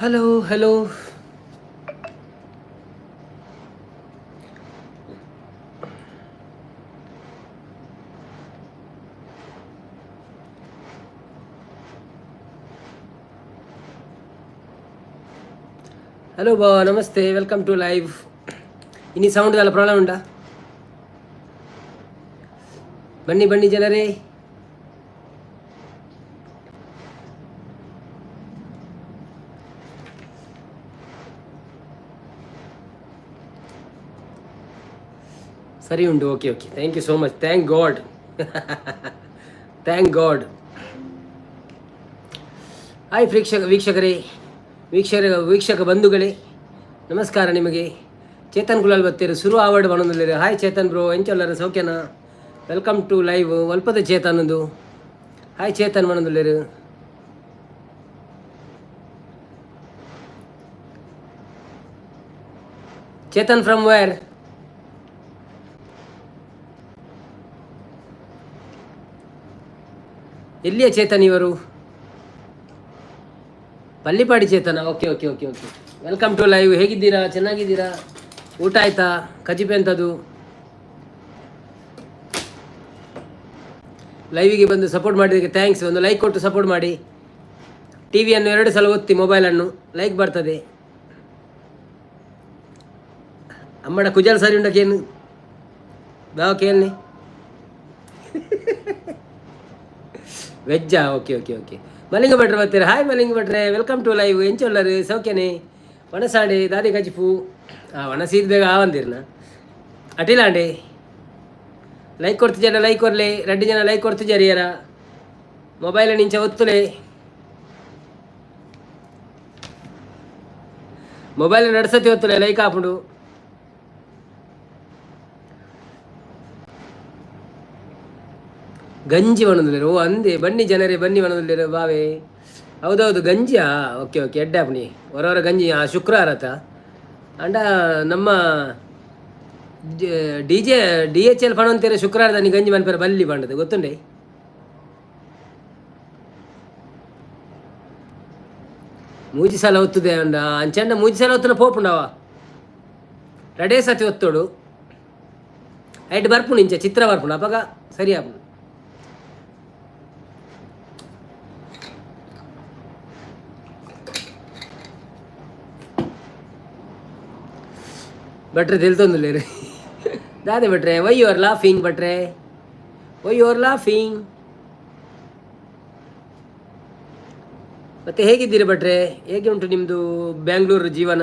Hello hello hello ಬಾವ, namaste, welcome to live. ಇನಿ sound ದಾಲ ಪ್ರಾಬ್ಲಮ್ ಉಂಟಾ? ಬನ್ನಿ ಬನ್ನಿ ಜನರೇ. ಸರಿ ಉಂಟು. Okay okay, thank you so much. Thank God, thank God. Hi ಪ್ರೇಕ್ಷಕ ವೀಕ್ಷಕರೇ, ವೀಕ್ಷಕ ಬಂಧುಗಳೇ, ನಮಸ್ಕಾರ ನಿಮಗೆ. ಚೇತನ್ ಕುಲಾಲ್ ಬತ್ತೀರು ಸುರು ಆವಡ್ ಬನೊಂದುಲ್ಲೆರ್. ಹಾಯ್ ಚೇತನ್ ಬ್ರೋ, ಎಂಚೊಲ್ಲರ್, ಸೌಖ್ಯನಾ? Welcome to live. ಒಲ್ಪದ ಚೇತನ್ ಉಂದು? ಹಾಯ್ ಚೇತನ್ ಪನೊಂದುಲ್ಲೆರ್. Chetan from where? ಎಲ್ಲಿಯ ಚೇತನ್ ಇವರು? ಪಲ್ಲಿಪಾಡಿ ಚೇತನ. Okay okay okay okay, welcome to live. ಹೇಗಿದ್ದೀರಾ? ಚೆನ್ನಾಗಿದ್ದೀರಾ? ಊಟ ಆಯ್ತಾ? ಕಜಿಪೆ ಅಂತದು? ಲೈವಿಗೆ ಬಂದು ಸಪೋರ್ಟ್ ಮಾಡಿದ್ದಕ್ಕೆ thanks. ಒಂದು ಲೈಕ್ ಕೊಟ್ಟು ಸಪೋರ್ಟ್ ಮಾಡಿ. ಟಿವಿಯನ್ನು ಎರಡು ಸಲ ಒತ್ತಿ, ಮೊಬೈಲನ್ನು, ಲೈಕ್ ಬರ್ತದೆ. ಅಮ್ಮಡ ಕುಜಲ್ ಸರಿ ಉಂಡಕೇನು ಬಾವ ಕೇಳ್ನಿ. ವೆಜ್ಜಾ? Okay okay okay. ಮಲಿಂಗ ಭಟ್ರೆ ಬರ್ತೀರ. ಹಾಯ್ ಮಲಿಂಗ ಭಟ್ರೆ, welcome to live. ಎಂಚೊಲ್ಲರು, ಸೌಖ್ಯನೇ? ವಣಸಾಂಡೆ ದಾದಿ ಕಜಿಪು? ಆ ಒಣಸೀದ್ ಬೇಗ ಆವಂದಿರ್ನ. ಅಟಿಲಾಂಡೆ ಲೈಕ್ ಕೊಡ್ತಿಜಾರ? ಲೈಕ್ ಕೊರ್ಲೆ. ರಡ್ಡು ಜನ ಲೈಕ್ ಕೊಡ್ತಿಜಾರಿಯರ. ಮೊಬೈಲ್ ನಿಂಚ ಒತ್ತುಲೆ. ಮೊಬೈಲ್ ನಡ್ಸತಿ ಒತ್ತುಲೆ, ಲೈಕ್ ಆಪುಂಡು. ಗಂಜಿ ಒಣದುಲ್ಲೆರ್. ಓ ಅಂದೆ, ಬನ್ನಿ ಜನರೇ ಬನ್ನಿ ಒಣದುಲ್ಲೆರ್ ಬಾವೆ. ಹೌದೌದು, ಗಂಜಿಯಾ? ಓಕೆ ಓಕೆ, ಎಡ್ಡೆ ಆಪುಣಿ. ಹೊರ ಗಂಜಿ. ಆ ಶುಕ್ರವಾರ ಆತ ಅಂಡ ನಮ್ಮ D J D H L ಪಣಂತೀರ, ಶುಕ್ರವಾರದಾನಿ ಗಂಜಿ ಮನ್ಪೆರ ಬಲ್ಲಿ ಪಂಡದು ಗೊತ್ತುಂಡೆ. ಮೂಜಿ ಸಲ ಒತ್ತುದೆ ಅಂಡ ಅಂಚಂಡ ಮೂಜಿ ಸಲ ಒತ್ತುನ ಪೋಪುಂಡವ. ರಡೇ ಸತಿ ಒತ್ತೋಡು. ಐಟ್ ಬರ್ಪುಂಡು, ಇಂಚ ಚಿತ್ರ ಬರ್ಪುಂಡು. ಅಪಗ ಸರಿ ಆಪುಂಡು. ಭಟ್ರೆ ತೆಲ್ತೊಂದುಲ್ಲೆರ್. ದಾದೆ ಭಟ್ರೆ, why you are laughing? ಭಟ್ರೆ, why you are laughing? ಮತ್ತೆ ಹೇಗಿದ್ದೀರಿ ಭಟ್ರೆ? ಹೇಗೆ ಉಂಟು ನಿಮ್ಮದು ಬ್ಯಾಂಗ್ಳೂರು ಜೀವನ?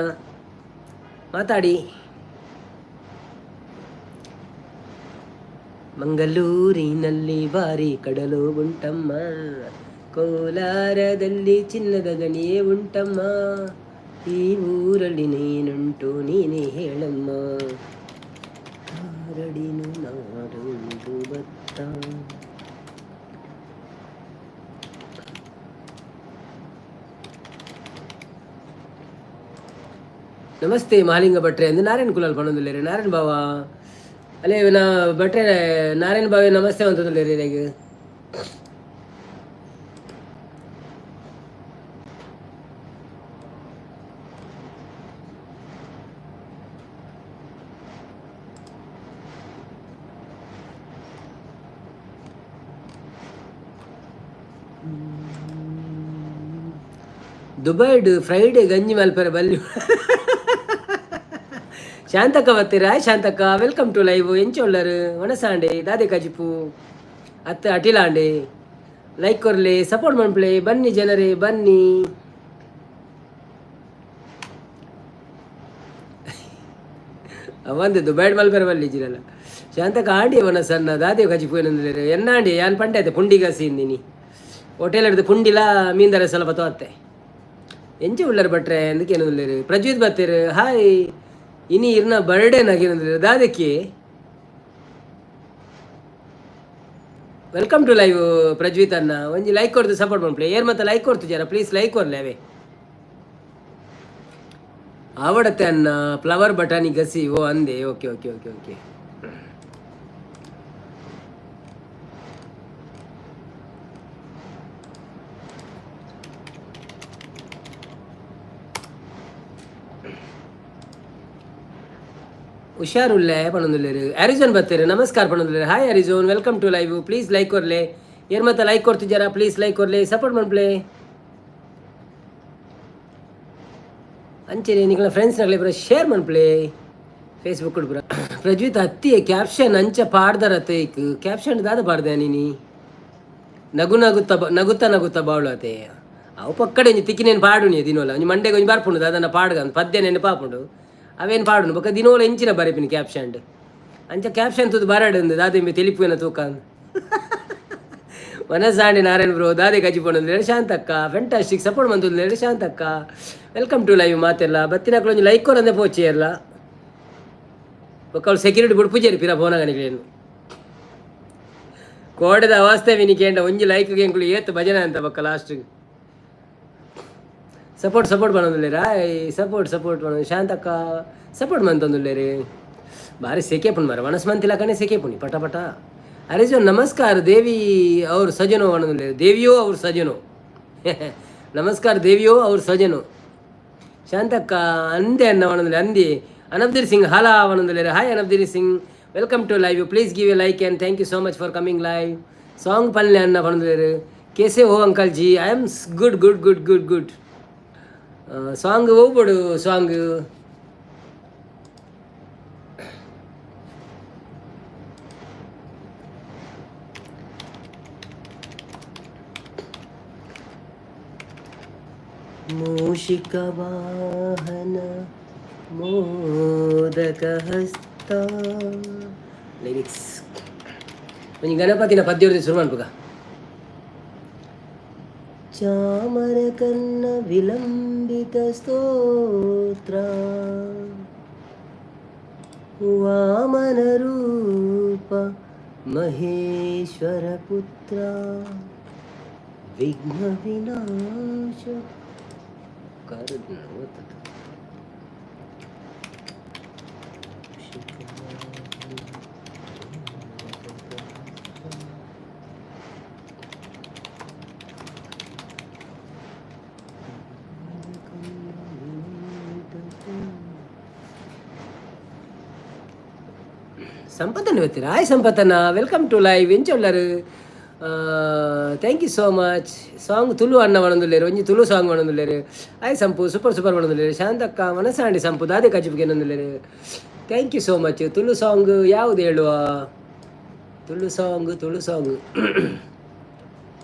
ಮಾತಾಡಿ. ಮಂಗಳೂರಿನಲ್ಲಿ ಬಾರಿ ಕಡಲು ಉಂಟಮ್ಮ, ಕೋಲಾರದಲ್ಲಿ ಚಿನ್ನದ ಗಣಿಯೇ ಉಂಟಮ್ಮ, ಈ ಊರಲ್ಲಿ ನೀನುಂಟು ನೀನೇ ಹೇಳಮ್ಮ, ಹಾರಡಿನು ನಾಡುಂಟು ಭತ್ತ. ನಮಸ್ತೆ ಮಹಾಲಿಂಗ ಭಟ್ರೆ ಅಂದು ನಾರಾಯಣ್ ಕುಲಾಲ್ ಪನೊಂದುಲ್ಲೆರ್. ನಾರಾಯಣ್ ಬಾವ ಅಲ್ಲೇ ನಾ ಭಟ್ರೆ. ನಾರಾಯಣ್ ಬಾವೆ, ನಮಸ್ತೆ ಅಂತಂದುಲ್ಲೆರ್ ಇರೆಗ್. ದುಬೈಡ್ ಫ್ರೈಡೆ ಗಂಜಿ ಮಲ್ಪೆರೆ ಬಲ್ಲಿ. Shantakka ಬತ್ತೀರ. Shantakka, welcome to live. ಎಂಚೊಲ್ಲರ್? ಒಣಸಾಂಡೆ ದಾದೆ ಕಜಿಪು? ಅತ್ತ ಅಟಿಲಾಂಡೆ. ಲೈಕ್ ಕೊರ್ಲೆ, ಸಪೋರ್ಟ್ ಮನ್ಪುಲೆ. ಬನ್ನಿ ಜನರೇ ಬನ್ನಿ. ಅವಂದು ದುಬೈಡ್ ಮಲ್ಪೆರೆ ಬಲ್ಲಿ ಜಿರಲ್ಲ. ಶಾಂತಕ್ಕ, ಆಂಡಿ ಅವನ ಸಣ್ಣ ದಾದೆ ಕಜಿಪು ಏನಂದ್ರೆ ಎನ್ನಾಂಡಿ ಯಾನ್ ಪಂಡೆ ಆಯ್ತು ಪುಂಡಿ ಗಸಿ ಇಂದಿನಿ. ಹೋಟೆಲ್ ಹಿಡಿದು ಪುಂಡಿಲ ಮೀಂದರೆ ಸ್ವಲ್ಪ ತೋತ್ತೆ. ಎಂಚ ಉಳ್ಳರ್ ಭಟ್ರೆ ಎಂದಕ್ಕೇನು ಉಳ್ಳೇರು? ಪ್ರಜ್ವಿತ್ ಬತ್ತೀರು. ಹಾಯ್. ಇನಿ ಇರ್ನ birthday ನಾಗೇನಂದ್ರೆ ದಾದಕ್ಕೆ. Welcome to live Prajwith ಅಣ್ಣ. ಒಂಜಿ ಲೈಕ್ ಕೊಡ್ತು ಸಪೋರ್ಟ್ ಮನ್ಪುಲೆ. ಏರ್ ಮತ್ತೆ ಲೈಕ್ ಕೊಡ್ತು ಜರ, ಪ್ಲೀಸ್ ಲೈಕ್ ಕೊರ್ಲೆ ಅವೇ. ಆವಡತ್ತೆ ಅನ್ನ ಫ್ಲವರ್ ಬಟಾಣಿ ಗಸಿ. ಓ ಅಂದೆ. Okay okay okay okay. ಹುಷಾರುಲ್ಲೆ ಪಣೊಂದುಲ್ಲೆರ್. ಅರಿಜೋನ್ ಬತ್ತೆರ್, ನಮಸ್ಕಾರ ಪಣೊಂದುಲ್ಲೆರ್. Hi ಅರಿಜೋನ್, welcome to live. Please like ಕೊರ್ಲೆ. ಏರ್ ಮತ್ತೆ ಲೈಕ್ ಕೊರ್ತಿದ್ದಾರಾ? ಪ್ಲೀಸ್ ಲೈಕ್ ಕೊರ್ಲೆ, ಸಪೋರ್ಟ್ ಮನ್ಪುಲೆ. ಅಂಚನೆ ನಿಕ್ಲ ಫ್ರೆಂಡ್ಸ್ ನಗಲೆ ಪೂರ ಶೇರ್ ಮನ್ಪುಲೆ ಫೇಸ್ಬುಕ್ ಪೂರ. ಪ್ರಜ್ವಿತ್ ಅತ್ತಿ ಕ್ಯಾಪ್ಷನ್ ಅಂಚ ಪಾಡ್ದರತ್ತೆ ಇಕ್ ಕ್ಯಾಪ್ಷನ್ ದಾದ ಪಾಡ್ದೆ ನೀನಿ? ನಗು ನಗುತ್ತ ನಗುತ್ತ ನಗುತ್ತ ಬಾಳು ಅತೆ. ಅವು ಪಕ್ಕಡೆ ಒಂಜಿ ತಿಕ್ಕಿನೇನು ಪಾಡುನಿ ದಿನೋಲ. ಒಂಜಿ ಮಂಡೆಗೆ ಒಂಜಿ ಬರ್ಪುಂಡು, ದಾದನ ಪಾಡ್ಗ ಪದ್ಯ ನೆನಪಾಪುಂಡು, ಅವೇನು ಪಾಡುನು. ಬೊಕ್ಕ ದಿನೋಲ ಎಂಚಿನ ಬರೆಪಿನಿ ಕ್ಯಾಪ್ಷನ್ ಅಂಚ ಕ್ಯಾಪ್ಷನ್ ತೂದು ಬರಡು ದಾದ ಇಂಬೆ ತೆಲಿಪುವೆನ ತೂಕ. ವನಸಾಂಡಿ ನಾರಾಯಣ್ ಬ್ರೋ, ದಾದೆ ಕಜಿಪೊಂಡು. ಶಾಂತಕ್ಕ ಫೆಂಟಾಸ್ಟಿಕ್ ಸಪೋರ್ಟ್ ಮಂತುಂದು. ಶಾಂತಕ್ಕ, welcome to live. ಮಾತೆಲ್ಲ ಬತ್ತಿನಕ್ಲು ಒಂಜಿ ಲೈಕ್ ಕೊರಂದೆ ಪೋಚಿ ಎಲ್ಲ. ಬೊಕ್ಕ ಅವ್ಳು ಸೆಕ್ಯೂರಿಟಿ ಬುಡ್ಪುಜೇರಿ ಪಿರ ಫೋನಾಗ. ಕೋಡೆದ ಅವಸ್ಥೆ ವಿನಿಕೇಂಡ ಒಂಜಿ ಲೈಕ್ ಎಂಕುಲು ಏತ್ ಭಜನೆ ಅಂತ. ಬೊಕ್ಕ ಲಾಸ್ಟ್ ಸಪೋರ್ಟ್ ಸಪೋರ್ಟ್ ಪನೊಂದುಲ್ಲೆರಾ? ಸಪೋರ್ಟ್ ಸಪೋರ್ಟ್ ಪನೊಂದು ಶಾಂತಕ್ಕ ಸಪೋರ್ಟ್ ಮಂತೊಂದುಲ್ಲೆರ್. ಬಾರಿ ಸೆಕೆ ಪುಣ್ ಮಾರ, ವನಸ್ ಮಂತಿಲಕನೆ ಸೆಕೆ ಪುಣಿ ಪಟ ಪಟ. ಅರಿಜೋನ್ ನಮಸ್ಕಾರ. ದೇವಿ ಅವ್ರ ಸಜನೋ ಪನೊಂದುಲ್ಲೆರ್. ದೇವಿಯೋ ಅವ್ರ ಸಜನೋ, ನಮಸ್ಕಾರ ದೇವಿಯೋ ಅವ್ರ ಸಜನೋ. ಶಾಂತಕ್ಕ ಅಂದೆ ಅನ್ನ ಪನೊಂದುಲ್ಲೆ. ಅಂದಿ ಅನಬ್ದಿರ್ Singh ಹಾಲಾ ಪನೊಂದುಲ್ಲೆರ್. Hi ಅನಬ್ದಿರ್ Singh, welcome to live. Please give a like and thank you so much for coming live. Song ಪನ್ಲೆ ಅನ್ನ ಪನೊಂದುಲ್ಲೆರ್. कैसे हो uncle G? I am good, good, good, good, good. Song ಹೋಗ್ಬೋಡು song. ಮೂಷಿಕ ವಾಹನ ಮೋದಕ ಹಸ್ತ ಲಿರಿಕ್ಸ್. ಒಂಜಿ ಗಣಪತಿನ ಪದ್ಯ ಶುರು ಮನ್ಪುಗ. ಚಾಮರಕರ್ಣ ವಿಲಂಬಿತ ಸ್ತೋತ್ರ, ವಾಮನ ರೂಪ ಮಹೇಶ್ವರ ಪುತ್ರ, ವಿಘ್ನ ವಿನಾಶ ಕರ್ಣ. ಸಂಪತ್ತನ್ನು ಬರ್ತೀರಾ? ಹಾಯ್ ಸಂಪತ್ತಣ್ಣ, welcome to live. ಎಂಚ ಉಲ್ಲರು? Thank you so much. Song Tulu ಅಣ್ಣ ಪನೊಂದುಲ್ಲೆರ್. ಒಂಜಿ ತುಳು ಸಾಂಗ್ ಪನೊಂದುಲ್ಲೆರ್. ಹಾಯ್ ಸಂಪು, ಸೂಪರ್ ಸೂಪರ್ ಪನೊಂದುಲ್ಲೆರ್. ಶಾಂತಕ್ಕ, ಮನಸಾಂಡಿ ಸಂಪು ದಾದೆ ಕಜಿಪುಗೆ ನಂದುಲ್ಲೆರ್. Thank you so much. Tulu song ಯಾವುದು ಹೇಳುವ? Tulu song, Tulu song,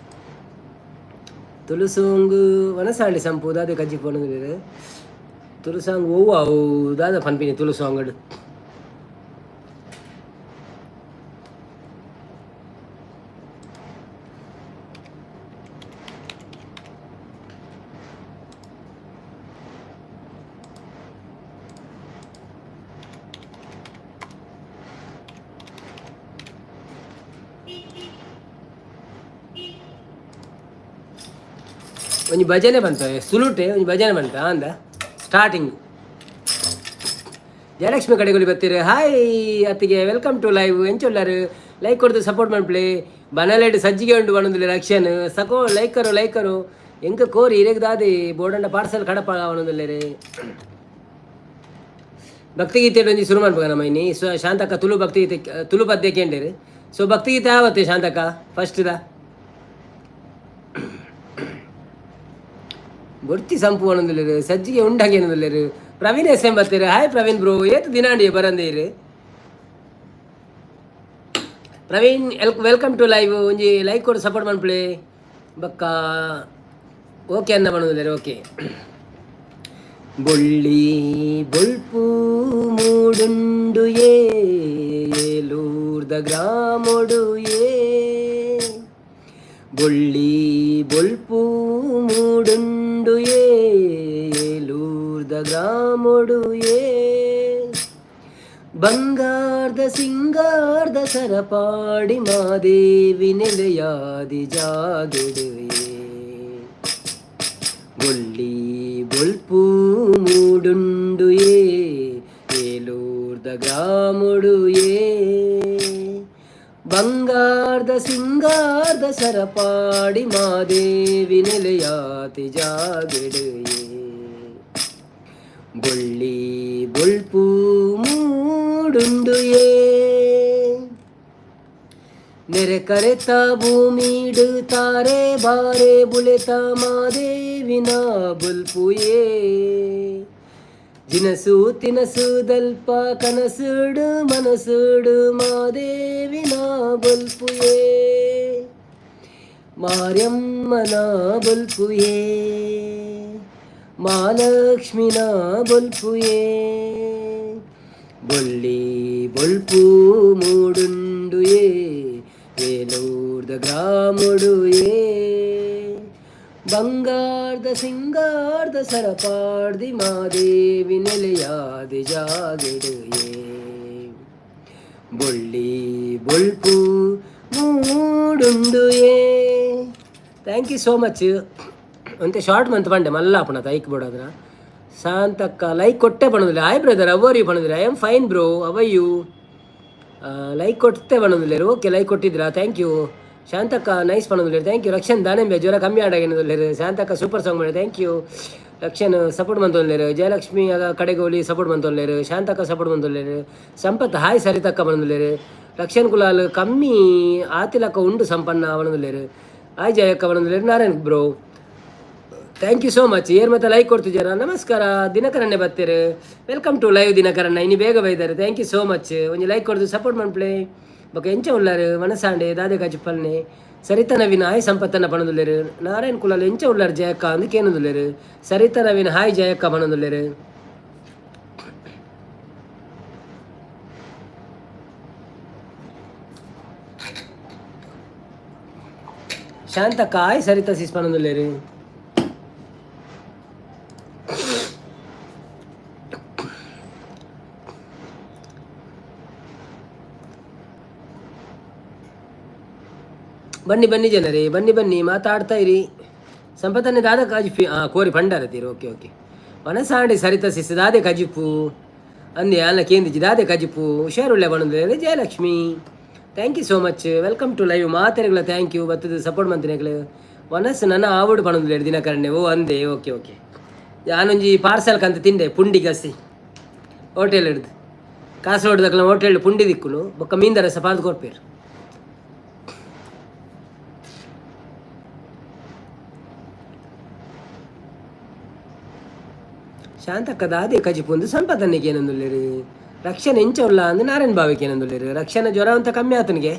Tulu song. ವನಸಾಂಡಿ ಸಂಪು ದಾದೆ ಕಜ್ಜಿಪು ಪನೊಂದುಲ್ಲೆರ್. ತುಳು ಸಾಂಗ್ ಒವ್ವು ಅವು ದಾದ ಪನ್ಪಿನಿ ತುಳು ಸಾಂಗ್? ಒಂಜಿ ಭಜನೆ ಬಂತ ಸುಲುಟೆ, ಒಂಜಿ ಭಜನೆ ಬಂತ ಅಂದ ಸ್ಟಾರ್ಟಿಂಗ್. ಜಯಲಕ್ಷ್ಮಿ ಕಡೆಗೊಲಿ ಬರ್ತೀರಿ. ಹಾಯ್ ಅತ್ತಿಗೆ, welcome to live. ಎಂಚೊಲ್ಲಾರು? Like ಕೊಡ್ದು ಸಪೋರ್ಟ್ ಮನ್ಪುಲೆ. ಬನಲೆಡ್ ಸಜ್ಜಿಗೆ ಉಂಡು ಪನೊಂದುಲ್ಲೆ ರಕ್ಷನ್ ಸಕೋ. ಲೈಕರು ಲೈಕರು ಎಂಕ ಕೋರಿ ಇರೆಗ್ ದಾದಿ ಬೋಡಂಡ ಪಾರ್ಸಲ್ ಕಡಪ ಪನೊಂದುಲ್ಲೆರ್. ಭಕ್ತಿಗೀತೆ ಒಂಜಿ ಶುರು ಮನ್ಪುಗ ನಮ್ಮ ಇನಿ. ಸೊ ಶಾಂತಕ್ಕ ತುಳು ಭಕ್ತಿಗೀತೆ, ತುಳು ಪದ್ಯ ಕೇಂಡೇರು. ಸೊ ಭಕ್ತಿಗೀತೆ ಆವತ್ತೆ ಶಾಂತಕ್ಕ ಫಸ್ಟ್ the. ಬೊರ್ಚಿ ಸಂಪು ಪನೊಂದುಲ್ಲೆರ್. ಸಜ್ಜಿಗೆ ಉಂಡಾಗೆ ಏನೊಂದುಲ್ಲೆರ್. ಪ್ರವೀಣ್ ಎಸ್ ಎಂ ಬರ್ತೀರಿ. ಹಾಯ್ ಪ್ರವೀಣ್ ಬ್ರೋ, ಏತ್ ದಿನಾಂಡಿ ಬರಂದೇರು? Praveen L welcome to live. ಒಂಜಿ ಲೈಕ್ ಕೊಡು, ಸಪೋರ್ಟ್ ಮನ್ಪುಲೆ. ಬೊಕ್ಕ ಓಕೆ ಅನ್ನ ಪನೊಂದುಲ್ಲೆರ್. ಓಕೆ. ಬೊಳ್ಳಿ ಬೊಳ್ಪು ಮೂಡುಂಡು ಏಲೂರ್ದ ಗ್ರಾಮೊಡು ಏ, ಬೊಳ್ಳಿ ಬೊಳ್ಪು ಮೂಡುಂಡು ಏಲೂರ್ದ ಗ್ರಾಮೊಡು ಏ, ಬಂಗಾರ್ದ ಸಿಂಗಾರ್ದ ಸರಪಾಡಿ ಮಾದೇವಿ ನೆಲೆಯಾದಿ ಜಾಗೆಡು ಏ, ಬೊಳ್ಳಿ ಬೊಳ್ಪು ಮೂಡುಂಡು ಏ ಏಲೂರ್ದ ಗ್ರಾಮೊಡು ಏ, ಬಂಗಾರ್ದ ಸಿಂಗಾರ್ದ ಸರಪಾಡಿ ಮಾದೇವಿ ನೆಲೆಯಾತಿ ಜಾಗೆಡು ಏ, ಬೊಳ್ಳಿ ಬೊಳ್ಪು ಮೂಡುಂಡು. ಮೂಡುಂಡುಯೇ. ನೆರೆ ಕರೆತ ಭೂಮಿಡು ತಾರೆ ಬಾರೆ ಬುಲೆತ ಮಾದೇವಿನ ಬೊಲ್ಪುಯೇ. ಜಿನಸು ತಿನಸು ದಲ್ಪ ಕನಸುಡು ಮನಸುಡು ಮಾದೇವಿನ ಬೊಲ್ಪುಯೇ, ಮಾರ್ಯಮ್ಮನ ಬೊಲ್ಪುಯೇ, ಮಹಾಲಕ್ಷ್ಮಿನ ಬೊಲ್ಪುಯೇ. ಬೊಳ್ಳಿ ಬೊಲ್ಪು ಮೂಡುಂಡುಯೇ, ವೇಲೂರ್ದ ಗ್ರಾಮುಡುಯೇ. ಬಂಗಾರದ ಸಿಂಗಾರದ ಸರಪಾಡ್ದಿ ಮಾದೇವಿ ನೆಲೆಯಾದಿ ಜಾಗೆಡುಯೇ. ಬೊಳ್ಳಿ ಬೊಲ್ಪು ಮೂಡುಂಡುಯೇ. Thank you so much. ಅಂತೆ ಶಾರ್ಟ್ ಮಂತ್ ಬಂಡೆ ಮಲ್ಲ ಅಪ್ಪಣ ತೈಕ್ ಬೋಡಾದ್ರ. ಶಾಂತಕ್ಕ ಲೈಕ್ ಕೊಟ್ಟೆ ಪಣೋದಿಲ್ಲ. Hi brother, how are you ಪಣೋದಿಲ್ಲ. I am fine bro, how are you? Like ಕೊಟ್ಟೆ ಪಣೋದಿಲ್ಲೇರು. ಓಕೆ, ಲೈಕ್ ಕೊಟ್ಟಿದ್ರಾ, thank you. Shantaka nice ಪಣೋದಿಲ್ಲೇರು, thank you. Rakshan ದಾನೆಂಬೆ ಜ್ವರ ಕಮ್ಮಿ ಆಡಾಗೇನದಿಲ್ಲೇರು. ಶಾಂತಕ್ಕ ಸೂಪರ್ ಸಾಂಗ್ ಮಾಡಿ, thank you. Rakshan support ಮಂತೊಲ್ಲೇರು. ಜಯಲಕ್ಷ್ಮಿ ಕಡೆಗೋಲಿ ಸಪೋರ್ಟ್ ಮಂತೊಲ್ಲೇರು. ಶಾಂತಕ್ಕ ಸಪೋರ್ಟ್ ಮಂತೊಲ್ಲೇರು. ಸಂಪತ್ ಹಾಯ್ ಸರಿತಕ್ಕ ಪಣೋದಿಲ್ಲೇರು. ರಕ್ಷನ್ ಕುಲಾಲ್ ಕಮ್ಮಿ ಆತಿಲಕ್ಕ ಉಂಡು ಸಂಪನ್ನ ಪಣೋದಿಲ್ಲೇರು. ಹಾಯ್ ಜಯಕ್ಕ ಪಣೋದಿಲ್ಲೇರು. Narayan bro, thank you so much. ಏರ್ ಮತ್ತೆ ಲೈಕ್ ಕೊಡ್ತಿದ್ದೀರಾ. ನಮಸ್ಕಾರ ದಿನಕರಣ್ಣೆ ಬತ್ತೀರು. Welcome to live ದಿನಕರಣ್ಣ. ಇನ್ನು ಬೇಗ ಬೈದಾರೆ, thank you so much. ಒಂಜಿ ಲೈಕ್ ಕೊಡ್ದು ಸಪೋರ್ಟ್ ಮನ್ಪ್ಲೆ. ಬೊಕ ಎಂಚ ಉಲ್ಲಾರು ಮನಸಾಂಡೆ ದಾದೆ ಕಾಜಿಪ್ಪಲ್ನೆ. ಸರಿತಾ ನವೀನ್ ಹಾಯ್ ಸಂಪತ್ತನ್ನ ಪಣದುಲ್ಲೇರು. ನಾರಾಯಣ್ ಕುಲಾಲ್ ಎಂಚ ಉಲ್ಲಾರು ಜಯಕ್ಕ ಅಂದ್ ಕೇನದುಲ್ಲೇರು. ಸರಿತಾ ನವೀನ್ ಹಾಯ್ ಜಯಕ್ಕ ಪಣದುಲ್ಲೇರು. ಶಾಂತಕ್ಕ ಹಾಯ್ ಸರಿತಾ ಸಿಸ್ ಪಣದುಲ್ಲೇರು. ಬನ್ನಿ ಬನ್ನಿ ಜನರೇ, ಬನ್ನಿ ಬನ್ನಿ, ಮಾತಾಡ್ತಾ ಇರಿ. ಸಂಪತ್ತನ್ನೇ ದಾದ ಕಾಜಿಪಿ ಕೋರಿ ಭಂಡಾರ ತೀರು. ಓಕೆ ಓಕೆ, ಮನಸಾಂಡಿ ಸರಿತ ಸಿಸ್ ದಾದೆ ಕಜಿಪು ಅಂದೆ ಅಲ್ಲ ಕೇಂದಿಜಿ ದಾದೆ ಕಜಿಪು ಹುಷಾರುಳ್ಳೆ ಬಣ್ಣದ. Jayalakshmi, thank you so much. Welcome to live ಮಾತೆರೆಗಳ thank you ಬತ್ತದ ಸಪೋರ್ಟ್ ಮಂತಿನೆಗಳು. ವನಸ್ಸು ನನ್ನ ಆವಡು ಪಣೊಂದುಲ್ಲೆರ್ ದಿನಕರಣೆ. ಓ ಅಂದೆ, ಓಕೆ ಓಕೆ. ಯಾನೊಂಜಿ ಪಾರ್ಸೆಲ್ ಕಂತ ತಿಂಡೆ ಪುಂಡಿ ಗಸಿ ಹೋಟೆಲ್ ಹಿಡ್ದು. ಕಾಸರಗೋಡು ದಕ್ಲ ಹೋಟೆಲ್ ಪುಂಡಿ ದಿಕ್ಕುನು ಬೊಕ್ಕ ಮೀನ್ದ ರಸ ಪಾರ್ದ್ ಕೊರ್ಪೇರು. ಶಾಂತಕ್ಕ ದಾದೆ ಕಜಿಪುಂದು ಸಂಪತನ್ನಿಗೆ ಏನಂದುಲ್ಲೇರು. ರಕ್ಷಣೆ ಎಂಚ ಉಲ್ಲ ಅಂದ್ ನಾರಾಯಣ ಬಾವಿಗೆ ಏನಂದುಲ್ಲೇರು. ರಕ್ಷಣೆ ಜ್ವರ ಅಂತ ಕಮ್ಮಿ ಆತನಿಗೆ.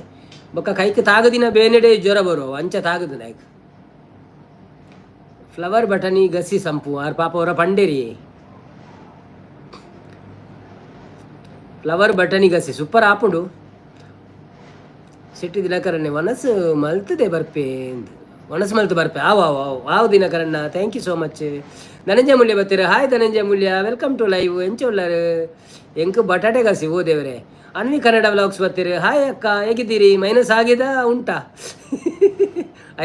ಬೊಕ್ಕ ಕೈಕ್ ತಾಗದಿನ ಬೇನೆಡೆ ಜ್ವರ ಬರೋ ಅಂಚ ತಾಗದು ನಾಯ್ಕ. ಫ್ಲವರ್ ಬಟನಿ ಗಸಿ ಸಂಪು ಆರ್ ಪಾಪ ಅವರ ಪಂಡೇರಿ. ಫ್ಲವರ್ ಬಟನಿ ಗಸಿ ಸೂಪರ್ ಆಪುಂಡು. ಸಿಟ್ಟಿ ದಿನಕರಣ್ಣೆ ಮನಸ್ಸು ಮಲ್ತದೆ ಬರ್ಪೆ ಮನಸ್ಸು ಮಲ್ತು ಬರ್ಪೆ. ಆವ್ ಆವ್ ಆವ್ ಆವ್ ದಿನಕರಣ್ಣ, thank you so much. Dhananjaya Mulya ಬತ್ತೀರ. Hi Dhananjaya Mulya, welcome to live. ಎಂಚ ಉಳ್ಳಾರು? ಎಂಕ್ ಬಟಾಟೆ ಗಸಿ. ಓ ದೇವರೇ. ಅನ್ವಿ ಕನ್ನಡ ವ್ಲಾಗ್ಸ್ ಬರ್ತೀರಿ. ಹಾಯ್ ಅಕ್ಕ, ಹೇಗಿದ್ದೀರಿ? ಮೈನಸ್ ಆಗಿದ ಉಂಟಾ?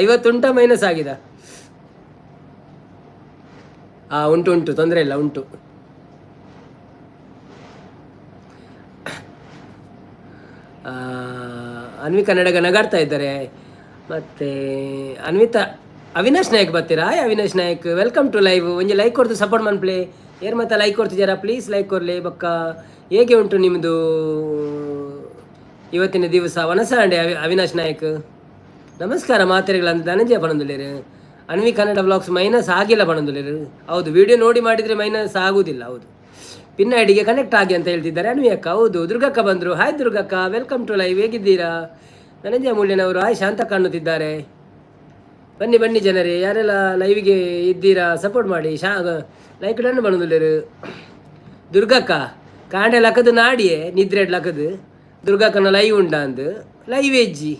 50 ಉಂಟಾ? ಮೈನಸ್ ಆಗಿದ? ಹಾಂ, ಉಂಟು ಉಂಟು, ತೊಂದರೆ ಇಲ್ಲ, ಉಂಟು. ಅನ್ವಿ ಕನ್ನಡಗ ನಗಾಡ್ತಾ ಇದ್ದಾರೆ. ಮತ್ತು ಅನ್ವಿತಾ ಅವಿನಾಶ್ ನಾಯಕ್ ಬರ್ತೀರಾ. Hi Avinash Nayak, welcome to live. ಒಂಜಿ ಲೈಕ್ ಕೊಡ್ತು ಸಪೋರ್ಟ್ ಮನ್ಪ್ಲೆ. ಏರ್ ಮತ್ತೆ ಲೈಕ್ ಕೊಡ್ತಿದ್ದೀರಾ? ಪ್ಲೀಸ್ ಲೈಕ್ ಕೊರ್ಲಿ. ಬಕ್ಕ ಹೇಗೆ ಉಂಟು ನಿಮ್ಮದು ಇವತ್ತಿನ ದಿವಸ? ವನಸಾಂಡೆ ಅವಿನಾಶ್ ನಾಯಕ್ ನಮಸ್ಕಾರ. ಮಾತ್ರೆಗಳಂತ ಧನಂಜಯ ಪಣಂದುಲೇರು. ಅನ್ವಿ ಕನ್ನಡ ಬ್ಲಾಗ್ಸ್ ಮೈನಸ್ ಆಗಿಲ್ಲ ಪಣಂದುಲೇರು. ಹೌದು, ವಿಡಿಯೋ ನೋಡಿ ಮಾಡಿದರೆ ಮೈನಸ್ ಆಗುವುದಿಲ್ಲ. ಹೌದು, ಪಿನ್ ಐಡಿಗೆ ಕನೆಕ್ಟ್ ಆಗಿ ಅಂತ ಹೇಳ್ತಿದ್ದಾರೆ ಅನ್ವಿ ಅಕ್ಕ. ಹೌದು, ದುರ್ಗಕ್ಕ ಬಂದರು. ಹಾಯ್ ದುರ್ಗಕ್ಕ, welcome to live. ಹೇಗಿದ್ದೀರಾ? ಧನಂಜಯ ಮೂಲ್ಯನವರು ಹಾಯ್ ಶಾಂತಕ್ಕ ಅನ್ನುತ್ತಿದ್ದಾರೆ. ಬನ್ನಿ ಬನ್ನಿ ಜನರೇ, ಯಾರೆಲ್ಲ ಲೈವ್ಗೆ ಇದ್ದೀರಾ ಸಪೋರ್ಟ್ ಮಾಡಿ. ಶಾ ಲೈಕ್ ಡನ್ ಬಣ್ಣದುಲ್ಲೇರು. ದುರ್ಗಕ್ಕ ಕಾಂಡೆ ಲಕ್ಕದು ನಾಡಿಯೇ ನಿದ್ರೆ ಲಕ್ಕದು ದುರ್ಗಕ್ಕನ ಲೈವ್ ಉಂಡ ಅಂದು ಲೈವ್ ಎಜ್ಜಿ.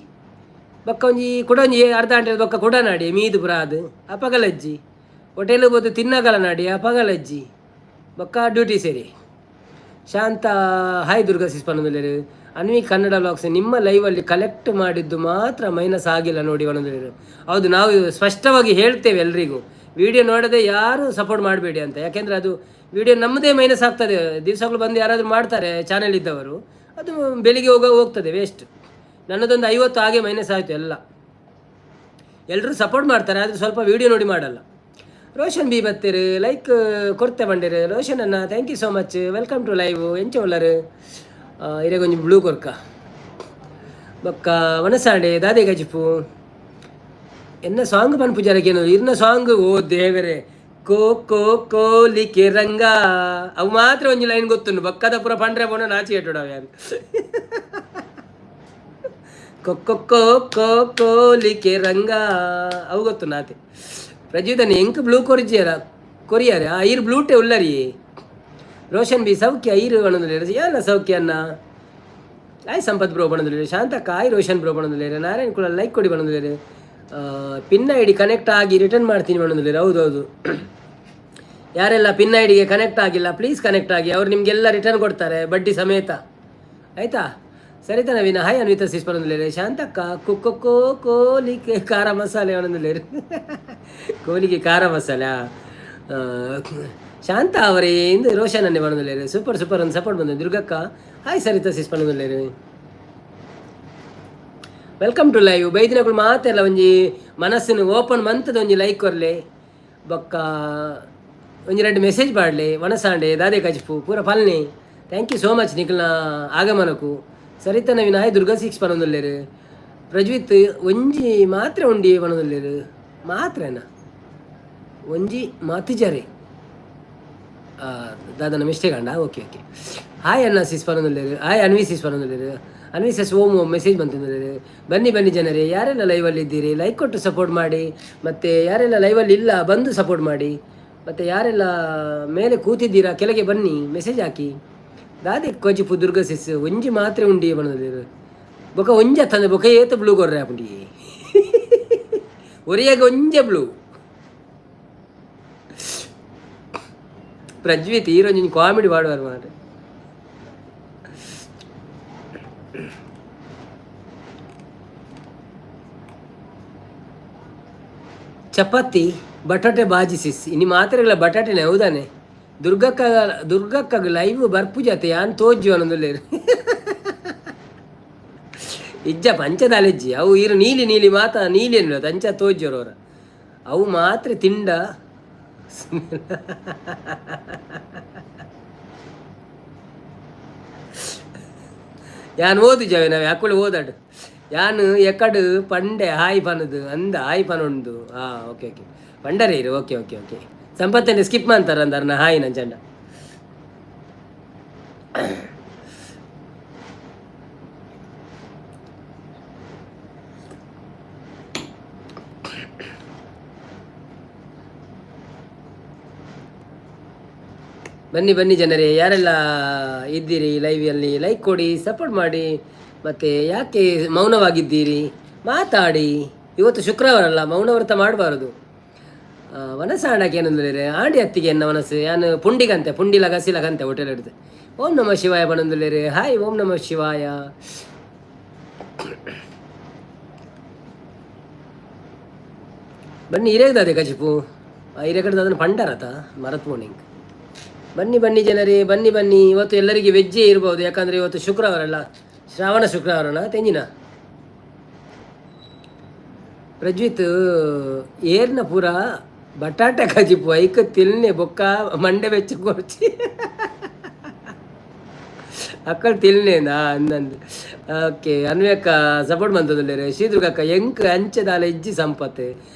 ಬೊಕ್ಕ ಒಂಜಿ ಕುಡ ಒಂಜಿ ಅರ್ಧ ಗಂಟೆ ಬೊಕ್ಕ ಕುಡ ನಾಡಿ ಮೀದು ಪುರ ಅದು ಅಪಗಲಜ್ಜಿ. ಹೋಟೆಲ್ ಬೋದು ತಿನ್ನಗಲ ನಾಡಿ ಅಪಗಲಜ್ಜಿ. ಬೊಕ್ಕ ಡ್ಯೂಟಿ ಸೇರಿ. ಶಾಂತ ಹಾಯ್ ದುರ್ಗಾ ಸಿಸ್ ಪನ್ನೊಂದುಲ್ಲೇರು. ಅನ್ವಿ ಕನ್ನಡ ಬ್ಲಾಗ್ಸ್ ನಿಮ್ಮ ಲೈವಲ್ಲಿ ಕಲೆಕ್ಟ್ ಮಾಡಿದ್ದು ಮಾತ್ರ ಮೈನಸ್ ಆಗಿಲ್ಲ ನೋಡಿ ಪನ್ನೊಂದುಲ್ಲೇರು. ಹೌದು, ನಾವು ಸ್ಪಷ್ಟವಾಗಿ ಹೇಳ್ತೇವೆ ಎಲ್ರಿಗೂ, ವಿಡಿಯೋ ನೋಡದೆ ಯಾರು ಸಪೋರ್ಟ್ ಮಾಡಬೇಡಿ ಅಂತ. ಯಾಕೆಂದರೆ ಅದು ವಿಡಿಯೋ ನಮ್ಮದೇ ಮೈನಸ್ ಆಗ್ತದೆ. ದಿವಸಗಳು ಬಂದು ಯಾರಾದರೂ ಮಾಡ್ತಾರೆ ಚಾನೆಲ್ ಇದ್ದವರು, ಅದು ಬೆಳಿಗ್ಗೆ ಹೋಗ್ತದೆ ವೇಸ್ಟ್. ನನ್ನದೊಂದು 50 ಹಾಗೆ ಮೈನಸ್ ಆಯಿತು ಎಲ್ಲ. ಎಲ್ಲರೂ ಸಪೋರ್ಟ್ ಮಾಡ್ತಾರೆ, ಆದರೆ ಸ್ವಲ್ಪ ವಿಡಿಯೋ ನೋಡಿ ಮಾಡಲ್ಲ. ರೋಷನ್ ಬಿ ಬತ್ತೀರು, ಲೈಕ್ ಕೊರ್ತೆ ಬಂಡಿರು. ರೋಷನ್ ಅಣ್ಣ, thank you so much, welcome to live. ಎಂಚ ಉಲ್ಲರು? ಇರೆಗೊಂಜಿ ಬ್ಲೂ ಕೊರ್ಕ. ಬೊಕ್ಕ ವನಸಾಂಡೆ ದಾದೆ ಕಜಿಪು? ಎನ್ನ ಸಾಂಗ್ ಪನ್ಪುಜಾರಕೇನು ಇರ್ನ ಸಾಂಗ್. ಓ ದೇವರೇ, ಕೋ ಕೋ ಕೋಲಿಕೆ ರಂಗ, ಅವು ಮಾತ್ರ ಒಂಜಿ ಲೈನ್ ಗೊತ್ತುಂಡು. ಬೊಕ್ಕದ ಪೂರ ಪಂಡ್ರೆ ಪೋಣ ನಾಚಿ ಕೇಟೋಡು ಅವು ಯಾನ್. ಕೊ ಕೋ ಕೋ ಕೋಲಿಕೆ ರಂಗ, ಅವು ಗೊತ್ತು ನಾತೆ. ಪ್ರಜ್ವಿತನೆ ಎಂಕ್ ಬ್ಲೂ ಕೊರಿಜಿಯರ ಕೊರಿಯಾರ ಐರ್ ಬ್ಲೂಟೆ ಉಲ್ಲರಿ. ರೋಷನ್ ಬಿ ಸೌಖ್ಯ ಐರು ಬಣದುಲ್ಲೇರು. ಏನ ಸೌಖ್ಯ ಅನ್ನ? ಆಯ್ ಸಂಪತ್ ಬ್ರೋ ಬಣದುಲ್ಲೇರು. ಶಾಂತಕ್ಕ ಆಯ್. ರೋಷನ್ ಬ್ರೋ ಬಣದುಲ್ಲೇರು. ನಾರಾಯಣ್ ಕೂಡ ಲೈಕ್ ಕೊಡಿ ಬಣದುಲ್ಲೇರು. ಪಿನ್ ಐಡಿ ಕನೆಕ್ಟ್ ಆಗಿ ರಿಟರ್ನ್ ಮಾಡ್ತೀನಿ ಬಣದುಲ್ಲೇರು. ಹೌದು ಹೌದು, ಯಾರೆಲ್ಲ ಪಿನ್ ಐಡಿಗೆ ಕನೆಕ್ಟ್ ಆಗಿಲ್ಲ, ಪ್ಲೀಸ್ ಕನೆಕ್ಟ್ ಆಗಿ. ಅವ್ರು ನಿಮಗೆಲ್ಲ ರಿಟರ್ನ್ ಕೊಡ್ತಾರೆ ಬಡ್ಡಿ ಸಮೇತ, ಆಯಿತಾ? ಸರಿತಾ ನವೀನ ಹಾಯ್. ಅನ್ವಿತಾ ಸಿಸ್ ಬಣದುಲ್ಲೇರು. ಶಾಂತಕ್ಕ ಕುಕ್ಕೋ ಕೋ ಕೋಲಿಕೆ ಖಾರ ಮಸಾಲೆ ಬಣದುಲ್ಲೇರು. ಕೋಲಿಗೆ ಖಾರ ಮಸಾಲೆ. ಶಾಂತ ಅವರೇ ಇಂದು ರೋಷನ್ ಅನ್ನೆ ಬಣದುಲ್ಲೇರು. ಸೂಪರ್ ಸೂಪರ್ ಒಂದು ಸಪೋರ್ಟ್ ಬಂದ. ದುರ್ಗಕ್ಕ ಹಾಯ್. ಸರಿತಾ ಸಿಸ್ ಬಣದುಲ್ಲೇರು. Welcome to live. ಬೈದಿನಗಳು ಮಾತೆಲ್ಲ ಒಂಜಿ ಮನಸ್ಸಿನ ಓಪನ್ ಮಂತದ ಒಂಜಿ ಲೈಕ್ ಕೊರ್ಲೆ, ಬೊಕ್ಕ ಒಂಜಿ ರಡ್ಡ್ ಮೆಸೇಜ್ ಪಾಡ್ಲೆ. ವನಸಾಂಡೆ ದಾದೆ ಕಜಿಪು? ಪೂರ ಪಲ್ನೆ. Thank you so much ನಿಕಲ್ನ ಆಗಮನಕು. ಸರಿತಾ ನವೀನ ಹಾಯ್. ದುರ್ಗಾ ಸಿಕ್ಸ್ ಪನೊಂದುಲ್ಲೇರು. ಪ್ರಜ್ವಿತ್ ಒಂಜಿ ಮಾತ್ರೆ ಉಂಡಿ ಪನೊಂದುಲ್ಲೇರು. ಮಾತ್ರೆನಾ? ಒಂಜಿ ಮಾತಿಜಾರೆ ದಾದನ ಮಿಸ್ಟೇಕ್ ಅಂಡ. Okay okay. ಹಾಯ್ ಅಣ್ಣ ಸಿಸ್ ಪನೊಂದುಲ್ಲೇರು. ಹಾಯ್ ಅನ್ವಿ ಸಿಸ್ ಪನೊಂದುಲ್ಲೇರು. ಅನ್ವಿ ಸಿಸ್ ಓಮ್ ಓಮ್ ಮೆಸೇಜ್ ಬಂತಂದ್ರೆ. ಬನ್ನಿ ಬನ್ನಿ ಜನರೇ, ಯಾರೆಲ್ಲ ಲೈವಲ್ಲಿ ಇದ್ದೀರಿ ಲೈಕ್ ಕೊಟ್ಟು ಸಪೋರ್ಟ್ ಮಾಡಿ. ಮತ್ತು ಯಾರೆಲ್ಲ ಲೈವಲ್ಲಿ ಇಲ್ಲ ಬಂದು ಸಪೋರ್ಟ್ ಮಾಡಿ. ಮತ್ತು ಯಾರೆಲ್ಲ ಮೇಲೆ ಕೂತಿದ್ದೀರಾ ಕೆಳಗೆ ಬನ್ನಿ, ಮೆಸೇಜ್ ಹಾಕಿ. ದಾದೆ ಕೊಜಿಪು ದುರ್ಗ ಸಿಸ್? ಒಂಜಿ ಮಾತ್ರೆ ಉಂಡಿ ಬಣ್ಣದಿರು. ಬೊಕ ಒಂಜಿ ಅತ್ತಂದೆ ಬೊಕ ಏತ ಬ್ಲೂ ಕೊರ್ರೆ ಆಪುಂಡಿ? ಒರಿಯಾಗ ಒಂಜೆ ಬ್ಲೂ. ಪ್ರಜ್ವಿತ್ ಈರೊಂಜಿ ಕಾಮಿಡಿ ಪಾಡುವಾರ್ ಮಾರ್ರೆ. ಚಪಾತಿ ಬಟಾಟೆ ಬಾಜಿ ಸಿಸ್. ಇನಿ ಮಾತ್ರೆಗಳ ಬಟಾಟೆನೆ ಹೌದಾನೆ? ದುರ್ಗಕ್ಕ ದುರ್ಗಕ್ಕಗ್ ಲೈವ್ ಬರ್ಪುಜತೆ ಯಾನ್ ತೋಜ್ಜು ಅನ್ನೊಂದುಲ್ಲೆರ್. ಇಜ್ಜ ಪಂಚದಾಲೆಜ್ಜಿ ಅವು. ಇರು ನೀಲಿ ನೀಲಿ ಮಾತ ನೀಲಿ ಅನ್ಲ ಅಂಚ ತೋಜ್ಜೋರು ಅವರ. ಅವು ಮಾತ್ರ ತಿಂಡ. ಯಾನ್ ಓದುಜವೆ ನಾವ್ ಯಾಕುಳು ಓದಾಡು. ಯಾನ್ ಎಕಡು ಪಂಡೆ ಹಾಯ್ ಪನದು ಅಂದ ಹಾಯ್ ಪನೊಂದು. ಹಾ ಓಕೆ ಓಕೆ ಪಂಡರೇ ಇರು. ಓಕೆ ಓಕೆ ಓಕೆ ಸಂಪತ್ತನೆ ಸ್ಕಿಪ್ ಮಾಡ್ತಾರ ಅಂದಾರ ಹಾಯ್ ನಂಚಂಡ. ಬನ್ನಿ ಬನ್ನಿ ಜನರೇ, ಯಾರೆಲ್ಲ ಇದ್ದೀರಿ ಲೈವಲ್ಲಿ ಲೈಕ್ ಕೊಡಿ, ಸಪೋರ್ಟ್ ಮಾಡಿ. ಮತ್ತು ಯಾಕೆ ಮೌನವಾಗಿದ್ದೀರಿ? ಮಾತಾಡಿ. ಇವತ್ತು ಶುಕ್ರವಾರ ಅಲ್ಲ, ಮೌನವ್ರತ ಮಾಡಬಾರದು. ವನಸ ಆಂಡಕ್ಕೆ ಏನಂದ್ರೆ ಆಂಡಿ ಅತ್ತಿಗೆ ಎನ್ನ ಮನಸ್ಸು ಯಾನು ಪುಂಡಿಗಂತೆ ಪುಂಡಿಲ ಗಸಿಲಗಂತೆ ಹೋಟೆಲ್ ಹಿಡಿದು. ಓಂ ನಮ ಶಿವಾಯ ಬನಂದುಲೇರೆ. ಹಾಯ್, ಓಂ ನಮ ಶಿವಾಯ. ಬನ್ನಿ. ಇರೇಗದಾದೆ ಕಜಿಪು ಹಿರೇಕಡೆ ಅದನ್ನು ಪಂಡರತ ಮರತ್ ಮೋರ್ನಿಂಗ್. ಬನ್ನಿ ಬನ್ನಿ ಜನರೇ, ಬನ್ನಿ ಬನ್ನಿ. ಇವತ್ತು ಎಲ್ಲರಿಗೆ ವೆಜ್ಜೇ ಇರ್ಬೋದು, ಯಾಕಂದರೆ ಇವತ್ತು ಶುಕ್ರವಾರ ಅಲ್ಲ, ಶ್ರಾವಣ ಶುಕ್ರವಾರನ ತೆಂಗಿನ. ಪ್ರಜ್ವಿತ್ ಏರ್ನ ಪೂರ ಬಟಾಟೆ ಕಜಿಪು ಐಕ್ ತಿಲ್ನೆ ಬೊಕ್ಕ ಮಂಡೆ ಬೆಚ್ಚ ಕೊರ್ಚಿ ಅಕ್ಕಳು ತಿಲ್ನೇನಾ ಅಂದಂದು. Okay ಅನ್ವೇಕ support ಮಂತದುಲ್ಲೇರೆ. ಶ್ರೀದುರ್ಗಕ್ಕ ಎಂಕ್ ಅಂಚೆದಾಲ ಇಜ್ಜಿ ಸಂಪತ್ತೆ.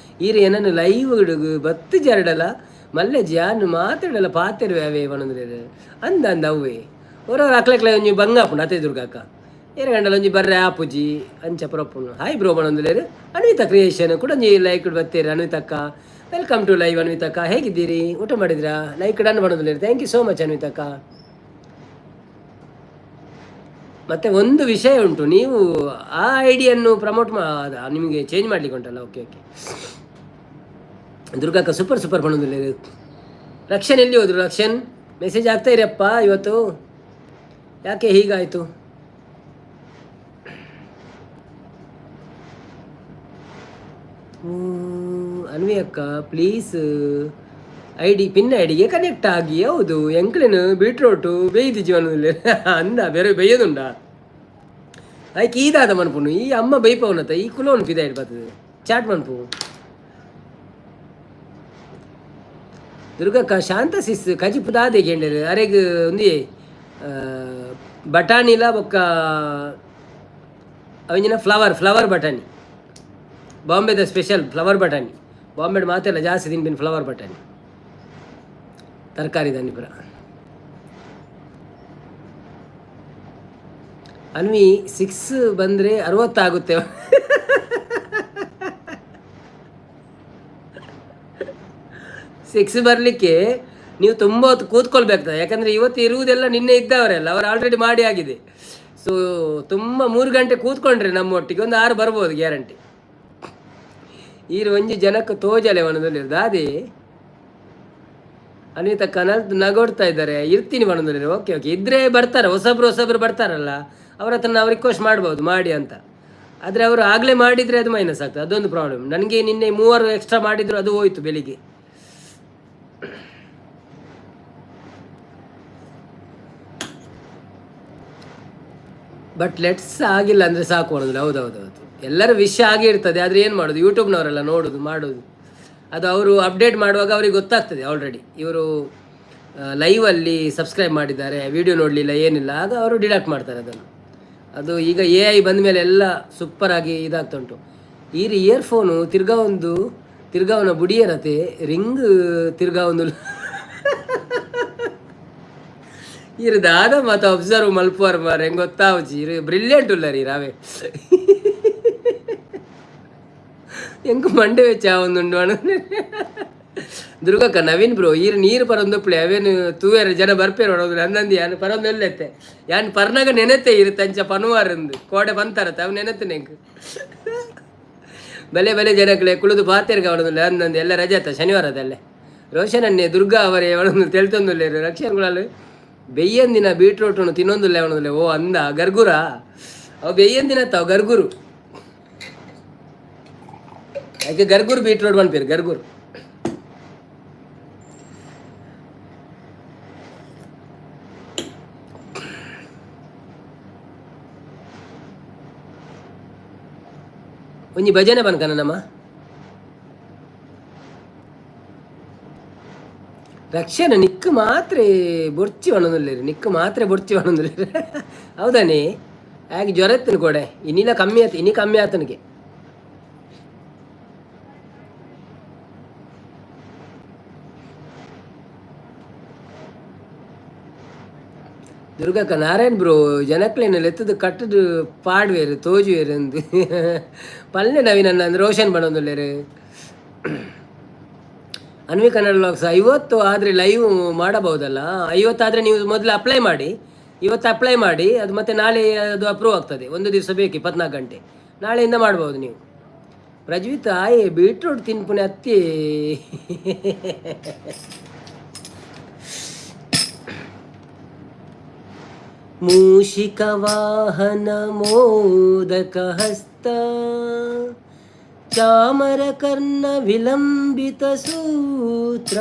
ಈರ್ ಏನನ್ನು ಲೈವ್ ಬತ್ತು ಜರಡಲ ಮಲ್ಲೆ ಜಾನ್ ಮಾತಾಡಲ್ಲ ಪಾತೆರುವೆ ಅವೇ ಪನೊಂದುಲ್ಲೆರ್. ಅಂದ ಅಂದ ಅವ್ವೆ ಒರ ಅಕ್ಲೆಕ್ಲೆ ಒಂಜಿ ಬಂಗ ಆಪುಂಡು ಅತೆ ದುರ್ಗಕ್ಕ. ಏರೆ ಗಂಡಲ ಒಂಜಿ ಬರ್ರೆ ಆಪುಜಿ ಅಂಚ ಪರಪುಂಡು. ಹಾಯ್ ಬ್ರೋ ಪನೊಂದುಲ್ಲೆರ್. ಅನ್ವಿತಾ ಕ್ರಿಯೇಷನ್ ಕೂಡ ಒಂಜಿ ಲೈಕ್ ಬತ್ತೇರು. ಅನ್ವಿತಕ್ಕ welcome to live. ಅನ್ವಿತಕ್ಕ ಹೇಗಿದ್ದೀರಿ? ಊಟ ಮಾಡಿದ್ರಾ? ಲೈಕ್ ಡನ್ ಪನೊಂದುಲ್ಲೆರ್. Thank you so much ಅನ್ವಿತಕ್ಕ. ಮತ್ತು ಒಂದು ವಿಷಯ ಉಂಟು, ನೀವು ಆ ಐಡಿಯನ್ನು ಪ್ರಮೋಟ್ ಮಾ ನಿಮಗೆ ಚೇಂಜ್ ಮಾಡಲಿಕ್ಕೆ ಉಂಟಲ್ಲ. ಓಕೆ ಓಕೆ ದುರ್ಗಕ್ಕ ಸೂಪರ್ ಸೂಪರ್ ಪನೊಂದುಲ್ಲೆರ್. ರಕ್ಷನ್ ಎಲ್ಲಿ ಹೋದ್ರು? ರಕ್ಷನ್ ಮೆಸೇಜ್ ಆಗ್ತಾ ಇರಪ್ಪ. ಇವತ್ತು ಯಾಕೆ ಹೀಗಾಯಿತು? ಅನ್ವಿ ಅಕ್ಕ ಪ್ಲೀಸ್ ಐಡಿ ಪಿನ್ ಐಡಿಗೆ ಕನೆಕ್ಟ್ ಆಗಿ. ಹೌದು, ಎಂಕ್ಲೇನು ಬೀಟ್ರೋಟು ಬೇಯ್ದು ಜೀವನದಲ್ಲಿ ಅಂದ ಬೇರೆ ಬೇಯದುಂಡ ಐಕ್ ಈದಾದ ಮನ್ಪುನು. ಈ ಅಮ್ಮ ಬೈಪವನತ ಈ ಕುಲೋನ್ ಫಿದ ಬರ್ತದೆ ಚಾಟ್ ಮನ್ಪು. ದುರ್ಗಕ್ಕ ಶಾಂತ ಸಿಸ್ ಕಜಿಪು ದಾದೆ ಕೇಂಡರು ಅರೆಗ್ ಒಂದಿ. ಬಟಾಣಿಲ ಬೊಕ್ಕ ಅವಿಂಜಿನ ಫ್ಲವರ್ ಫ್ಲವರ್ ಬಟಾಣಿ, ಬಾಂಬೆದ ಸ್ಪೆಷಲ್ ಫ್ಲವರ್ ಬಟಾಣಿ. ಬಾಂಬೆಡ್ ಮಾತೆಲ್ಲ ಜಾಸ್ತಿ ತಿನ್ಪಿನ ಫ್ಲವರ್ ಬಟಾಣಿ ತರಕಾರಿ ದಾನಿ ಪುರ. ಅನ್ವಿ, 6 ಬಂದರೆ 60 ಆಗುತ್ತೆ. 6 ಬರಲಿಕ್ಕೆ ನೀವು ತುಂಬ ಹೊತ್ತು ಕೂತ್ಕೊಳ್ಬೇಕಾಗ್ತದೆ. ಯಾಕಂದರೆ ಇವತ್ತು ಇರುವುದೆಲ್ಲ ನಿನ್ನೆ ಇದ್ದವರೆಲ್ಲ, ಅವರು ಆಲ್ರೆಡಿ ಮಾಡಿ ಆಗಿದೆ. ಸೊ ತುಂಬ 3 ಗಂಟೆ ಕೂತ್ಕೊಂಡ್ರೆ ನಮ್ಮ ಒಟ್ಟಿಗೆ ಒಂದು 6 ಬರ್ಬೋದು ಗ್ಯಾರಂಟಿ. ಈರು ಒಂಜಿ ಜನಕ್ಕೆ ತೋಜಲೆ ಮನದಲ್ಲಿ ದಾದಿ. ಅನಿತಾ ಕನಲ್ ನಗೋಡ್ತಾ ಇದ್ದಾರೆ. ಇರ್ತೀನಿ ಮನದಲ್ಲಿ. ಓಕೆ ಓಕೆ, ಇದ್ರೆ ಬರ್ತಾರೆ. ಹೊಸಬ್ರು ಹೊಸಬ್ರು ಬರ್ತಾರಲ್ಲ, ಅವ್ರ ಹತ್ರ ನಾವು ರಿಕ್ವೆಸ್ಟ್ ಮಾಡ್ಬೋದು ಮಾಡಿ ಅಂತ. ಆದರೆ ಅವರು ಆಗಲೇ ಮಾಡಿದರೆ ಅದು ಮೈನಸ್ ಆಗ್ತದೆ. ಅದೊಂದು ಪ್ರಾಬ್ಲಮ್. ನನಗೆ ನಿನ್ನೆ ಮೂವರು ಎಕ್ಸ್ಟ್ರಾ ಮಾಡಿದ್ರು, ಅದು ಹೋಯ್ತು ಬೆಳಿಗ್ಗೆ. ಬಟ್ let's ಆಗಿಲ್ಲ ಅಂದರೆ ಸಾಕು ಅನ್ನೋದಿಲ್ಲ. ಹೌದೌದು, ಎಲ್ಲರ ವಿಷಯ ಆಗಿರ್ತದೆ. ಆದರೆ ಏನು ಮಾಡೋದು, ಯೂಟ್ಯೂಬ್ನವರೆಲ್ಲ ನೋಡೋದು ಮಾಡೋದು. ಅದು ಅವರು ಅಪ್ಡೇಟ್ ಮಾಡುವಾಗ ಅವ್ರಿಗೆ ಗೊತ್ತಾಗ್ತದೆ, ಆಲ್ರೆಡಿ ಇವರು ಲೈವಲ್ಲಿ ಸಬ್ಸ್ಕ್ರೈಬ್ ಮಾಡಿದ್ದಾರೆ, ವಿಡಿಯೋ ನೋಡಲಿಲ್ಲ, ಏನಿಲ್ಲ. ಆಗ ಅವರು ಡಿಡಕ್ಟ್ ಮಾಡ್ತಾರೆ ಅದನ್ನು. ಅದು ಈಗ ಎಐ ಬಂದ ಮೇಲೆ ಎಲ್ಲ ಸೂಪರಾಗಿ ಇದಾಗ್ತಾ ಉಂಟು. ಈ ಇಯರ್ಫೋನು ತಿರ್ಗಾ ಒಂದು ತಿರ್ಗಾವನ ಬುಡಿಯರತೆ ರಿಂಗ್ ತಿರ್ಗಾ ಒಂದು ಇರು ದಾದ ಮತ್ತು ಅಬ್ಸರ್ವ್ ಮಲ್ಪುವರ್ ಮಾರೆ, ಹೆಂಗೆ ಗೊತ್ತಾವಜಿ. ಇರು ಬ್ರಿಲಿಯಂಟ್ ಉಲ್ಲರಿ ರಾವೆ. ಎಂಕ್ ಮಂಡೆ ವೆಚ್ಚ ಒಂದುಂಡು ಅಣ್ಣ. ದುರ್ಗಕ್ಕ, ನವೀನ್ ಬ್ರೋ, ಈರು ನೀರು ಪರೊಂದು ಅವೇನು ತೂವೇರ ಜನ ಬರ್ಪೇರು ಹೊಡೋದು ಅಂದಂದು. ಯಾನ್ ಪರೊಂದು ಎಲ್ಲೆತ್ತೆ, ಯಾನ್ ಪರ್ನಾಗ ನೆನೆತೆ ಇರು ತಂಚ ಪನುವಾರಂದು ಕೋಡೆ ಬಂತಾರತ್ತೆ ಅವು ನೆನೆತೆ ನೆಂಕ್. ಬಲೆ ಬಲೆ ಜನಕ್ಲೆ, ಕುಳಿದು ಪಾತೆರ್ಗ ಅವನದು ಅಂದಂದು. ಎಲ್ಲ ರಜೆ ಆತ ಶನಿವಾರದಲ್ಲೇ. ರೋಷನ್ ಅನ್ನೆ, ದುರ್ಗಾ ಅವರೇ ಅವನೊಂದು ತೆಳ್ತೊಂದುಲ್ಲೇರು. ರಕ್ಷಣಗಳು ಬೆಯ್ಯಂದಿನ ಬೀಟ್ರೂಟನ್ನು ತಿನ್ನೊಂದುಲ್ಲೆ ಅವನದುಲ್ಲೆ. ಓ ಅಂದ ಗರ್ಗುರ, ಅವು ಬೆಯ್ಯಂದಿನ ತಾವು ಗರ್ಗುರು. ಯಾಕೆ ಗರ್ಗುರ್ ಬೀಟ್ರೂಟ್ ಪನ್ಪೇರು ಗರ್ಗುರ್. ಒಂಜಿ ಭಜನೆ ಪನ್ಕನ ನಮ್ಮ. ರಕ್ಷಣೆ ನಿಕ್ಕು ಮಾತ್ರೆ ಬೊರ್ಚಿ ಒಣದುಲ್ಲೇರು, ನಿಕ್ಕು ಮಾತ್ರೆ ಬೊರ್ಚಿ ಒಣದುಲ್ಲೇರು. ಹೌದಾನೆ? ಹಾಗೆ ಜ್ವರ ಎತ್ತನು ಕೊಡೆ. ಇನ್ನಿಲ್ಲ, ಕಮ್ಮಿ ಆಯ್ತು, ಇನಿ ಕಮ್ಮಿ ಆತನಿಗೆ. ದುರ್ಗಕ್ಕ, ನಾರಾಯಣ್ ಬ್ರೋ, ಜನಕ್ಲೆನ ಲೆತ್ತದು ಕಟ್ಟದು ಪಾಡ್ವೇರು ತೋಜುವೇರು ಅಂದು ಪಲ್ಲೆ. ನವೀನ್ ಅಂದ್ರೆ ರೋಷನ್ ಬಣೊಂದುಲ್ಲೇರು. ಅನ್ವಿ ಕನ್ನಡ ವ್ಲಾಗ್ಸ್, 50 ಆದರೆ ಲೈವ್ ಮಾಡಬಹುದಲ್ಲ? 50 ಆದರೆ ನೀವು ಮೊದಲು ಅಪ್ಲೈ ಮಾಡಿ. ಇವತ್ತು ಅಪ್ಲೈ ಮಾಡಿ, ಅದು ಮತ್ತೆ ನಾಳೆ ಅದು ಅಪ್ರೂವ್ ಆಗ್ತದೆ. ಒಂದು ದಿವಸ ಬೇಕು, 24 ಗಂಟೆ. ನಾಳೆಯಿಂದ ಮಾಡ್ಬೋದು ನೀವು. ಪ್ರಜ್ವಿತ್, ಆಯೆ ಬೀಟ್ರೂಟ್ ತಿನ್ಪುನೆ ಅತ್ತಿ. ಮೂಷಿಕ ವಾಹನ ಮೋದಕ ಹಸ್ತ ಚಾಮರಕರ್ಣ ವಿಲಂಬಿತ ಸೂತ್ರ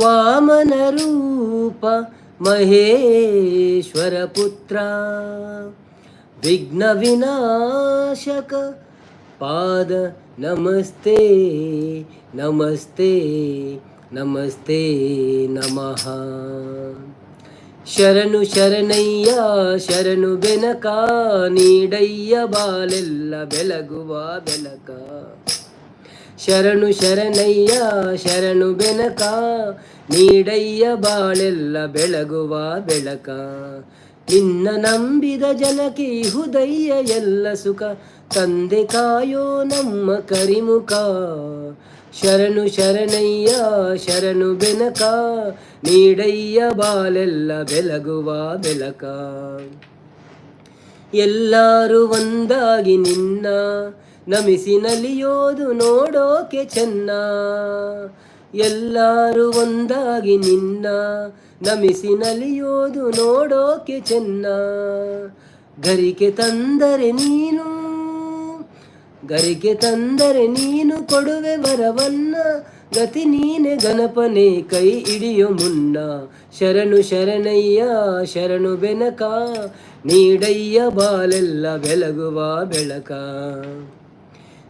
ವಾಮನ ರೂಪ ಮಹೇಶ್ವರ ಪುತ್ರ ವಿಘ್ನ ವಿನಾಶಕ ಪಾದ ನಮಸ್ತೆ ನಮಸ್ತೆ ನಮಸ್ತೆ ನಮಃ. ಶರಣು ಶರಣಯ್ಯ ಶರಣು ಬೆನಕ, ನೀಡಯ್ಯ ಬಾಲೆಲ್ಲ ಬೆಳಗುವ ಬೆಳಕ. ಶರಣು ಶರಣಯ್ಯ ಶರಣು ಬೆನಕ, ನೀಡಯ್ಯ ಬಾಳೆಲ್ಲ ಬೆಳಗುವ ಬೆಳಕ. ನಿನ್ನ ನಂಬಿದ ಜನಕ್ಕೆ ಹುದಯ್ಯ ಎಲ್ಲ ಸುಖ, ತಂದೆ ಕಾಯೋ ನಮ್ಮ ಕರಿಮುಖ. ಶರಣು ಶರಣಯ್ಯ ಶರಣು ಬೆನಕ, ನೀಡಯ್ಯ ಬಾಲೆಲ್ಲ ಬೆಳಗುವ ಬೆಳಕ. ಎಲ್ಲಾರು ಒಂದಾಗಿ ನಿನ್ನ ನಮಿಸಿ ನಲಿಯೋದು ನೋಡೋಕೆ ಚೆನ್ನ. ಎಲ್ಲಾರು ಒಂದಾಗಿ ನಿನ್ನ ನಮಿಸಿ ನಲಿಯೋದು ನೋಡೋಕೆ ಚೆನ್ನ. ಗರಿಕೆ ತಂದರೆ ನೀನು, ಗರಿಕೆ ತಂದರೆ ನೀನು ಕೊಡುವೆ ವರವನ್ನ. ಗತಿ ನೀನೆ ಗಣಪನೆ, ಕೈ ಹಿಡಿಯೋ ಮುನ್ನ. ಶರಣು ಶರಣಯ್ಯ ಶರಣು ಬೆನಕ, ನೀಡಯ್ಯ ಬಾಲೆಲ್ಲ ಬೆಳಗುವ ಬೆಳಕ.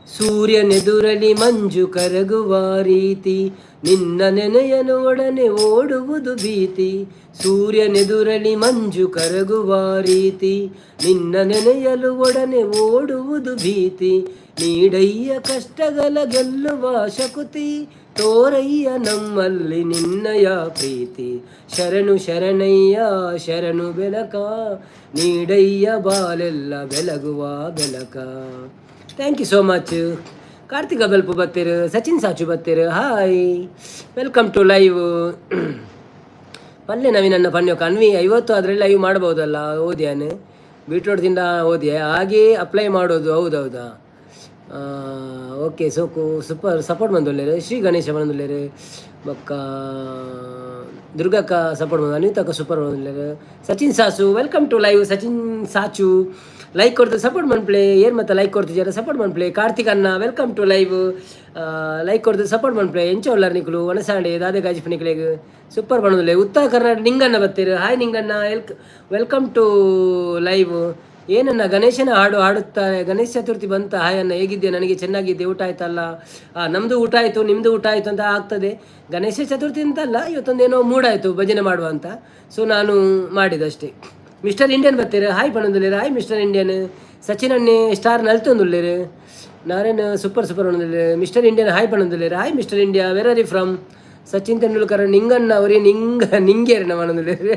ಸೂರ್ಯನೆದುರಲಿ ಮಂಜು ಕರಗುವ ರೀತಿ, ನಿನ್ನ ನೆನೆಯಲು ಒಡನೆ ಓಡುವುದು ಭೀತಿ. ಸೂರ್ಯನೆದುರಲಿ ಮಂಜು ಕರಗುವ ರೀತಿ, ನಿನ್ನ ನೆನೆಯಲು ಒಡನೆ ಓಡುವುದು ಭೀತಿ. ನೀಡಯ್ಯ ಕಷ್ಟಗಳ ಗೆಲ್ಲುವ ಶಕುತಿ, ತೋರಯ್ಯ ನಮ್ಮಲ್ಲಿ ನಿನ್ನಯ ಪ್ರೀತಿ. ಶರಣು ಶರಣಯ್ಯ ಶರಣು ಬೆಲಕ, ನೀಡಯ್ಯ ಬಾಲೆಲ್ಲ ಬೆಲಗುವ ಬೆಲಕ. Thank you so much. Karthika ಬಲ್ಪು ಬತ್ತೀರು, ಸಚಿನ್ ಸಾಚು ಬತ್ತೀರು. Hi, welcome to live. ಪಲ್ಯ ನವೀನನ್ನ ಪನ್ಯೋ ಕನ್ವಿ 50 ಅದರಲ್ಲಿ ಲೈವ್ ಮಾಡ್ಬೋದಲ್ಲ. ಓದ್ಯಾನು ಬೀಟ್ರೋಟ್ದಿಂದ ಓದಿಯೆ ಹಾಗೆ ಅಪ್ಲೈ ಮಾಡೋದು. ಹೌದೌದಾ? ಓಕೆ, ಸೋಕು ಸೂಪರ್ ಸಪೋರ್ಟ್ ಬಂದೊಲ್ಲೇರು. ಶ್ರೀ ಗಣೇಶ ಬಂದೊಲ್ಲೇರು. ಬೊಕ್ಕ ದುರ್ಗಕ್ಕ ಸಪೋರ್ಟ್ ಬಂದ, ಅನಿತಕ್ಕ ಸೂಪರ್ ಬಂದೊಲ್ಲೇರು. Sachin Sasu, welcome to live. Sachin Sachu like ಕೊಡ್ತು ಸಪೋರ್ಟ್ ಮನ್ಪ್ಲೆ. ಏನು ಮತ್ತೆ ಲೈಕ್ ಕೊಡ್ತಿದ್ದಾರೆ? ಸಪೋರ್ಟ್ ಮನ್ಪ್ಲೆ. ಕಾರ್ತಿಕ್ ಅನ್ನ, welcome to live. Like ಕೊಡ್ತು ಸಪೋರ್ಟ್ ಮನ್ಪ್ಲೆ. ಎಂಚ ಉಳ್ಳಾರ್ ನಿಕುಲು? ವನಸಾಂಡೆ ದಾದೆ ಗಾಜಿಪ್ ನಿಕ್ಲೆಗ್ ಸೂಪರ್ ಬಣ್ಣದಲ್ಲಿ. ಉತ್ತರ ಕರ್ನಾಟಕ ನಿಂಗಣ್ಣ ಬತ್ತೀರು. ಹಾಯ್ ನಿಂಗಣ್ಣ, welcome to live. ಏನನ್ನ ಗಣೇಶನ ಹಾಡು ಹಾಡುತ್ತಾರೆ? ಗಣೇಶ ಚತುರ್ಥಿ ಬಂತ. ಹಾಯ್ ಅನ್ನ, ಹೇಗಿದ್ದೆ? ನನಗೆ ಚೆನ್ನಾಗಿದ್ದೆ. ಊಟ ಆಯ್ತಲ್ಲ? ನಮ್ಮದು ಊಟ ಆಯಿತು, ನಿಮ್ಮದು ಊಟ ಆಯಿತು ಅಂತ ಆಗ್ತದೆ. ಗಣೇಶ ಚತುರ್ಥಿ ಅಂತಲ್ಲ, ಇವತ್ತೊಂದೇನೋ ಮೂಡಾಯಿತು ಭಜನೆ ಮಾಡುವ ಅಂತ. ಸೊ ನಾನು ಮಾಡಿದಷ್ಟೇ. ಮಿಸ್ಟರ್ ಇಂಡಿಯನ್ ಬರ್ತೀರ, ಹಾಯ್ ಪಣಂದುಲ್ಲೇರು. Hi mister Indian. ಸಚಿನ್ ಅಣ್ಣೆ ಸ್ಟಾರ್ ನಲ್ತೊಂದುಲ್ಲೇರು. ನಾರೇನು ಸೂಪರ್ ಸೂಪರ್ ಪಣಂದುಲ್ಲೇರು. ಮಿಸ್ಟರ್ ಇಂಡಿಯನ್ ಹಾಯ್ ಪಣಂದುಲ್ಲೇರು. Hi mister India, where are you from? Sachin Tendulkar Ninganna ಅವರೇ ನಿಂಗ ನಿಂಗೇರನ ಪಣಂದುಲ್ಲೇರು.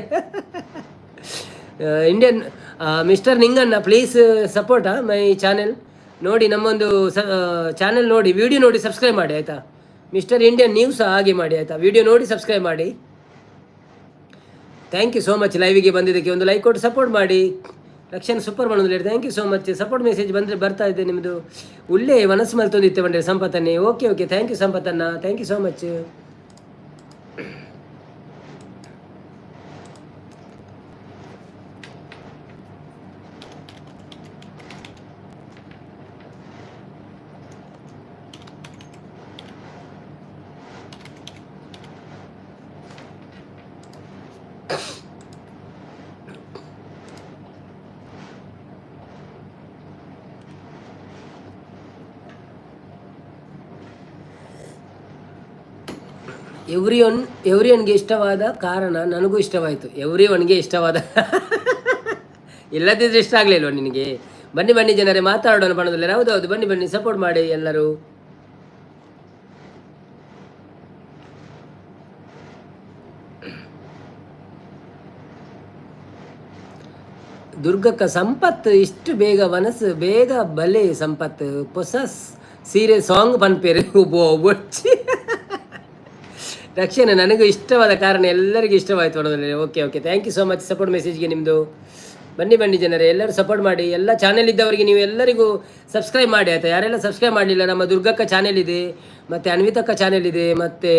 Indian mister Ninganna, please support my channel. ನೋಡಿ, ನಮ್ಮೊಂದು ಸ ಚಾನೆಲ್ ನೋಡಿ, ವಿಡಿಯೋ ನೋಡಿ ಸಬ್ಸ್ಕ್ರೈಬ್ ಮಾಡಿ ಆಯಿತಾ? ಮಿಸ್ಟರ್ ಇಂಡಿಯನ್, ನೀವು ಸಹ ಹಾಗೆ ಮಾಡಿ ಆಯಿತಾ? ವಿಡಿಯೋ ನೋಡಿ ಸಬ್ಸ್ಕ್ರೈಬ್ ಮಾಡಿ. Thank you so much. ಲೈವಿಗೆ ಬಂದಿದ್ದಕ್ಕೆ ಒಂದು ಲೈಕ್ ಕೊಟ್ಟು ಸಪೋರ್ಟ್ ಮಾಡಿ. ರಕ್ಷಣ್ ಸೂಪರ್ ಮಾಡೋದು. Thank you so much. Support message ಬಂದರೆ ಬರ್ತಾ ಇದೆ ನಿಮ್ಮದು. ಉಲ್ಲೇ ಮನಸ್ಸು ಮಲ್ತೊಂದಿತ್ತೆ ಬಂದರೆ ಸಂಪತ್ತನ್ನೇ. ಓಕೆ ಓಕೆ, thank you ಸಂಪತ್ತನ್ನ, thank you so much. Every ಒನ್ಗೆ ಇಷ್ಟವಾದ ಕಾರಣ ನನಗೂ ಇಷ್ಟವಾಯಿತು. ಎವ್ರಿ ಒನ್ಗೆ ಇಷ್ಟವಾದ ಇಲ್ಲದಿದ್ದರೆ ಇಷ್ಟ ಆಗಲಿಲ್ವ ನಿನಗೆ? ಬನ್ನಿ ಬನ್ನಿ ಜನರೇ, ಮಾತಾಡೋಣ ಬಣ್ಣದಲ್ಲಿ. ಹೌದು ಹೌದು, ಬನ್ನಿ ಬನ್ನಿ, ಸಪೋರ್ಟ್ ಮಾಡಿ ಎಲ್ಲರೂ. ದುರ್ಗಕ್ಕ ಸಂಪತ್ತು ಇಷ್ಟು ಬೇಗ ಮನಸ್ಸು ಬೇಗ ಬಲೆ ಸಂಪತ್ತು. ಹೊಸ ಸೀರೆ ಸಾಂಗ್ ಪನ್ಪೇರು ಒಬ್ಬ ರಕ್ಷಣೆ. ನನಗೂ ಇಷ್ಟವಾದ ಕಾರಣ ಎಲ್ಲರಿಗೂ ಇಷ್ಟವಾಯಿತು ನೋಡೋದ್ರಲ್ಲಿ. Okay okay, thank you so much support ಮೆಸೇಜ್ಗೆ ನಿಮ್ಮದು. ಬನ್ನಿ ಬನ್ನಿ ಜನರೇ, ಎಲ್ಲರೂ ಸಪೋರ್ಟ್ ಮಾಡಿ. ಎಲ್ಲ ಚಾನೆಲ್ ಇದ್ದವರಿಗೆ ನೀವು ಎಲ್ಲರಿಗೂ ಸಬ್ಸ್ಕ್ರೈಬ್ ಮಾಡಿ ಆಯಿತಾ? ಯಾರೆಲ್ಲ ಸಬ್ಸ್ಕ್ರೈಬ್ ಮಾಡಲಿಲ್ಲ, ನಮ್ಮ ದುರ್ಗಕ್ಕ ಚಾನೆಲ್ ಇದೆ, ಮತ್ತು ಅನ್ವಿತಕ್ಕ ಚಾನೆಲ್ ಇದೆ, ಮತ್ತು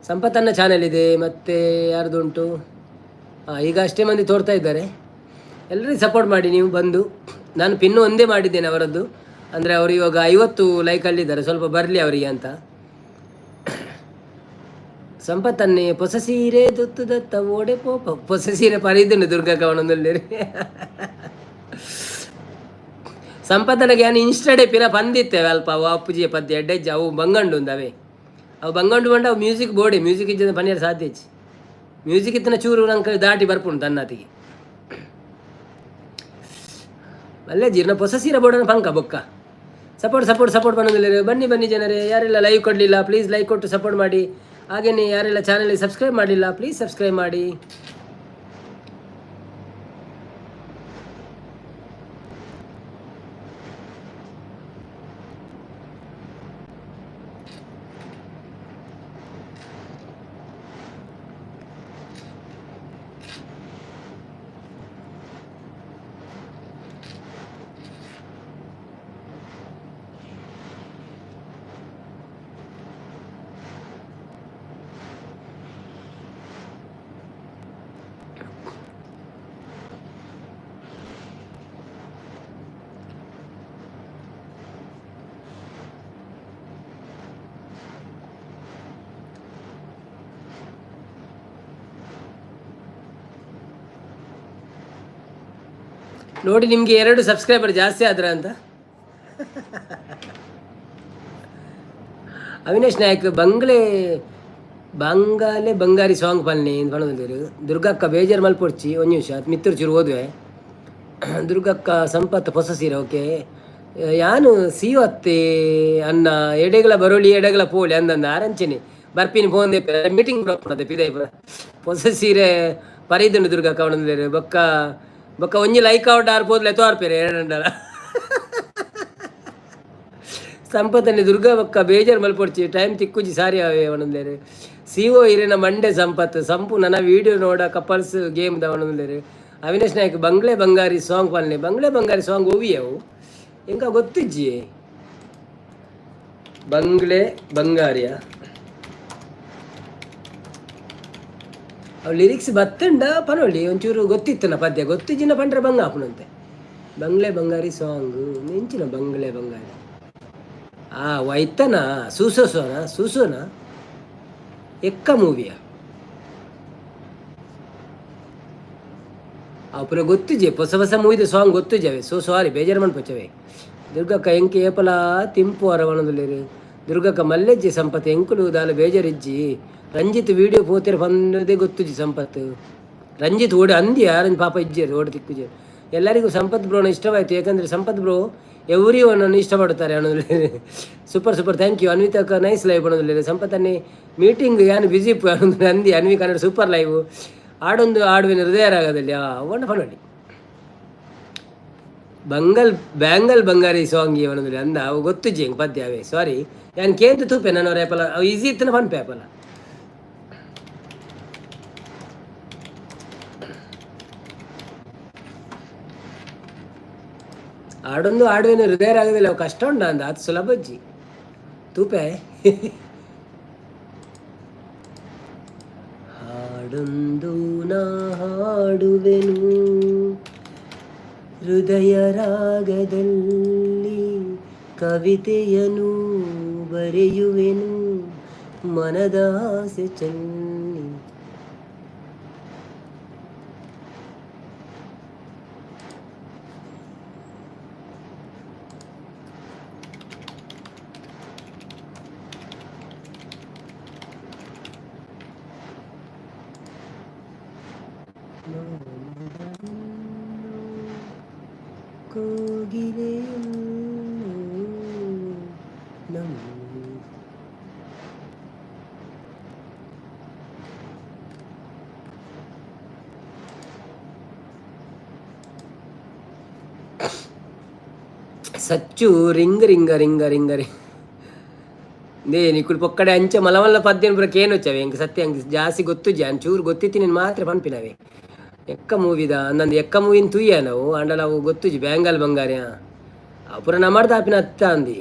ಸಂಪತ್ತನ್ನ ಚಾನೆಲ್ ಇದೆ, ಮತ್ತು ಯಾರ್ದು ಉಂಟು? ಹಾಂ, ಈಗ ಅಷ್ಟೇ ಮಂದಿ ತೋರ್ತಾ ಇದ್ದಾರೆ. ಎಲ್ಲರಿಗೂ ಸಪೋರ್ಟ್ ಮಾಡಿ ನೀವು ಬಂದು. ನಾನು ಪಿನ್ನು ಒಂದೇ ಮಾಡಿದ್ದೇನೆ ಅವರದ್ದು. ಅಂದರೆ ಅವರು ಇವಾಗ 50 ಲೈಕಲ್ಲಿದ್ದಾರೆ, ಸ್ವಲ್ಪ ಬರಲಿ ಅವರಿಗೆ ಅಂತ. ಸಂಪತ್ತನ್ನೇ ಹೊಸ ಸೀರೆ ದುತ್ತು ದತ್ತ ಓಡೆ ಪೋಪ. ಹೊಸ ಸೀರೆ ಪರಿದುಂಡು ದುರ್ಗಾ ಕವನದಲ್ಲಿ. ಸಂಪತ್ತನಗೆ ಯಾನ್ ಇನ್ಸ್ಟಾಡೆ ಪಿರ ಪಂದಿತ್ತೆ ಅಲ್ಪ. ಅವು ಅಪ್ಪುಜಿಯ ಪದ್ಯ ಎಡ್ಡೆಜ್ಜ ಅವು ಬಂಗಂಡು ಉಂದವೇ. ಅವು ಬಂಗಂಡು ಬಂಡ ಅವು ಮ್ಯೂಸಿಕ್ ಬೋಡೆ. ಮ್ಯೂಸಿಕ್ ಇಜ್ಜದ ಪನಿಯರ್ ಸಾಧ್ಯ ಇಜ್ಜಿ. ಮ್ಯೂಸಿಕ್ ಇತ್ತಿನ ಚೂರು ನಂಗೆ ದಾಟಿ ಬರ್ಪುಂಡು ತನ್ನಾತಿಗೆ. ಅಲ್ಲೇ ಜೀರ್ಣ ಹೊಸ ಸೀರೆ ಬೋಡನ ಪಂಕ ಬೊಕ್ಕ. ಸಪೋರ್ಟ್ ಸಪೋರ್ಟ್ ಸಪೋರ್ಟ್ ಮಾಡೋದಿಲ್ಲ. ಬನ್ನಿ ಬನ್ನಿ ಜನರೇ, ಯಾರೆಲ್ಲ ಲೈವ್ ಕೊಡಲಿಲ್ಲ ಪ್ಲೀಸ್ ಲೈಕ್ ಕೊಟ್ಟು ಸಪೋರ್ಟ್ ಮಾಡಿ. ಹಾಗೆಯೇ ಯಾರೆಲ್ಲ ಚಾನಲ್ಗೆ ಸಬ್ಸ್ಕ್ರೈಬ್ ಮಾಡಲಿಲ್ಲ ಪ್ಲೀಸ್ ಸಬ್ಸ್ಕ್ರೈಬ್ ಮಾಡಿ. ನೋಡಿ, ನಿಮಗೆ 2 ಸಬ್ಸ್ಕ್ರೈಬರ್ ಜಾಸ್ತಿ ಆದ್ರ ಅಂತ. Avinash Nayak ಬಂಗ್ಲೆ ಬಂಗಾಲೆ ಬಂಗಾರಿ ಸಾಂಗ್ ಪನ್ನೆ ಪನೊಂದುಲ್ಲೆರ್. ದುರ್ಗಕ್ಕ ಬೇಜಾರ್ ಮಲ್ಪೊಡ್ಚಿ, ಒಂಜಿ ನಿಮಿಷ ಮಿತ್ತೂರು ಚೂರು ಓದುವೆ. ದುರ್ಗಕ್ಕ ಸಂಪತ್ ಹೊಸ ಸೀರೆ ಓಕೆ. ಯಾನು ಸಿಯು ಅತ್ತೆ ಅನ್ನ ಎಡೆಗಳ ಬರೋಲಿ ಎಡೆಗಳ ಪೋಲಿ ಅಂದಂದ ಆರಂಚನೆ ಬರ್ಪಿನಿ ಫೋನ್ ಮೀಟಿಂಗ್ ಬರೋಪುನದೆ ಪಿದೈ ಹೊಸ ಸೀರೆ ಪರಿದುಂಡು ದುರ್ಗಕ್ಕ ಪನೊಂದುಲ್ಲೆರ್. ಬೊಕ್ಕ ಬೊಕ್ಕ ಒಂಜಿ ಲೈಕ್ ಅವಡ್ ಆರ್ ಪೋದ್ಲೆ ತೋರ್ಪೆರೆ ಏರಂಡಲ. ಸಂಪತ್ತಲ್ಲಿ ದುರ್ಗಾ ಬೊಕ್ಕ ಬೇಜಾರು ಮಲ್ಪೊಡ್ಚಿ, ಟೈಮ್ ತಿಕ್ಕುಜಿ ಸಾರಿ ಆವೆ ಪನೊಂದುಲ್ಲೆರ್. ಸಿ ಒ ಇರೆನ ಮಂಡೆ ಸಂಪತ್ ಸಂಪು ನನ ವೀಡಿಯೋ ನೋಡ ಕಪಲ್ಸ್ ಗೇಮ್ the ಪನೊಂದುಲ್ಲೆರ್. Avinash Naik bangle Bangari song ಪನ್ಲೆ. ಬಂಗ್ಲೆ ಬಂಗಾರಿ ಸಾಂಗ್ ಒವ್ವಿ ಅವು ಎಂಕ ಗೊತ್ತಿಜ್ಜಿ. ಬಂಗ್ಲೆ ಬಂಗಾರಿಯ ಅವು ಲಿರಿಕ್ಸ್ ಬತ್ತಂಡ ಪನೊಳಿ ಒಂಚೂರು ಗೊತ್ತಿತ್ತನ ಪದ್ಯ ಗೊತ್ತಿಜ್ಜಿನ ಪಂಡ್ರೆ ಬಂಗ ಆಪುನಂತೆ. ಬಂಗ್ಲೆ ಬಂಗಾರಿ ಸಾಂಗ್ ಎಂಚಿನ ಬಂಗ್ಲೆ ಬಂಗಾರಿ ಆ ವೈತನ ಸೂಸೋಸೋನ ಸೂಸೋನ ಎಕ್ಕ ಮೂವಿಯ ಅವು ಪೂರ ಗೊತ್ತಿಜೆ. ಹೊಸ ಹೊಸ ಮೂವಿದ ಸಾಂಗ್ ಗೊತ್ತಿಜವೆ. ಸೊ ಸಾರಿ, ಬೇಜಾರು ಮನ್ಪೊಚ್ಚವೆ. ದುರ್ಗಕ್ಕ ಎಂಕ್ ಏಪಲ ತಿಂಪು ಅರವಣದುಲ್ಲೆರ್. ದುರ್ಗಕ್ಕ ಮಲ್ಲೆಜ್ಜಿ ಸಂಪತ್ ಎಂಕುಲು ದಾಲ ಬೇಜಾರಿಜ್ಜಿ. ರಂಜಿತ್ ವೀಡಿಯೋ ಪೋತೆರ್ ಪಂದೇ ಗೊತ್ತುಜಿ ಸಂಪತ್. ರಂಜಿತ್ ಓಡಿ ಅಂದಿ ಯಾರನ್ ಪಾಪ ಇಜ್ಜೆರ್ ಓಡಿ ತಿಕ್ಕುಜೆರ್. ಎಲ್ಲರಿಗೂ ಸಂಪತ್ ಬ್ರೋನ ಇಷ್ಟವಾಯಿತು, ಯಾಕಂದರೆ ಸಂಪತ್ ಬ್ರೋ ಎವ್ರಿ ಒನ್ನನ್ನು ಇಷ್ಟಪಡುತ್ತಾರೆ ಅನ್ನೋದು. Super super, thank you. ಅನ್ವಿತಕ್ಕ nice live ಅನ್ನೋದಿಲ್ಲ. ಸಂಪತ್ತನ್ನೇ ಮೀಟಿಂಗ್ ಯಾನು ಬಿಸಿ ಅಂದಿ. Anvi Kannada super live. ಆಡೊಂದು ಆಡುವಿನ ಹೃದಯ ರಾಗದಲ್ಲಿ ಅವನ್ನ ಫನೊಲಿ. ಬಂಗಲ್ ಬ್ಯಾಂಗಲ್ ಬಂಗಾರಿ ಸಾಂಗ್ ಅವನೊಂದು ಅಂದ ಅವು ಗೊತ್ತಿಜ್ಜಿ ಹೆಂಗೆ ಪದ್ಯ ಅವೇ. ಸಾರಿ, ಯಾನ್ ಕೇಂದ್ರ ತೂಪೆ ನಾನು ರೇಪಲ ಅವು ಈಸಿ ಇತ್ತನ ಪನ್ಪೆ ಅಪಲ. ಆಡೊಂದು ಆಡುವಿನ ಹೃದಯ ರಾಗದಲ್ಲಿ ಅವು ಕಷ್ಟ ಉಂಡ ಅಂದ ಅದು ಸುಲಭಜ್ಜಿ ತೂಪೆ. ಹಾಡೊಂದು ನಾ ಹಾಡುವೆನು ಹೃದಯ ರಾಗದಲ್ಲಿ, ಕವಿತೆಯನು ಬರೆಯುವೆನು ಮನದ ಆಸೆ ಚೆಲ್ಲಿ. ಕೋಗಿಲೆಯು ನಮ್ಮ Sachu ring ring ring ring ring they ನಿಕುಲು ಪೊಕ್ಕಡೆ ಅಂಚ ಮಲ ಮಲ್ಲ ಪದ್ಯನ ಪೂರ ಕೇನೊಚ್ಚವೆ. ಎಂಕ್ ಸತ್ಯ ಅಂಕ್ ಜಾಸ್ತಿ ಗೊತ್ತುಜ್ಜಿ, ಅಂಚೂರು ಗೊತ್ತಿತ್ತಿ ನೀನು ಮಾತ್ರ ಪನ್ಪಿನವೆ. ಎಕ್ಕ ಮೂವಿದ ಅಂದಂದು ಎಕ್ಕ ಮೂವಿನ ತೂಯ ನಾವು ಅಂಡಲ ಅವು ಗೊತ್ತುಜ್ಜಿ. ಬ್ಯಾಂಗಲ್ ಬಂಗಾರ್ಯ ಅವು ಪೂರ ನಮರ್ದ ಆಪಿನ ಅತ್ತ ಅಂದಿ.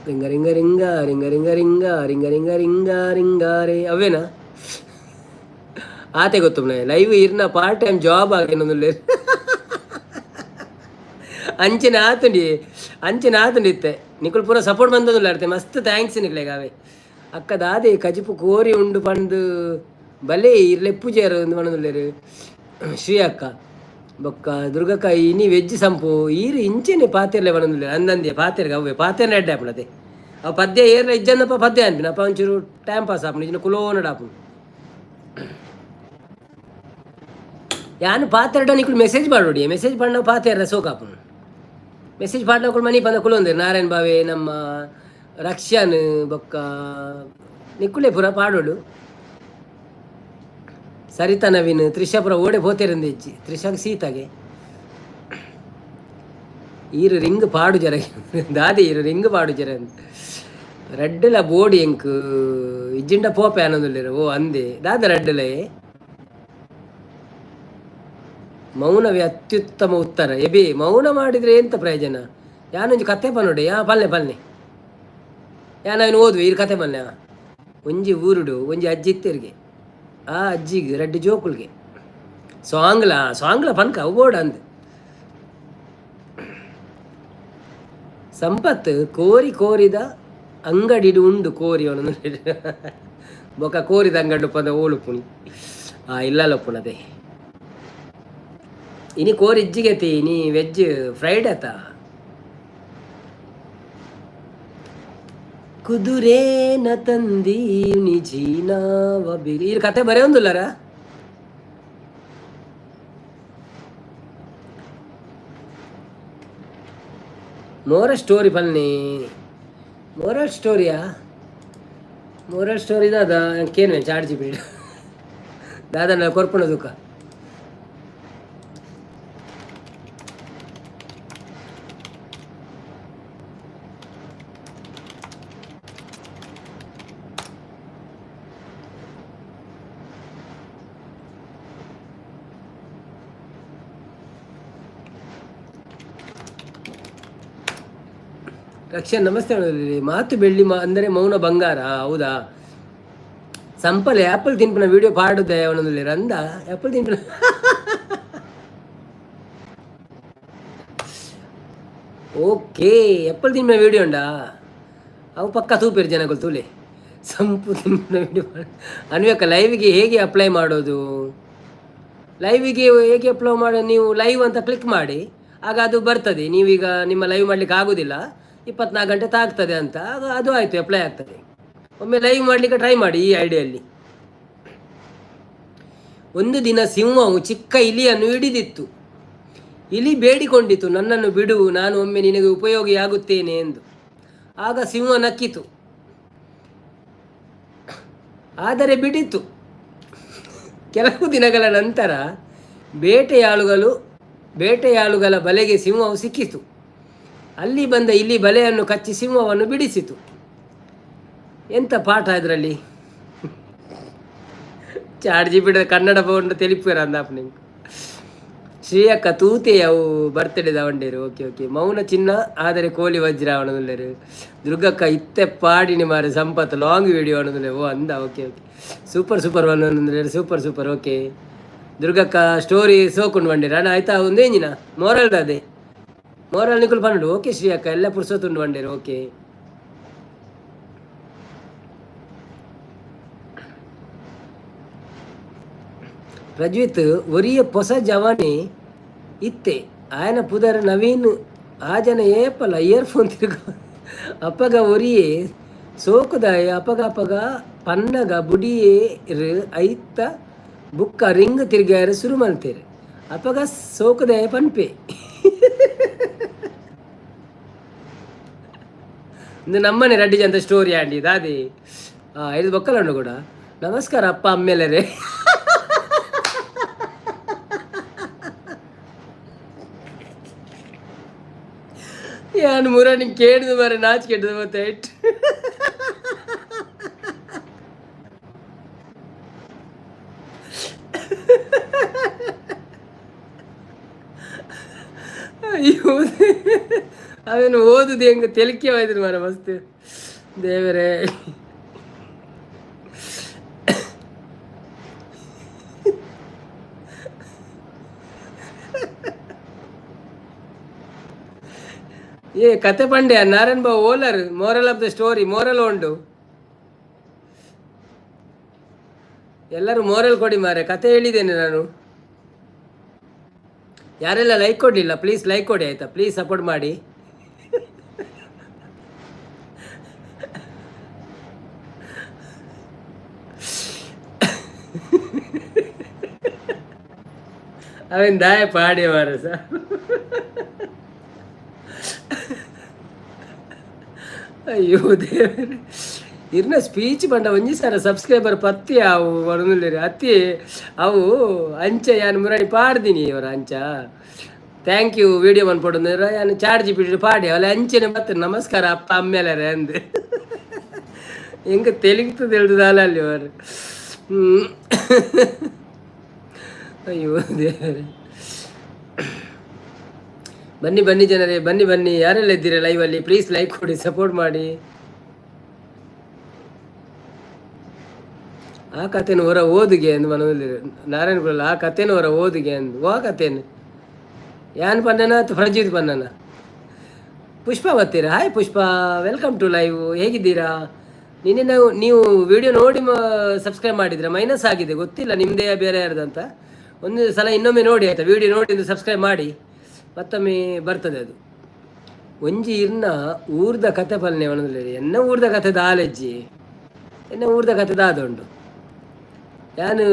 ring ring ring ring ring ring ring ring ring ring ರೇ ಅವೇನಾ ಆತೆ ಗೊತ್ತು. ಲೈವ್ ಇರ್ನ part time job ಆಗೇನೊಂದು ಅಂಚಿನ ಆತುಂಡಿ ಅಂಚಿನ ಆತುಂಡಿ ಇತ್ತೆ. ನಿಕುಲು ಪೂರ ಸಪೋರ್ಟ್ ಬಂದದುಲ್ಲ ಅರ್ತೆ, ಮಸ್ತ್ thanks ನಿಕ್ಲೆಗ್ ಅವೆ. ಅಕ್ಕ ದಾದೆ ಕಜಿಪು ಕೋರಿ ಉಂಡು ಪಂದು ಬಲೆ ಇರ್ಲೆ ಪೂಜೆಯರು ಒಂದು ಪಂಡುಲ್ಲೆರ್ ಶ್ರೀ ಅಕ್ಕ. ಬೊಕ್ಕ ದುರ್ಗಕ್ಕ ಇನಿ ವೆಜ್ ಸಂಪು ಈರು ಇಂಚೆನೆ ಪಾತೆರ್ಲೆ ಪಂಡುಲ್ಲೆರ್. ಅಂದಂದೆ ಪಾತೆರ್ಗ ಅವ್ವೆ ಪಾತೆರ್ನ ಎಡ್ಡೆ ಆಪುಂಡು. ಅವು ಪದ್ಯ ಏರ್ಲ ಇಜ್ಜಂದಪ್ಪ ಪದ್ಯ ಅನ್ಪಿನ ಅಪ್ಪ ಒಂಚೂರು ಟೈಮ್ ಪಾಸ್ ಆಪುಂಡು ಇಜ್ಜಿಂಡ ಕುಲೋನಡ್ ಆಪುಂಡು. ಯಾನ್ ಪಾತೆರಡ ನಿಕುಲು ಮೆಸೇಜ್ ಮಾಡೋಡಿ, ಮೆಸೇಜ್ ಪಂಡ ಪಾತೆರ್ರ ಸೋಕಾಪುಂಡು. ಮೆಸೇಜ್ ಪಾಡ್ನಕುಲು ಮನಿ ಪಂದ ಕುಲೊಂದೆರ್. ನಾರಾಯಣ್ ಬಾವೆ ನಮ್ಮ ರಕ್ಷನ್ ಬೊಕ್ಕ ನಿಕುಲೆ ಪೂರ ಪಾಡೋಡು. ಸರಿತಾ ನವೀನ್ ತ್ರಿಷಾ ಪೂರ ಓಡೆ ಪೋತೆರಂದು ಇಜ್ಜಿ ತ್ರಿಷಾಗ್ ಸೀತಾಗೆ. ಈರು ರಿಂಗ್ ಪಾಡು ಜರ ದಾದಿ ಈರು ರಿಂಗ್ ಪಾಡು ಜರ ರಡ್ಡುಲ ಬೋಡಿ ಎಂಕ್ ಇಜ್ಜಿಂಡ ಪೋಪೆ ಆನಂದುಲ್ಲೆರ್. ಓ ಅಂದೆ ದಾದ ರಡ್ಡುಲ ಮೌನವೇ ಅತ್ಯುತ್ತಮ ಉತ್ತರ. ಎಬಿ ಮೌನ ಮಾಡಿದರೆ ಎಂತ ಪ್ರಯೋಜನ? ಯಾನೊಂಜಿ ಕತೆ ಪನೊಡೆ ಯಾ ಪಲ್ಲೆ ಪಲ್ಲೆ ಯಾನ್ ಅವೆನ್ ಓದುವೆ ಈರ್ ಕತೆ ಪನ್ನೆ. ಒಂಜಿ ಊರುಡು ಒಂಜಿ ಅಜ್ಜಿ ಇತ್ತೆರ್ಗೆ. ಆ ಅಜ್ಜಿಗ್ ರಡ್ಡ್ ಜೋಕುಲ್ಗೆ. ಸಾಂಗ್ಲ ಸಾಂಗ್ಲ ಪನ್ಕ ಅವು ಬೋಡ ಅಂದ್. ಸಂಪತ್ ಕೋರಿ ಕೋರಿದ ಅಂಗಡಿಡು ಉಂಡು ಕೋರಿ ಅವನು. ಬೊಕ ಕೋರಿದ ಅಂಗಡಿ ಪಂದ ಓಲುಪ್ಪುನಿ ಆ ಇಲ್ಲಲಪ್ಪುನದೆ. ಇನಿ ಕೋರಿ ಇಜ್ಜಿಗೆತಿ, ಇನಿ ವೆಜ್ ಫ್ರೈಡ್ ಆತ. ಕುದುರೇನ ತಂದಿ ನಿಜೀನಾವ ಬಿರಿ. ಈ ಕತೆ ಬರೆಯೊಂದುಲ್ಲಾರ? ಮೋರಲ್ ಸ್ಟೋರಿ ಬನ್ನಿ. ಮೋರಲ್ ಸ್ಟೋರಿಯಾ? ಮೋರಲ್ ಸ್ಟೋರಿ ದಾದ ಕೇನು ಚಾರ್ಜ್ ಬಿಡಿ ದಾದ ನಾ ಕೊರ್ಪುಣ ದುಃಖ. ರಕ್ಷಾ ನಮಸ್ತೆ. ಮಾತು ಬೆಳ್ಳಿ ಅಂದರೆ ಮೌನ ಬಂಗಾರ. ಹೌದಾ? ಸಂಪಲ್ ಆ್ಯಪಲ್ ತಿನ್ಪಿನ ವಿಡಿಯೋ ಪಾಡುದೆ ಅವನೊಂದು ರಂದ ಆ್ಯಪಲ್ ತಿನ್ಪಿನ. ಓಕೆ, ಆ್ಯಪಲ್ ತಿನ್ಪಿನ ವಿಡಿಯೋ ಉಂಡಾ? ಅವು ಪಕ್ಕ ತೂಪೇರು ಜನಗಳು ತೂಲೆ. ಸಂಪು ತಿನ್ಪಿನ ವಿಡಿಯೋ. ಅನ್ವೇಕ, ಲೈವ್ಗೆ ಹೇಗೆ ಅಪ್ಲೈ ಮಾಡೋದು? ಲೈವಿಗೆ ಹೇಗೆ ಅಪ್ಲೈ ಮಾಡೋ? ನೀವು ಲೈವ್ ಅಂತ ಕ್ಲಿಕ್ ಮಾಡಿ, ಆಗ ಅದು ಬರ್ತದೆ. ನೀವೀಗ ನಿಮ್ಮ ಲೈವ್ ಮಾಡಲಿಕ್ಕೆ ಆಗೋದಿಲ್ಲ, 24 ಗಂಟೆ ತಾಗ್ತದೆ ಅಂತ. ಆಗ ಅದು ಆಯಿತು, ಅಪ್ಲೈ ಆಗ್ತದೆ. ಒಮ್ಮೆ ಲೈವ್ ಮಾಡಲಿಕ್ಕೆ ಟ್ರೈ ಮಾಡಿ ಈ ಐಡಿಯಲ್ಲಿ. ಒಂದು ದಿನ ಸಿಂಹವು ಚಿಕ್ಕ ಇಲಿಯನ್ನು ಹಿಡಿದಿತ್ತು. ಇಲಿ ಬೇಡಿಕೊಂಡಿತು, "ನನ್ನನ್ನು ಬಿಡು, ನಾನು ಒಮ್ಮೆ ನಿನಗೆ ಉಪಯೋಗಿಯಾಗುತ್ತೇನೆ" ಎಂದು. ಆಗ ಸಿಂಹ ನಕ್ಕಿತು, ಆದರೆ ಬಿಡಿತು. ಕೆಲವು ದಿನಗಳ ನಂತರ ಬೇಟೆಯಾಳುಗಳ ಬಲೆಗೆ ಸಿಂಹವು ಸಿಕ್ಕಿತು. ಅಲ್ಲಿ ಬಂದ ಇಲಿ ಬಲೆಯನ್ನು ಕಚ್ಚಿ ಸಿಂಹವನ್ನು ಬಿಡಿಸಿತು. ಎಂಥ ಪಾಠ ಇದರಲ್ಲಿ? ಚಾಟ್ ಜಿಪಿಟಿ ಕನ್ನಡ ಪೌಂಡ್ ತೆಲಿಪುರ ಅಂದಾಪ್ ನಿಂಗೆ. ಶ್ರೀಯಕ್ಕ ತೂತೆ ಅವು ಬರ್ತಡೆ ದವಂಡೇರು. ಓಕೆ ಓಕೆ, ಮೌನ ಚಿನ್ನ ಆದರೆ ಕೋಲಿ ವಜ್ರ ಅವನದುಲ್ಲೇರು. ದುರ್ಗಕ್ಕ ಇತ್ತೆ ಪಾಡಿನಿ ಮಾರೆ ಸಂಪತ್ ಲಾಂಗ್ ವಿಡಿಯೋ ಅವನದುಲ್ಲೆ. ಓ ಅಂದ. Okay okay, super super one super super. Okay ದುರ್ಗಕ್ಕ, story ಸೋಕುಂಡು ಬಂಡೇರು ಅಣ್ಣ. ಆಯ್ತಾ? ಒಂದೇಂಜಿನ ಮೋರಲ್ ಅದೇ ಮೋರಲ್ ನಿಕುಲ್ ಪನ್ನಡು. ಓಕೆ ಶ್ರೀ ಅಕ್ಕ, ಎಲ್ಲ ಪುರ್ಸೊತ್ತುಂಡು ಬಂಡೇರು. ಓಕೆ. ಪ್ರಜ್ವಿತ್, ಒರಿಯ ಪೊಸ ಜವಾನಿ ಇತ್ತೆ, ಆಯನ ಪುದರ್ ನವೀನ್. ಆ ಜನ ಏಪಲ ಇಯರ್ಫೋನ್ ತಿರ್ಗ ಅಪಗ ಒರಿಯೇ ಸೋಕುದಾಯ ಅಪಗ ಅಪಗ ಪನ್ನಗ ಬುಡಿಯೇರು ಐತ ಬುಕ್ಕ ರಿಂಗ್ ತಿರ್ಗ್ಯಾರ ಸುರು ಮಲ್ತೇರು. ಅಪಗ ಸೋಕುದಾಯ ಪನ್ಪೆ. ಇಂದು ನಮ್ಮನೆ ರಡ್ಡಿ ಜನ ಸ್ಟೋರಿ ಆಂಡಿ ದಾದಿ. ಇದು ಬೊಕ್ಕಲಂಡು ಕೂಡ. ನಮಸ್ಕಾರ ಅಪ್ಪ ಅಮ್ಮೆಲ್ಲರೇ. ಯಾನ್ ಮುರ ನಿಂಗೆ ಕೇಳಿದ ಮಾರೆ, ನಾಚಿಕೆಟ್ಟದ ಮತ್ತೆ. ಅಯ್ಯೋ, ಅವೇನು ಓದುದು ಹೆಂಗೆ ತೆಲಿಕೆ ಹೋಯ್ತು ಮಾರ ಮಸ್ತ್. ದೇವರೇ. ಏ ಕತೆ ಪಂಡ್ಯ Narayan Babu ಓಲರ್? Moral of the story, moral ಉಂಡು. ಎಲ್ಲರೂ ಮೋರಲ್ ಕೊಡಿ ಮಾರೆ. ಕತೆ ಹೇಳಿದ್ದೇನೆ ನಾನು. ಯಾರೆಲ್ಲ ಲೈಕ್ ಕೊಡಲಿಲ್ಲ, ಪ್ಲೀಸ್ ಲೈಕ್ ಕೊಡಿ, ಆಯಿತಾ? ಪ್ಲೀಸ್ ಸಪೋರ್ಟ್ ಮಾಡಿ. ಅವೇನು ದಾಯ ಪಾಡಿ ಮಾರೆ ಸರ್. ಅಯ್ಯೋ ದೇವರೇ. ಇರ್ನ ಸ್ಪೀಚ್ ಪಂಡ ಒಂಜಿ ಸರ ಸಬ್ಸ್ಕ್ರೈಬರ್ ಪತ್ತಿ ಅವು ಬರೋದಿಲ್ಲ ಅತ್ತಿ ಅವು ಅಂಚ ಯಾನ್ ಮುರಾಡಿ ಪಾಡ್ದಿನಿ ಇವರ ಅಂಚ. Thank you. Video ಮನ್ಪೊಡು ಯಾನ್ ಚಾಟ್ ಜಿಪಿಟಿ ಪಾಡಿ ಅವಲೆ ಅಂಚನೆ ಮತ್ತೆ ನಮಸ್ಕಾರ ಅಪ್ಪ ಅಮ್ಮೆಲ್ಲರೆ ಅಂದ್. ಎಂಕ ತೆಲಿಗ್ತದೆ ಹೇಳ್ದುದಾಲ ಅಲ್ಲಿ ಅವರು. ಅಯ್ಯೋ ದೇವರೇ. ಬನ್ನಿ ಬನ್ನಿ ಜನರೇ, ಬನ್ನಿ ಬನ್ನಿ. ಯಾರೆಲ್ಲ ಇದ್ದೀರಾ ಲೈವಲ್ಲಿ, ಪ್ಲೀಸ್ ಲೈಕ್ ಕೊಡಿ, ಸಪೋರ್ಟ್ ಮಾಡಿ. ಆ ಕಥೆನ ಹೊರ ಓದುಗೆ ಅಂದ್ ಮನದಲ್ಲಿ ನಾರಾಯಣ. ಆ ಕಥೆನ ಹೊರ ಓದುಗೆ ಅಂದ್. ಓ ಕಥೆನು ಯಾನ್ ಪನ್ನನ ಅಥವಾ ಪ್ರಜಿತ್ ಪನ್ನನ? ಪುಷ್ಪ ಬರ್ತೀರಾ? Hi Pushpa, welcome to live. ಹೇಗಿದ್ದೀರಾ? ನಿನ್ನೆ ನಾವು ನೀವು ವಿಡಿಯೋ ನೋಡಿ ಸಬ್ಸ್ಕ್ರೈಬ್ ಮಾಡಿದರೆ ಮೈನಸ್ ಆಗಿದೆ, ಗೊತ್ತಿಲ್ಲ ನಿಮ್ಮದೇ ಬೇರೆ ಯಾರ್ದಂತ. ಒಂದು ಸಲ ಇನ್ನೊಮ್ಮೆ ನೋಡಿ ಆಯಿತಾ, ವಿಡಿಯೋ ನೋಡಿ ಒಂದು ಸಬ್ಸ್ಕ್ರೈಬ್ ಮಾಡಿ, ಮತ್ತೊಮ್ಮೆ ಬರ್ತದೆ ಅದು. ಒಂಜಿ ಇರ್ನ ಊರ್ದ ಕತೆ ಪಲ್ನೆ ಒಣದಲ್ಲಿ ಎನ್ನ ಊರ್ದ ಕತೆ ದಾಲೆಜ್ಜಿ, ಎನ್ನ ಊರ್ದ ಕತೆ ದಾದುಂಡು. ಯಾನು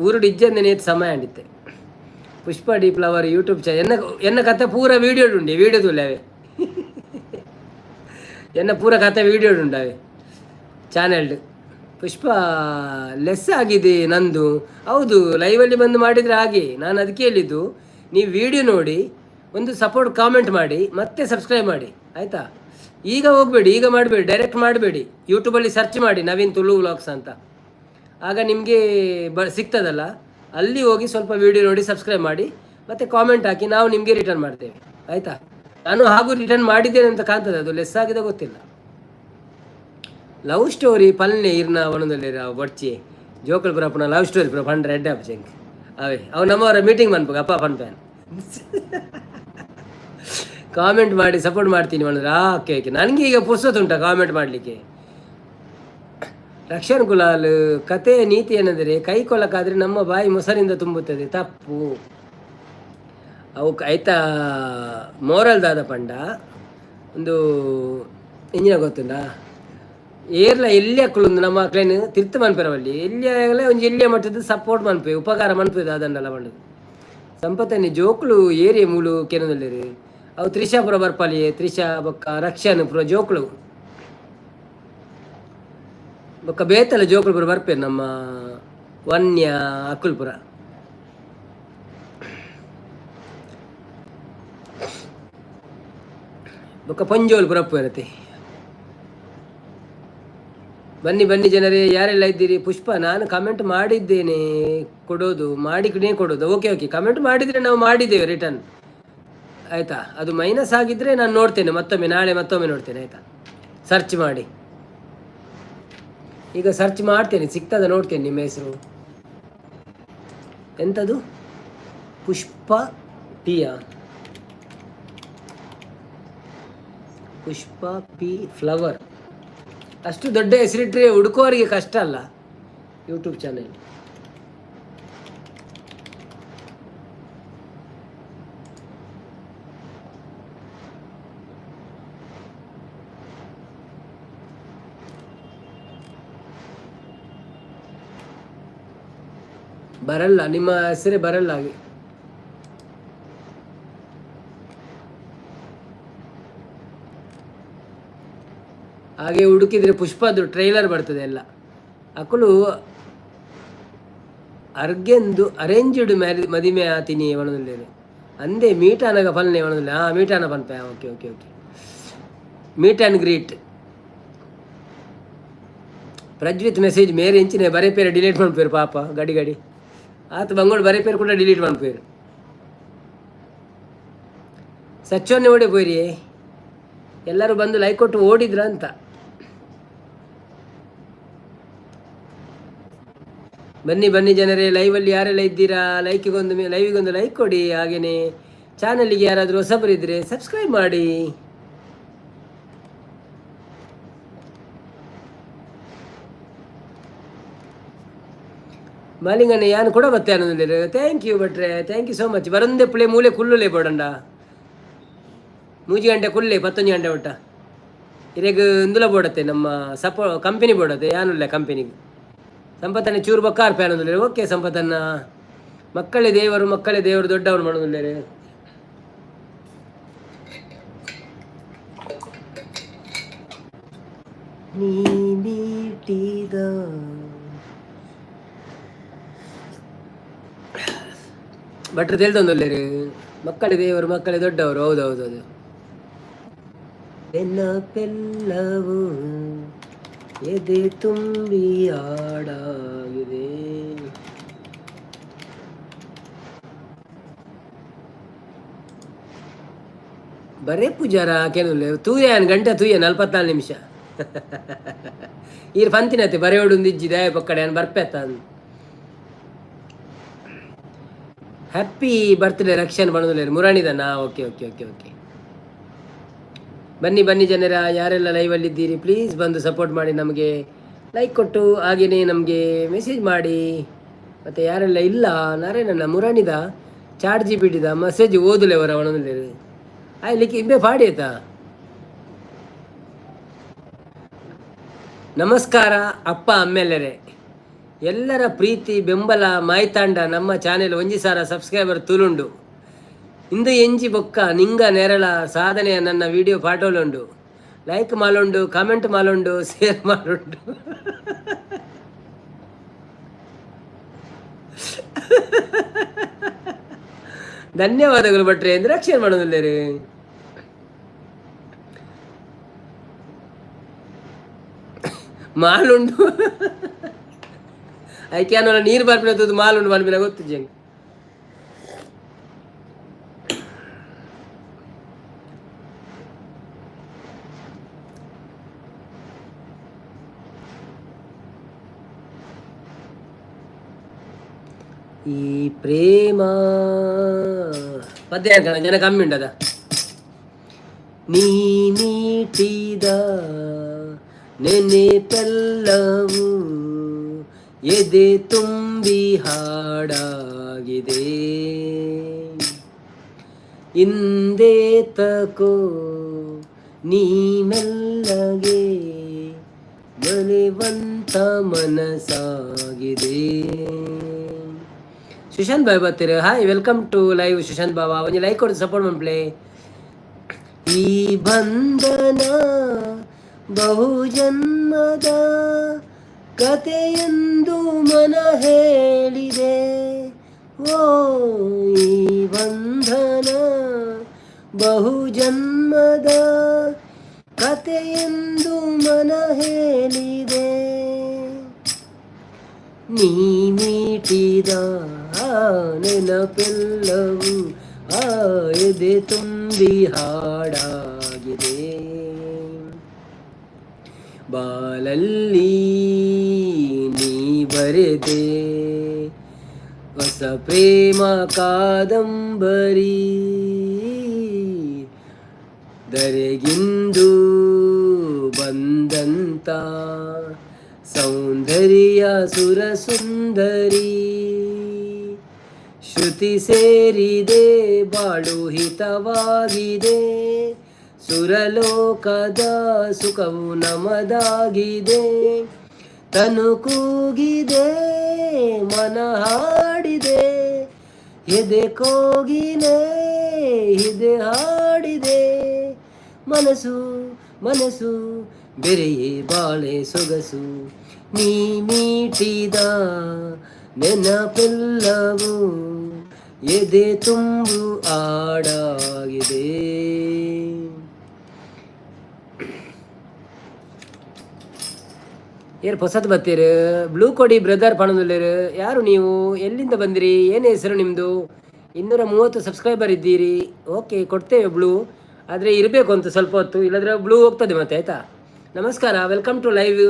ಊರುಡು ಇಜ್ಜಂದೆ ಸಮಯ ಅಂಡಿತ್ತೆ. ಪುಷ್ಪ ಡಿ ಫ್ಲವರ್ ಯೂಟ್ಯೂಬ್ ಚಾನಲ್ ಎನ್ನ ಎನ್ನ ಕತೆ ಪೂರ ವೀಡಿಯೋ ಉಂಡೆ, ವೀಡಿಯೋ ತುಲ್ಲಾವೆ ಎನ್ನ ಪೂರ ಕತೆ ವೀಡಿಯೋ ಉಂಡಾವೆ ಚಾನೆಲ್ಡ್. ಪುಷ್ಪ ಲೆಸ್ ಆಗಿದೆ ನಂದು. ಹೌದು, ಲೈವಲ್ಲಿ ಬಂದು ಮಾಡಿದರೆ ಹಾಗೆ. ನಾನು ಅದಕ್ಕೆ ಹೇಳಿದ್ದು, ನೀವು ವಿಡಿಯೋ ನೋಡಿ ಒಂದು ಸಪೋರ್ಟ್ ಕಾಮೆಂಟ್ ಮಾಡಿ ಮತ್ತೆ ಸಬ್ಸ್ಕ್ರೈಬ್ ಮಾಡಿ ಆಯಿತಾ. ಈಗ ಹೋಗಬೇಡಿ, ಈಗ ಮಾಡಬೇಡಿ, ಡೈರೆಕ್ಟ್ ಮಾಡಬೇಡಿ. ಯೂಟ್ಯೂಬಲ್ಲಿ ಸರ್ಚ್ ಮಾಡಿ ನವೀನ್ ತುಳು ವ್ಲಾಗ್ಸ್ ಅಂತ, ಆಗ ನಿಮಗೆ ಸಿಗ್ತದಲ್ಲ. ಅಲ್ಲಿ ಹೋಗಿ ಸ್ವಲ್ಪ ವೀಡಿಯೋ ನೋಡಿ ಸಬ್ಸ್ಕ್ರೈಬ್ ಮಾಡಿ ಮತ್ತು ಕಾಮೆಂಟ್ ಹಾಕಿ, ನಾವು ನಿಮಗೆ ರಿಟರ್ನ್ ಮಾಡ್ತೇವೆ ಆಯಿತಾ. ನಾನು ಹಾಗೂ ರಿಟರ್ನ್ ಮಾಡಿದ್ದೇನೆ ಅಂತ ಕಾಣ್ತದೆ, ಅದು ಲೆಸ್ ಆಗಿದೆ ಗೊತ್ತಿಲ್ಲ. ಲವ್ ಸ್ಟೋರಿ ಪಲ್ನೆ ಇರ್ನ ಒಣದಲ್ಲಿ ಬೊಡ್ಚಿ ಜೋಕುಲು ಪುರ ಲವ್ ಸ್ಟೋರಿ ಪುರ ಪಂಡ್ರೆ ಎಡ್ಡೆ ಆಪುಜಿ ಅವೇ. ಅವು ನಮ್ಮವರ ಮೀಟಿಂಗ್ ಮನ್ಪುಗ ಅಪ್ಪ ಪನ್ಪೇನ್. ಕಾಮೆಂಟ್ ಮಾಡಿ ಸಪೋರ್ಟ್ ಮಾಡ್ತೀನಿ ಮಾಡಿದ್ರೆ. ಓಕೆ ಓಕೆ, ನನಗೆ ಈಗ ಪುರ್ಸೊತ್ತುಂಟ ಕಾಮೆಂಟ್ ಮಾಡಲಿಕ್ಕೆ. ರಕ್ಷಣ್ ಕುಲಾಲ್, ಕತೆ ನೀತಿ ಏನೆಂದರೆ ಕೈ ಕೊಲಕ್ಕಾದರೆ ನಮ್ಮ ಬಾಯಿ ಮೊಸರಿಂದ ತುಂಬುತ್ತದೆ, ತಪ್ಪು. ಅವು ಐತ ಮೋರಲ್ ದಾದ ಪಂಡ ಒಂದು ಇಂಜಿನ ಗೊತ್ತುಂಡಾ, ಏರ್ಲ ಎಲ್ಲಿ ಅಕ್ಕುಲುಂದು ನಮ್ಮ ಅಕ್ಲೆನ್ ತಿರ್ತು ಮನ್ಪೆರವಲ್ಲಿ ಎಲ್ಲಿ ಆಗಲೇ ಒಂಜಿ ಎಲ್ಲಿಯ ಮಟ್ಟದ ಸಪೋರ್ಟ್ ಮನ್ಪೆ ಉಪಕಾರ ಮನ್ಪೆ ದಾದಂಡಲ ಪಂಡದು. ಸಂಪತ್ತನಿ ಜೋಕುಲು ಏರಿಯ ಮೂಲು ಕೆನದಲ್ಲಿರಿ ಅವು ತ್ರಿಷಾ ಪುರ ಬರ್ಪಾಲಿ, ತ್ರಿಷಾ ಬೊಕ್ಕ ರಕ್ಷನ್ ಪುರ ಜೋಕುಲು ಬೊಕ್ಕ ಬೇತಲ ಜೋಕುಲು ಪುರ ಬರ್ಪೇರು ನಮ್ಮ ವನ್ಯ ಅಕ್ಕುಲ್ಪುರ. ಬೊಕ್ಕ ಪಂಜೋಲ್ ಪುರ ಇರತ್ತೆ. ಬನ್ನಿ ಬನ್ನಿ ಜನರೇ, ಯಾರೆಲ್ಲ ಇದ್ದೀರಿ? ಪುಷ್ಪ, ನಾನು ಕಮೆಂಟ್ ಮಾಡಿದ್ದೇನೆ, ಕೊಡೋದು ಮಾಡಿ ಕೊಡೋದು. ಓಕೆ ಓಕೆ, ಕಮೆಂಟ್ ಮಾಡಿದರೆ ನಾವು ಮಾಡಿದ್ದೇವೆ ರಿಟರ್ನ್ ಆಯಿತಾ. ಅದು ಮೈನಸ್ ಆಗಿದ್ದರೆ ನಾನು ನೋಡ್ತೇನೆ ಮತ್ತೊಮ್ಮೆ, ನಾಳೆ ಮತ್ತೊಮ್ಮೆ ನೋಡ್ತೇನೆ ಆಯಿತಾ. ಸರ್ಚ್ ಮಾಡಿ, ಈಗ ಸರ್ಚ್ ಮಾಡ್ತೇನೆ, ಸಿಗ್ತದ ನೋಡ್ತೇನೆ. ನಿಮ್ಮ ಹೆಸರು ಎಂಥದ್ದು? ಪುಷ್ಪ ಪಿಯಾ, ಪುಷ್ಪ ಪಿ ಫ್ಲವರ್. ಅಷ್ಟು ದೊಡ್ಡ ಹೆಸರಿಟ್ಟರೆ ಹುಡುಕೋರಿಗೆ ಕಷ್ಟ ಅಲ್ಲ ಯೂಟ್ಯೂಬ್ ಚಾನೆಲ್. ಬರಲ್ಲ, ನಿಮ್ಮ ಹೆಸರೇ ಬರಲ್ಲ ಹಾಗೆ. ಹಾಗೆ ಹುಡುಕಿದ್ರೆ ಪುಷ್ಪದ್ದು ಟ್ರೈಲರ್ ಬರ್ತದೆ ಎಲ್ಲ. ಅಕುಲು ಅರ್ಗೆಂದು ಅರೇಂಜ್ಡ್ ಮ್ಯಾರೇಜ್ ಮದಿಮೆ ಆತಿನಿ ಒಣದಲ್ಲೇನೆ ಅಂದೇ ಮೀಟಾನಗ ಫಲ್ನೆ ಒಣದಲ್ಲ. ಹಾಂ, ಮೀಟಾನ ಪನ್ಪೆ. Okay okay okay, meet and greet. Prajwith message ಮೇರೆ ಇಂಚಿನ ಬರೆ ಪೇರು ಡಿಲೀಟ್ ಮನ್ಪೇರು ಪಾಪ ಗಡಿ ಗಡಿ ಆತ ಬಂಗೋಡು ಬರೆ ಪೇರು ಕೂಡ ಡಿಲೀಟ್ ಮನ್ಪೇರು. ಸಚ್ಚೊನ್ನೆ ಓಡಿ ಪೋಯ್ರಿ, ಎಲ್ಲರೂ ಬಂದು ಲೈಕ್ ಕೊಟ್ಟು ಓಡಿದ್ರ ಅಂತ. ಬನ್ನಿ ಬನ್ನಿ ಜನರೇ, ಲೈವಲ್ಲಿ ಯಾರೆಲ್ಲ ಇದ್ದೀರಾ ಲೈಕಿಗೊಂದು ಲೈವಿಗೊಂದು ಲೈಕ್ ಕೊಡಿ. ಹಾಗೆಯೇ ಚಾನಲಿಗೆ ಯಾರಾದರೂ ಹೊಸಬರಿದ್ದರೆ ಸಬ್ಸ್ಕ್ರೈಬ್ ಮಾಡಿ. ಮಾಲಿಂಗಣ್ಣ ಯಾನು ಕೂಡ ಮತ್ತೆ ಅನ್ನೋದಿಲ್ಲ. Thank you ಭಟ್ರೆ, thank you so much. ಬರಂದೆ Phule ಮೂಲೆ ಕುಲ್ಲುಲೆ ಬೋಡಂಡ ಮೂಜಿ ಗಂಟೆ ಕುಲ್ಲೆ ಪತ್ತೊಂಜಿ ಗಂಟೆ ಒಟ್ಟ ಇರೆಗ್ ಇಂದುಲ ಬೋಡತ್ತೆ ನಮ್ಮ ಸಪೋ ಕಂಪನಿ ಬೋಡತ್ತೆ ಯಾನುಲ್ಲ ಕಂಪನಿಗೆ. ಸಂಪತ್ತನ್ನ ಚೂರು ಬಕ್ಕಾರ್ ಪ್ಯಾನೊಂದುಲ್ಲೇರು. ಓಕೆ ಸಂಪತ್ತನ್ನ, ಮಕ್ಕಳೇ ದೇವರು, ಮಕ್ಕಳೇ ದೇವರು ದೊಡ್ಡವನು ಮಾಡೋದಿಲ್ಲ. ನೀ ಮೀಟಿದ ಭಟ್ರು ತೆಲ್ದೊಂದುಲ್ಲೇರು, ಮಕ್ಕಳೇ ದೇವರು, ಮಕ್ಕಳೇ ದೊಡ್ಡವರು. ಹೌದೌದೌದು. ಬೆನ್ನಪೆಲ್ಲವೂ ಎದೆ ತುಂಬಿ ಹಾಡಾಗಿದೆ. ಬರೇ ಪೂಜಾರ ಕೆನುಲ್ಲೆ ತೂಯನ್ ಗಂಟೆ ತೂಯ 44 ನಿಮಿಷ. ಈರ್ ಪಂತಿನತೆ ಬರೆ ಇಜ್ಜಿ ದಯ ಪಕ್ಕಡೆ ಬರ್ಪೆತ್ತ. ಹ್ಯಾಪಿ ಬರ್ತ್ಡೇ ರಕ್ಷನ್ ಬಣದುಲ್ಲೇರು ಮುರಾಣಿದನಾ. Okay okay okay okay. ಬನ್ನಿ ಬನ್ನಿ ಜನರ, ಯಾರೆಲ್ಲ ಲೈವಲ್ಲಿದ್ದೀರಿ ಪ್ಲೀಸ್ ಬಂದು ಸಪೋರ್ಟ್ ಮಾಡಿ, ನಮಗೆ ಲೈಕ್ ಕೊಟ್ಟು ಹಾಗೆಯೇ ನಮಗೆ ಮೆಸೇಜ್ ಮಾಡಿ. ಮತ್ತು ಯಾರೆಲ್ಲ ಇಲ್ಲ, ನಾರೇನನ್ನ ಮುರಾಣಿದ ಚಾಟ್ ಜಿ ಬಿಟ್ಟಿದ ಮೆಸೇಜ್ ಓದಲೆ ಅವರ ಅವನೊಂದು ಆಯ್ಲಿಕ್ಕೆ ಇಂಬೆ ಪಾಡಿ ಆಯ್ತಾ. ನಮಸ್ಕಾರ ಅಪ್ಪ ಅಮ್ಮೆಲ್ಲರೇ, ಎಲ್ಲರ ಪ್ರೀತಿ ಬೆಂಬಲ ಮಾಯ್ತಾಂಡ ನಮ್ಮ ಚಾನೆಲ್ 1000 ಸಬ್ಸ್ಕ್ರೈಬರ್ ತುಲುಂಡು. ಇಂದು ಎಂಜಿ ಬೊಕ್ಕ ನಿಂಗ ನೆರಳ ಸಾಧನೆಯ ನನ್ನ ವಿಡಿಯೋ ಪಾಟೋಲುಂಡು. ಲೈಕ್ ಮಾಲುಂಡು, ಕಾಮೆಂಟ್ ಮಾಲುಂಡು, ಶೇರ್ ಮಾಲುಂಡು. ಧನ್ಯವಾದಗಳು ಭಟ್ರೆ ಅಂದ್ರೆ ರಕ್ಷಣೆ ಮಾಡೋದಿಲ್ಲ. ಮಾಲುಂಡು ಐಕೆ ಅನ್ನೋಲ್ಲ, ನೀರು ಬರ್ಪಿನ ಮಾಲುಂಡು ಪನ್ಪಿನ ಗೊತ್ತು ಜಂಗ್. ಈ ಪ್ರೇಮ ಪದ್ಯ ಜನ ಕಮ್ಮಿ ಉಂಟದ. ನೀ ಮೀಟಿದ ನೆನೆಪೆಲ್ಲವೂ ಎದೆ ತುಂಬಿ ಹಾಡಾಗಿದೆ. ಇಂದೇ ತಕೋ ನೀ ಮೆಲ್ಲಗೆ ಮರೆವಂತ ಮನಸಾಗಿದೆ. ಸುಶಾಂತ್ ಬಾಯ್ ಬರ್ತೀರ. Hi, welcome to live Sushant ಬಾಬಾ. ಒಂದು ಲೈಕ್ ಕೊಡು, ಸಪೋರ್ಟ್ ಮಾಡ್ಪ್ಲೇ. ಈ ಬಂಧನ ಬಹುಜನ್ಮದ ಕತೆಯೆಂದು ಮನ ಹೇಳಿದೆ. ಓ ಈ ಬಂಧನ ಬಹುಜನ್ಮದ ಕತೆಯೆಂದು ಮನ ಹೇಳಿದೆ. ನೀ ಮೀಟಿದ ನೆನಪೆಲ್ಲವೂ ಆ ಎದೆ ತುಂಬಿ ಹಾಡಾಗಿದೆ. ಬಾಲಲ್ಲಿ ನೀ ಬರೆದೆ ಹೊಸ ಪ್ರೇಮ ಕಾದಂಬರಿ. ದರೆಗಿಂದು ಬಂದಂತ ಸೌಂದರ್ಯ ಸುರಸುಂದರಿ. ಶ್ರುತಿ ಸೇರಿದೆ, ಬಾಳು ಹಿತವಾಗಿದೆ, ಸುರಲೋಕದ ಸುಖವು ನಮದಾಗಿದೆ. ತನು ಕೂಗಿದೆ, ಮನ ಹಾಡಿದೆ, ಎದೆ ಕೋಗಿಲೆ ಹಿದೆ ಹಾಡಿದೆ. ಮನಸ್ಸು ಮನಸ್ಸು ಬೆರೆಯೇ ಬಾಳೆ ಸೊಗಸು. ನೀ ಮೀಟಿದ ನೆನಪೆಲ್ಲವೂ ಎದೆ ತುಂಬು ಆಡಾಗಿದೆ. ಏರ್ ಹೊಸದು ಬತ್ತೀರು ಬ್ಲೂ ಕೊಡಿ ಬ್ರದರ್ ಪಣದುಲ್ಲೇರು. ಯಾರು ನೀವು, ಎಲ್ಲಿಂದ ಬಂದಿರಿ, ಏನು ಹೆಸರು ನಿಮ್ಮದು? 230 ಸಬ್ಸ್ಕ್ರೈಬರ್ ಇದ್ದೀರಿ. ಓಕೆ, ಕೊಡ್ತೇವೆ ಬ್ಲೂ, ಆದರೆ ಇರಬೇಕು ಅಂತ ಸ್ವಲ್ಪ ಹೊತ್ತು, ಇಲ್ಲದ್ರೆ ಬ್ಲೂ ಹೋಗ್ತದೆ ಮತ್ತೆ, ಆಯಿತಾ? ನಮಸ್ಕಾರ, welcome to live.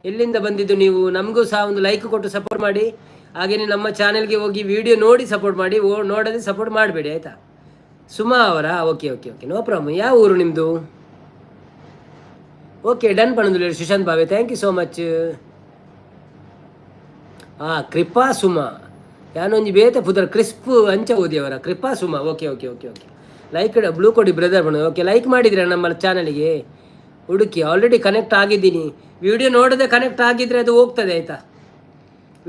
ಎಲ್ಲಿಂದ ಬಂದಿದ್ದು ನೀವು? ನಮಗೂ ಸಹ ಒಂದು ಲೈಕ್ ಕೊಟ್ಟು ಸಪೋರ್ಟ್ ಮಾಡಿ. ಹಾಗೆಯೇ ನಮ್ಮ ಚಾನೆಲ್ಗೆ ಹೋಗಿ ವಿಡಿಯೋ ನೋಡಿ ಸಪೋರ್ಟ್ ಮಾಡಿ, ನೋಡದೆ ಸಪೋರ್ಟ್ ಮಾಡಬೇಡಿ, ಆಯಿತಾ? ಸುಮಾ ಅವರಾ? Okay okay okay, no problem. ಯಾವ ಊರು ನಿಮ್ಮದು? ಓಕೆ, ಡನ್ ಪಣಂದುಲೇರು ಸುಶಾಂತ್ ಬಾವೆ, thank you so much. ಹಾಂ, ಕೃಪಾ ಸುಮಾ ಯಾನೊಂಜಿ ಬೇತೆ ಪುದರ್ ಕ್ರಿಸ್ಪ್ ಅಂಚ ಓದಿ ಅವರ. Kripa Suma, okay okay okay okay. Like blue ಕೊಡಿ ಬ್ರದರ್ ಬಣ್ಣ. ಓಕೆ, ಲೈಕ್ ಮಾಡಿದಿರ ನಮ್ಮ ಚಾನಲಿಗೆ? ಹುಡುಕಿ ಆಲ್ರೆಡಿ ಕನೆಕ್ಟ್ ಆಗಿದ್ದೀನಿ. ವಿಡಿಯೋ ನೋಡದೆ ಕನೆಕ್ಟ್ ಆಗಿದ್ದರೆ ಅದು ಹೋಗ್ತದೆ, ಆಯಿತಾ?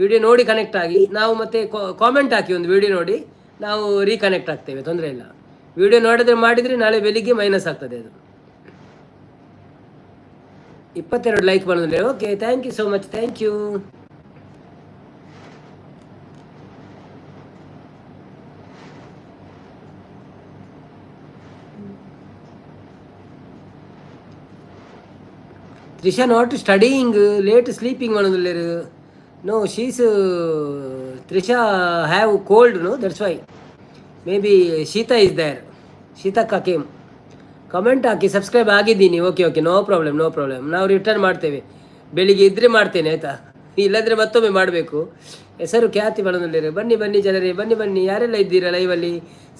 ವಿಡಿಯೋ ನೋಡಿ ಕನೆಕ್ಟ್ ಆಗಿ, ನಾವು ಮತ್ತೆ ಕಾಮೆಂಟ್ ಹಾಕಿ ಒಂದು ವಿಡಿಯೋ ನೋಡಿ, ನಾವು ರೀಕನೆಕ್ಟ್ ಆಗ್ತೇವೆ, ತೊಂದರೆ ಇಲ್ಲ. ವಿಡಿಯೋ ನೋಡಿದ್ರೆ ಮಾಡಿದರೆ ನಾಳೆ ಬೆಳಿಗ್ಗೆ ಮೈನಸ್ ಆಗ್ತದೆ ಅದು. 22 ಲೈಕ್ ಬಂದರೆ. Okay, thank you so much, thank you. Trisha not studying, late sleeping ಮಾಡೋದಿಲ್ಲ. No, she's Trisha have cold, no, that's why maybe ಶೀತ is there. ಶೀತಕ್ಕ came. Comment hockey, subscribe ಆಗಿದ್ದೀನಿ. Okay okay, no problem no problem. ನಾವು return ಮಾಡ್ತೇವೆ, ಬೆಳಿಗ್ಗೆ ಇದ್ದರೆ ಮಾಡ್ತೇನೆ, ಆಯಿತಾ? ಇಲ್ಲಾಂದರೆ ಮತ್ತೊಮ್ಮೆ ಮಾಡಬೇಕು. ಹೆಸರು ಖ್ಯಾತಿ ಬಳನುಳ್ಳೇರು. ಬನ್ನಿ ಬನ್ನಿ ಜನರೇ, ಬನ್ನಿ ಬನ್ನಿ. ಯಾರೆಲ್ಲ ಇದ್ದೀರಾ ಲೈವಲ್ಲಿ,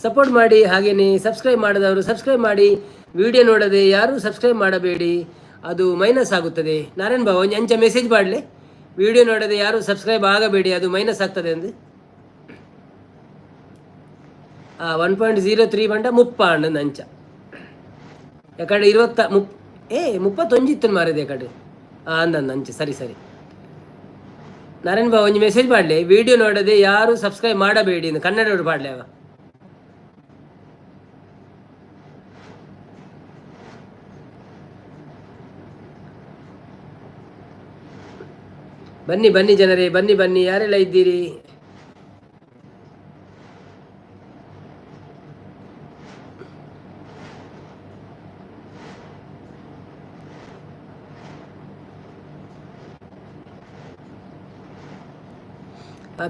ಸಪೋರ್ಟ್ ಮಾಡಿ. ಹಾಗೆಯೇ ಸಬ್ಸ್ಕ್ರೈಬ್ ಮಾಡದವರು ಸಬ್ಸ್ಕ್ರೈಬ್ ಮಾಡಿ. ವಿಡಿಯೋ ನೋಡದೆ ಯಾರೂ ಸಬ್ಸ್ಕ್ರೈಬ್ ಮಾಡಬೇಡಿ, ಅದು ಮೈನಸ್ ಆಗುತ್ತದೆ. ನಾರಾಯಣ್ ಬಾಬು, ಒಂಜಿ ಅಂಚ ಮೆಸೇಜ್ ಮಾಡಲಿ. ವಿಡಿಯೋ ನೋಡದೆ ಯಾರೂ ಸಬ್ಸ್ಕ್ರೈಬ್ ಆಗಬೇಡಿ, ಅದು ಮೈನಸ್ ಆಗ್ತದೆ ಅಂದು. 1.03 ಬಂಡ 30 ಅಂಡ ಅಂಚ. ಯಾಕಂದ್ರೆ 20 ಮುಪ್ ಏ 31 ಇತ್ತು ಮಾರಿದೆ ಕಡೆ. ಅಂದ ಅಂಚೆ. ಸರಿ ಸರಿ ನಾರಾಯಣ್ ಬಾಬು, ಒಂಜಿ ಮೆಸೇಜ್ ಮಾಡಲಿ. ವಿಡಿಯೋ ನೋಡದೆ ಯಾರು ಸಬ್ಸ್ಕ್ರೈಬ್ ಮಾಡಬೇಡಿ ಕನ್ನಡ ಪಾಡ್ಲೆ ಅವ. ಬನ್ನಿ ಬನ್ನಿ ಜನರೇ, ಬನ್ನಿ ಬನ್ನಿ. ಯಾರೆಲ್ಲ ಇದ್ದೀರಿ?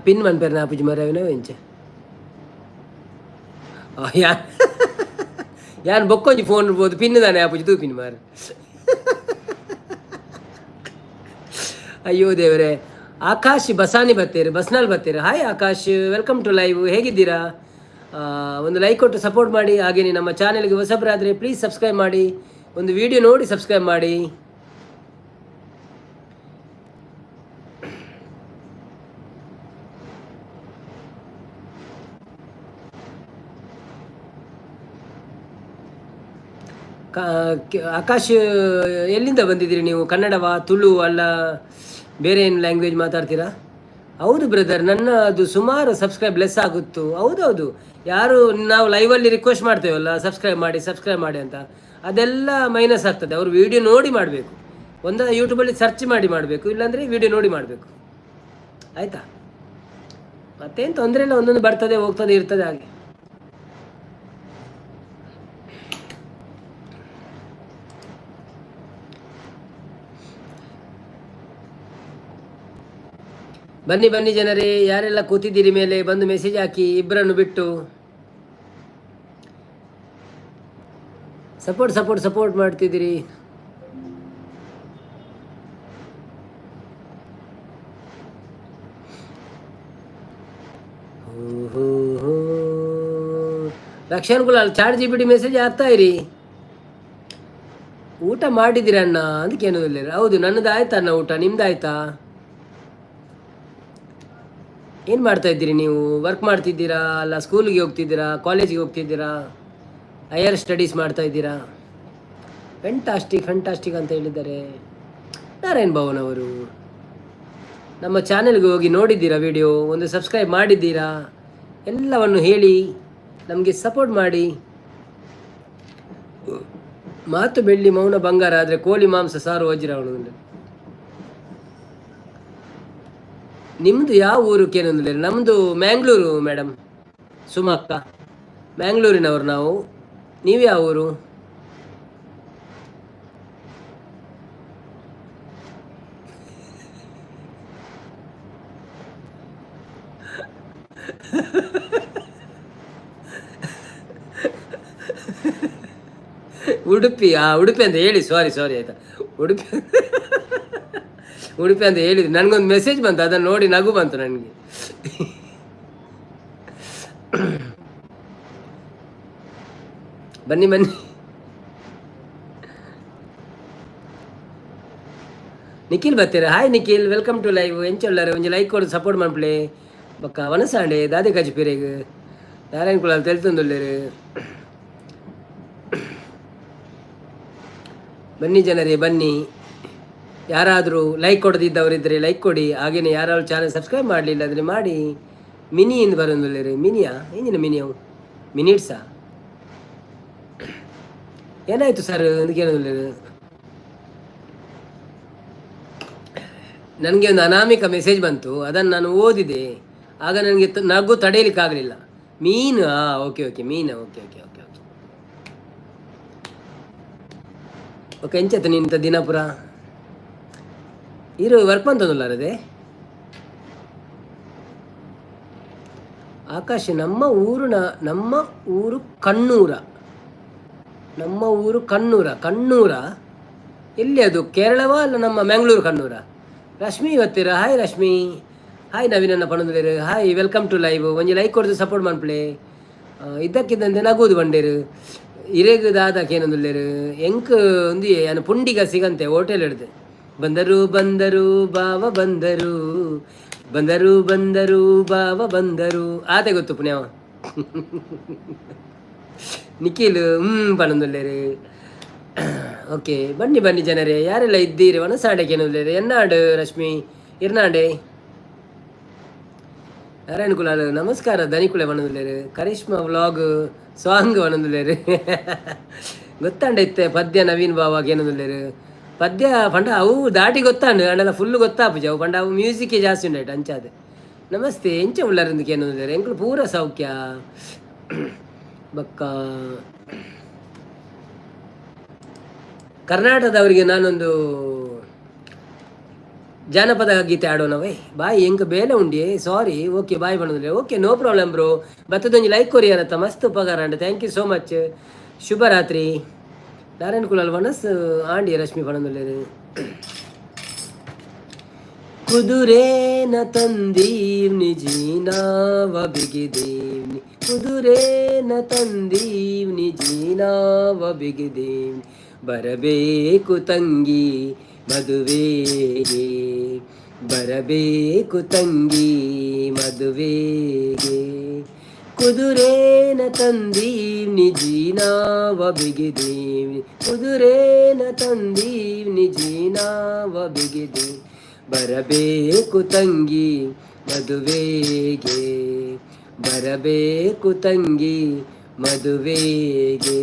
ಪಿನ್ ಮನ್ಪೇರು ನಾಪುಜಿ ಮರವಿನ ಎಂಚೆ ಯಾನ್ ಯಾನ್ ಬೊಕ್ಕೊಂಜಿ ಫೋನ್ ಇರ್ಬೋದು ಪಿನ್ ತಾನೆ ಆಪುಜಿ ತೂಪಿನ ಮಾರು. ಅಯ್ಯೋ ದೇವರೇ. ಆಕಾಶ್ ಬಸಾನಿ ಬತ್ತೀರಿ, ಬಸ್ನಲ್ಲಿ ಬತ್ತೀರಿ. Hi Akash, welcome to live. ಹೇಗಿದ್ದೀರಾ? ಒಂದು ಲೈಕ್ ಕೊಟ್ಟು ಸಪೋರ್ಟ್ ಮಾಡಿ. ಹಾಗೆಯೇ ನಮ್ಮ ಚಾನೆಲ್ಗೆ ಹೊಸಬರಾದರೆ ಪ್ಲೀಸ್ ಸಬ್ಸ್ಕ್ರೈಬ್ ಮಾಡಿ. ಒಂದು ವಿಡಿಯೋ ನೋಡಿ ಸಬ್ಸ್ಕ್ರೈಬ್ ಮಾಡಿ. ಆಕಾಶ್, ಎಲ್ಲಿಂದ ಬಂದಿದ್ದೀರಿ ನೀವು? ಕನ್ನಡವಾ, ತುಳು ಅಲ್ಲ ಬೇರೆ ಏನು ಲ್ಯಾಂಗ್ವೇಜ್ ಮಾತಾಡ್ತೀರಾ? ಹೌದು ಬ್ರದರ್, ನನ್ನ ಅದು ಸುಮಾರು ಸಬ್ಸ್ಕ್ರೈಬ್ ಲೆಸ್ ಆಗುತ್ತು. ಹೌದೌದು, ಯಾರು ನಾವು ಲೈವಲ್ಲಿ ರಿಕ್ವೆಸ್ಟ್ ಮಾಡ್ತೇವಲ್ಲ, ಸಬ್ಸ್ಕ್ರೈಬ್ ಮಾಡಿ ಸಬ್ಸ್ಕ್ರೈಬ್ ಮಾಡಿ ಅಂತ, ಅದೆಲ್ಲ ಮೈನಸ್ ಆಗ್ತದೆ. ಅವರು ವೀಡಿಯೋ ನೋಡಿ ಮಾಡಬೇಕು. ಒಂದು ಯೂಟ್ಯೂಬಲ್ಲಿ ಸರ್ಚ್ ಮಾಡಿ ಮಾಡಬೇಕು, ಇಲ್ಲಾಂದರೆ ವೀಡಿಯೋ ನೋಡಿ ಮಾಡಬೇಕು. ಆಯಿತಾ? ಮತ್ತೇನು ತೊಂದರೆ ಇಲ್ಲ, ಒಂದೊಂದು ಬರ್ತದೆ ಹೋಗ್ತದೆ ಇರ್ತದೆ ಹಾಗೆ. ಬನ್ನಿ ಬನ್ನಿ ಜನರೇ, ಯಾರೆಲ್ಲ ಕೂತಿದ್ದೀರಿ ಮೇಲೆ ಬಂದು ಮೆಸೇಜ್ ಹಾಕಿ. ಇಬ್ಬರನ್ನು ಬಿಟ್ಟು support support support ಮಾಡ್ತಿದ್ದೀರಿ. Rakshan Kulal, chat GPT message ಹಾಕ್ತಾ ಇರಿ. ಊಟ ಮಾಡಿದ್ದೀರಣ್ಣ ಅದಕ್ಕೇನು ಇಲ್ಲ. ಹೌದು, ನನ್ನದು ಆಯ್ತಾ ಅಣ್ಣ ಊಟ? ನಿಮ್ದು ಆಯ್ತಾ? ಏನು ಮಾಡ್ತಾ ಇದ್ದೀರಿ ನೀವು? ವರ್ಕ್ ಮಾಡ್ತಿದ್ದೀರಾ ಅಲ್ಲ ಸ್ಕೂಲಿಗೆ ಹೋಗ್ತಿದ್ದೀರಾ, ಕಾಲೇಜಿಗೆ ಹೋಗ್ತಿದ್ದೀರಾ, ಹೈಯರ್ ಸ್ಟಡೀಸ್ ಮಾಡ್ತಾ ಇದ್ದೀರಾ? ಫ್ಯಾಂಟಾಸ್ಟಿಕ್ ಫ್ಯಾಂಟಾಸ್ಟಿಕ್ ಅಂತ ಹೇಳಿದ್ದಾರೆ ನಾರಾಯಣ್ ಭವನ್ ಅವರು. ನಮ್ಮ ಚಾನೆಲ್ಗೆ ಹೋಗಿ ನೋಡಿದ್ದೀರಾ ವಿಡಿಯೋ? ಒಂದು ಸಬ್ಸ್ಕ್ರೈಬ್ ಮಾಡಿದ್ದೀರಾ? ಎಲ್ಲವನ್ನು ಹೇಳಿ ನಮಗೆ ಸಪೋರ್ಟ್ ಮಾಡಿ. ಮಾತು ಬೆಳ್ಳಿ ಮೌನ ಬಂಗಾರ, ಆದರೆ ಕೋಳಿ ಮಾಂಸ ಸಾರು ವಜ್ರ. ಅವನು ನಿಮ್ಮದು ಯಾವ ಊರು ಕೇನೊಂದಿಲ್ಲ? ನಮ್ಮದು ಮ್ಯಾಂಗ್ಳೂರು ಮೇಡಮ್, ಸುಮಕ್ಕ ಮ್ಯಾಂಗ್ಳೂರಿನವರು ನಾವು. ನೀವು ಯಾವ ಊರು? ಉಡುಪಿ. ಉಡುಪಿ ಅಂತ ಹೇಳಿ, ಸಾರಿ ಸಾರಿ, ಆಯಿತಾ? ಉಡುಪಿ ಉಡುಪಿ ಅಂತ ಹೇಳಿದ್ರು. ನನಗೊಂದು ಮೆಸೇಜ್ ಬಂತು, ಅದನ್ನು ನೋಡಿ ನಗು ಬಂತು ನನಗೆ. ಬನ್ನಿ ಬನ್ನಿ. ನಿಖಿಲ್ ಬರ್ತೀರಾ? Hi Nikhil, welcome to live. ಎಂಚೊಲ್ಲಾರೆ? ಒಂಜಿ ಲೈಕ್ ಕೊಡು, ಸಪೋರ್ಟ್ ಮನ್ಪುಲೆ. ಬೊಕ್ಕ ವನಸಾಂಡೆ ದಾದೆ ಕಜಿಪಿರೇಗ್ ನಾರಾಯಣ ಕುಲಾಲ್ ತೆಲ್ತೊಂದುಲ್ಲೆರ್. ಬನ್ನಿ ಜನರೇ ಬನ್ನಿ. ಯಾರಾದರೂ ಲೈಕ್ ಕೊಡದಿದ್ದವರಿದ್ದರೆ ಲೈಕ್ ಕೊಡಿ. ಹಾಗೆಯೇ ಯಾರಾದರೂ ಚಾನಲ್ ಸಬ್ಸ್ಕ್ರೈಬ್ ಮಾಡಲಿಲ್ಲ ಅಂದರೆ ಮಾಡಿ. ಮಿನಿ ಎಂದು ಬರೋದಿಲ್ಲ ಮಿನಿಯಾ? ಏನಿಲ್ಲ ಮಿನಿ, ಅವು ಮಿನಿಟ್ಸಾ? ಏನಾಯಿತು ಸರ್ ಅದಕ್ಕೇನಿಲ್ಲ. ನನಗೆ ಒಂದು ಅನಾಮಿಕ ಮೆಸೇಜ್ ಬಂತು, ಅದನ್ನು ನಾನು ಓದಿದೆ. ಆಗ ನನಗೆ ನಗು ತಡೆಯಲಿಕ್ಕಾಗಲಿಲ್ಲ. ಮೀನು, ಓಕೆ ಓಕೆ, ಮೀನು, okay okay okay okay okay. ಎಂಚತ್ತು ನಿಂತ ದಿನಪುರ ಇರು ವರ್ಕ್ ಬಂತದಲ್ಲ ಅದೇ. ಆಕಾಶ್, ನಮ್ಮ ಊರಿನ ನಮ್ಮ ಊರು ಕಣ್ಣೂರ. ನಮ್ಮ ಊರು ಕಣ್ಣೂರ. ಕಣ್ಣೂರ ಎಲ್ಲಿ ಅದು? ಕೇರಳವಾ ಅಲ್ಲ ನಮ್ಮ ಮ್ಯಾಂಗ್ಳೂರು ಕಣ್ಣೂರ? ರಶ್ಮಿ ಬತ್ತೀರ. ಹಾಯ್ ರಶ್ಮಿ. ಹಾಯ್ ನವೀನನ್ನ ಪಣಂದುಲೇರು. Hi, welcome to live. ಒಂಜಿ ಲೈಕ್ ಕೊಡ್ದು ಸಪೋರ್ಟ್ ಮನ್ಪುಲೆ. ಇದ್ದಕ್ಕಿದ್ದಂತೆ ನಗೂದು ಬಂಡೇರು. ಇರೆಗ್ ದಾದ ಕೇನೊಂದುಲ್ಲೇರು. ಎಂಕ್ ಒಂದಿ ಯಾನ್ ಪುಂಡಿಗ ಸಿಗಂತೆ ಹೋಟೆಲ್ ಹಿಡ್ದು. ಬಂದರು ಬಂದರು ಬಾವ ಬಂದರು, ಬಂದರು ಬಂದರು ಬಾವ ಬಂದರು. ಆತೆ ಗೊತ್ತು ಪುಣ್ಯವ. ನಿಖಿಲ್ ಪಣಂದುಲ್ಲೇರು. ಓಕೆ, ಬನ್ನಿ ಬನ್ನಿ ಜನರೇ, ಯಾರೆಲ್ಲ ಇದ್ದೀರಿ. ವನಸಾಂಡೆ ಕೇನೊಂದುಲ್ಲೇರು. ಎನ್ನಾಡು ರಶ್ಮಿ ಇರ್ನಾಂಡೆ. ನಾರಾಯಣ ಕುಲಾಲ್ ನಮಸ್ಕಾರ. ದನಿಕುಲೆ ಪಣಂದುಲ್ಲೇರು. ಕರಿಷ್ಮಾ ವ್ಲಾಗ್ ಸಾಂಗ್ ಪಣಂದುಲ್ಲೇರು. ಗೊತ್ತಾಂಡ ಇತ್ತೆ ಪದ್ಯ ನವೀನ್ ಬಾವ ಕೇನೊಂದುಲ್ಲೇರು. ಪದ್ಯ ಪಂಡ ಅವು ದಾಟಿ ಗೊತ್ತಾಂಡು ಅಂಡಲ ಫುಲ್ ಗೊತ್ತಾಪುಜಿ ಅವು. ಪಂಡ ಅವು ಮ್ಯೂಸಿಕ್ ಜಾಸ್ತಿ ಉಂಡಾಯ್ತು ಅಂಚಾದ. ನಮಸ್ತೆ, ಎಂಚ ಉಳ್ಳಾರಂದು ಕೇನೊಂದುಲ್ಲೇರು. ಎಂಕುಲು ಪೂರ ಸೌಖ್ಯ. ಬಕ್ಕ ಕರ್ನಾಟಕದವರಿಗೆ ನಾನೊಂದು ಜಾನಪದ ಗೀತೆ ಆಡೋಣವೇ. ಬಾಯ್, ಎಂಕ್ ಬೇಲೆ ಉಂಡಿ, ಸಾರಿ. ಓಕೆ, ಬಾಯ್ ಪಣಂದ್ರೆ. Okay, no problem bro. ಬತ್ತದೊಂಜಿ ಲೈಕ್ ಕೊರಿಯರತ್ತ, ಮಸ್ತ್ ಉಪಕಾರ and. Thank you so much. ಶುಭರಾತ್ರಿ. ನಾರಾಯಣ ಕುಲಾಲ್ ವನಸ್ ಆಂಡಿ ರಶ್ಮಿ ಪಣಂದುಲ್ಲೇರು. ಕುದುರೇನ ತಂದೀವ್ನಿ ಜೀನಾವ ಬಿಗಿದೇವ್ನಿ, ಕುದುರೇನ ತಂದೀವ್ನಿ ಜೀನಾವ ಬಿಗಿದೇವ್ನಿ, ಬರಬೇಕು ತಂಗಿ ಮದುವೆಗೆ, ಬರಬೇಕು ತಂಗಿ ಮದುವೆಗೆ. ಕುದುರೇನ ತಂದೀವ್ನಿ ಜೀನಾವ ಬಿಗಿದೇವ್ನಿ, ಕುದುರೇನ ತಂದೀವ್ನಿ ಜೀನಾವ ಬಿಗಿದೇವ್ನಿ, ಬರಬೇಕು ತಂಗಿ ಮದುವೆಗೆ, ಬರಬೇಕು ತಂಗಿ ಮದುವೆಗೆ.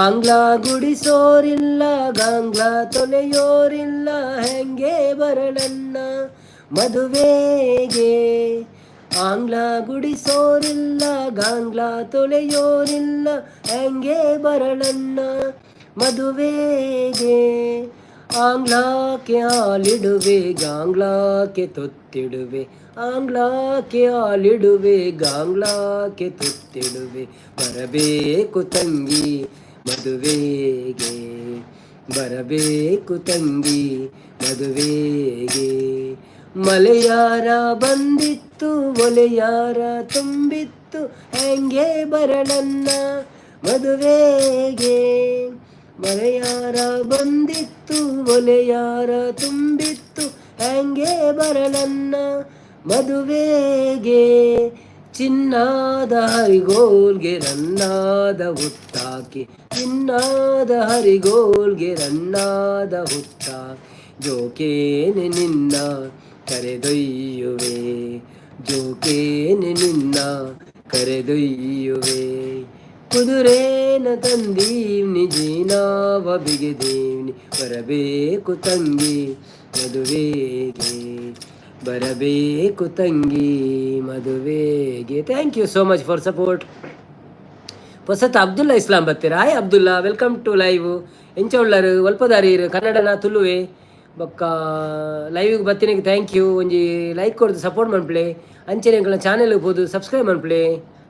ಆಂಗ್ಲ ಗುಡಿಸೋರಿಲ್ಲ, ಗಾಂಗ್ಲ ತೊಲೆಯೋರಿಲ್ಲ, ಹೆಂಗೆ ಬರಳನ್ನ ಮದುವೆಗೆ. ಆಂಗ್ಲ ಗುಡಿಸೋರಿಲ್ಲ, ಗಾಂಗ್ಲ ತೊಳೆಯೋರಿಲ್ಲ, ಹೆಂಗೆ ಬರಳನ್ನ ಮದುವೆಗೆ. ಆಂಗ್ಲಾಕೆ ಹಾಲಿಡುವೆ, ಗಾಂಗ್ಲಾಕೆ ತೊತ್ತಿಡುವೆ, ಆಂಗ್ಲಾಕೆ ಹಾಲಿಡುವೆ, ಗಾಂಗ್ಲಾಕೆ ತೊತ್ತಿಡುವೆ, ಬರಬೇಕು ತಂಗಿ ಮದುವೆಗೆ, ಬರಬೇಕು ತಂಗಿ ಮದುವೆಗೆ. ಮಲೆಯಾರ ಬಂದಿತ್ತು, ಒಲೆಯಾರ ತುಂಬಿತ್ತು, ಹೆಂಗೆ ಬರಳನ್ನ ಮದುವೆಗೆ. ಮಲೆಯಾರ ಬಂದಿತ್ತು, ಒಲೆಯಾರ ತುಂಬಿತ್ತು, ಹೆಂಗೆ ಬರಳನ್ನ ಮದುವೆಗೆ. ಚಿನ್ನಾದ ಹರಿಗೋಲ್ಗೆ ರನ್ನಾದ ಹುತ್ತಾಕಿ, ಚಿನ್ನಾದ ಹರಿಗೋಲ್ಗೆ ರನ್ನಾದ ಹುತ್ತ, ಜೋಕೇನೆ ನಿನ್ನ ಕರೆದೊಯ್ಯುವೆ, ಜೋಕೇನೆ ನಿನ್ನ ಕರೆದೊಯ್ಯುವೆ. ಕುದುರೇನ ತಂದೀವ್ನಿ ಜೀನಾವ ಬಿಗಿದೀವ್ನಿ, ಬರಬೇಕು ತಂಗಿ ಮದುವೆಗೆ, ಬರಬೇಕು ತಂಗಿ ಮದುವೆಗೆ. Thank you so much for support. ಹೊಸತ Abdullah Islam ಬತ್ತೀರ. Hi Abdullah, welcome to live. ಎಂಚ ಉಳ್ಳರು? ಒಲ್ಪದಾರೀರು? ಕನ್ನಡನ ತುಳುವೆ? ಬೊಕ್ಕ ಲೈವ್ಗೆ ಬತ್ತಿನಕ್ಕೆ thank you. ಒಂಜಿ ಲೈಕ್ ಕೊಡ್ದು ಸಪೋರ್ಟ್ ಮನ್ಪುಲೆ. ಅಂಚನೆ ಎಂಕಲ್ನ ಚಾನೆಲ್ ಪೋದು ಸಬ್ಸ್ಕ್ರೈಬ್ ಮನ್ಪುಲೆ.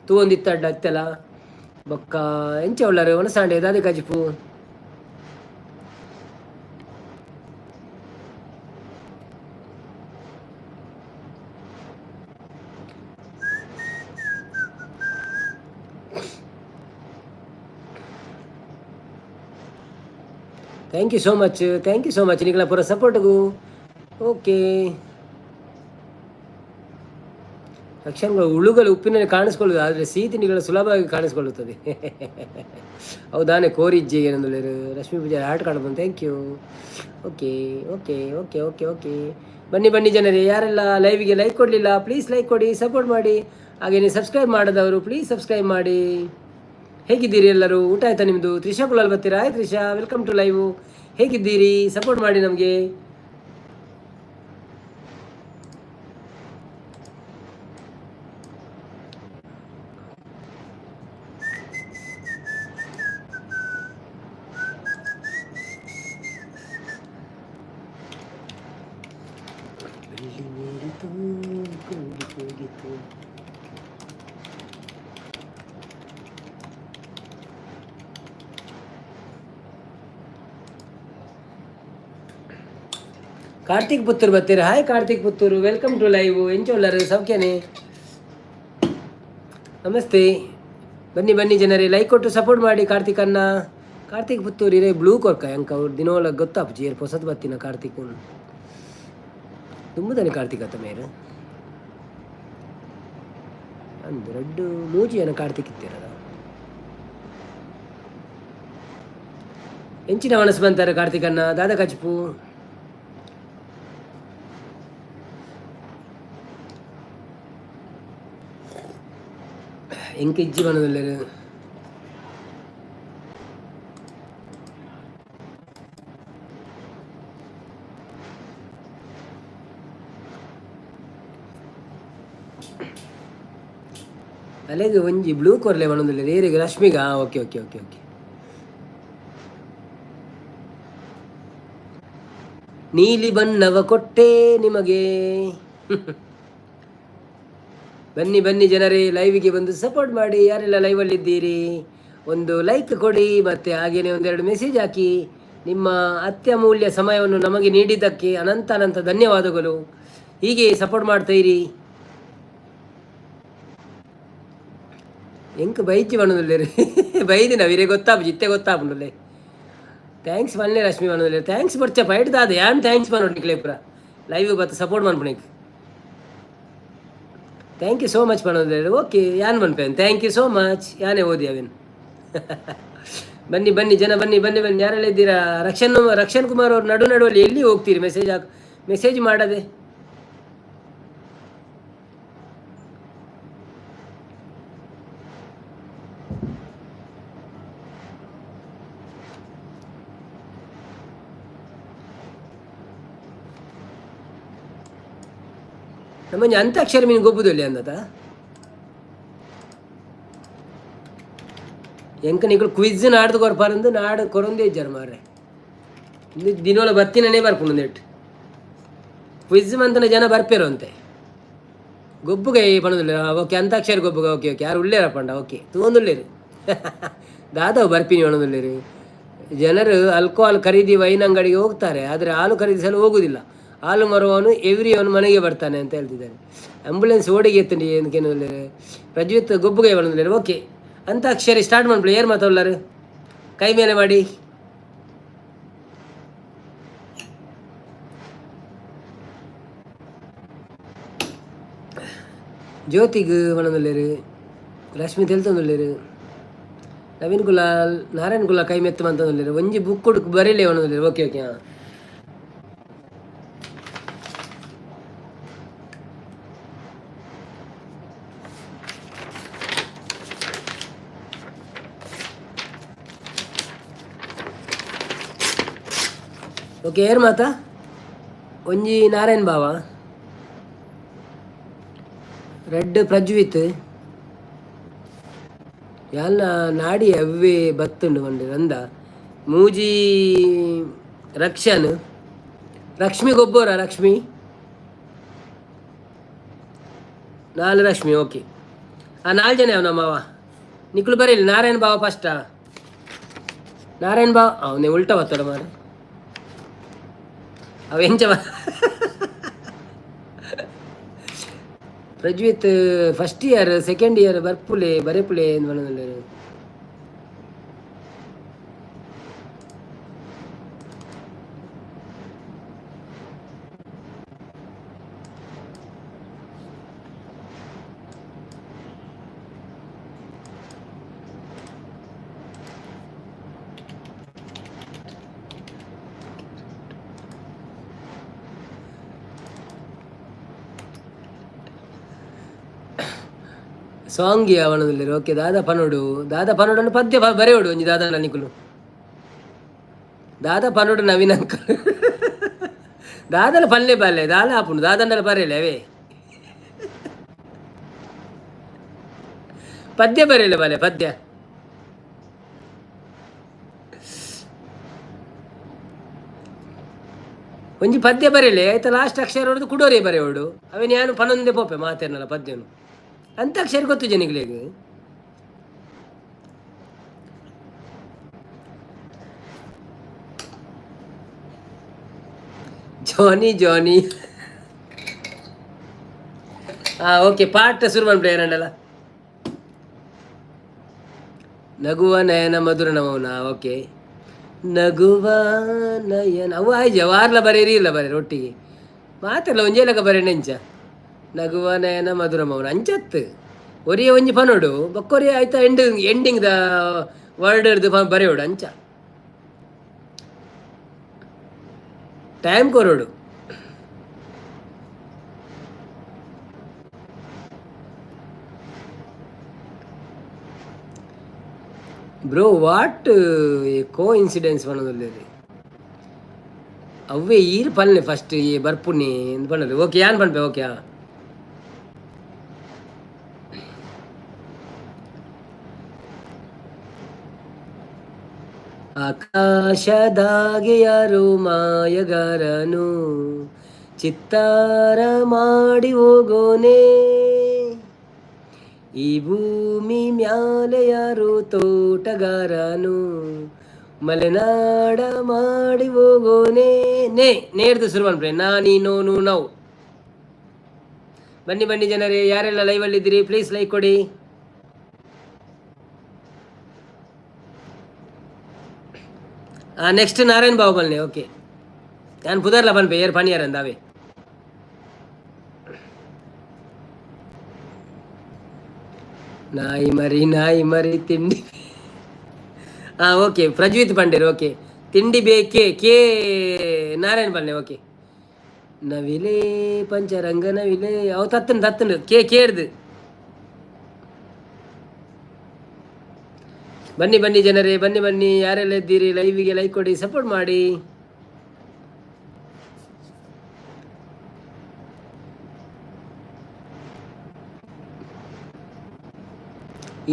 ತೂವೊಂದಿತ್ತಡ್ಡ ಅತ್ತೆಲ. ಬೊಕ್ಕ ಎಂಚ ಉಳ್ಳರು? ಒಣಸಾಂಡೆ ದಾದೆ ಕಜಿಪು? Thank you so much, thank you so much ನಿಗಳ ಪೂರ ಸಪೋರ್ಟ್ಗು. ಓಕೆ, ಲಕ್ಷಣಗಳು ಹುಳುಗಳು ಉಪ್ಪಿನಲ್ಲಿ ಕಾಣಿಸ್ಕೊಳ್ಳೋದು, ಆದರೆ ಸಿಹಿ ತಿಂಡಿಗಳು ಸುಲಭವಾಗಿ ಕಾಣಿಸ್ಕೊಳ್ಳುತ್ತದೆ. ಹೌದಾನೆ? ಕೋರಿಜ್ಜೆ ಏನಂದ್ರೆ ರಶ್ಮಿ ಪೂಜಾ ಆಟ ಕಾಣಬೋದು. Thank you. Okay okay okay okay okay. ಬನ್ನಿ ಬನ್ನಿ ಜನರೇ, ಯಾರೆಲ್ಲ ಲೈವ್ಗೆ ಲೈಕ್ ಕೊಡಲಿಲ್ಲ ಪ್ಲೀಸ್ ಲೈಕ್ ಕೊಡಿ, ಸಪೋರ್ಟ್ ಮಾಡಿ. ಹಾಗೆಯೇ ಸಬ್ಸ್ಕ್ರೈಬ್ ಮಾಡದವರು ಪ್ಲೀಸ್ ಸಬ್ಸ್ಕ್ರೈಬ್ ಮಾಡಿ. ಹೇಗಿದ್ದೀರಿ ಎಲ್ಲರೂ? ಊಟ ಆಯ್ತಾ ನಿಮ್ಮದು? ತ್ರಿಷಾ ಕುಲಾಲ್ ಬರ್ತೀರಾ. ಆಯ್ತು ತ್ರಿಷಾ, welcome to live. ಹೇಗಿದ್ದೀರಿ? ಸಪೋರ್ಟ್ ಮಾಡಿ ನಮಗೆ. ಬೆಳ್ಳಿ ಮೇರಿತು ಕೋಗಿ ಕೂಗಿತು. ಕಾರ್ತಿಕ್ ಪುತ್ತೂರು ಬರ್ತೀರಿ. Hi Karthik Puttur, welcome to live. ಎಂಚ ಸೌಖ್ಯನೇ? ನಮಸ್ತೆ. ಬನ್ನಿ ಬನ್ನಿ ಜನರೇ, ಲೈಕ್ ಕೊಟ್ಟು ಸಪೋರ್ಟ್ ಮಾಡಿ ಕಾರ್ತಿಕ್ ಅನ್ನ. ಕಾರ್ತಿಕ್ ಪುತ್ತೂರು ಇರೇ ಬ್ಲೂ ಕೊರ್ಕ ಎಂಕ ಅವ್ರು ದಿನೋಲ ಗೊತ್ತಾಪುಜಿ ಏರ್ ಪೊಸತ್ ಬತ್ತಿನ ಕಾರ್ತಿಕ್ ದುಂಬುದಾನೆ ಕಾರ್ತಿಕ್ ಅತ್ತ ಮೇರು ಅಂದು ರಡ್ಡು ಮೂಜಿ ಜನ ಕಾರ್ತಿಕ್ ಇತ್ತಿರದ. ಎಂಚಿನ ಮನಸ್ಸು ಬಂತಾರೆ ಕಾರ್ತಿಕ್ ಅಣ್ಣ? ದಾದ ಕಚ್ಪು? ಎಂಕ್ ಇಜ್ಜಿ ಪನೊಂದುಲ್ಲೆರ್. ಅಲೆಗ್ ಒಂಜಿ ಬ್ಲೂ ಕೊರ್ಲೆ ಪನೊಂದುಲ್ಲೆರ್. ಏರೆಗ್? ರಶ್ಮಿಗಾ? Okay okay okay okay. ನೀಲಿ ಬಣ್ಣವ ಕೊಟ್ಟೆ ನಿಮಗೆ. ಬನ್ನಿ ಬನ್ನಿ ಜನರೇ, ಲೈವ್ಗೆ ಬಂದು ಸಪೋರ್ಟ್ ಮಾಡಿ. ಯಾರೆಲ್ಲ ಲೈವಲ್ಲಿದ್ದೀರಿ ಒಂದು ಲೈಕ್ ಕೊಡಿ, ಮತ್ತು ಹಾಗೆಯೇ ಒಂದೆರಡು ಮೆಸೇಜ್ ಹಾಕಿ. ನಿಮ್ಮ ಅತ್ಯಮೂಲ್ಯ ಸಮಯವನ್ನು ನಮಗೆ ನೀಡಿದ್ದಕ್ಕೆ ಅನಂತ ಅನಂತ ಧನ್ಯವಾದಗಳು. ಹೀಗೆ ಸಪೋರ್ಟ್ ಮಾಡ್ತಾ ಇರಿ. ಎಂಕ್ ಬೈಚಿ ಪನೊಂದುಲ್ಲೆರ್. ಬೈದಿನ ಇರೆ ಗೊತ್ತಾಪುಜಿ, ಇತ್ತೆ ಗೊತ್ತಾಪುಂಡುಲ್ಲೆ. Thanks ಪನ್ಲೆ ರಶ್ಮಿ ಪನೊಂದುಲ್ಲೆರ್. Thanks ಬೊಡ್ಚಪ್ಪ ಐಟ್ ದಾದ ಯಾನ್ thanks ಪನೊಡು ನಿಕ್ಲೆ ಪೂರ ಲೈವ್ ಬತ್ತ ಸಪೋರ್ಟ್ ಮನ್ಪುನೆಕ್. Thank you so much ಪನೊಂದುಲ್ಲೆರ್. ಓಕೆ, ಯಾನ್ ಪನ್ಪೇನ್ thank you so much. ಯಾನೇ ಓದಿ ಅವೇನು. ಬನ್ನಿ ಬನ್ನಿ ಜನ, ಬನ್ನಿ ಬನ್ನಿ ಬನ್ನಿ. ಯಾರೆಲ್ಲ ಇದ್ದೀರಾ? ರಕ್ಷನ್ ರಕ್ಷನ್ ಕುಮಾರ್ ಅವರು ನಡು ನಡುವಲ್ಲಿ ಎಲ್ಲಿ ಹೋಗ್ತೀರಿ? ಮೆಸೇಜ್ ಹಾಕ್, ಮೆಸೇಜ್ ಮಾಡದೆ. ನಮ್ಮಂಜಿ ಅಂತಾಕ್ಷರಿ ಮೀನು ಗೊಬ್ಬುದಲ್ಲಿ ಅಂದತ ಎಂಕ ನಿಕುಲು ಕ್ವಿಜ್ ನಾಡ್ದು ಕೊರ್ಪಾರಂದು ನಾಡು ಕೊರೊಂದೇ ಇಜ್ಜಾರ ಮಾರ್ರೆ. ಇಂದು ದಿನೋಲ ಬತ್ತಿನನೇ ಬರ್ಪುಂಡು ನೆಟ್ ಕ್ವಿಜ್ ಮಂತನ ಜನ ಬರ್ಪೇರು ಅಂತೆ. ಗೊಬ್ಬುಗ ಪಣದಿಲ್ಲ. ಓಕೆ, ಅಂತಾಕ್ಷರಿ ಗೊಬ್ಬುಗ. ಓಕೆ ಓಕೆ, ಯಾರು ಉಳ್ಳೇರಪ್ಪಂಡ? ಓಕೆ, ತೂಂದುಲ್ಲೇರು. ದಾದವು ಬರ್ಪಿನಿ ಪಣದುಲ್ಲೇರು. ಜನರು ಆಲ್ಕೋಹಾಲ್ ಖರೀದಿ ವೈನ್ ಅಂಗಡಿಗೆ ಹೋಗ್ತಾರೆ, ಆದರೆ ಹಾಲು ಖರೀದಿಸಲು ಹೋಗುವುದಿಲ್ಲ. ಹಾಲು ಮರುವವನು ಎವ್ರಿಯವನು ಮನೆಗೆ ಬರ್ತಾನೆ ಅಂತ ಹೇಳ್ತಿದ್ದಾರೆ. ಆಂಬುಲೆನ್ಸ್ ಓಡಿಗೆ ಎತ್ತಂಡಿ ಏನಕ್ಕೆ. ಪ್ರಜ್ವಿತ್ ಗೊಬ್ಬುಗೆ ಪಣದುಲ್ಲೇರು. ಓಕೆ, ಅಂತಾಕ್ಷರಿ ಸ್ಟಾರ್ಟ್ ಮಾಡ್ಬಿಡಿ. ಏರ್ ಮಾತಾಡ್ಲಾರು ಕೈ ಮೇಲೆ ಮಾಡಿ. ಜ್ಯೋತಿಗ್ ಪಣದುಲ್ಲೇರು. ರಶ್ಮಿ ತೆಲ್ತೊಂದುಲ್ಲೇರು. ನವೀನ್ ಕುಲಾಲ್, ನಾರಾಯಣ್ ಕುಲಾಲ್ ಕೈ ಮೆತ್ತು ಮಂತೊಂದುಲ್ಲೇರು. ಒಂಜಿ ಬುಕ್ ಕೊಡುಕ್ ಬರೀಲೆ ಪಣದುಲ್ಲೇರು. ಓಕೆ ಓಕೆ, ಹಾಂ. ಓಕೆ, ಏರ್ ಮಾತಾ? ಒಂಜಿ ನಾರಾಯಣ್ ಬಾವ, ರೆಡ್ ಪ್ರಜ್ವಿತ್. ಯಾಲ್ನ ನಾಡಿ ಅವ್ವೆ ಬತ್ತುಂಡು ಮಂಡಿ ರಂದ. ಮೂಜಿ ರಕ್ಷನ್, ಲಕ್ಷ್ಮಿ ಗೊಬ್ಬರ ಲಕ್ಷ್ಮಿ, ನಾಲ್ ರಶ್ಮಿ. ಓಕೆ, ಆ ನಾಲ್ ಜನ ಯಾವ ನಮ್ಮವ. ನಿಕ್ಲು ಬರೀಲಿ. ನಾರಾಯಣ್ ಬಾವ ಫಸ್ಟಾ? ನಾರಾಯಣ್ ಬಾವ ಅವನೇ ಉಲ್ಟಾ ಬತ್ತಡ ಮಾರೆ. ಅವ ಎಂಚ? Prajwith first year second year ಬರ್ಪುಲೆ ಬರೆಪುಲೆ ಪನೊಂದುಲ್ಲೆರ್. ಸಾಂಗ್ ಪನೊಂದುಲ್ಲೆರ್. ಓಕೆ, ದಾದಾ ಪನೊಡು, ದಾದಾ ಪನೊಡು ಪದ್ಯ ಬರೆಯೋಡು ಒಂಜಿ ದಾದಾ ನಿಕುಲು. ದಾದಾ ಪನೊಡು ನವೀನ್ ಅಂಕಲ್. ದಾದಲ ಪಲ್ಲೆ ಬಲ್ಲೆ ದಾಲ ಆಪುಂಡು. ದಾದಂಡಲ ಬರೆಯಲೆ ಅವೇ ಪದ್ಯ ಬರೆಯಲೆ ಬಲೆ ಪದ್ಯ. ಒಂಜಿ ಪದ್ಯ ಬರೆಯಲೆ ಆಯ್ತಾ? ಲಾಸ್ಟ್ ಅಕ್ಷರ ಹೊಡೆದು ಕುಡೋರಿ ಬರೆಯೋಡು. ಅವೇನು ಯಾನು ಪನೊಂದೇ ಪೋಪೆ ಮಾತೇನಲ್ಲ ಪದ್ಯನು. ಅಂತಾಕ್ಷರಿ ಗೊತ್ತು ಜನಿಗಳಿಗೆ. Johnny Johnny. Okay, ಪಾಠ ಶುರು ಮಾಡ್ಬಿಡಿ ಏರಂಡಲ್ಲ. ನಗುವ ನಯನ ಮಧುರ ನಮೌನ. ಓಕೆ, ನಗುವ ನಯನ ಅವು ಆಯ್ಜ ವಾರ್ಲ ಬರೀರಿ ಇಲ್ಲ ಬರೀ ಒಟ್ಟಿಗೆ ಮಾತೆಲ್ಲ ಒಂಜೇ ಲೆಕ್ಕ ಬರೀ ನೆಂಚ. ನಗುವ ನಯನ ಮಧುರ ಮೌನ ಅಂಚತ್ತು ಒರಿಯ ಒಂಜಿ ಪನೋಡು ಬೊಕ್ಕೊರಿಯ ಆಯ್ತಾ ending ending the word ಹಿಡ್ದು ಬರೆಯೋಡು ಅಂಚ ಟೈಮ್ ಕೊರೋಡು. Bro what co incidence ಪನೊಂದುಲ್ಲೆರ್. ಅವ್ವೇ ಈರ್ ಪನ್ಲೆ ಫಸ್ಟ್ ಈ ಬರ್ಪುನಿ ಇಂದ್ ಪನೊಲಿ. ಓಕೆ, ಯಾನ್ ಪನ್ಪೆ. ಓಕೆ. ಆಕಾಶದಾಗೆ ಯಾರೋ ಮಾಯಗಾರನು ಚಿತ್ತಾರ ಮಾಡಿ ಹೋಗೋನೆ, ಈ ಭೂಮಿ ಮ್ಯಾಲೆ ಯಾರೋ ತೋಟಗಾರನು ಮಲೆನಾಡ ಮಾಡಿ ಹೋಗೋನೆ. ನೇ ನೇರ್ದು ಶುರು ಮಾಡ್ಬಿಡಿ. ನಾ ನೀ ನೋ ನು now. ಬನ್ನಿ ಬನ್ನಿ ಜನರೇ, ಯಾರೆಲ್ಲ ಲೈವಲ್ಲಿ ಇದ್ದೀರಿ ಪ್ಲೀಸ್ ಲೈಕ್ ಕೊಡಿ. ನೆಕ್ಸ್ಟ್ ನಾರಾಯಣ್ ಬಾಬು ಬನ್ನಿ. ಓಕೆ, ನಾನು ಪುದರ್ಲ ಪನ್ಪೆ ಏರ್ ಪನಿಯಾರ ಅಂದಾವೆ. ನಾಯಿ ಮರಿ ನಾಯಿ ಮರಿ ತಿಂಡಿ. ಹಾಂ ಓಕೆ, ಪ್ರಜ್ವಿತ್ ಪಂಡೇರ್. ಓಕೆ, ತಿಂಡಿ ಬೇಕೆ ಕೆ ನಾರಾಯಣ್ ಬನ್ನಿ. ಓಕೆ, ನವಿಲೇ ಪಂಚರಂಗ ನವಿಲೇ ಅವು ತತ್ತನ್ ತತ್ತನ್ ಕೆ ಕೇಳ್ದು. ಬನ್ನಿ ಬನ್ನಿ ಜನರೇ, ಬನ್ನಿ ಬನ್ನಿ, ಯಾರೆಲ್ಲ ಇದ್ದೀರಿ ಲೈವಿಗೆ ಲೈಕ್ ಕೊಡಿ, ಸಪೋರ್ಟ್ ಮಾಡಿ.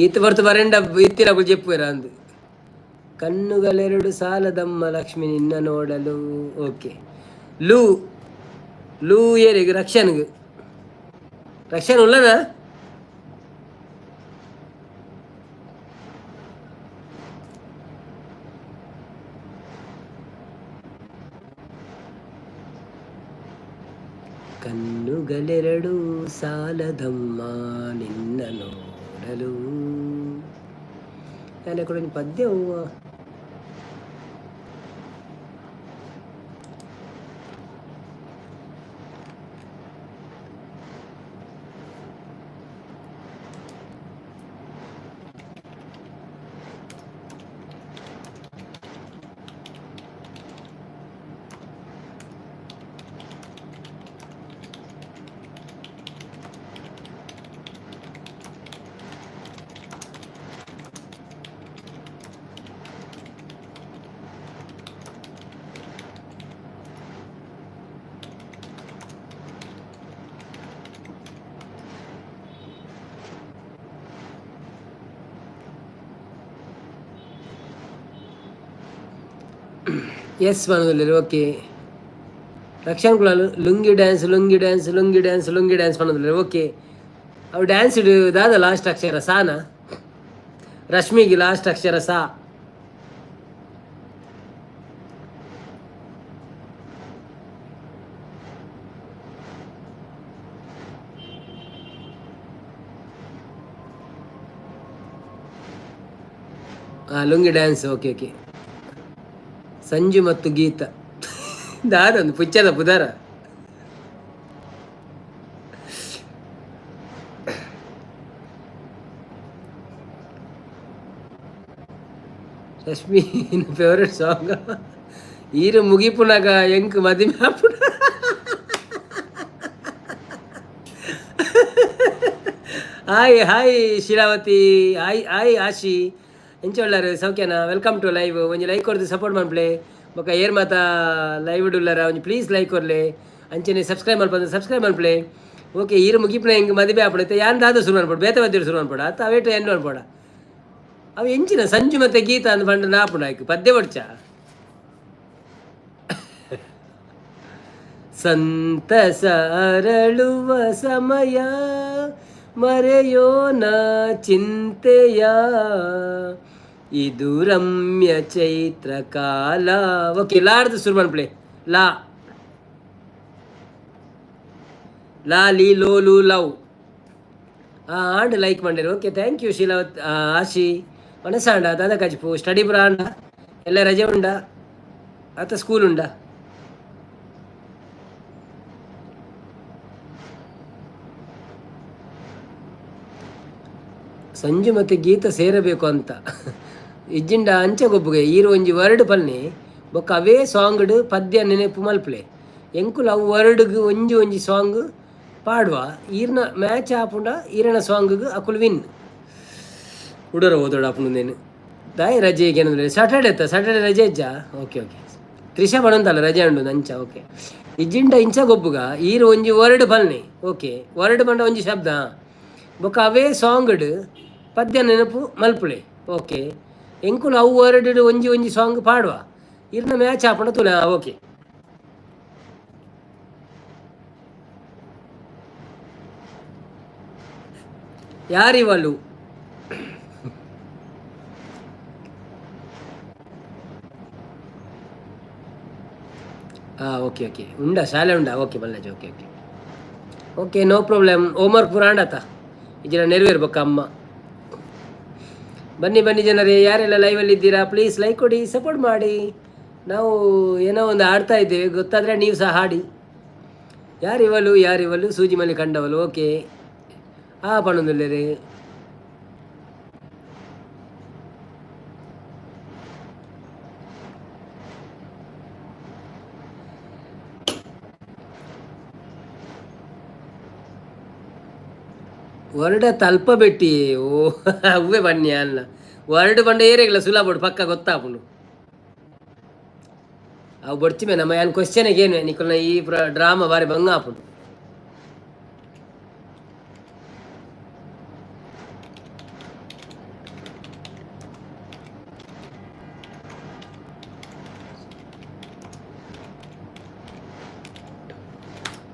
ಈತ ಬರ್ತು ಬರೆಂಡ ಇತ್ತಿನ ಜೆಪ್ಪುವೆರ ಅಂದು. ಕಣ್ಣುಗಳೆರಡು ಸಾಲದಮ್ಮ ಲಕ್ಷ್ಮಿ ನಿನ್ನ ನೋಡಲು. ಓಕೆ, ಲೂ ಲೂ ಏರಿಗೆ ರಕ್ಷನ್ಗೆ ರಕ್ಷನ್ ಉಳ್ಳನಾ? ಕಣ್ಣುಗಳೆರಡು ಸಾಲದಮ್ಮ ನಿನ್ನ ನೋಡಲು. ನಾನು ಕೂಡ ಪದ್ಯ ಹೂವ. ಎಸ್ ಪನೊಂದುಲ್ಲೆರ್. Okay, Rakshan Kulal lungi dance lungi dance lungi dance lungi dance ಪನೊಂದುಲ್ಲೆರ್. Okay, ಅವು ಡ್ಯಾನ್ಸ್ ದಾದ ಲಾಸ್ಟ್ ಅಕ್ಷರ ಸಾನಾ? ರಶ್ಮಿಗೆ ಲಾಸ್ಟ್ ಅಕ್ಷರ ಸಾ. Lungi dance. Okay okay, Sanju ಮತ್ತು ಗೀತಾ ದಾದೊಂದು ಪುಚ್ಚದ ಪುದಾರ. Rashmi favourite song. ಈರು ಮುಗಿಪುನಾಗ ಎಂಕ್ ಮದಿಮೆ ಆಪುನ. Hi hi Shilavathi, hi hi Ashi, ಎಂಚ ಉಳ್ಳಾರು ಸೌಖ್ಯನಾ? Welcome to live. ಒಂಜಿ ಲೈಕ್ ಕೊರ್ದು ಸಪೋರ್ಟ್ ಮನ್ಪುಲೆ. ಬೊಕ ಏರ್ ಮಾತ ಲೈವ್ ಉಳ್ಳಾರ ಒಂಜಿ ಪ್ಲೀಸ್ ಲೈಕ್ ಕೊರ್ಲೆ. ಅಂಚನೆ ಸಬ್ಸ್ಕ್ರೈಬ್ ಮಲ್ಪಂದು ಸಬ್ಸ್ಕ್ರೈಬ್ ಮನ್ಪುಲೆ. ಓಕೆ, ಈರು ಮುಗಿಪುನ ಎಂಕ್ ಮದಿಮೆ ಆಪುಂಡು. ಇತ್ತೆ ಯಾನ್ ದಾದ ಶುರು ಮನ್ಪೊಡು? ಬೇತೆ ಮಧ್ಯೆ ಶುರು ಮನ್ಪೊಡ ಅತ್ತ ಅವೇಟ್ ಎಂಡ್ ಮನ್ಪೊಡ? ಅವು ಎಂಚಿನ ಸಂಜು ಮತ್ತೆ ಗೀತಾ ಅಂದ್ ಪಂಡ ನಾಪುಂಡು ಆಯ್ಕ್ ಪದ್ಯ ಬಡ್ಚ. ಸಂತಸ ಅರಳುವ ಸಮಯ ಮರೆಯೋಣ ಚಿಂತೆಯ, ಇದು ರಮ್ಯ ಚೈತ್ರ ಕಾಲ. ಓಕೆ, ಲಾರ್ದು ಶುರು ಮನ್ಪುಲೆ. ಲಾ. ಲಾ ಲೀ ಲೋ ಲೂ ಲವ್. ಆಂಡ್ ಲೈಕ್ ಮಂಡೇರು. Okay, thank you Sheelavath Ashi. ಮನಸ್ಸಾಂಡ ದಾದ ಕಜಿಪು? ಸ್ಟಡಿ ಪುರ ಆಂಡ? ಎಲ್ಲ ರಜೆ ಉಂಡಾ ಅತ ಸ್ಕೂಲ್ ಉಂಡಾ? ಸಂಜು ಮತ್ತು ಗೀತ ಸೇರಬೇಕು ಅಂತ ಇಜ್ಜಿಂಡ ಅಂಚೆ ಗೊಬ್ಬುಗೆ. ಈರು ಒಂಜಿ ವರ್ಡ್ ಪನ್ನಿ, ಬೊಕ್ಕ ಅವೇ ಸಾಂಗ್ಡ್ ಪದ್ಯ ನೆನೆಪು ಮಲ್ಪಲೆ. ಎಂಕುಲು ಅವು ವರ್ಡ್ಗ್ ಒಂಜಿ ಒಂಜಿ ಸಾಂಗ್ ಪಾಡುವ. ಈರ್ನ ಮ್ಯಾಚ್ ಆಪುಂಡ ಈರನ ಸಾಂಗ್ಗ್ ಅಕುಲು ವಿನ್. ಹುಡುಗರ ಓದೋಡು ಆಪುಂಡು. ದಾಯಿ ರಜೆ ಏನಂದ್ರೆ ಸ್ಯಾಟರ್ಡೆ ಇತ್ತ? ಸ್ಯಾಟರ್ಡೆ ರಜೆ ಇಜ್ಜಾ? ಓಕೆ ಓಕೆ, ತ್ರಿಷಾ ಪಣಂತಲ್ಲ ರಜೆ ಉಂಡು ಅಂಚ. ಓಕೆ, ಇಜ್ಜಿಂಡ ಇಂಚ ಗೊಬ್ಬುಗ. ಈರು ಒಂಜಿ ವರ್ಡ್ ಪನ್ನಿ. ಓಕೆ, ವರ್ಡ್ ಪಂಡ ಒಂಜಿ ಶಬ್ದ. ಬೊಕ್ಕ ಅವೇ ಸಾಂಗ್ಡ್ ಪದ್ಯ ನೆನಪು ಮಲ್ಪುಲೆ. ಓಕೆ, ಎಂಕುಲು ಅವು ವರ್ಡ್ ಒಂಜಿ ಒಂಜಿ ಸಾಂಗ್ ಪಾಡುವ. ಇರ್ನ ಮ್ಯಾಚ್ ಆಪುಂಡ ತುಲೆ. ಓಕೆ, ಯಾರಿವಳು? ಹಾಂ, ಓಕೆ ಓಕೆ, ಉಂಡಾ ಶಾಲೆ ಉಂಡಾ? Okay ಬಲ್ಲಾಜ್. Okay okay okay, no problem. Homework ಪೂರ ಆಂಡತ? ಇಜ್ಜಿಡ ನೆರವೇರು ಬೊಕ್ಕ ಅಮ್ಮ. ಬನ್ನಿ ಬನ್ನಿ ಜನರೇ, ಯಾರೆಲ್ಲ ಲೈವಲ್ಲಿ ಇದ್ದೀರಾ ಪ್ಲೀಸ್ ಲೈಕ್ ಕೊಡಿ, ಸಪೋರ್ಟ್ ಮಾಡಿ. ನಾವು ಏನೋ ಒಂದು ಆಡ್ತಾ ಇದ್ದೇವೆ, ಗೊತ್ತಾದರೆ ನೀವು ಸಹ ಹಾಡಿ. ಯಾರಿವಳು ಯಾರಿವಳು ಸೂಜಿ ಮಲ್ಲಿ ಕಂಡವಳು. ಓಕೆ, ಆ ಪಣೊಂದುಲ್ಲೆರ್. ವರ್ಡ ತಲ್ಪ ಬೆಟ್ಟಿ. ಓ, ಅವ್ವೆ ಬನ್ನಿ ಅಲ್ಲ. ವರ್ಡ್ ಬಂಡ ಏರಿಯಲ್ಲ ಸುಲಭ, ಪಕ್ಕ ಗೊತ್ತಾಪುಂಡು. ಅವು ಬೊಡ್ಚಿ ಮೇ ನಮ್ಮ ಯಾನ್ ಕ್ವಶನ್ ಏನು ನಿಕಲ್ನ ಈ ಡ್ರಾಮಾ ಬಾರಿ ಬಂಗ ಆಪುಂಡು.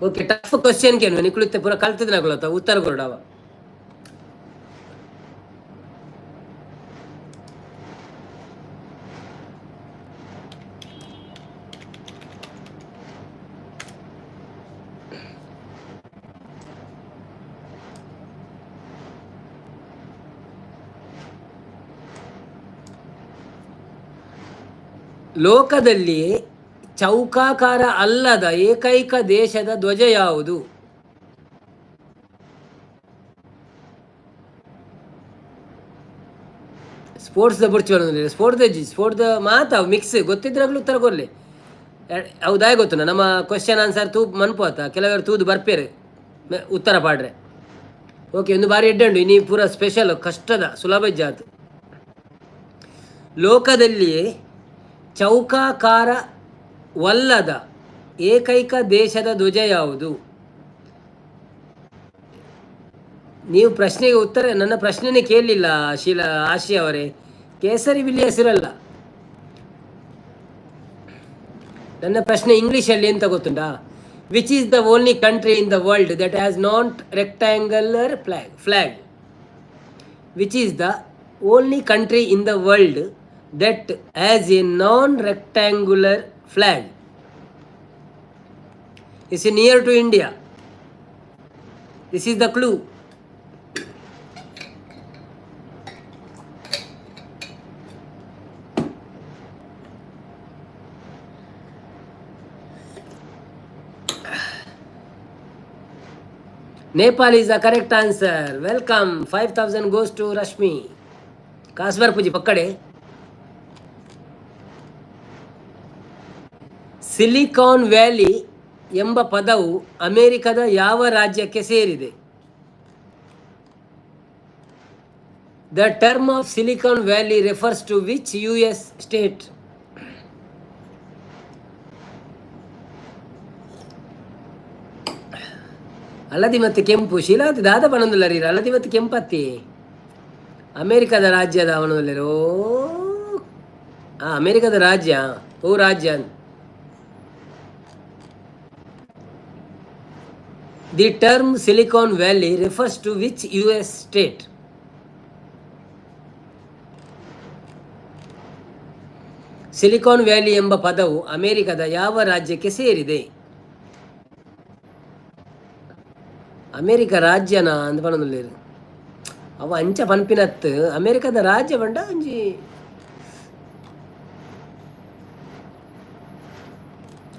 ಓಕೆ, ಟಫ್ ಕ್ವಶನ್ ಕೇನು ನಿಕುಲಿತ್ತೆ ಪೂರ ಕಲ್ತದ ಉತ್ತರ ಕೊರಡವ. ಲೋಕದಲ್ಲಿ ಚೌಕಾಕಾರ ಅಲ್ಲದ ಏಕೈಕ ದೇಶದ ಧ್ವಜ ಯಾವುದು? ಸ್ಪೋರ್ಟ್ಸ್ the ಬುರ್ಚಿ ಸ್ಪೋರ್ಟ್ಸ್ the sports the ಮಾತ ಮಿಕ್ಸ್ ಗೊತ್ತಿದ್ರಾಗಲೂ ಉತ್ತರ ಕೊರ್ಲಿ. ಹೌದಾಯ್ ಗೊತ್ತು ನಮ್ಮ ಕ್ವಶನ್ ಆನ್ಸರ್ ತೂ ಮನ್ಪು ಆತ. ಕೆಲವರು ತೂದು ಬರ್ಪೇರು ಉತ್ತರ ಪಾಡ್ರೆ. ಓಕೆ, ಒಂದು ಬಾರಿ ಎಡ್ಡಂಡು ಇನಿ ಪೂರ ಸ್ಪೆಷಲ್ ಕಷ್ಟದ ಸುಲಭ ಜಾತು. ಲೋಕದಲ್ಲಿಯೇ ಚೌಕಾಕಾರವಲ್ಲದ ಏಕೈಕ ದೇಶದ ಧ್ವಜ ಯಾವುದು? ನೀವು ಪ್ರಶ್ನೆಗೆ ಉತ್ತರ ನನ್ನ ಪ್ರಶ್ನೆನೇ ಕೇಳಲಿಲ್ಲ ಶೀಲಾ ಆಶಿ ಅವರೇ. ಕೇಸರಿ ಬಿಳಿ ಹೆಸರಲ್ಲ ನನ್ನ ಪ್ರಶ್ನೆ. ಇಂಗ್ಲೀಷಲ್ಲಿ ಎಂತ ಗೊತ್ತುಂಟಾ? Which is the only country in the world that has not rectangular flag? Which is the only country in the world that has a non rectangular flag? Is near to India. This is the clue. Nepal is the correct answer. Welcome. 5,000 goes to Rashmi. ಕಾಸ್ಬರ್ ಪೂಜಿ ಪಕ್ಕಡೆ. Silicon valley ಎಂಬ ಪದವು ಅಮೆರಿಕದ ಯಾವ ರಾಜ್ಯಕ್ಕೆ ಸೇರಿದೆ? The term of Silicon Valley refers to which US state? ಹಳದಿ ಮತ್ತು ಕೆಂಪು. ಶೀಲಾವತಿ ದಾದ ಬಣಂದುಲ್ಲ ರೀ. ಹಳದಿ ಮತ್ತು ಕೆಂಪತ್ತಿ ಅಮೇರಿಕದ ರಾಜ್ಯದ ಅವನದಲ್ಲಿರೋ. ಆ ಅಮೇರಿಕದ ರಾಜ್ಯ ಓ ರಾಜ್ಯ. The term Silicon Valley refers to which US state? Silicon Valley ಎಂಬ ಪದವು ಅಮೆರಿಕದ ಯಾವ ರಾಜ್ಯಕ್ಕೆ ಸೇರಿದೆ? ಅಮೇರಿಕ ರಾಜ್ಯನ ಅಂದ್ ಪನೊಂದುಲ್ಲೆರ್. ಅವು ಅಂಚ ಪನ್ಪಿನತ್ ಅಮೇರಿಕದ ರಾಜ್ಯ ಪಂಡ ಒಂಜಿ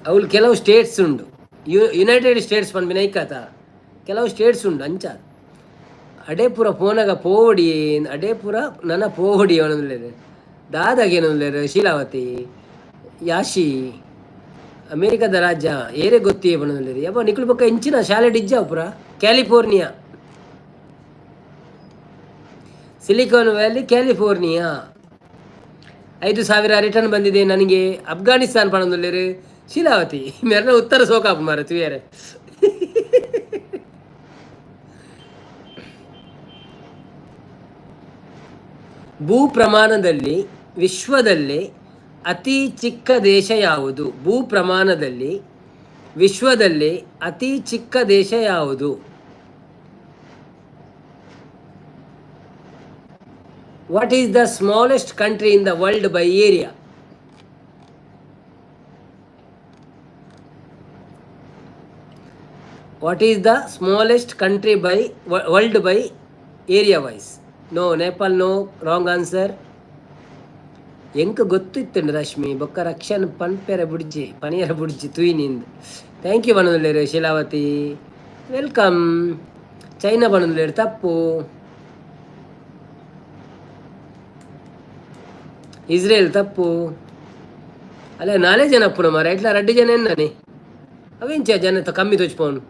ಅವ್ಲು ಕೆಲವು ಸ್ಟೇಟ್ಸ್ ಉಂಡು. ಯುನೈಟೆಡ್ ಸ್ಟೇಟ್ಸ್ ಪನ್ಪಿನ ಐಕಾತ ಕೆಲವು ಸ್ಟೇಟ್ಸ್ ಉಂಡು ಅಂಚ. ಅಡೆ ಪೂರ ಪೋನಗ ಪೋವೊಡಿ, ಅಡೆ ಪೂರ ನನ ಪೋವೊಡಿ ಪನೊಂದುಲ್ಲೆರ್. ದಾದ ಕೇನೊಂದುಲ್ಲೆರ್ ಶೀಲಾವತಿ ಯಾಶಿ. ಅಮೇರಿಕದ ರಾಜ್ಯ ಏರೆ ಗೊತ್ತಿಯೇ ಪನೊಂದುಲ್ಲೆರ್. ಯಬ್ಬ ನಿಕುಲು ಬೊಕ್ಕ ಇಂಚಿನ ಶಾಲೆ ಇಜ್ಜಾ ಪೂರ. California, silicon valley California. 5000 return ಬಂದಿದೆ ನನಗೆ. ಅಫ್ಘಾನಿಸ್ತಾನ್ ಪನೊಂದುಲ್ಲೆರ್ ಶೀಲಾವತಿ. ಮೆರ್ನ ಉತ್ತರ ಸೋಕಾಪು ಮಾರ ತುಯರೆ. ಭೂ ಪ್ರಮಾಣದಲ್ಲಿ ವಿಶ್ವದಲ್ಲಿ ಅತಿ ಚಿಕ್ಕ ದೇಶ ಯಾವುದು? ಭೂ ಪ್ರಮಾಣದಲ್ಲಿ ವಿಶ್ವದಲ್ಲಿ ಅತಿ ಚಿಕ್ಕ ದೇಶ ಯಾವುದು? What is the smallest country in the world by area? What is the smallest country by world by area wise? No, Nepal no, wrong answer. ಎಂಕ್ ಗೊತ್ತಿತ್ತುಂಡು ರಶ್ಮಿ ಬೊಕ್ಕ Rakshan ಪನ್ಪೆರ ಬುಡ್ಜಿ ಪನಿಯರ ಬುಡ್ಜಿ ತೂಯಿನಿಂದ್. Thank you ಪನೊಂದುಲ್ಲೆರ್ Sheelavathi, welcome. China ಪನೊಂದುಲ್ಲೆರ್, ತಪ್ಪು. ಇಸ್ರೇಲ್ ತಪ್ಪು. ಅಲ್ಲ ನಾಲೇ ಜನ ಅಪ್ಪುನ ಮಾರ, ಇಟ್ಲ ರಡ್ಡು ಜನ ಎನ್ನನೆ ಅವೆಂಚ ಜನ ಕಮ್ಮಿ ತೋಚ್ಪೋನು.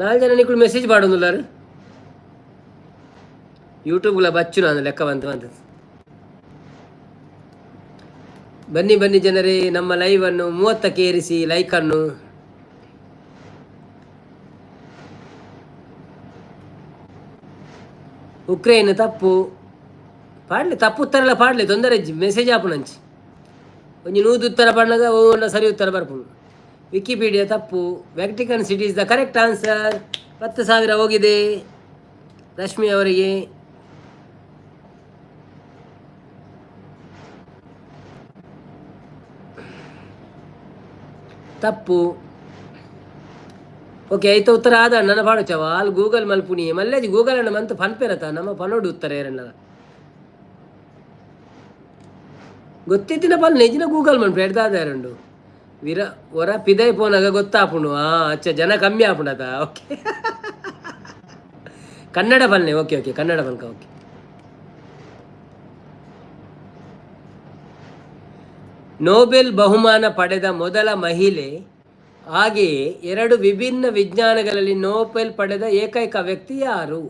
ನಾಲ್ ಜನ ನಿಕುಲು ಮೆಸೇಜ್ ಪಾಡೊಂದುಲ್ಲಾರು. ಯೂಟ್ಯೂಬ್ಲ ಬಚ್ಚು ನಾನು ಲೆಕ್ಕ ಬಂತು ಬಂತು. ಬನ್ನಿ ಬನ್ನಿ ಜನರೇ, ನಮ್ಮ ಲೈವನ್ನು 30ಕ್ಕೆ ಏರಿಸಿ ಲೈಕನ್ನು. ಉಕ್ರೇನ್ ತಪ್ಪು. ಪಾಡ್ಲಿ, ತಪ್ಪು ಉತ್ತರ ಎಲ್ಲ ಪಾಡ್ಲಿ, ತೊಂದರೆ ಇಜ್ಜಿ. ಮೆಸೇಜ್ ಆಪುನಂಚಿ ಒಂಜಿ 100 ಉತ್ತರ ಪಾಡ್ನಗ ಓ ಸರಿ ಉತ್ತರ ಬರ್ಪುಂಡು. ವಿಕಿಪೀಡಿಯಾ ತಪ್ಪು. Vatican City is the correct answer. 10,000 ಹೋಗಿದೆ ರಶ್ಮಿ ಅವರಿಗೆ. ತಪ್ಪು. ಓಕೆ, ಐತ ಉತ್ತರ ಆದ ನನ್ನ ಪಾಡುಚವ ಅಲ್ಲಿ ಗೂಗಲ್ ಮಲ್ಪುನಿ ಮಲ್ಲೇಜಿ ಗೂಗಲ್ ಅಣ್ಣ ಮಂತ್ ಪನ್ಪೆರತ ನಮ್ಮ ಪನೋಡು ಉತ್ತರ ಏರಣ್ಣ ಗೊತ್ತಿತ್ತಿನ ಪಲ್ ನಿಜಿನ ಗೂಗಲ್ ಮನ್ಪು ಎಡ್ದಾದ ಎರಡು ವಿರ ಹೊರ ಪಿದೈ ಪೋನಾಗ ಗೊತ್ತಾಪುಂಡು. ಅಚ್ಚ ಜನ ಕಮ್ಮಿ ಆಪುಂಡತ. ಓಕೆ, ಕನ್ನಡ ಪಲ್ನೆ. ಓಕೆ ಓಕೆ, ಕನ್ನಡ ಪಲ್ಕ. ಓಕೆ, ನೊಬೆಲ್ ಬಹುಮಾನ ಪಡೆದ ಮೊದಲ ಮಹಿಳೆ, ಹಾಗೆಯೇ ಎರಡು ವಿಭಿನ್ನ ವಿಜ್ಞಾನಗಳಲ್ಲಿ ನೊಬೆಲ್ ಪಡೆದ ಏಕೈಕ ವ್ಯಕ್ತಿ ಯಾರು?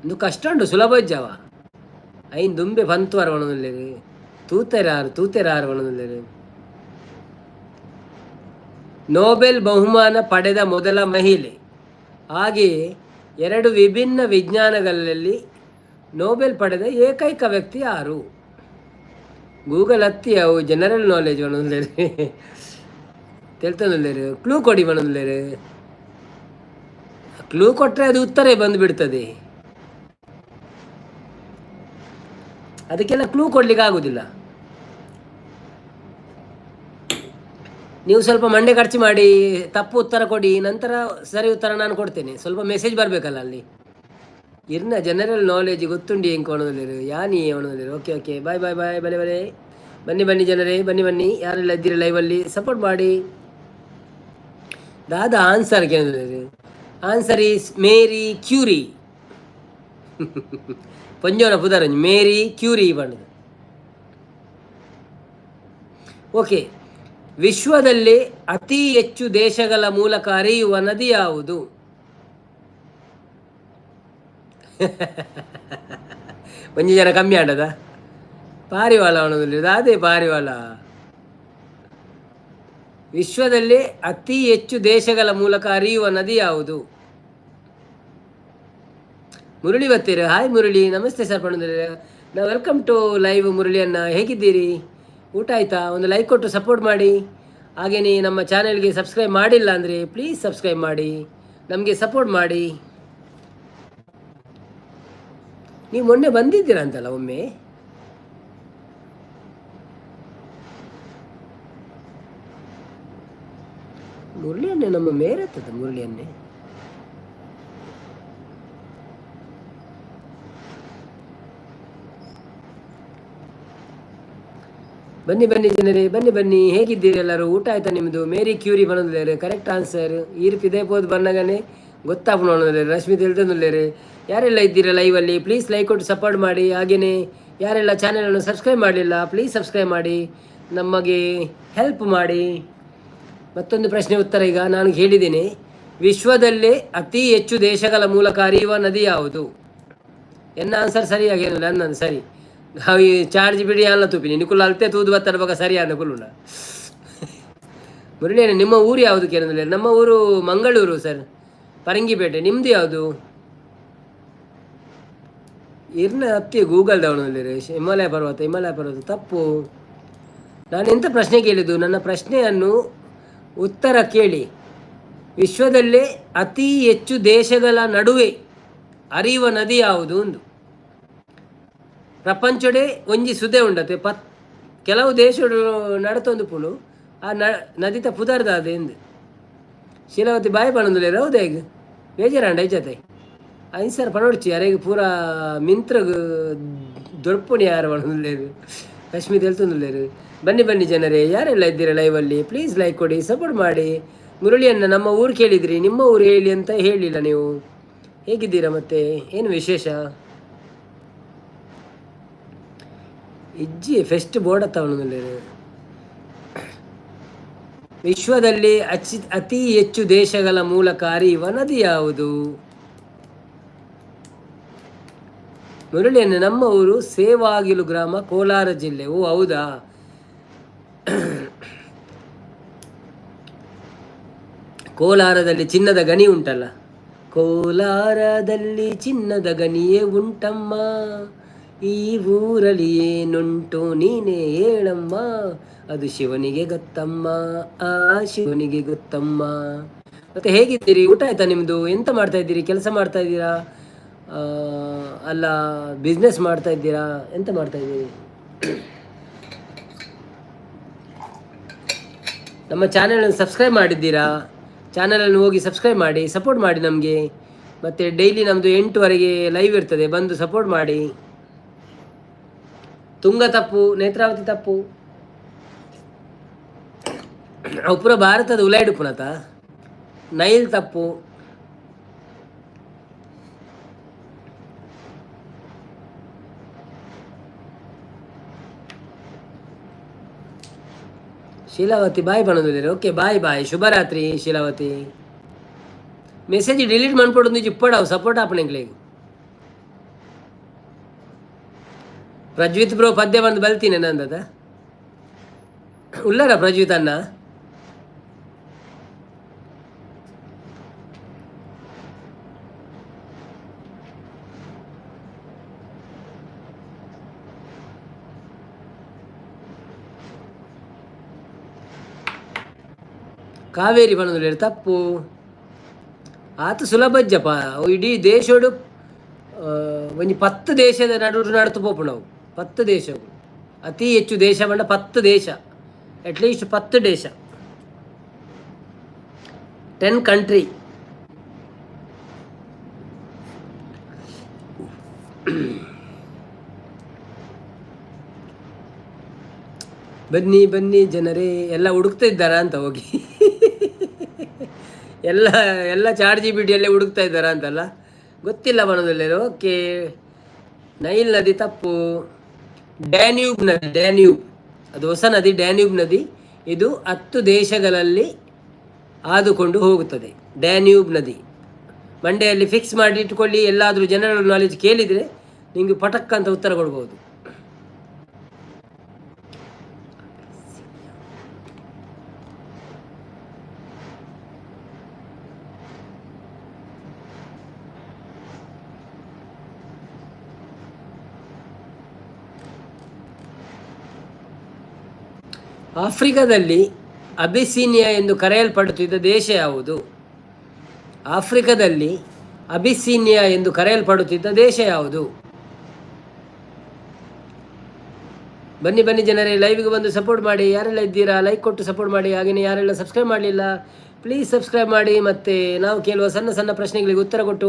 ಇಂದು ಕಷ್ಟ ಉಂಟು, ಸುಲಭ ಇಜ್ಜವ. ಐನ್ ದುಂಬೆ ಪಂತುವಾರ ಪನೊಂದುಲ್ಲೆರ್. ತೂತೆರಾರು ತೂತೆರಾರು ಪನೊಂದುಲ್ಲೆರ್. ನೊಬೆಲ್ ಬಹುಮಾನ ಪಡೆದ ಮೊದಲ ಮಹಿಳೆ, ಹಾಗೆಯೇ ಎರಡು ವಿಭಿನ್ನ ವಿಜ್ಞಾನಗಳಲ್ಲಿ ನೊಬೆಲ್ ಪಡೆದ ಏಕೈಕ ವ್ಯಕ್ತಿ ಯಾರು? ಗೂಗಲ್ ಹತ್ತಿ ಅವು ಜನರಲ್ ನಾಲೆಜ್ ಪನೊಂದುಲ್ಲೆರ್, ತೆಲ್ತೊಂದುಲ್ಲೆರ್. ಕ್ಲೂ ಕೊಡಿ ಪನೊಂದುಲ್ಲೆರ್. ಕ್ಲೂ ಕೊಟ್ಟರೆ ಅದು ಉತ್ತರ ಬಂದು ಬಿಡ್ತದೆ. ಅದಕ್ಕೆಲ್ಲ ಕ್ಲೂ ಕೊಡ್ಲಿಕ್ಕೆ ಆಗುದಿಲ್ಲ. ನೀವು ಸ್ವಲ್ಪ ಮಂಡೆ ಖರ್ಚು ಮಾಡಿ ತಪ್ಪು ಉತ್ತರ ಕೊಡಿ, ನಂತರ ಸರಿ ಉತ್ತರ ನಾನು ಕೊಡ್ತೇನೆ. ಸ್ವಲ್ಪ ಮೆಸೇಜ್ ಬರಬೇಕಲ್ಲ ಅಲ್ಲಿ. ಇರ್ನ ಜನರಲ್ ನಾಲೆಜ್ ಗೊತ್ತುಂಡಿ ಎಂಕ್ ಪನೊಂದುಲ್ಲೆರ್. ಯಾನಿ ಪನೊಂದುಲ್ಲೆರ್. Okay okay, bye bye bye. ಬಲೆ ಬಲೆ, ಬನ್ನಿ ಬನ್ನಿ ಜನರೇ, ಬನ್ನಿ ಬನ್ನಿ. ಯಾರೆಲ್ಲ ಇದ್ದೀರಿ ಲೈವಲ್ಲಿ ಸಪೋರ್ಟ್ ಮಾಡಿ. ದಾದಾ ಆನ್ಸರ್ ಕೇಳಿದ್ರೆ ಆನ್ಸರ್ is Marie Curie. ಪೊಂಜೋನ ಪುದರಂಜಿ ಮೇರಿ ಕ್ಯೂರಿ ಪಂಡದು. ಓಕೆ, ವಿಶ್ವದಲ್ಲಿ ಅತಿ ಹೆಚ್ಚು ದೇಶಗಳ ಮೂಲಕ ಹರಿಯುವ ನದಿ ಯಾವುದು? ಒಂಜಿ ಜನ ಕಮ್ಮಿ ಆಂಡದ. ಪಾರಿವಾಳ ಅವನದಲ್ಲಿ ಅದೇ ಪಾರಿವಾಳ. ವಿಶ್ವದಲ್ಲಿ ಅತಿ ಹೆಚ್ಚು ದೇಶಗಳ ಮೂಲಕ ಹರಿಯುವ ನದಿ ಯಾವುದು? ಮುರಳಿ ಬರ್ತೀರ? ಹಾಯ್ ಮುರಳಿ, ನಮಸ್ತೆ ಸರ್ ಪಣಂದ್ರೆ. ನಾವು welcome to live ಮುರಳಿಯನ್ನ. ಹೇಗಿದ್ದೀರಿ? ಊಟ ಆಯಿತಾ? ಒಂದು ಲೈಕ್ ಕೊಟ್ಟು ಸಪೋರ್ಟ್ ಮಾಡಿ. ಹಾಗೆಯೇ ನಮ್ಮ ಚಾನೆಲ್ಗೆ ಸಬ್ಸ್ಕ್ರೈಬ್ ಮಾಡಿಲ್ಲ ಅಂದರೆ ಪ್ಲೀಸ್ ಸಬ್ಸ್ಕ್ರೈಬ್ ಮಾಡಿ, ನಮಗೆ ಸಪೋರ್ಟ್ ಮಾಡಿ. ನೀವು ಮೊನ್ನೆ ಬಂದಿದ್ದೀರಾ ಅಂತಲ್ಲ ಒಮ್ಮೆ? ಮುರಳಿಯನ್ನೇ ನಮ್ಮ ಮೇರೆತ್ತದ ಮುರಳಿಯನ್ನೇ. ಬನ್ನಿ ಬನ್ನಿ ಜನರೇ, ಬನ್ನಿ ಬನ್ನಿ. ಹೇಗಿದ್ದೀರಿ ಎಲ್ಲರೂ? ಊಟ ಆಯ್ತಾ ನಿಮ್ಮದು? ಮೇರಿ ಕ್ಯೂರಿ ಬಂದಿದ್ದಾರೆ, ಕರೆಕ್ಟ್ ಆನ್ಸರ್. ಈರ್ಪು ಇದೇ ಪೋದು ಬನ್ನಗನೆ ಗೊತ್ತಾಪುಣ ರಶ್ಮಿ ತಿಳಿದುಲ್ಲೇರೆ. ಯಾರೆಲ್ಲ ಇದ್ದೀರಾ ಲೈವಲ್ಲಿ, ಪ್ಲೀಸ್ ಲೈಕ್ ಕೊಟ್ಟು ಸಪೋರ್ಟ್ ಮಾಡಿ. ಹಾಗೆಯೇ ಯಾರೆಲ್ಲ ಚಾನಲನ್ನು ಸಬ್ಸ್ಕ್ರೈಬ್ ಮಾಡಲಿಲ್ಲ, ಪ್ಲೀಸ್ ಸಬ್ಸ್ಕ್ರೈಬ್ ಮಾಡಿ, ನಮಗೆ ಹೆಲ್ಪ್ ಮಾಡಿ. ಮತ್ತೊಂದು ಪ್ರಶ್ನೆ ಉತ್ತರ ಈಗ ನಾನು ಹೇಳಿದ್ದೀನಿ. ವಿಶ್ವದಲ್ಲೇ ಅತಿ ಹೆಚ್ಚು ದೇಶಗಳ ಮೂಲಕ ಹರಿಯುವ ನದಿ ಯಾವುದು? ಎನ್ನ ಆನ್ಸರ್ ಸರಿಯಾಗಿ ಏನು ನನ್ನ ಸರಿ. ಅವು ಚಾರ್ಜ್ ಬಿಡಿ ಅಲ್ಲ ತೂಪಿನಿ ನಿಕುಲ್ ಅಲ್ತೆ ತೂದು ಬತ್ತರ ಬಗ ಸರಿ ಅನ್ನ ಕುಲ್ಲುಣ. ಮುರಳಿ, ನಿಮ್ಮ ಊರು ಯಾವುದು ಕೇಳಿದ್ರೆ, ನಮ್ಮ ಊರು ಮಂಗಳೂರು ಸರ್, ಪರಂಗಿಪೇಟೆ. ನಿಮ್ಮದು ಯಾವುದು? ಇರ್ನ ಅತ್ತಿ ಗೂಗಲ್ ದವನಲ್ಲಿ ಹಿಮಾಲಯ ಪರ್ವತ. ಹಿಮಾಲಯ ಪರ್ವತ ತಪ್ಪು. ನಾನು ಎಂಥ ಪ್ರಶ್ನೆ ಕೇಳಿದ್ದು? ನನ್ನ ಪ್ರಶ್ನೆಯನ್ನು ಉತ್ತರ ಕೇಳಿ. ವಿಶ್ವದಲ್ಲೇ ಅತಿ ಹೆಚ್ಚು ದೇಶಗಳ ನಡುವೆ ಹರಿಯುವ ನದಿ ಯಾವುದು ಒಂದು? ಪ್ರಪಂಚಡೇ ಒಂಜಿ ಸುದೆ ಉಂಡತೆ ಕೆಲವು ದೇಶಡು ನಡತೊಂದು ಪುಣು ಆ ನದಿತ ಪುದರ್ದಾದ ಎಂದು. ಶೀಲಾವತಿ ಬಾಯಿ ಪಣೊಂದುಲ್ಲೆರ್, ಹೌದಾ? ಈಗ ಬೇಜಾರಾಂಡ ಐಜತೆ ಐನ್ಸರ್ ಪಣೊಡ್ಚಿ. ಅರೆಗ್ ಪೂರ ಮಿಂತ್ರಗ್ ದೊರ್ಪುಣಿ ಯಾರು ಪಣೊಂದುಲ್ಲೆರ್. ರಶ್ಮಿ ತೆಲ್ತೊಂದುಲ್ಲೆರ್. ಬನ್ನಿ ಬನ್ನಿ ಜನರೇ, ಯಾರೆಲ್ಲ ಇದ್ದೀರಾ ಲೈವಲ್ಲಿ, ಪ್ಲೀಸ್ ಲೈಕ್ ಕೊಡಿ, ಸಪೋರ್ಟ್ ಮಾಡಿ. ಮುರಳಿಯನ್ನ ನಮ್ಮ ಊರು ಕೇಳಿದ್ರಿ, ನಿಮ್ಮ ಊರು ಹೇಳಿ ಅಂತ ಹೇಳಿಲ್ಲ ನೀವು. ಹೇಗಿದ್ದೀರಾ ಮತ್ತೆ? ಏನು ವಿಶೇಷ? ಇಜ್ಜಿ ಫೆಸ್ಟ್ ಬೋರ್ಡ್ ತಗೊಂಡು. ವಿಶ್ವದಲ್ಲಿ ಅತಿ ಹೆಚ್ಚು ದೇಶಗಳ ಮೂಲಕ ಹರಿಯುವ ನದಿ ಯಾವುದು? ಮುರಳಿಯನ್ನು ನಮ್ಮ ಊರು ಸೇವಾಗಿಲು ಗ್ರಾಮ, ಕೋಲಾರ ಜಿಲ್ಲೆ. ಓ ಹೌದಾ? ಕೋಲಾರದಲ್ಲಿ ಚಿನ್ನದ ಗಣಿ ಉಂಟಲ್ಲ? ಕೋಲಾರದಲ್ಲಿ ಚಿನ್ನದ ಗಣಿಯೇ ಉಂಟಮ್ಮ, ಈ ಊರಲ್ಲಿ ಏನುಂಟು ನೀನೇ ಹೇಳಮ್ಮ, ಅದು ಶಿವನಿಗೆ ಗೊತ್ತಮ್ಮ, ಆ ಶಿವನಿಗೆ ಗೊತ್ತಮ್ಮ. ಮತ್ತೆ ಹೇಗಿದ್ದೀರಿ? ಊಟ ಆಯ್ತಾ ನಿಮ್ಮದು? ಎಂತ ಮಾಡ್ತಾ ಇದ್ದೀರಿ? ಕೆಲಸ ಮಾಡ್ತಾ ಇದ್ದೀರಾ ಅಲ್ಲ ಬಿಸ್ನೆಸ್ ಮಾಡ್ತಾ ಇದ್ದೀರಾ? ಎಂತ ಮಾಡ್ತಾ ಇದ್ದೀರಿ? ನಮ್ಮ ಚಾನಲನ್ನು ಸಬ್ಸ್ಕ್ರೈಬ್ ಮಾಡಿದ್ದೀರಾ? ಚಾನಲನ್ನು ಹೋಗಿ ಸಬ್ಸ್ಕ್ರೈಬ್ ಮಾಡಿ, ಸಪೋರ್ಟ್ ಮಾಡಿ ನಮಗೆ. ಮತ್ತು ಡೈಲಿ ನಮ್ಮದು 8ವರೆಗೆ ಲೈವ್ ಇರ್ತದೆ, ಬಂದು ಸಪೋರ್ಟ್ ಮಾಡಿ. ತುಂಗ ತಪ್ಪು, ನೇತ್ರಾವತಿ ತಪ್ಪು. ಅವು ಪೂರ ಭಾರತದ ಉಲಾಯ್ಡು ಪುನತ. ನೈಲ್ ತಪ್ಪು. ಶೀಲಾವತಿ ಬಾಯ್ ಪಣೊಂದುಲ್ಲೆರ್. ಓಕೆ, ಬಾಯ್ ಬಾಯ್, ಶುಭರಾತ್ರಿ ಶೀಲಾವತಿ. ಮೆಸೇಜ್ ಡಿಲೀಟ್ ಮನ್ಪೊಡು ಇಪ್ಪಡವು ಸಪೋರ್ಟ್ ಆಪುನ. ಪ್ರಜ್ವಿತ್ ಬ್ರೋ ಪದ್ಯ ಬಂದು ಬಲ್ತೀನಿ ನಂದದ ಉಲ್ಲರ ಪ್ರಜ್ವಿತ್ ಅಣ್ಣ. ಕಾವೇರಿ ಪಣೊಂದುಲ್ಲೆರ್ ತಪ್ಪು. ಆತ ಸುಲಭಜ್ಜಪ್ಪ. ಇಡೀ ದೇಶಡು ಒಂಜಿ 10 ದೇಶದ ನಡುಟು ನಡತು ಪೋಪುಂಡು ಅವು. 10 ದೇಶ, ಅತಿ ಹೆಚ್ಚು ದೇಶ ಪಂಡ 10 ದೇಶ, ಅಟ್ಲೀಸ್ಟ್ 10 ದೇಶ, 10 ಕಂಟ್ರಿ. ಬನ್ನಿ ಬನ್ನಿ ಜನರೇ, ಎಲ್ಲ ಹುಡುಕ್ತಾ ಇದ್ದಾರಾ ಅಂತ ಹೋಗಿ. ಎಲ್ಲ ಎಲ್ಲ ಚಾಟ್ ಜಿ ಬಿ ಟಿಯಲ್ಲೇ ಹುಡುಕ್ತಾ ಇದ್ದಾರಾ ಅಂತಲ್ಲ, ಗೊತ್ತಿಲ್ಲ ಮನದಲ್ಲಿ. ಓಕೆ, ನೈಲ್ ನದಿ ತಪ್ಪು. ಡ್ಯಾನ್ಯೂಬ್ ನದಿ, ಡ್ಯಾನ್ಯೂಬ್ ಅದು ಹೊಸ ನದಿ, ಡ್ಯಾನ್ಯೂಬ್ ನದಿ. ಇದು 10 ದೇಶಗಳಲ್ಲಿ ಆದುಕೊಂಡು ಹೋಗುತ್ತದೆ ಡ್ಯಾನ್ಯೂಬ್ ನದಿ. ಮಂಡೆಯಲ್ಲಿ ಫಿಕ್ಸ್ ಮಾಡಿ ಇಟ್ಟುಕೊಳ್ಳಿ. ಎಲ್ಲಾದರೂ ಜನರಲ್ ನಾಲೆಜ್ ಕೇಳಿದರೆ ನಿಮಗೆ ಪಟಕ್ ಅಂತ ಉತ್ತರ ಕೊಡ್ಬೋದು. ಆಫ್ರಿಕಾದಲ್ಲಿ ಅಬಿಸೀನಿಯಾ ಎಂದು ಕರೆಯಲ್ಪಡುತ್ತಿದ್ದ ದೇಶ ಯಾವುದು? ಆಫ್ರಿಕಾದಲ್ಲಿ ಅಬಿಸೀನಿಯಾ ಎಂದು ಕರೆಯಲ್ಪಡುತ್ತಿದ್ದ ದೇಶ ಯಾವುದು? ಬನ್ನಿ ಬನ್ನಿ ಜನರೇ, ಲೈವ್ಗೆ ಬಂದು ಸಪೋರ್ಟ್ ಮಾಡಿ. ಯಾರೆಲ್ಲ ಇದ್ದೀರಾ ಲೈಕ್ ಕೊಟ್ಟು ಸಪೋರ್ಟ್ ಮಾಡಿ. ಹಾಗೆಯೇ ಯಾರೆಲ್ಲ ಸಬ್ಸ್ಕ್ರೈಬ್ ಮಾಡಲಿಲ್ಲ, ಪ್ಲೀಸ್ ಸಬ್ಸ್ಕ್ರೈಬ್ ಮಾಡಿ ಮತ್ತು ನಾವು ಕೇಳುವ ಸಣ್ಣ ಸಣ್ಣ ಪ್ರಶ್ನೆಗಳಿಗೆ ಉತ್ತರ ಕೊಟ್ಟು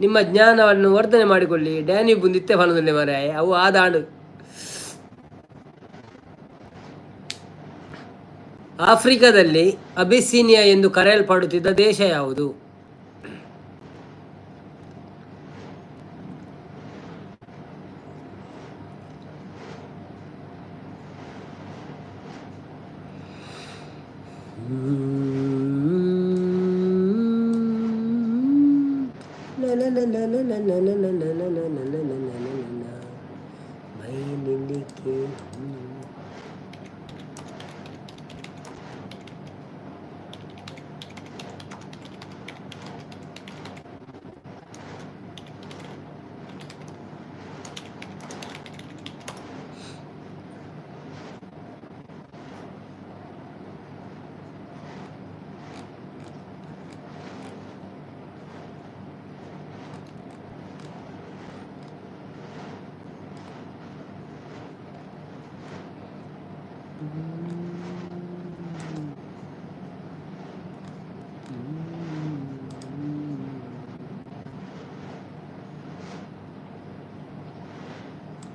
ನಿಮ್ಮ ಜ್ಞಾನವನ್ನು ವರ್ಧನೆ ಮಾಡಿಕೊಳ್ಳಿ. ಡ್ಯಾನ್ಯೂಬ್ ನಿತ್ಯ ಫಲದಲ್ಲಿ ಮರೆ ಅವು ಆದಾಂಡು. ಆಫ್ರಿಕಾದಲ್ಲಿ ಅಬಿಸೀನಿಯಾ ಎಂದು ಕರೆಯಲ್ಪಡುತ್ತಿದ್ದ ದೇಶ ಯಾವುದು?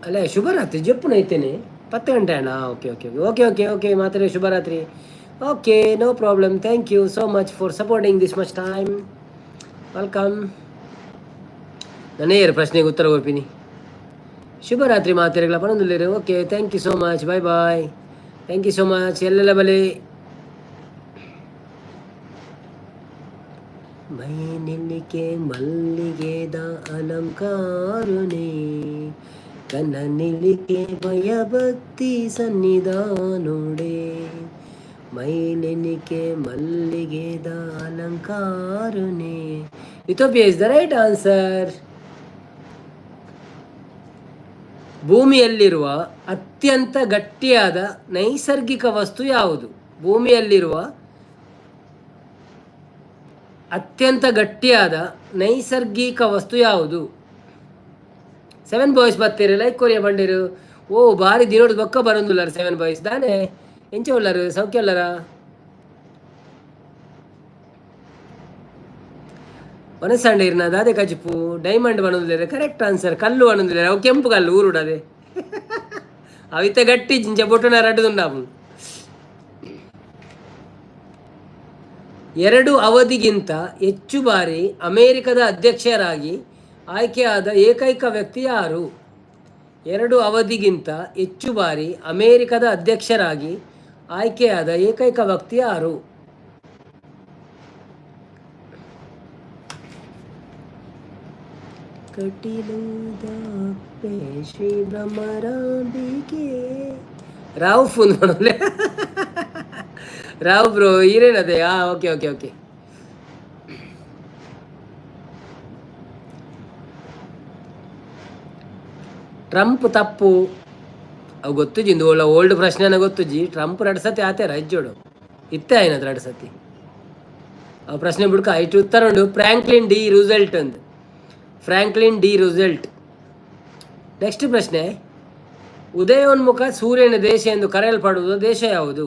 ಅಲ್ಲ, ಶುಭರಾತ್ರಿ ಜಪ್ಪುನ ಐತೇನೆ 10 ಗಂಟೆ ಅಣ್ಣ. Okay okay okay okay okay ಮಾತ್ರ ಶುಭರಾತ್ರಿ. Okay, no problem. Thank you so much for supporting this much time. Welcome. ನಾನೇ ಪ್ರಶ್ನೆಗೆ ಉತ್ತರ ಕೊಡ್ತೀನಿ. ಶುಭರಾತ್ರಿ ಮಾತೆರೆಗಳ ಪಣಂದುಲ್ಲೇರು. Okay, thank you so much. Bye bye. Thank you so much. ಎಲ್ಲೆಲ್ಲ ಬಲೆ ಮೈ ನಿಲ್ಲಿಕೆ ಮಲ್ಲಿಗೆದ ಅಲಂಕಾರುನೇ ಕನ್ನ ನಿಲ್ಲಿಕೆ ಭಯಭಕ್ತಿ ಸನ್ನಿಧಾನುಡೆ ಮೈಲೆನಿಕೆ ಮಲ್ಲಿಗೆದ ಅಲಂಕಾರುನೇ. Ethiopia is the right answer. ಭೂಮಿಯಲ್ಲಿರುವ ಅತ್ಯಂತ ಗಟ್ಟಿಯಾದ ನೈಸರ್ಗಿಕ ವಸ್ತು ಯಾವುದು? ಭೂಮಿಯಲ್ಲಿರುವ ಅತ್ಯಂತ ಗಟ್ಟಿಯಾದ ನೈಸರ್ಗಿಕ ವಸ್ತು ಯಾವುದು? ಸೆವೆನ್ ಬಾಯ್ಸ್ ಬತ್ತೀರಿ, ಲೈಕ್ ಕೊರಿಯ ಬಂಡಿರು. ಓ ಬಾರಿ ದಿನೋಡು ಬೊಕ್ಕ ಬರೋದುಲ್ಲಾರ ಸೆವೆನ್ ಬಾಯ್ಸ್ ದಾನೆ. ಎಂಚ ಉಳ್ಳಾರು, ಸೌಖ್ಯ ಉಳ್ಳಾರ? ವನಸಂಡ ಇರ್ನ ದಾದೆ ಕಜಿಪು ಡೈಮಂಡ್ ಬನೊಂದುಲ್ಲೆರ್. Correct answer. ಕಲ್ಲು ಬನೊಂದುಲ್ಲೆರ್. ಅವು ಕೆಂಪು ಕಲ್ಲು ಊರುಡದೆ ಅವಿತ ಗಟ್ಟಿ ಜಿಂಚ ಬೊಟ್ಟುನ ರಡ್ಡುದುಂಡಾಪುಂಡು. 2 ಅವಧಿಗಿಂತ ಹೆಚ್ಚು ಬಾರಿ ಅಮೆರಿಕದ ಅಧ್ಯಕ್ಷರಾಗಿ ಆಯ್ಕೆಯಾದ ಏಕೈಕ ವ್ಯಕ್ತಿ ಯಾರು? 2 ಅವಧಿಗಿಂತ ಹೆಚ್ಚು ಬಾರಿ ಅಮೆರಿಕದ ಅಧ್ಯಕ್ಷರಾಗಿ ಆಯ್ಕೆಯಾದ ಏಕೈಕ ವ್ಯಕ್ತಿ ಯಾರು? ಕಟೀಲುದಾಪ್ಪೆ ಶ್ರೀ ಭ್ರಮರಾಂಬಿಕೆ. ರಾವ್ ಫೋನ್ ಮಾಡೋಲೆ. ರಾವ್ ಬ್ರೋ ಈರೇನದೆ? Okay okay okay. Trump ತಪ್ಪು. ಅವು ಗೊತ್ತುಜಿ, ಇಂದು ಒಳ್ಳೆ ಓಲ್ಡ್ ಪ್ರಶ್ನೆನ ಗೊತ್ತುಜಿ. ಟ್ರಂಪ್ ಎರಡು ಸತಿ ಆತೇರ ಇಜ್ಜೋಡು ಇತ್ತೆ ಆಯ್ನದ ಎರಡು ಸತಿ. ಆ ಪ್ರಶ್ನೆ ಬಿಡ್ಕ ಇಟ್ಟು ಉತ್ತರ ಉಂಡು ಫ್ರಾಂಕ್ಲಿನ್ ಡಿ ರುಸೆಲ್ಟ್ ಅಂದ್. Franklin D Roosevelt. Next ಪ್ರಶ್ನೆ, ಉದಯೋನ್ಮುಖ ಸೂರ್ಯನ ದೇಶ ಎಂದು ಕರೆಯಲ್ಪಡುವುದು ದೇಶ ಯಾವುದು?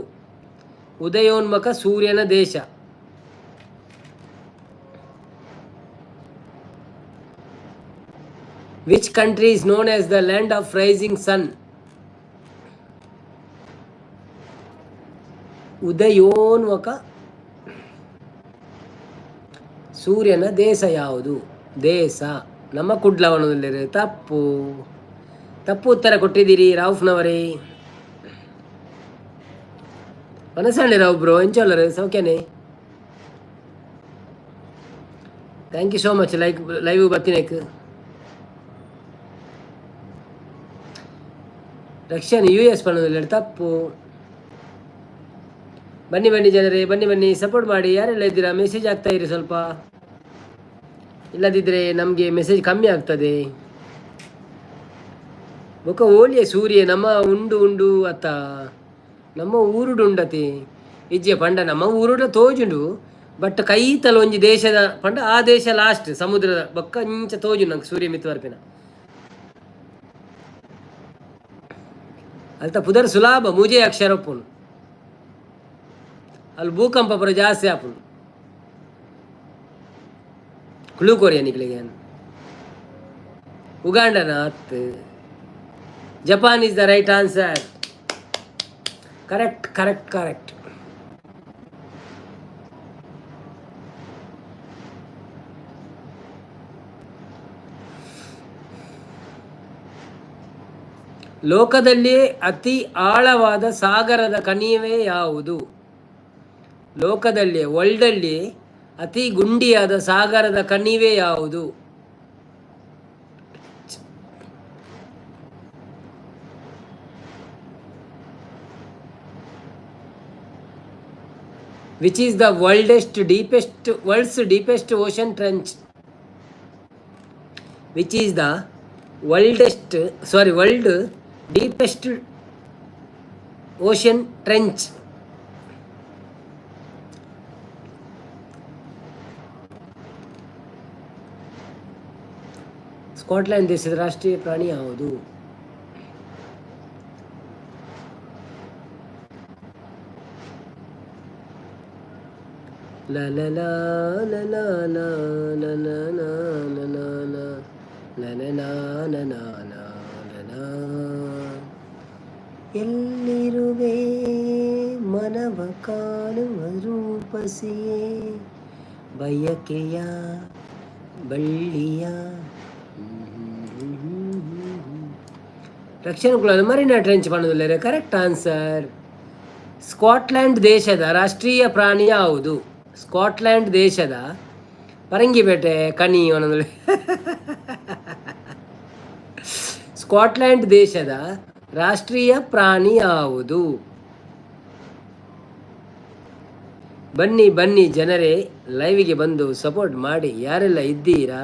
ಉದಯೋನ್ಮುಖ ಸೂರ್ಯನ ದೇಶ. Which country is known as the land of rising sun? ಉದಯೋನ್ಮುಖ ಸೂರ್ಯನ ದೇಶ ಯಾವುದು? ದೇಶ ನಮ್ಮ ಕುಡ್ಲವನದಲ್ಲಿ. ತಪ್ಪು ತಪ್ಪು ಉತ್ತರ ಕೊಟ್ಟಿದ್ದೀರಿ ರಾವುಫ್ನವರೇ. ಮನಸ್ಸಂಡಿ ರಾವ್ ಬ್ರೋ, ಎಂಚೋಲ್ಲರು, ಸೌಖ್ಯನೇ? Thank you so much. Like live ಬತ್ತಿನೇಕ್. Russian US ಪನ್ನೊಂದಿಲ್ಲ, ತಪ್ಪು. ಬನ್ನಿ ಬನ್ನಿ ಜನರೇ, ಬನ್ನಿ ಬನ್ನಿ, ಸಪೋರ್ಟ್ ಮಾಡಿ. ಯಾರೆಲ್ಲ ಇದ್ದೀರಾ ಮೆಸೇಜ್ ಆಗ್ತಾ ಇರಿ ಸ್ವಲ್ಪ, ಇಲ್ಲದಿದ್ದರೆ ನಮಗೆ ಮೆಸೇಜ್ ಕಮ್ಮಿ ಆಗ್ತದೆ. ಬೊಕ ಓಲಿಯ ಸೂರ್ಯ ನಮ್ಮ ಉಂಡು ಉಂಡು ಅತ್ತ ನಮ್ಮ ಊರುಡು ಉಂಡತಿ ಇಜ್ಜೆ ಪಂಡ ನಮ್ಮ ಊರುಡ ತೋಜುಂಡು. ಬಟ್ ಕೈತಲ ಒಂಜಿ ದೇಶದ ಪಂಡ ಆ ದೇಶ ಲಾಸ್ಟ್ ಸಮುದ್ರದ ಬೊಕ್ಕ ಇಂಚ ತೋಜುಂಡು ನಂಗೆ ಸೂರ್ಯ ಮಿತ್ತು ಬರ್ಪಿನ. ಅಲ್ತ ಪುದರ್ ಸುಲಾಭ ಮೂಜೆ ಅಕ್ಷರ ಉಪ್ಪುಂಡು. ಅಲ್ಲಿ ಭೂಕಂಪ ಪೂರ ಜಾಸ್ತಿ ಆಪುಂಡು. ಕ್ಲೂ ಕೊರಿಯ ನಿಕ್ಲೆಗೆ. ಉಗಾಂಡನ ಹತ್ತು. Japan is the right answer. Correct, correct, correct. ಲೋಕದಲ್ಲಿಯೇ ಅತಿ ಆಳವಾದ ಸಾಗರದ ಕಣಿವೆ ಯಾವುದು? ಲೋಕದಲ್ಲಿ, ವರ್ಲ್ಡಲ್ಲಿ ಅತಿ ಗುಂಡಿಯಾದ ಸಾಗರದ ಕಣಿವೆ ಯಾವುದು? Which is the world's deepest ocean trench? Which is the world deepest ocean trench? Scotland ದೇಶದ ರಾಷ್ಟ್ರೀಯ ಪ್ರಾಣಿ ಯಾವುದು? ಲ ಲ ಲ ಲ ಲ ಲ ಲ ಲ ಲ ಲ ಲ ಲ ಲ ಲ ಲ. ಎಲ್ಲಿರುವೆ ಮನವ ಕಾಣುವ ರೂಪಸಿಯೇ, ಬಯಕೆಯ ಬಳ್ಳಿಯ. ರಕ್ಷಣೆ ಕುಲ ಮರಿನಾ ಟ್ರೆಂಚ್ ಪನ್ನೊಂದುಲ್ಲೆರ್. Correct answer. Scotland ದೇಶದ ರಾಷ್ಟ್ರೀಯ ಪ್ರಾಣಿ ಯಾವುದು? ಸ್ಕಾಟ್ಲ್ಯಾಂಡ್ ದೇಶದ ಪರಂಗಿಪೇಟೆ ಕಣಿ ಒಂದೊಂದು. ಸ್ಕಾಟ್ಲ್ಯಾಂಡ್ ದೇಶದ ರಾಷ್ಟ್ರೀಯ ಪ್ರಾಣಿ ಯಾವುದು? ಬನ್ನಿ ಬನ್ನಿ ಜನರೇ, ಲೈವ್ಗೆ ಬಂದು ಸಪೋರ್ಟ್ ಮಾಡಿ. ಯಾರೆಲ್ಲ ಇದ್ದೀರಾ,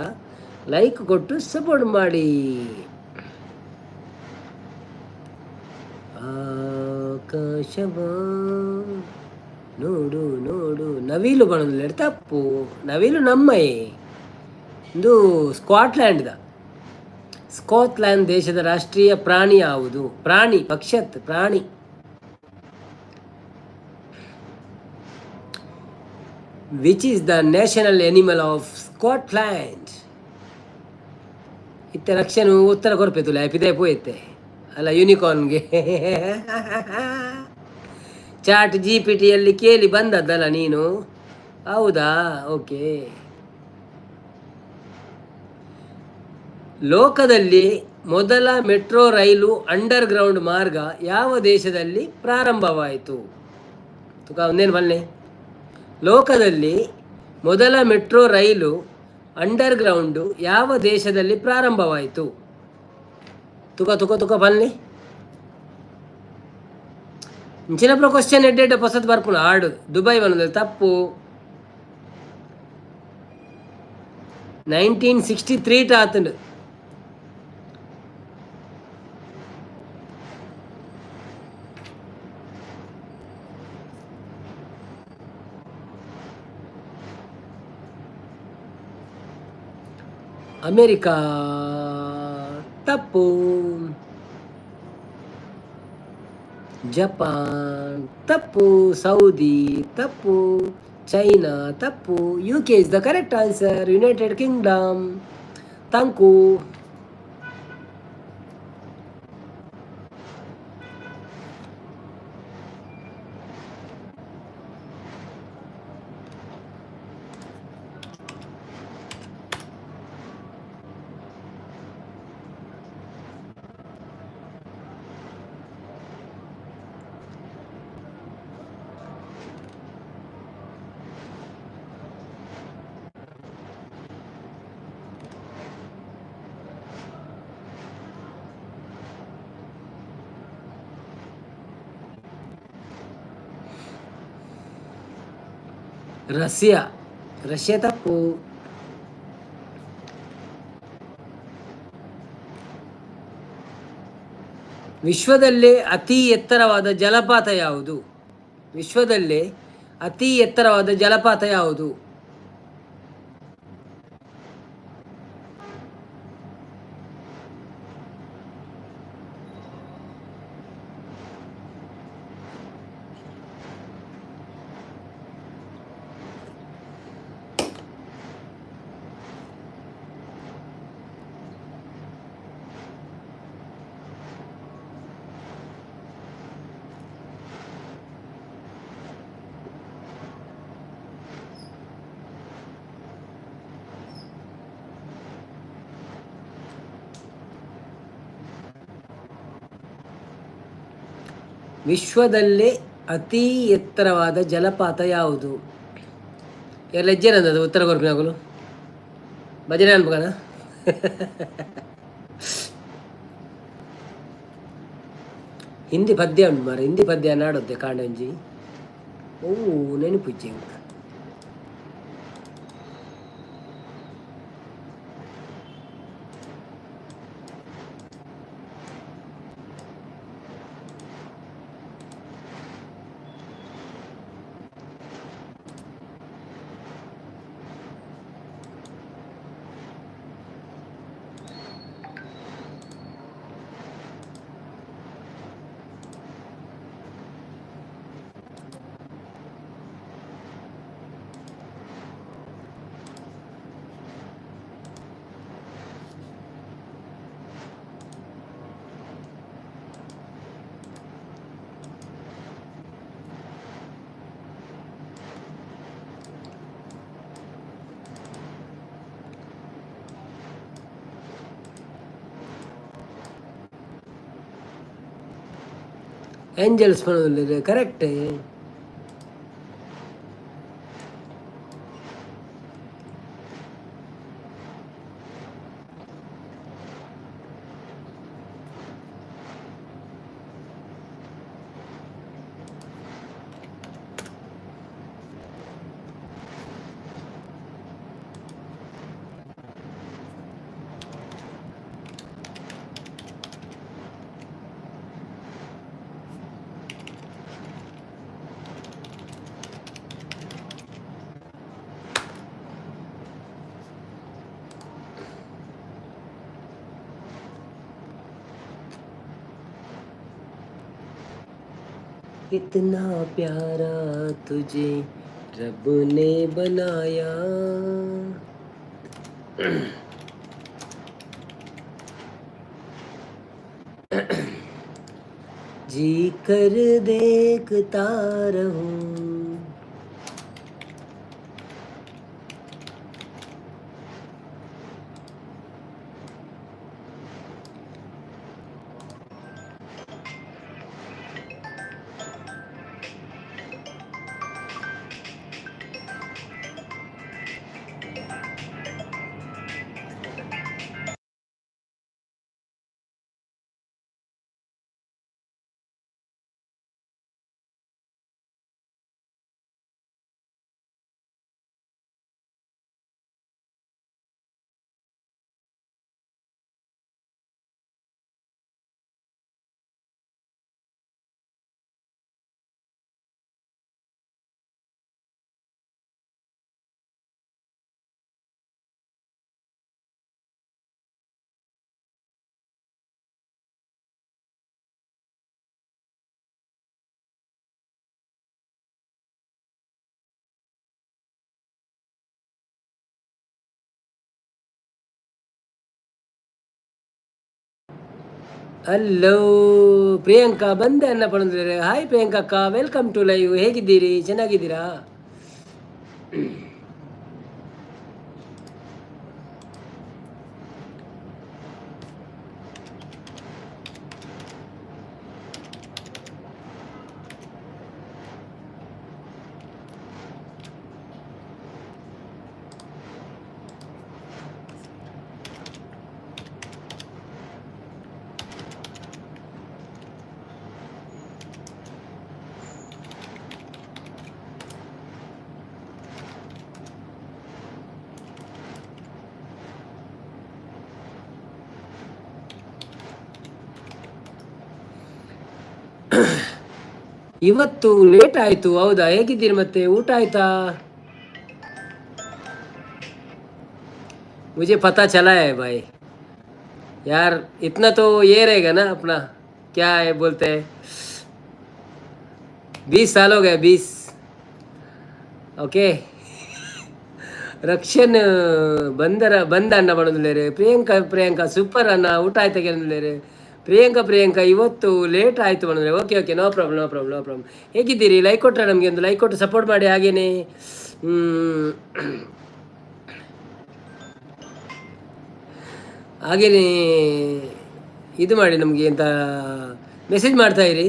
ಲೈಕ್ ಕೊಟ್ಟು ಸಪೋರ್ಟ್ ಮಾಡಿ. ಆಕಾಶವ ನೋಡು ನೋಡು. ನವಿಲು ಬಣ್ಣದಲ್ಲಿ. ತಪ್ಪು, ನವಿಲು ನಮ್ಮಯೇ. ಇದು ಸ್ಕಾಟ್ಲ್ಯಾಂಡ್ದ. ಸ್ಕಾಟ್ಲ್ಯಾಂಡ್ ದೇಶದ ರಾಷ್ಟ್ರೀಯ ಪ್ರಾಣಿ ಯಾವುದು? ಪ್ರಾಣಿ, ಪಕ್ಷತ್ ಪ್ರಾಣಿ. Which is the national animal of Scotland? ಇತ್ತೆ ರಕ್ಷಣೆ ಉತ್ತರ ಕೊರ್ಪೆತುಲೆ ಪಿದೆ ಪೋಯತ್ತೆ ಅಲ್ಲ ಯೂನಿಕಾರ್ನ್ಗೆ. ಚಾಟ್ ಜಿಪಿಟಿಯಲ್ಲಿ ಕೇಳಿ ಬಂದದ್ದಲ್ಲ ನೀನು? ಹೌದಾ? ಓಕೆ. ಲೋಕದಲ್ಲಿ ಮೊದಲ ಮೆಟ್ರೋ ರೈಲು ಅಂಡರ್ ಗ್ರೌಂಡ್ ಮಾರ್ಗ ಯಾವ ದೇಶದಲ್ಲಿ ಪ್ರಾರಂಭವಾಯಿತು? ತುಕ ಒಂದೇನು ಬಲ್ಲೆ. ಲೋಕದಲ್ಲಿ ಮೊದಲ ಮೆಟ್ರೋ ರೈಲು ಅಂಡರ್ ಗ್ರೌಂಡು ಯಾವ ದೇಶದಲ್ಲಿ ಪ್ರಾರಂಭವಾಯಿತು? ತುಕ ತುಕ ತುಕ ಬನ್ನಿ. ಇಂಚಿನಪ್ರ ಕ್ವಶನ್ ಎಡ್ಡೆಡ್ಡ ಪೊಸತ್ ಬರ್ಪುಂಡು. ಆಡು ದುಬೈ ಬಂದದ್ದು ತಪ್ಪು. 1963 ಆತಂಡು. ಅಮೇರಿಕಾ ತಪ್ಪು. ಜಪಾನ್ ತಪ್ಪು. ಸೌದಿ ತಪ್ಪು. ಚೈನಾ ತಪ್ಪು. UK is the correct answer. United Kingdom. Thank you. Russia. Russia ತಪ್ಪು. ವಿಶ್ವದಲ್ಲೇ ಅತಿ ಎತ್ತರವಾದ ಜಲಪಾತ ಯಾವುದು? ವಿಶ್ವದಲ್ಲೇ ಅತಿ ಎತ್ತರವಾದ ಜಲಪಾತ ಯಾವುದು? ವಿಶ್ವದಲ್ಲೇ ಅತಿ ಎತ್ತರವಾದ ಜಲಪಾತ ಯಾವುದು? ಎಲ್ಲ ಹೆಜ್ಜೆ ಉತ್ತರ ಕೊರ್ಪಿನಾಗುಲು ಭಜನೆ ಅನ್ಬೇಕನ. ಹಿಂದಿ ಪದ್ಯ ಉಂಟು ಮಾರ, ಹಿಂದಿ ಪದ್ಯ ನಾಡೊದ್ದೆ ಕಾಂಡಂಜಿ. ಓ ನೆನಪುಜ್ಜಿ. Angels ಪನೊಂದುಲ್ಲೆರ್ correct. कितना प्यारा तुझे रब ने बनाया। जी कर देखता रहूं। ಹಲೋ ಪ್ರಿಯಾಂಕಾ, ಬಂದೆ ಅನ್ನ ಪಡೆದಿದ್ದಾರೆ. ಹಾಯ್ ಪ್ರಿಯಾಂಕಾ ಅಕ್ಕ, welcome to live. ಹೇಗಿದ್ದೀರಿ? ಚೆನ್ನಾಗಿದ್ದೀರಾ? ಇವತ್ತು ಲೇಟ್ ಆಯಿತು, ಹೌದಾ? ಹೇಗಿದ್ದೀರಿ ಮತ್ತೆ? ಊಟ ಆಯ್ತಾ? मुझे पता चला है भाई यार, इतना तो ये रहेगा ना अपना, क्या है बोलते हैं, 20 साल हो गए, 20. ಓಕೆ, ರಕ್ಷನ್ ಬಂದರ ಬಂದ ಅನ್ನ ಪಡೊಂದುಲ್ಲೆರ್. ಪ್ರಿಯಾಂಕಾ ಪ್ರಿಯಾಂಕಾ ಸೂಪರ್ ಅನ್ನ, ಊಟ ಆಯ್ತಾ ಕೇಳೊಂದುಲ್ಲೆರ್. ಪ್ರಿಯಾಂಕಾ ಪ್ರಿಯಾಂಕಾ ಇವತ್ತು ಲೇಟ್ ಆಯಿತು ಬಂದರೆ. Okay okay, no problem, no problem, no problem. ಹೇಗಿದ್ದೀರಿ? ಲೈಕ್ ಕೊಟ್ಟರೆ ನಮಗೆ ಒಂದು ಲೈಕ್ ಕೊಟ್ಟು ಸಪೋರ್ಟ್ ಮಾಡಿ. ಹಾಗೇನೆ ಹಾಗೇನೆ ಇದು ಮಾಡಿ, ನಮಗೆ ಅಂತ ಮೆಸೇಜ್ ಮಾಡ್ತಾ ಇರಿ.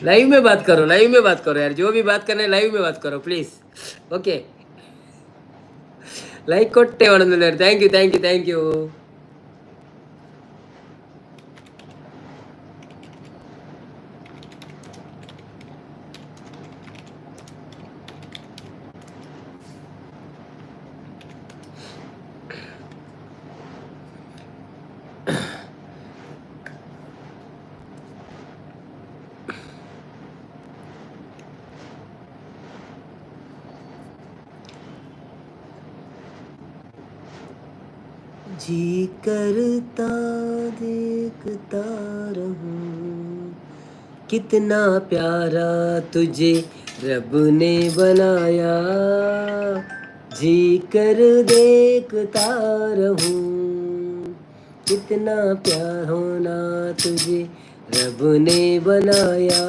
लाइव में बात करो, लाइव में बात करो यार, जो भी बात करना है लाइव में बात करो प्लीज। ओके, ಲೈಕ್ ಕೊಟ್ಟೆ ಒಂದೊಂದು, thank you thank you thank you. जी करता देखता रहूं, कितना प्यारा तुझे रब ने बनाया, जी कर देखता रहूं, कितना प्यार होना तुझे रब ने बनाया,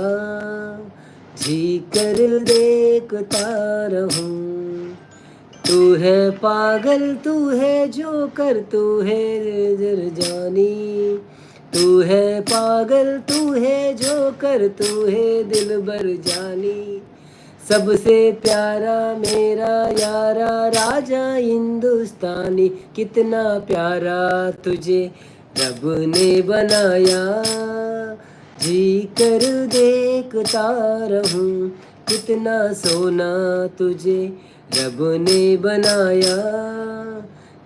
जी कर देखता रहूं। तू है पागल, तू है जोकर, तू है जर जानी, तू है पागल, तू है जोकर, तू है दिलबर जानी, सबसे प्यारा मेरा यारा राजा हिंदुस्तानी, कितना प्यारा तुझे रब ने बनाया, जी कर देखता रहूं, कितना सोना तुझे रब ने बनाया,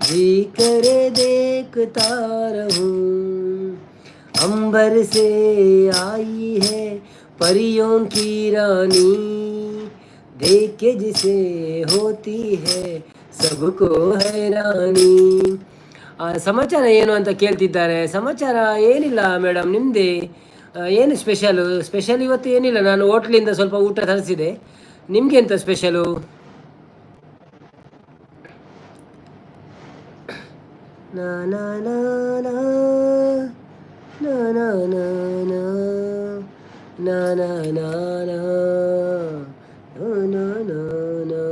जी कर देखता रहूं। अंबर से आई है परियों की रानी, देख के जिसे होती है सबको हैरानी। ಸಮಾಚಾರ ಏನು ಅಂತ ಕೇಳ್ತಿದ್ದಾರೆ. ಸಮಾಚಾರ ಏನಿಲ್ಲ ಮೇಡಮ್, ನಿಮ್ಮದೇ ಏನು ಸ್ಪೆಷಲು? ಸ್ಪೆಷಲ್ ಇವತ್ತು ಏನಿಲ್ಲ, ನಾನು ಹೋಟ್ಲಿಂದ ಸ್ವಲ್ಪ ಊಟ ತರಿಸಿದೆ. ನಿಮಗೆ ಎಂತ ಸ್ಪೆಷಲು? ನಾ ನಾ ನಾ ನಾ ನಾ ನಾ ನಾ ನಾ ನಾ ನಾ ನಾ ನಾ ನಾ ನಾ ನಾ.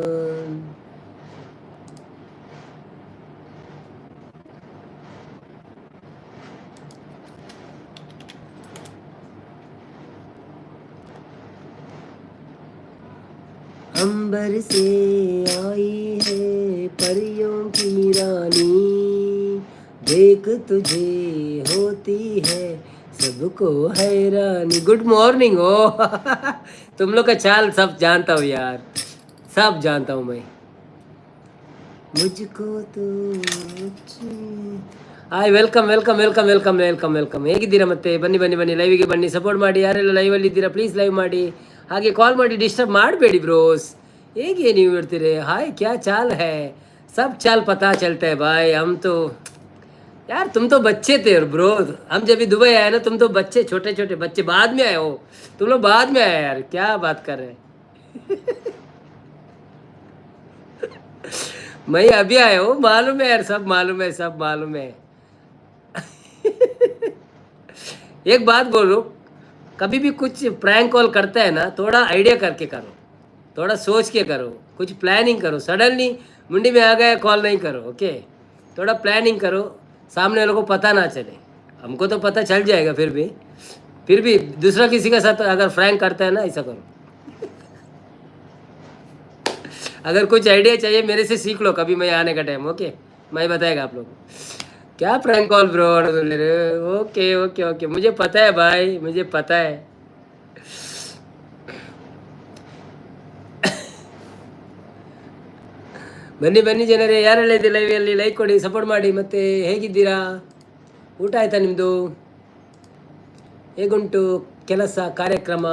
अंबर से आई है परियों की रानी, देख तुझे होती है सबको हैरानी। गुड मॉर्निंग हो। तुम लोग का चाल सब जानता हूँ यार, सब जानता हूँ मैं। मुझको तो hi, welcome welcome welcome welcome welcome welcome. ಹೇಗಿದ್ದೀರಾ ಮತ್ತೆ? ಬನ್ನಿ ಬನ್ನಿ ಬನ್ನಿ, ಲೈವಿಗೆ ಬನ್ನಿ, ಸಪೋರ್ಟ್ ಮಾಡಿ. ಯಾರೆಲ್ಲ ಲೈವಲ್ಲಿ ಇದ್ದೀರಾ ಪ್ಲೀಸ್ ಲೈವ್ ಮಾಡಿ. ಹಾಗೆ ಕಾಲ್ ಮಾಡಿ ಡಿಸ್ಟರ್ಬ್ ಮಾಡಬೇಡಿ ಬ್ರೋಸ್. ಹೇಗೆ ನೀವು ಇಡ್ತೀರಿ? हाय, क्या चाल है? सब चाल पता चलता है भाई। हम तो यार, तुम तो बच्चे थे ब्रो। हम जब भी दुबई आए ना, तुम तो बच्चे, छोटे छोटे बच्चे, बाद में आए हो तुम लोग, बाद में आए यार। क्या बात कर रहे हैं? मैं अभी आया हूँ, मालूम है यार, सब मालूम है, सब मालूम है। एक बात बोलूँ, कभी भी कुछ प्रैंक कॉल करता है ना, थोड़ा आइडिया करके करो, थोड़ा सोच के करो, कुछ प्लानिंग करो। सडनली मुंडी में आ गया, कॉल नहीं करो। ओके, थोड़ा प्लानिंग करो, सामने वालों को पता ना चले। हमको तो पता चल जाएगा, फिर भी दूसरा किसी के साथ अगर प्रैंक करता है ना, ऐसा करो। अगर कुछ आइडिया चाहिए, मेरे से सीख लो कभी मैं आने का टाइम। ओके, मैं बताएगा आप लोग को क्या prank call bro. Okay okay okay, मुझे पता है भाई, मुझे पता है। ಬನ್ನಿ ಬನ್ನಿ ಜನರೇ, ಯಾರೆಲ್ಲ ಇದ್ದೀರಿ ಲೈವಲ್ಲಿ, ಲೈಕ್ ಕೊಡಿ, ಸಪೋರ್ಟ್ ಮಾಡಿ. ಮತ್ತೆ ಹೇಗಿದ್ದೀರಾ? ಊಟ ಆಯ್ತಾ ನಿಮ್ಮದು? ಹೇಗುಂಟು ಕೆಲಸ ಕಾರ್ಯಕ್ರಮ?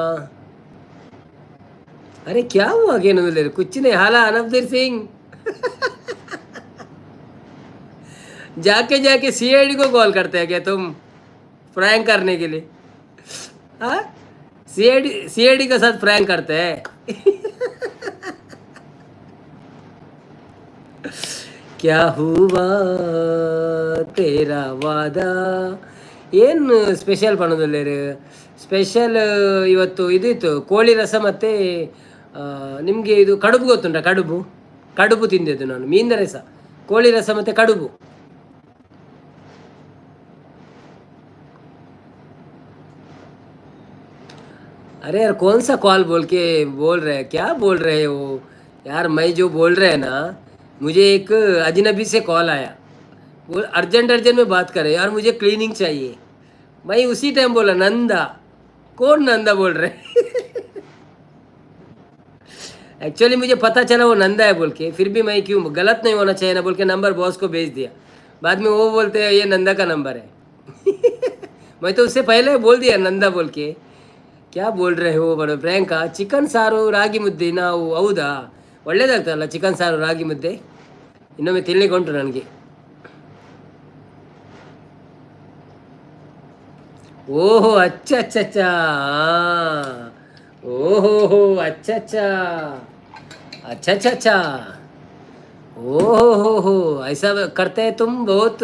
अरे, क्या हुआ? ಏನು कुछ नहीं हाला। अनबदीर सिंह जाके जाके सीआईडी को कॉल करते हैं क्या तुम प्रैंक करने के लिए? हाँ, सीआईडी, सीआईडी के साथ प्रैंक करते हैं। क्या हुआ तेरा वादा? ಏನು ಸ್ಪೆಷಲ್ ಪಣದಲ್ಲೇರು? ಸ್ಪೆಷಲ್ ಇವತ್ತು ಇದಿತ್ತು, ಕೋಳಿ ರಸ. ಮತ್ತು ನಿಮಗೆ ಇದು ಕಡುಬು ಗೊತ್ತುಂಟ? ಕಡುಬು, ಕಡುಬು ತಿಂದಿದ್ದು ನಾನು. ಮೀನಿನ ರಸ, ಕೋಳಿ ರಸ ಮತ್ತು ಕಡುಬು. अरे यार, कौन सा कॉल बोल के बोल रहे हैं? क्या बोल रहे हो यार? मैं जो बोल रहे हैं ना, मुझे एक अजनबी से कॉल आया। वो अर्जेंट अर्जेंट में बात करे, यार मुझे क्लीनिंग चाहिए। मैं उसी टाइम बोला, नंदा। कौन नंदा बोल रहे? एक्चुअली मुझे पता चला वो नंदा है बोल के। फिर भी मैं क्यों गलत नहीं होना चाहिए ना बोल के नंबर बॉस को भेज दिया। बाद में वो बोलते हैं, ये नंदा का नंबर है। मैं तो उससे पहले बोल दिया नंदा बोल के। क्या बोल रहे हो ಬಡ ಪ್ರಿಯಾಂಕಾ? ಚಿಕನ್ ಸಾರು ರಾಗಿ ಮುದ್ದೆ ನಾವು, ಹೌದಾ? ಒಳ್ಳೇದಾಗ್ತದಲ್ಲ ಚಿಕನ್ ಸಾರು ರಾಗಿ ಮುದ್ದೆ? ಇನ್ನೊಮ್ಮೆ ತಿನ್ಲಿಕ್ಕೆ ಉಂಟು ನನಗೆ. ಓಹೋ, ಅಚ್ಚ ಅಚ್ಚ ಅಚ್ಚ, ಓಹೋ ಹೋ, ಅಚ್ಚ ಅಚ್ಚ अच्छा अच्छा अच्छा, ओहो हो हो, ऐसा करते हैं तुम? बहुत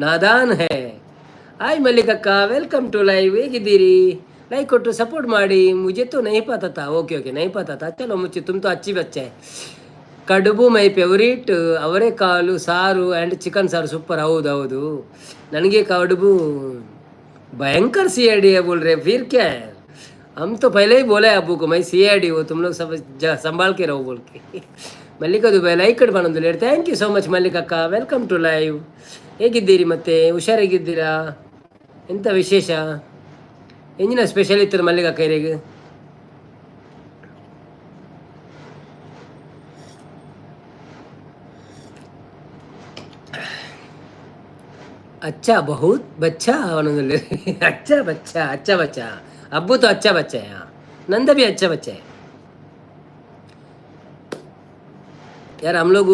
नादान है। ಹಾಯ್ ಮಲ್ಲಿಕಕ್ಕ, welcome to live. ಹೇಗಿದ್ದೀರಿ? ಲೈಕ್ ಕೊಟ್ಟು ಸಪೋರ್ಟ್ ಮಾಡಿ। मुझे तो नहीं पता था। ओके ओके, नहीं पता था। चलो, मुझे तुम तो अच्छी बच्चा है। ಕಡುಬು my favourite. ಅವರೆಕಾಳು ಸಾರು ಆ್ಯಂಡ್ ಚಿಕನ್ ಸಾರು ಸೂಪರ್. ಹೌದು ಹೌದು, ನನಗೆ ಕಡುಬು। भयंकर सीआईडी है बोल रहे, फिर क्या है? हम तो पहले ही बोले अब्बू को, मैं सीआईडी हो, तुम लोग सब संभाल के रहो बोल के। ಮಲ್ಲಿಕಾ ದುಬೈ ಲೈಕ್ ಬಂದು. Thank you so much ಮಲ್ಲಿಕಕ್ಕ, welcome to live. ಹೇಗಿದ್ದೀರಿ ಮತ್ತೆ? ಹುಷಾರಾಗಿದ್ದೀರಾ? ಎಂಥ ವಿಶೇಷ? ಎಂಜಿನ ಸ್ಪೆಷಲ್ ಇತ್ತು ಮಲ್ಲಿಕಕ್ಕ ಇರೆಗ್? अच्छा बहुत बच्चा। अच्छा बच्चा, अच्छा बच्चा। अब्बू तो अच्छा बच्चा है। हाँ, नंदा भी अच्छा बच्चा है यार। हम लोग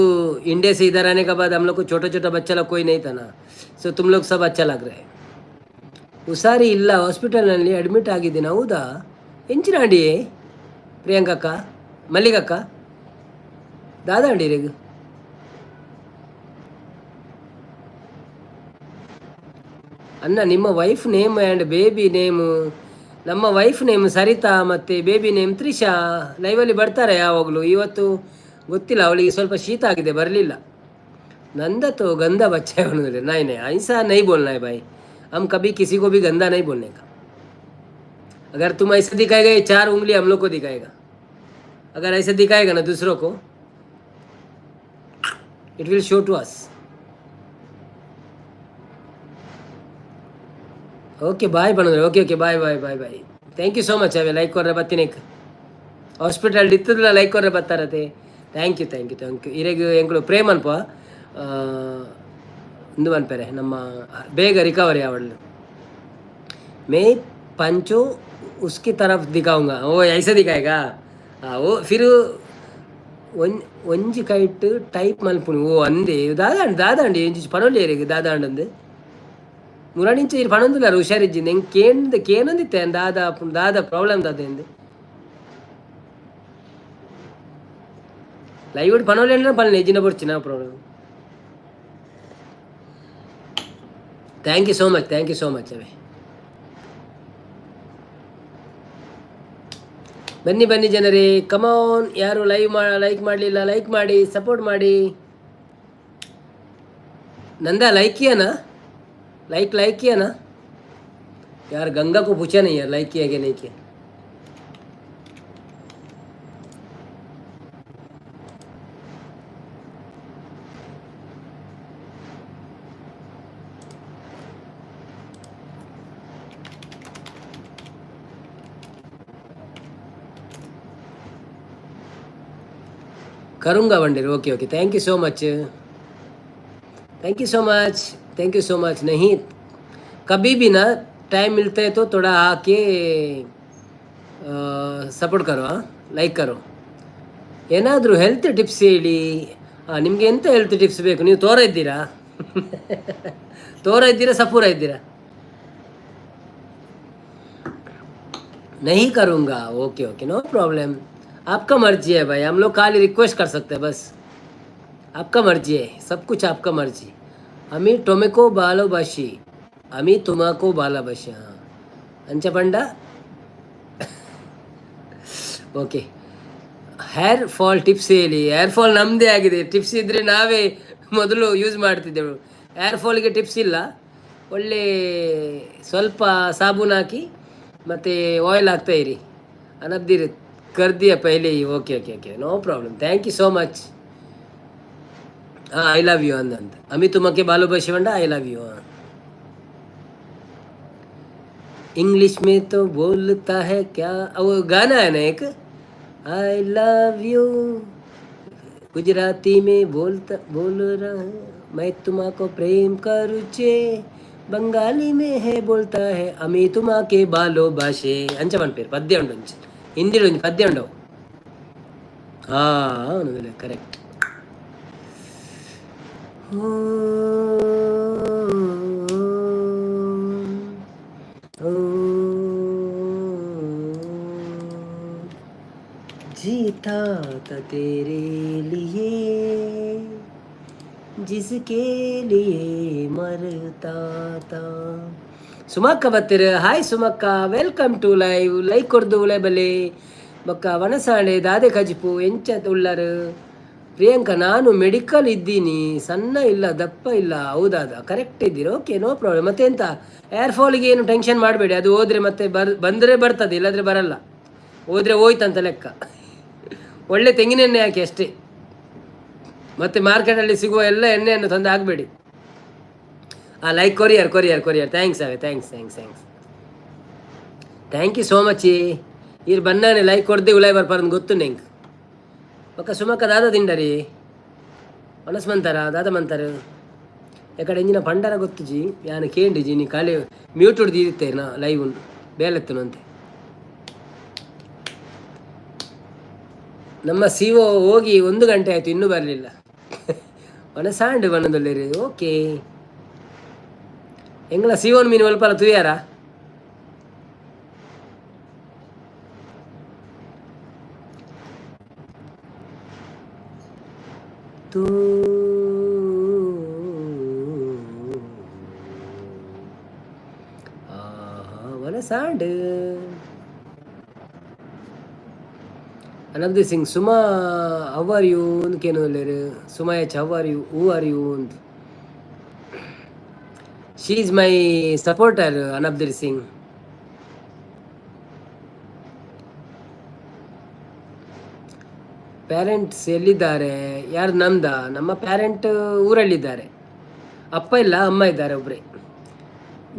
इंडिया से इधर आने के बाद हम लोग को छोटा छोटा बच्चा लोग कोई नहीं था ना, सो तुम लोग सब अच्छा लग रहे हैं। ಹುಷಾರಿ ಇಲ್ಲ, ಹಾಸ್ಪಿಟಲ್ನಲ್ಲಿ ಅಡ್ಮಿಟ್ ಆಗಿದ್ದೀನಿ। ಹೌದಾ? ಎಂಚಿನಾಂಡಿ ಪ್ರಿಯಾಂಕಕ್ಕ, ಮಲ್ಲಿಗಕ್ಕ, ದಾದಾಂಡಿ ರೇಗು? ಅಣ್ಣ, ನಿಮ್ಮ wife name and baby name? ನಮ್ಮ ವೈಫ್ ನೇಮ್ ಸರಿತಾ ಮತ್ತು ಬೇಬಿ ನೇಮ್ ತ್ರಿಷಾ. ಲೈವಲ್ಲಿ ಬರ್ತಾರೆ ಯಾವಾಗಲೂ. ಇವತ್ತು ಗೊತ್ತಿಲ್ಲ, ಅವಳಿಗೆ ಸ್ವಲ್ಪ ಶೀತ ಆಗಿದೆ, ಬರಲಿಲ್ಲ। नंदा तो गंदा बच्चा है उन्होंने। नहीं नहीं, ऐसा नहीं बोलना है भाई। हम कभी किसी को भी गंदा नहीं बोलने का। अगर तुम ऐसे दिखाएगा, ये चार उंगली हम लोग को दिखाएगा। अगर ऐसे दिखाएगा ना दूसरों को, it will show to us. Okay, bye ಬಂದ್ರೆ। Okay okay, bye bye bye bye. Thank you so much. ಅವೇ ಲೈಕ್ ಕೊರ್ರೆ ಬತ್ತಿನೇಕ್. ಹಾಸ್ಪಿಟಲ್ ಇತ್ತದಲ್ಲ, ಲೈಕ್ ಕೊರ್ರೆ ಬತ್ತಾರತೆ. Thank you, thank you, thank you. ಇರೆಗ್ ಎಂಕುಲು ಪ್ರೇ ಮನ್ಪ, ಇಂದು ಮನ್ಪೆರೆ ನಮ್ಮ ಬೇಗ ರಿಕವರಿ ಆವಡ್ಲು। मैं पंचो उसकी तरफ दिखाऊंगा, वो ऐसे दिखाएगा। हाँ, वो फिर ಒಂಜಿ ಕೈಟ್ ಟೈಪ್ ಮಲ್ಪುನಿ. ಓ ಅಂದೆ, ದಾದಾಂಡ್ ದಾದಾಂಡಿ ಒಂಜಿ ಪನೊಲ್ಲೇರಿಗೆ ದಾದಾಂಡ್ ಅಂದ್ ಮುರಾಣಿಂಚ ಇರು ಪನೊಂದುಲ್ಲಾರ. ಹುಷಾರಿಜ್ಜಿಂದ ಎಂಕ್ ಕೇಂದ್ ಕೇನೊಂದಿತ್ತೆ ದಾದ ದಾದ ಪ್ರಾಬ್ಲಮ್ ದಾದ ಎಂದ್. ಲೈವ್ ಪನೊಲ್ಲೇನ ಪನ್ಲೆ ಇಜ್ಜಿನ ಬೊಡ್ಚಿ problem. Thank you so much, thank you so much. ಅವೇ ಬನ್ನಿ ಬನ್ನಿ ಜನರೇ, ಕಮಾನ್. ಯಾರು ಲೈವ್ ಮಾ ಲೈಕ್ ಮಾಡಲಿಲ್ಲ, ಲೈಕ್ ಮಾಡಿ, ಸಪೋರ್ಟ್ ಮಾಡಿ। नंदा, लाइक किया ना? लाइक लाइक किया ना यार? गंगा को पूछा नहीं यार, लाइक किया कि नहीं किया। करूँगा wonder. Okay okay, thank you so much, thank you so much, thank you so much. नहीं, कभी भी ना टाइम मिलता है तो थोड़ा आके सपोर्ट करो, हाँ, ಲೈಕ್ करो। ಏನಾದರೂ ಹೆಲ್ತ್ ಟಿಪ್ಸ್ ಹೇಳಿ। ನಿಮಗೆ ಎಂಥ ಹೆಲ್ತ್ ಟಿಪ್ಸ್ ಬೇಕು? ನೀವು ತೋರ ಇದ್ದೀರಾ? ತೋರ ಇದ್ದೀರಾ? ಸಪೂರ ಇದ್ದೀರಾ? नहीं करूँगा। Okay okay, no problem. आपका मर्जी है भाई, हम लोग खाली रिक्वेस्ट कर सकते हैं बस। आपका मर्जी है, सब कुछ आपका मर्जी। আমি টমেটো ভালোবাসি। আমি তোমাকে ভালোবাসি। ಹಾಂ, ಅಂಚ ಪಂಡ। ಓಕೆ, ಹೇರ್ ಫಾಲ್ ಟಿಪ್ಸ್ ಹೇಳಿ। ಹೇರ್ ಫಾಲ್ ನಮ್ಮದೇ ಆಗಿದೆ. ಟಿಪ್ಸ್ ಇದ್ದರೆ ನಾವೇ ಮೊದಲು ಯೂಸ್ ಮಾಡ್ತಿದ್ದೆವು. ಹೇರ್ ಫಾಲ್ಗೆ ಟಿಪ್ಸ್ ಇಲ್ಲ. ಒಳ್ಳೆ ಸ್ವಲ್ಪ ಸಾಬೂನು ಹಾಕಿ ಮತ್ತು ಆಯಿಲ್ ಹಾಕ್ತಾ ಇರಿ. अनब्दिर कर दिया पहले ही. Okay okay okay, no problem, thank you so much. ಹಾಂ, I love you ಅಂದಂತ. আমি তোমাকে ভালোবাসি ಪಂಡ I love you. English में तो बोलता है क्या वो गाना है ना एक, I love you. Gujarati में बोलता बोल रहा है, मैं तुम्हाको प्रेम करुचे. बंगाली में है बोलता है, আমি তোমাকে ভালোবাসে ಅಂಚ ಪನ್ಪೇರು. ಪದ್ಯ ಉಂಡು ಒಂಜಿ, ಹಿಂದಿಡ್ ಒಂಜಿ ಪದ್ಯ ಉಂಡು. ಹಾಂ, ಕರೆಕ್ಟ್. जीता था तेरे लिए, जिसके लिए मरता था. ಸುಮಕ್ಕ ಬತ್ತಿರ. ಹಾಯ್ ಸುಮಕ್ಕ, welcome to live. Like ಕೊರ್ದು ಉಲೆ ಬಲೆ. ಬೊಕ್ಕ ವನಸಾಂಡೆ ದಾದೆ ಕಜಿಪು, ಎಂಚ ಉಳ್ಳರು? ಪ್ರಿಯಾಂಕಾ, ನಾನು ಮೆಡಿಕಲ್ ಇದ್ದೀನಿ, ಸಣ್ಣ ಇಲ್ಲ, ದಪ್ಪ ಇಲ್ಲ. ಹೌದಾದ, ಕರೆಕ್ಟ್ ಇದ್ದೀರಿ. Okay, no problem. ಮತ್ತೆ ಎಂತ, ಹೇರ್ ಫಾಲಿಗೆ ಏನು ಟೆನ್ಷನ್ ಮಾಡಬೇಡಿ. ಅದು ಹೋದರೆ ಮತ್ತೆ ಬಂದರೆ ಬರ್ತದೆ, ಇಲ್ಲಾಂದರೆ ಬರಲ್ಲ. ಹೋದರೆ ಹೋಯ್ತಂತ ಲೆಕ್ಕ. ಒಳ್ಳೆ ತೆಂಗಿನೆಣ್ಣೆ ಹಾಕಿ ಅಷ್ಟೇ. ಮತ್ತು ಮಾರ್ಕೆಟಲ್ಲಿ ಸಿಗುವ ಎಲ್ಲ ಎಣ್ಣೆಯನ್ನು ತಂದು ಹಾಕಬೇಡಿ. ಆ like courier courier courier. Thanks away, thanks thanks thanks, thank you so much. ಈರ್ ಬನ್ನಾನೆ ಲೈಕ್ ಕೊಡ್ದೆ ಉಲಾಯ್ ಬರ್ಪಾರಂದು ಗೊತ್ತು ನೆಂಕ್. ಬೊಕ್ಕ ಸುಮಕ್ಕ ದಾದ ತಿಂಡರಿ? ಮನಸ್ ಮಂತಾರ, ದಾದ ಮಂತಾರ? ಎಕಡೆ ಇಂಜಿನ ಪಂಡರ ಗೊತ್ತುಜಿ, ಯಾನ್ ಕೇಂಡಿಜಿ. ನೀ ಖಾಲಿ ಮ್ಯೂಟ್ ದೀದಿತ್ತೇನ ಲೈವ್ ಬೇಲೆತ್ತನು ಅಂತೆ. ನಮ್ಮ ಸಿ ಒ ಹೋಗಿ ಒಂದು ಗಂಟೆ ಆಯಿತು, ಇನ್ನೂ ಬರಲಿಲ್ಲ. ಮನಸಾಂಡು ಬಣ್ಣದೊಲ್ಲೇರಿ. ಓಕೆ, ಎಂಗ್ಲ ಸಿಒನ್ ಮೀನು ಒಲ್ಪಲ ತುಯಾರ? ತೂ ಮನಸಾಂಡು. Anand Singh, Suma how are you ಅಂದ್ಕೇನು. Suma H, how are you, who are you ಅಂತ. She is my supporter, ಅನಬ್ದಿರ್ Singh. Parents ಎಲ್ಲಿದ್ದಾರೆ? ಯಾರು, ನಮ್ದ? ನಮ್ಮ ಪ್ಯಾರೆಂಟ್ ಊರಲ್ಲಿದ್ದಾರೆ. ಅಪ್ಪ ಇಲ್ಲ, ಅಮ್ಮ ಇದ್ದಾರೆ ಒಬ್ಬರೇ.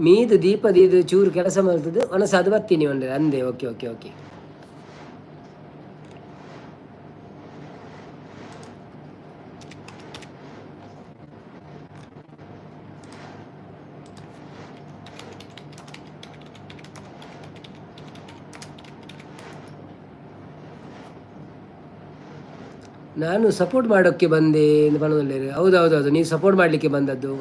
ಮೀದು ದೀಪ ದೀದು ಚೂರು ಕೆಲಸ ಮಾಡ್ತದೆ ಒಣಸಾದು ಬರ್ತೀನಿ ಒಂದ್ರೆ ಅಂದೆ. Okay okay okay. ನಾನು ಸಪೋರ್ಟ್ ಮಾಡೋಕ್ಕೆ ಬಂದೆ ಎಂದು. ಹೌದು ಹೌದು ಹೌದು, ನೀವು ಸಪೋರ್ಟ್ ಮಾಡಲಿಕ್ಕೆ ಬಂದದ್ದು.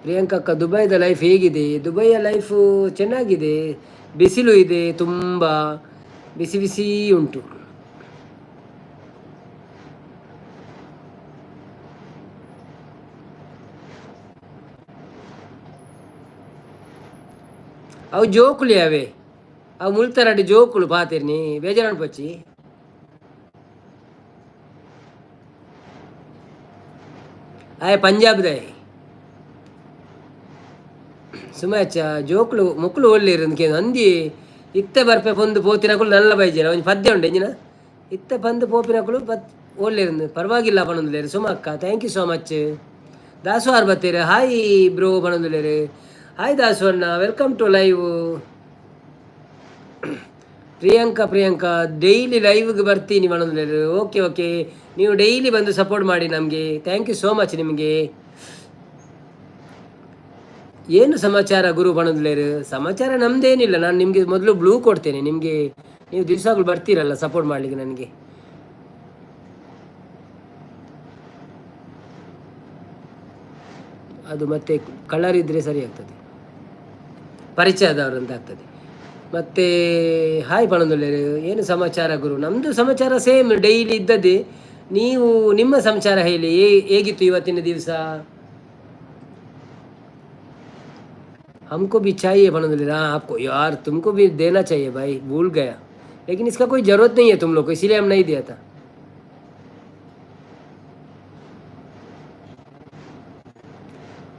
ಪ್ರಿಯಾಂಕಾ ಅಕ್ಕ, ದುಬೈದ ಲೈಫ್ ಹೇಗಿದೆ? ದುಬೈಯ ಲೈಫು ಚೆನ್ನಾಗಿದೆ. ಬಿಸಿಲು ಇದೆ, ತುಂಬ ಬಿಸಿ ಬಿಸಿ ಉಂಟು. ಅವು ಜೋಕುಲಿ ಅವೇ, ಅವು ಮುಳ್ತರಡಿ ಜೋಕುಲು ಪಾತಿರ್ನಿ ಬೇಜಾರು ಪಚ್ಚಿ. ಆಯ್ ಪಂಜಾಬ್ದಾಯ್ ಸುಮಾಚ ಜೋಕುಲು ಮೊಕ್ಕಲು ಒಳ್ಳೆರು ಅಂದಿ. ಇತ್ತೆ ಬರ್ಪೆ ಪೊಂದು ಪೋತಿನಕುಲು ನಲ್ಲ ಬೈಜೆರ್. ಒಂಜಿ ಪದ್ಯ ಉಂಡು ಎಂಜಿನ, ಇತ್ತೆ ಪಂದು ಪೋಪಿನಕುಲು ಬತ್ ಒಳ್ಳೆರು, ಪರವಾಗಿಲ್ಲ ಪನೊಂದುಲ್ಲೆರ್. ಸುಮಕ್ಕ, thank you so much. Dasu are ಬತ್ತೀರ್. Hi bro ಪನೊಂದುಲ್ಲೆರ್. Hi Dasu ಅಣ್ಣ, welcome to live. Priyanka, Priyanka daily ಲೈವ್ಗೆ ಬರ್ತೀನಿ ಪನೊಂದುಲ್ಲೆರ್. ಓಕೆ ಓಕೆ, ನೀವು ಡೈಲಿ ಬಂದು ಸಪೋರ್ಟ್ ಮಾಡಿ ನಮಗೆ. Thank you so much ನಿಮಗೆ. ಏನು ಸಮಾಚಾರ ಗುರು ಪನೊಂದುಲ್ಲೆರ್. ಸಮಾಚಾರ ನಮ್ಮದೇನಿಲ್ಲ. ನಾನು ನಿಮಗೆ ಮೊದಲು ಬ್ಲೂ ಕೊಡ್ತೇನೆ ನಿಮಗೆ. ನೀವು ದಿವಸಗಳು ಬರ್ತೀರಲ್ಲ ಸಪೋರ್ಟ್ ಮಾಡಲಿಕ್ಕೆ ನನಗೆ. ಅದು ಮತ್ತೆ ಕಲರ್ ಇದ್ದರೆ ಸರಿ ಆಗ್ತದೆ, ಪರಿಚಯದವರು ಅಂತ ಆಗ್ತದೆ. ಮತ್ತು ಹಾಯ್ ಪಣಂದೊಳ್ಳೆರು. ಏನು ಸಮಾಚಾರ ಗುರು? ನಮ್ಮದು ಸಮಾಚಾರ ಸೇಮ್ ಡೈಲಿ ಇದ್ದದ್ದೇ. ನೀವು ನಿಮ್ಮ ಸಮಾಚಾರ ಹೇಳಿ, ಹೇಗಿತ್ತು ಇವತ್ತಿನ ದಿವಸ? हमको भी चाहिए पणंदुल्लेर. हाँ, आपको यार, तुमको भी देना चाहिए भाई, भूल गया. लेकिन इसका कोई ज़रूरत नहीं है तुम लोग को, इसीलिए हम नहीं दिया था.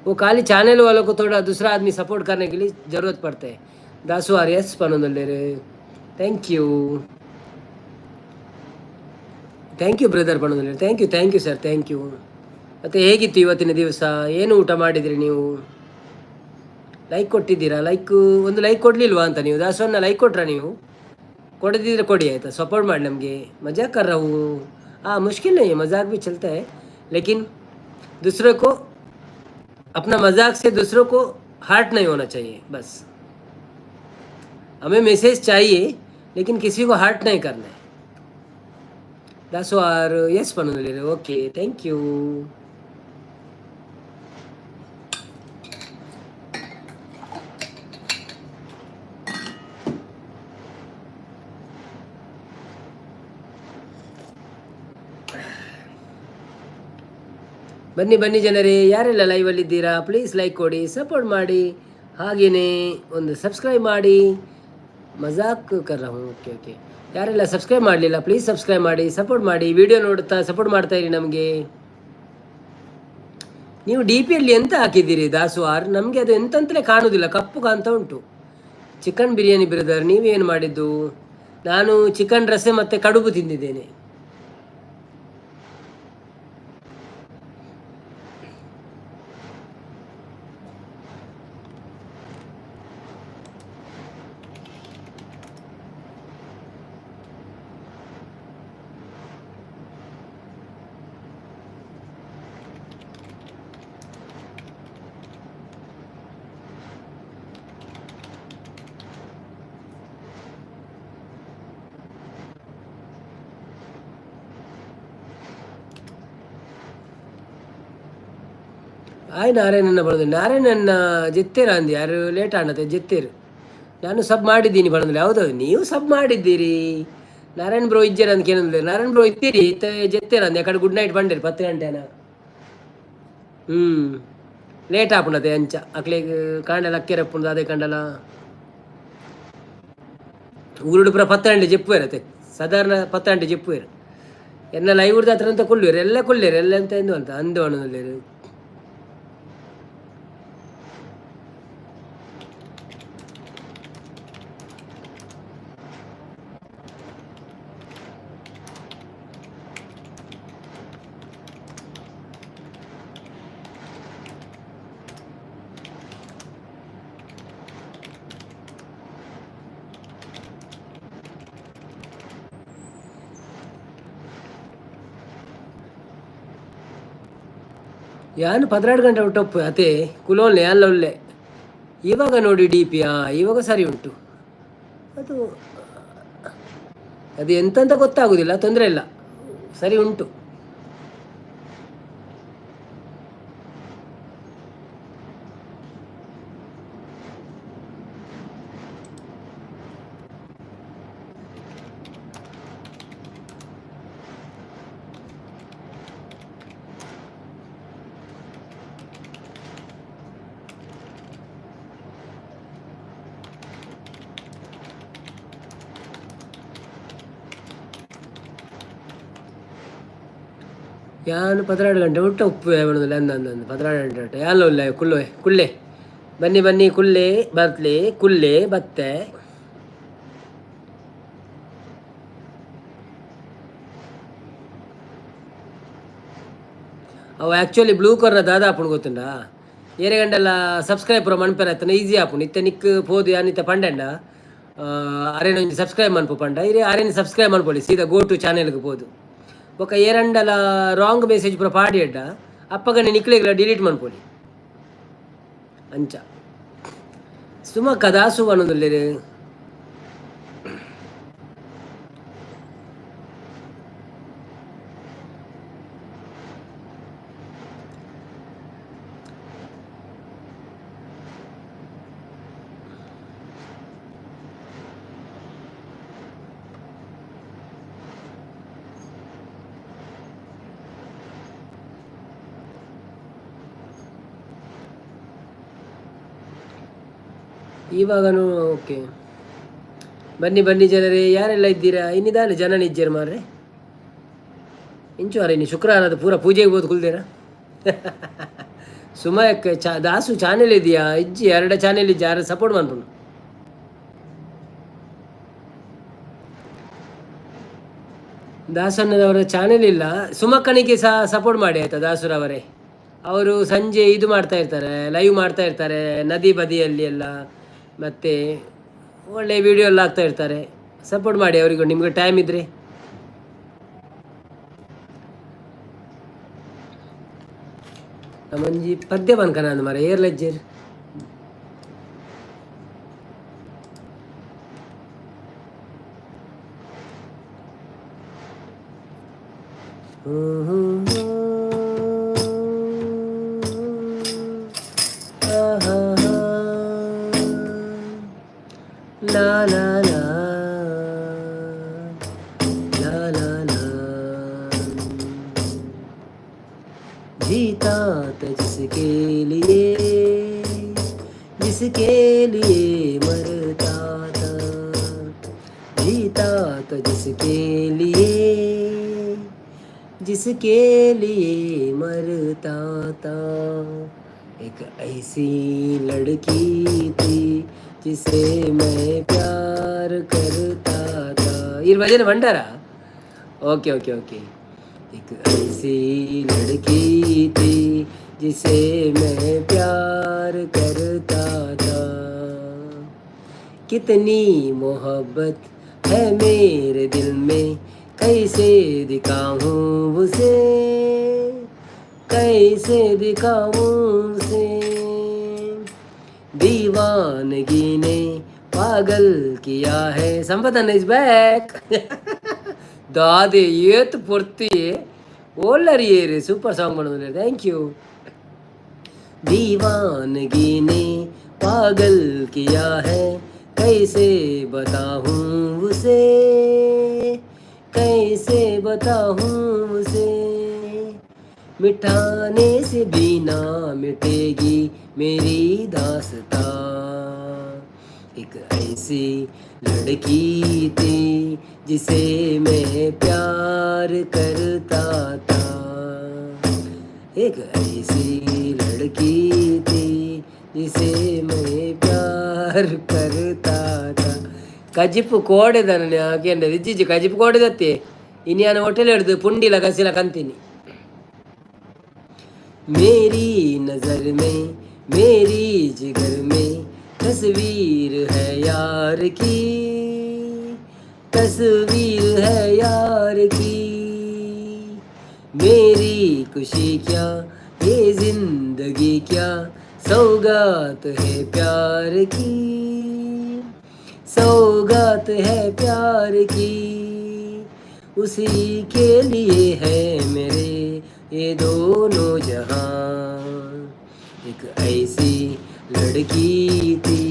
वो खाली चैनल वालों को थोड़ा दूसरा आदमी सपोर्ट करने के लिए ज़रूरत पड़ता है. दासु आर एस पणंदुल्लेर. Thank you, thank you brother ಪಣೋದಿಲ್ಲ. Thank you, thank you sir, thank you. ಮತ್ತು ಹೇಗಿತ್ತು ಇವತ್ತಿನ ದಿವಸ? ಏನು ಊಟ ಮಾಡಿದಿರಿ ನೀವು? ಲೈಕ್ ಕೊಟ್ಟಿದ್ದೀರಾ? ಲೈಕ್ ಒಂದು ಲೈಕ್ ಕೊಡಲಿಲ್ವಾ ಅಂತ ನೀವು? ದಾಸವನ್ನ ಲೈಕ್ ಕೊಟ್ರಾ ನೀವು? ಕೊಡದಿದ್ರೆ ಕೊಡಿ, ಆಯಿತಾ? ಸಪೋರ್ಟ್ ಮಾಡಿ ನಮಗೆ. मज़ाक कर रहा हूँ। हाँ, मुश्किल नहीं है, मजाक भी चलता है, लेकिन दूसरे को अपना मजाक से दूसरों को हर्ट नहीं होना चाहिए। बस हमें मैसेज चाहिए, लेकिन किसी को हर्ट नहीं करना है। ದಾಸು ಆರು ಎಸ್ ಪನ್ನೊಂದು. Okay, thank you. ಬನ್ನಿ ಬನ್ನಿ ಜನರೇ, ಯಾರೆಲ್ಲ ಲೈವಲ್ಲಿದ್ದೀರಾ ಪ್ಲೀಸ್ ಲೈಕ್ ಕೊಡಿ, ಸಪೋರ್ಟ್ ಮಾಡಿ, ಹಾಗೆಯೇ ಒಂದು ಸಬ್ಸ್ಕ್ರೈಬ್ ಮಾಡಿ. मज़ाक कर रहा हूँ। ಓಕೆ ಓಕೆ, ಯಾರೆಲ್ಲ ಸಬ್ಸ್ಕ್ರೈಬ್ ಮಾಡಲಿಲ್ಲ ಪ್ಲೀಸ್ ಸಬ್ಸ್ಕ್ರೈಬ್ ಮಾಡಿ, ಸಪೋರ್ಟ್ ಮಾಡಿ. ವಿಡಿಯೋ ನೋಡುತ್ತಾ ಸಪೋರ್ಟ್ ಮಾಡ್ತಾ ಇರಿ ನಮಗೆ. ನೀವು ಡಿ ಪಿಯಲ್ಲಿ ಎಂತ ಹಾಕಿದ್ದೀರಿ ದಾಸು ಆರ್? ನಮಗೆ ಅದು ಎಂತಂತಲೇ ಕಾಣುವುದಿಲ್ಲ, ಕಪ್ಪು ಕಾಣ್ತಾ ಉಂಟು. ಚಿಕನ್ ಬಿರಿಯಾನಿ ಬ್ರದರ್, ನೀವೇನು ಮಾಡಿದ್ದು? ನಾನು ಚಿಕನ್ ರಸೆ ಮತ್ತು ಕಡುಬು ತಿಂದಿದ್ದೇನೆ. ಆಯ್ ನಾರಾಯಣನ ಬರೋದು, ನಾರಾಯಣನ್ನ ಜೆತ್ತೇರ ಅಂದು ಯಾರು ಲೇಟ್ ಆಣತೆ ಜೆತ್ತೇರು. ನಾನು ಸಬ್ ಮಾಡಿದ್ದೀನಿ ಬರೋದಿಲ್ಲ. ಹೌದೌದು, ನೀವು ಸಬ್ ಮಾಡಿದ್ದೀರಿ. ನಾರಾಯಣ್ ಬ್ರೋ ಇಜ್ಜೇರ ಅಂತ ಕೇಳಿದ್ರೆ, ನಾರಾಯಣ್ ಬ್ರೋ ಇತ್ತೀರಿ, ಇತ್ತ ಜೆತ್ತೇರ ಅಂದೆ. ಕಡೆ ಗುಡ್ ನೈಟ್ ಬಂಡೇರಿ 10 ಗಂಟೆನ. ಹ್ಞೂ, ಲೇಟ್ ಆಪುಂಡತೆ ಅಂಚ ಅಕ್ಲೆಗ್ ಕಾಂಡಲ ಅಕ್ಕೆರಪ್ಪುಂಡು ಅದೇ ಕಂಡಲ ಊರುಡು ಪೂರ 10 ಗಂಟೆ ಜೆಪ್ಪುವೇರತೆ, ಸಾಧಾರಣ 10 ಗಂಟೆ ಜೆಪ್ಪುವೇರು. ಎನ್ನ ಲೈವ್ ಹತ್ರ ಅಂತ ಕುಳ್ಳುವೇರು ಎಲ್ಲ, ಕುಳ್ಳೇರು ಎಲ್ಲ ಅಂತ ಎಂದು ಅಂತ ಅಂದು ಅಣ್ಣದಲ್ಲಿ. ಯಾನು 12 ಗಂಟೆ ಒಟ್ಟೊಪ್ಪು ಅದೇ ಕುಲೋನ್ಲೆ ಅಲ್ಲ ಒಳ್ಳೆ. ಇವಾಗ ನೋಡಿ ಡಿ ಪಿ, ಇವಾಗ ಸರಿ ಉಂಟು. ಅದು ಅದು ಎಂತಂತ ಗೊತ್ತಾಗುದಿಲ್ಲ, ತೊಂದರೆ ಇಲ್ಲ, ಸರಿ ಉಂಟು. ಯಾನು 12 ಗಂಟೆ ಒಟ್ಟು ಉಪ್ಪು ಬರೋದಿಲ್ಲ ಅಂದ ಅಂದ ಅಂದ 12 ಗಂಟೆ ಒಟ್ಟು ಯಾಲ್ಲ ಉಲ್ಲ ಕುಲ್ಲುವೆ ಕುಳ್ಳೆ. ಬನ್ನಿ ಬನ್ನಿ, ಕುಳ್ಳೆ ಬರ್ತ್ಲೆ ಕುಳ್ಳೆ ಬತ್ತೆ. ಅವು ಆ್ಯಕ್ಚುಲಿ ಬ್ಲೂ ಕಲರ್ ದಾದಾ ಆಪುಂಡು ಗೊತ್ತುಂಡಾ? ಏರೆ ಗಂಟೆಲ್ಲ ಸಬ್ಸ್ಕ್ರೈಬ್ ಪೂರ ಮನ್ಪೆರ ಆಯ್ತಾನೆ ಈಸಿ ಆಪುಂಡು. ಇತ್ತೆ ನಿಕ್ ಪೋದು ಯಾನ್ ಇತ್ತೆ ಪಂಡೆಂಡ ಅರೇನ ಒಂಜಿ ಸಬ್ಸ್ಕ್ರೈಬ್ ಮನ್ಪು ಪಂಡ, ಇರೆ ಅರೇನ ಸಬ್ಸ್ಕ್ರೈಬ್ ಮನ್ಪೊಲಿ, ಸೀದಾ ಗೋ ಟು ಚಾನೆಲ್ಗೆ ಪೋದು. ಬೊಕ ಏರಂಡಲ ರಾಂಗ್ ಮೆಸೇಜ್ ಪೂರ ಪಾಡಿಯಡ್ಡ ಅಪ್ಪಗನೆ ನಿಕ್ಲೆಗ್ಲ ಡಿಲೀಟ್ ಮನ್ಪೊಲಿ. ಅಂಚ ಸುಮಕ್ಕ ದಾಸು ಪನೊಂದುಲ್ಲೆರ್. ಇವಾಗನು ಓಕೆ. ಬನ್ನಿ ಬನ್ನಿ ಜನರೇ, ಯಾರೆಲ್ಲ ಇದ್ದೀರಾ? ಇನ್ನಿದಾನೆ ಜನ ನಿಜ್ಜರು ಮಾರ್ರೆ. ಇಂಚು ಅರೆ ಇನ್ನು ಶುಕ್ರವಾರ ಅದು ಪೂರ ಪೂಜೆಗೆ ಹೋದ್ ಕುಲ್ದೇರಾ. ಸುಮಯಕ್ಕೆ ಚಾ ದಾಸು ಚಾನೆಲ್ ಇದೆಯಾ? ಇಜ್ಜಿ, ಎರಡು ಚಾನೆಲ್ ಇಜ್ಜಿ, ಯಾರು ಸಪೋರ್ಟ್ ಮಾಡ್ಕೊಂಡು. ದಾಸಣ್ಣನವರ ಚಾನೆಲ್ ಇಲ್ಲ. ಸುಮಕ್ಕನಿಗೆ ಸಹ ಸಪೋರ್ಟ್ ಮಾಡಿ ಆಯ್ತಾ ದಾಸುರವರೇ. ಅವರು ಸಂಜೆ ಇದು ಮಾಡ್ತಾ ಇರ್ತಾರೆ, ಲೈವ್ ಮಾಡ್ತಾ ಇರ್ತಾರೆ ನದಿ ಬದಿಯಲ್ಲಿ ಎಲ್ಲ, ಮತ್ತು ಒಳ್ಳೆ ವಿಡಿಯೋ ಎಲ್ಲ ಹಾಕ್ತಾ ಇರ್ತಾರೆ. ಸಪೋರ್ಟ್ ಮಾಡಿ ಅವರಿಗೂ, ನಿಮಗೆ ಟೈಮ್ ಇದ್ದರೆ. ನಮ್ಮಂಜಿ ಪದ್ಯ ಪನ್ಕನ ಮರ ಏರ್ ಲಜ್ಜೇರ್. ಲಾ ಲಾ ಲಾ ಲಾ ಲಾ ಲಾ. जीता था जिसके लिए, जिसके लिए मरता था, जीता था जिसके लिए, जिसके लिए मरता था, एक ऐसी लड़की थी जिसे मैं प्यार करता था. ಈ ಭಜನೆ ಭಂಡಾರ. Okay okay okay. एक ऐसी लड़की थी जिसे मैं प्यार करता था. कितनी मोहब्बत है मेरे दिल में, कैसे दिखाऊं उसे, कैसे दिखाऊं उसे. दीवानगी ने पागल किया है. संपतन is back. ದಾದೆ ಏತ್ ಪೊರ್ತಿ ಓಲ್ಲರಿ ಏರಿ ಸೂಪರ್ ಸಾಂಗ್ ಮಾಡೋದು. Thank you. दीवानगी ने पागल किया है, कैसे बताऊं उसे, कैसे बताऊं उसे. मिटाने से भी ना मिटेगी मेरी दास्तां. एक ऐसी लड़की थी जिसे मैं प्यार करता था. एक ऐसी लड़की थी जिसे मैं प्यार करता था. ಕಜಿಪು ಕೋಡೆದನ ಕೇಂದ್ರ ಇಜ್ಜಿಜ್ಜಿ ಕಜಿಪು ಕೋಡೆದತ್ತೆ. ಇನ್ನು ನಾನು ಹೋಟೆಲ್ ಹಿಡ್ದು ಪುಂಡಿಲ ಕಸಿಲ ಕಂತೀನಿ. मेरी नजर में, मेरी जिगर में तस्वीर है यार की, तस्वीर है यार की. मेरी खुशी क्या, ये जिंदगी क्या, सौगात है प्यार की, सौगात है प्यार की. उसी के लिए है मेरे ये दोनों जहां. एक ऐसी लड़की थी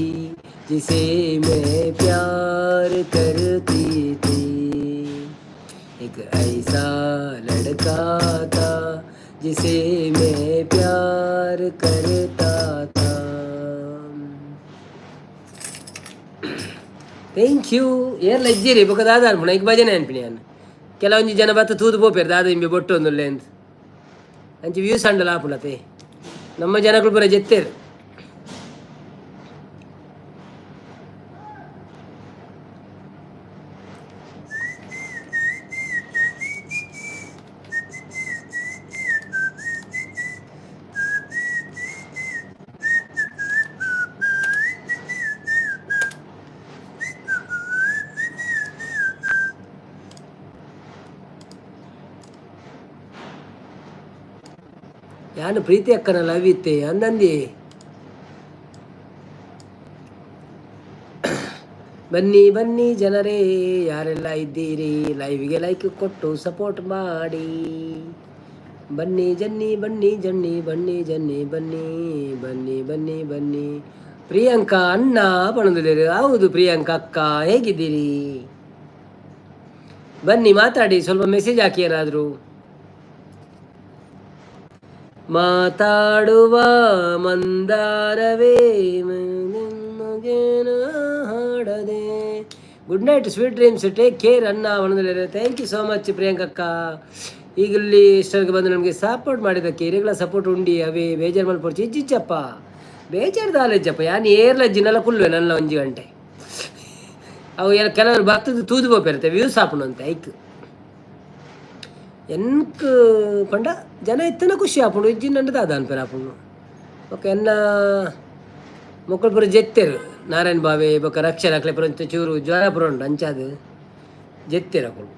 जिसे मैं प्यार करती थी. एक ऐसा लड़का था जिसे मैं प्यार करता था. Thank you. ಏರ್ಲ ಇದ್ದೀರಿ ಬೊಕ ದಾದ ಅನ್ಪುಣ ಈಗ ಭಜನೆ ಅನ್ಪಿಣಿ ಅನ್ನ. ಕೆಲವೊಂಜಿ ಜನ ಬತ್ತ ತೂದು ಪೋಪೇರು ದಾದ ಇಂಬೆ ಬೊಟ್ಟು ಒಂದುಲ್ಲೆ ಅಂತ. ಅಂಚೆ ವ್ಯೂಸ್ ಅಂಡಲ ಆಪುಣತೆ ನಮ್ಮ ಜನಗಳು ಪೂರ ಜೆತ್ತೇರು. ಯಾನು ಪ್ರೀತಿ ಅಕ್ಕನ ಲವ್ ಇತ್ತೆ ಅಂದಂದಿ. ಬನ್ನಿ ಬನ್ನಿ ಜನರೇ, ಯಾರೆಲ್ಲ ಇದ್ದೀರಿ ಲೈವ್ಗೆ ಲೈಕ್ ಕೊಟ್ಟು ಸಪೋರ್ಟ್ ಮಾಡಿ. ಬನ್ನಿ ಜನ್ನಿ, ಬನ್ನಿ ಜನ್ನಿ, ಬನ್ನಿ ಜನ್ನಿ, ಬನ್ನಿ ಬನ್ನಿ ಬನ್ನಿ ಬನ್ನಿ. ಪ್ರಿಯಾಂಕಾ ಅಣ್ಣ ಪಣಂದುಲೇರು. ಹೌದು ಪ್ರಿಯಾಂಕಾ ಅಕ್ಕ, ಹೇಗಿದ್ದೀರಿ? ಬನ್ನಿ ಮಾತಾಡಿ, ಸ್ವಲ್ಪ ಮೆಸೇಜ್ ಹಾಕಿ ಏನಾದರೂ. ಮಾತಾಡುವ ಮಂದಾರವೇ ಹಾಡದೆ. Good night, sweet dreams, take care ಅಣ್ಣ ಒಣದಲ್ಲಿದೆ. Thank you so much ಪ್ರಿಯಾಂಕಕ್ಕ. ಈಗ ಇಲ್ಲಿ ಇಷ್ಟರಿಗೆ ಬಂದು ನಮಗೆ ಸಪೋರ್ಟ್ ಮಾಡಿದ್ದಕ್ಕೆ. ಇರೆಗಳ ಸಪೋರ್ಟ್ ಉಂಡಿ ಅವೇ ಬೇಜಾರು ಮಲ್ಪೊಡ್ಚಿ. ಇಜ್ಜಿಚ್ಚಪ್ಪ, ಬೇಜಾರು ದಾಲೆಜ್ಜಪ್ಪ. ಯಾನ್ ಏರ್ಲ ಜಿನ್ನಲ ಕುಲ್ವೆ ನನ್ನ ಒಂಜಿ ಗಂಟೆ. ಅವು ಎಲ್ಲ ಕೆಲವರು ಬರ್ತದೆ ತೂದು ಪೋಪಿರುತ್ತೆ, ವ್ಯೂಸ್ ಆಪುಣಂತೆ ಐಕ್. ಎನ್ಕ್ ಪಂಡ ಜನ ಇತ್ತನ ಖುಷಿ ಆಪುಂಡು, ಇಜ್ಜಿಂಡ ದಾದ ಅನ್ಪೆರ್ ಆಪುಂಡು. ಬೊಕ ಎನ್ನ ಮೊಕುಲು ಪೂರ ಜೆತ್ತೆರ್, ನಾರಾಯಣ ಬಾವೆ ಬೊಕ ರಕ್ಷಣ್ ಅಕ್ಲೆ ಪೂರ ಒಂತೆ ಚೂರು ಜ್ವರ ಪೂರ ಉಂಡು, ಅಂಚಾದ್ ಜೆತ್ತೆರ್ ಅಕುಲು.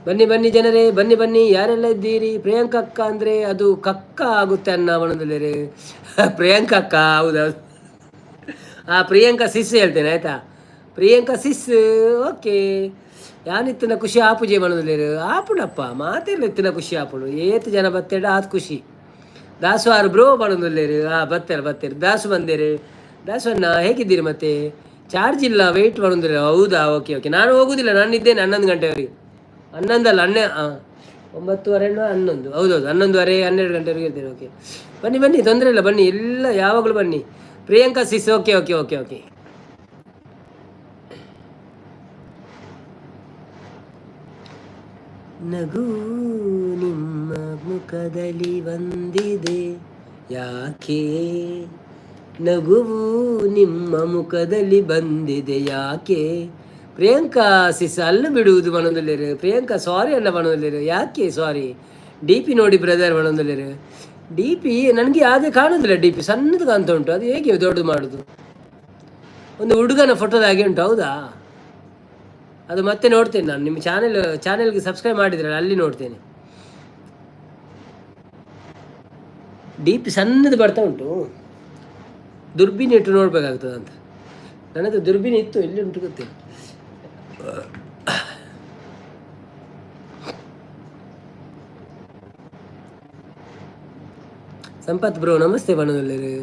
ಬನ್ನಿ ಬನ್ನಿ ಜನರೇ, ಬನ್ನಿ ಬನ್ನಿ, ಯಾರೆಲ್ಲ ಇದ್ದೀರಿ? ಪ್ರಿಯಾಂಕಾ ಅಕ್ಕ ಅಂದರೆ ಅದು ಕಕ್ಕ ಆಗುತ್ತೆ ಅನ್ನ ಬಣ್ಣದಲ್ಲಿರಿ. ಪ್ರಿಯಾಂಕಾ ಅಕ್ಕ, ಹೌದೌದು. ಆ ಪ್ರಿಯಾಂಕಾ ಸಿಸ್ ಹೇಳ್ತೇನೆ ಆಯ್ತಾ? Priyanka sis, okay. ಯಾನಿತ್ತಿನ ಖುಷಿ ಆಪುಜೆ ಬಣ್ಣದಲ್ಲಿರು ಆಪುಣಪ್ಪ ಮಾತೆಲ್ಲ ಇತ್ತಿನ ಖುಷಿ ಆಪುಣು. ಏತ್ ಜನ ಬತ್ತೇಡ ಆತ್ ಖುಷಿ. ದಾಸು ಆರು ಬ್ರೋ ಬಣ್ಣದಲ್ಲಿರು. ಆ ಬತ್ತೇರು ಬತ್ತೇರು, ದಾಸು ಬಂದೇರು. ದಾಸು ಅಣ್ಣ ಹೇಗಿದ್ದೀರಿ? ಮತ್ತೆ ಚಾರ್ಜ್ ಇಲ್ಲ, ವೆಯ್ಟ್ ಮಾಡೋದಿಲ್ಲ. ಹೌದಾ? ಓಕೆ ಓಕೆ, ನಾನು ಹೋಗುದಿಲ್ಲ, ನಾನು ಇದ್ದೇನೆ 11 ಗಂಟೆವರೆಗೆ. 11ಅಲ್ಲ, 9:30, 11, ಹೌದೌದು, 11:30, 12 ಗಂಟೆವರೆಗೆ ಇರ್ತೇನೆ. ಓಕೆ, ಬನ್ನಿ ಬನ್ನಿ, ತೊಂದರೆ ಇಲ್ಲ, ಬನ್ನಿ, ಎಲ್ಲ ಯಾವಾಗಲೂ ಬನ್ನಿ. Priyanka sis, okay okay okay okay. ನಗು ನಿಮ್ಮ ಮುಖದಲ್ಲಿ ಬಂದಿದೆ ಯಾಕೆ? ನಗುವು ನಿಮ್ಮ ಮುಖದಲ್ಲಿ ಬಂದಿದೆ ಯಾಕೆ? ಪ್ರಿಯಾಂಕಾ ಸಿಸ್, ಅಲ್ಲ ಬಿಡುವುದು ಬಣದಲ್ಲಿರು. ಪ್ರಿಯಾಂಕಾ ಸಾರಿ ಅಲ್ಲ ಬಣದಲ್ಲಿರು. ಯಾಕೆ ಸಾರಿ? ಡಿ ಪಿ ನೋಡಿ ಬ್ರದರ್ ಬಣದಲ್ಲಿರು. ಡಿ ಪಿ ನನಗೆ ಹಾಗೆ ಕಾಣುದಿಲ್ಲ, ಡಿ ಪಿ ಸಣ್ಣದು ಕಾಣ್ತಾ ಉಂಟು. ಅದು ಹೇಗೆ ದೊಡ್ಡದು ಮಾಡುದು? ಒಂದು ಹುಡುಗನ ಫೋಟೋದ ಹಾಗೆ ಉಂಟು, ಹೌದಾ? ಅದು ಮತ್ತೆ ನೋಡ್ತೇನೆ ನಾನು. ನಿಮ್ಮ ಚಾನೆಲ್ಗೆ ಸಬ್ಸ್ಕ್ರೈಬ್ ಮಾಡಿದ್ರಲ್ಲ, ಅಲ್ಲಿ ನೋಡ್ತೇನೆ. ಡಿ ಪಿ ಸಣ್ಣದು ಬರ್ತಾ ಉಂಟು. ದುರ್ಬಿನ್ ಇಟ್ಟು ನೋಡ್ಬೇಕಾಗ್ತದೆ ಅಂತ. ನನ್ನದು ದುರ್ಬಿನ್ ಇತ್ತು, ಎಲ್ಲಿ ಉಂಟು ಗೊತ್ತಿಲ್ಲ. ಸಂಪತ್ ಬ್ರೋ ನಮಸ್ತೆ ಬಣ್ಣದಲ್ಲಿರು.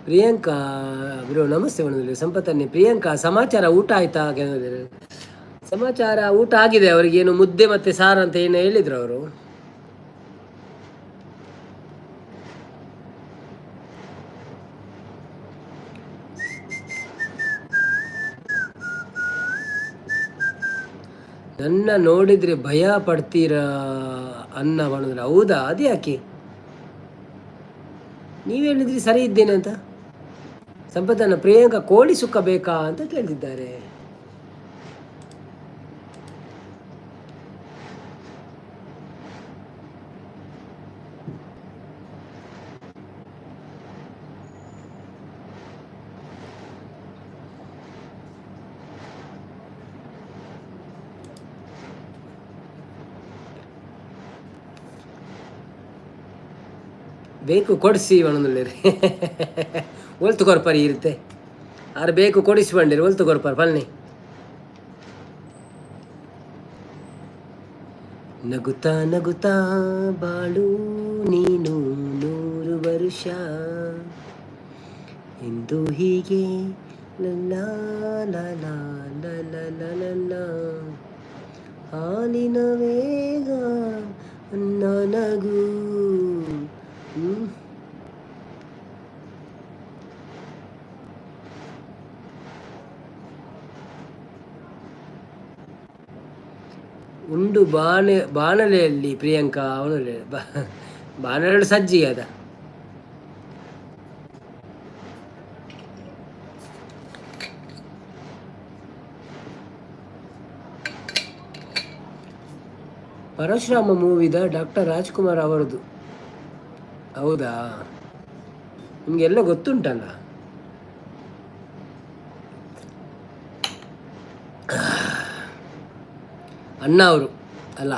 ಪ್ರಿಯಾಂಕಾ ಬ್ರೋ ನಮಸ್ತೆ ಬಣ್ಣದಲ್ಲಿ. ಸಂಪತ್ತನ್ನೇ ಪ್ರಿಯಾಂಕಾ, ಸಮಾಚಾರ, ಊಟ ಆಯ್ತಾ? ಕೇಳಿದ್ರು. ಸಮಾಚಾರ, ಊಟ ಆಗಿದೆ. ಅವರಿಗೆ ಏನು ಮುದ್ದೆ ಮತ್ತೆ ಸಾರು ಅಂತ ಏನು ಹೇಳಿದ್ರು ಅವರು. ನನ್ನ ನೋಡಿದ್ರೆ ಭಯ ಪಡ್ತೀರಾ ಅನ್ನ ಬಣ್ಣದ್ರೆ. ಹೌದಾ? ಅದು ಯಾಕೆ? ನೀವು ಹೇಳಿದ್ರಿ ಸರಿ ಇದ್ದೇನೆ ಅಂತ. ಸಂಪತ್ತನ್ನ, ಪ್ರಿಯಾಂಕಾ ಕೋಳಿ ಸುಕ್ಕ ಬೇಕಾ ಅಂತ ಕೇಳ್ತಿದ್ದಾರೆ. ಬೇಕು ಕೊಡಿಸಿ ಒಣದುಲ್ಲೇರಿ, ಒಲ್ತು ಕೊರ್ಪರಿ ಇರುತ್ತೆ. ಆರು ಬೇಕು ಕೊಡಿಸಿ ಬಂಡಿರಿ, ಒಲ್ತು ಕೊರ್ಪರ್ ಪಲ್ನಿ. ನಗುತ್ತಾ ನಗುತ್ತಾ ಬಾಳು ನೀನು 100 ವರುಷ, ಎಂದು ಹೀಗೆ ಲಾ ಲಾ ಲಾ ಲಾ ಲಾ ಲಾ. ಹಾಲಿನ ವೇಗ ನನಗೂ. ಉಂಡು ಬಾಣೆ ಬಾಣಲೆಯಲ್ಲಿ ಪ್ರಿಯಾಂಕಾ ಅವನು ಬಾಣಲೆ ಸಜ್ಜಿಗೆ ಅದ. ಪರಶುರಾಮ ಮೂವಿದ ಡಾಕ್ಟರ್ ರಾಜ್ಕುಮಾರ್ ಅವರದು. ಹೌದಾ? ನಿಮಗೆಲ್ಲ ಗೊತ್ತುಂಟಲ್ಲ. ಅಣ್ಣ ಅವರು ಅಲ್ಲ.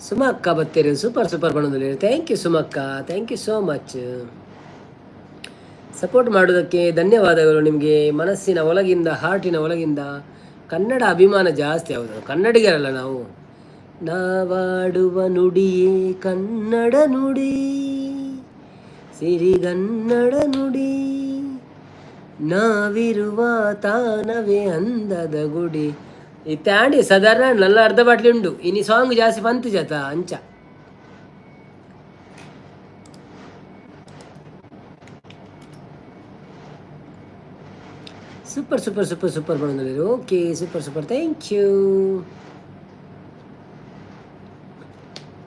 ಸುಮಕ್ಕ ಅಕ್ಕ ಬತ್ತೀರಿ, ಸೂಪರ್ ಸೂಪರ್ ಬಣ್ಣದಲ್ಲಿ. Thank you ಸುಮಕ್ಕ, thank you so much. Support ಮಾಡೋದಕ್ಕೆ ಧನ್ಯವಾದಗಳು ನಿಮಗೆ. ಮನಸ್ಸಿನ ಒಳಗಿಂದ, ಹಾರ್ಟಿನ ಒಳಗಿಂದ ಕನ್ನಡ ಅಭಿಮಾನ ಜಾಸ್ತಿ. ಹೌದು, ಕನ್ನಡಿಗರಲ್ಲ ನಾವು. ನಾವಾಡುವ ನುಡಿಯೇ ಕನ್ನಡ ನುಡಿ, ಸಿರಿಗನ್ನಡ ನುಡಿ, ನಾವಿರುವ ತಾನವೇ ಅಂದದ ಗುಡಿ. ಇತ್ತಾಂಡಿ ಸಾಧಾರಣ ನಲ್ಲ ಅರ್ಧ ಬಾಟ್ಲಿ ಉಂಡು. ಇನಿ ಸಾಂಗ್ ಜಾಸ್ತಿ ಬಂತು ಜಾತ ಅಂಚ. ಸೂಪರ್ ಸೂಪರ್ ಸೂಪರ್ ಸೂಪರ್ ಬಂದಿದೆ. Okay, super super, thank you.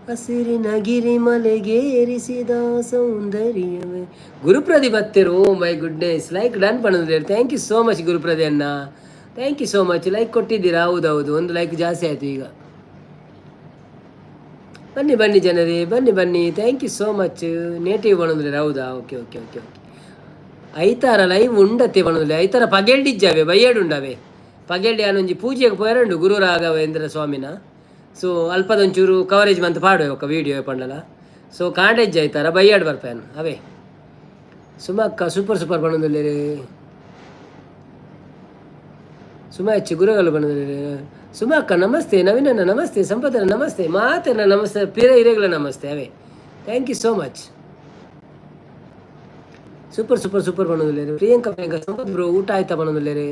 ಹಸಿರಿನ ಗಿರಿಮಲೆಗೇರಿಸಿದ ಸೌಂದರ್ಯವೇ. ಗುರುಪ್ರದಿ ಬತ್ತಿರು. My goodness, like done ಪಣ್ಣದು. Thank you so much ಗುರುಪ್ರದಿ ಅಣ್ಣ. Thank you so much. Like ಕೊಟ್ಟಿದ್ದೀರಾ? ಹೌದೌದು, ಒಂದು ಲೈಕ್ ಜಾಸ್ತಿ ಆಯಿತು ಈಗ. ಬನ್ನಿ ಬನ್ನಿ ಜನರೇ, ಬನ್ನಿ ಬನ್ನಿ. Thank you so much. Native ಬಣ್ಣಂದ್ರೆ ಹೌದಾ? Okay okay okay okay. ಐತಾರ ಲೈವ್ ಉಂಡತೆ ಬಣ್ಣಂದ್ರೆ. ಐತಾರ ಪಗೆಲ್ಡಿಜ್ಜಾವೆ, ಬೈಯಡು ಉಂಡವೆ. ಪಗೆಲ್ಡಿ ಆನೊಂಜಿ ಪೂಜೆಗೆ ಪೋಯರಂಡು ಗುರು ರಾಘವೇಂದ್ರ ಸ್ವಾಮಿನ. ಸೊ ಅಲ್ಪದೊಂಚೂರು ಕವರೇಜ್ ಮಂತ್ ಪಾಡುವೆ ఒక ವೀಡಿಯೋ ಪಂಡಲ. ಸೊ ಕಾಂಡೆಜ್ಜ ಐತಾರ ಬೈಯಾಡು ಬರ್ಪೇನು ಅವೇ. ಸುಮಕ್ಕ ಸೂಪರ್ ಸೂಪರ್ ಬಣ್ಣದಲ್ಲಿ. ಸುಮ ಹೆಚ್ಚು ಗುರುಗಳು ಬಣ್ಣದಲ್ಲಿ. ಸುಮಕ್ಕ ನಮಸ್ತೆ, ನವೀನಣ್ಣ ನಮಸ್ತೆ, ಸಂಪತನ ನಮಸ್ತೆ, ಮಾತೆನ ನಮಸ್ತೆ, ಪಿರ ಹಿರೇಗಳ ನಮಸ್ತೆ ಅವೇ. Thank you so much. Super super super ಬಣ್ಣದಲ್ಲಿ. ಪ್ರಿಯಾಂಕಾ ಪ್ರಿಯಾಂಕಾ ಸಂಪತ್ ಬ್ರೋ ಊಟ ಆಯ್ತಾ ಬಣ್ಣದಲ್ಲಿ.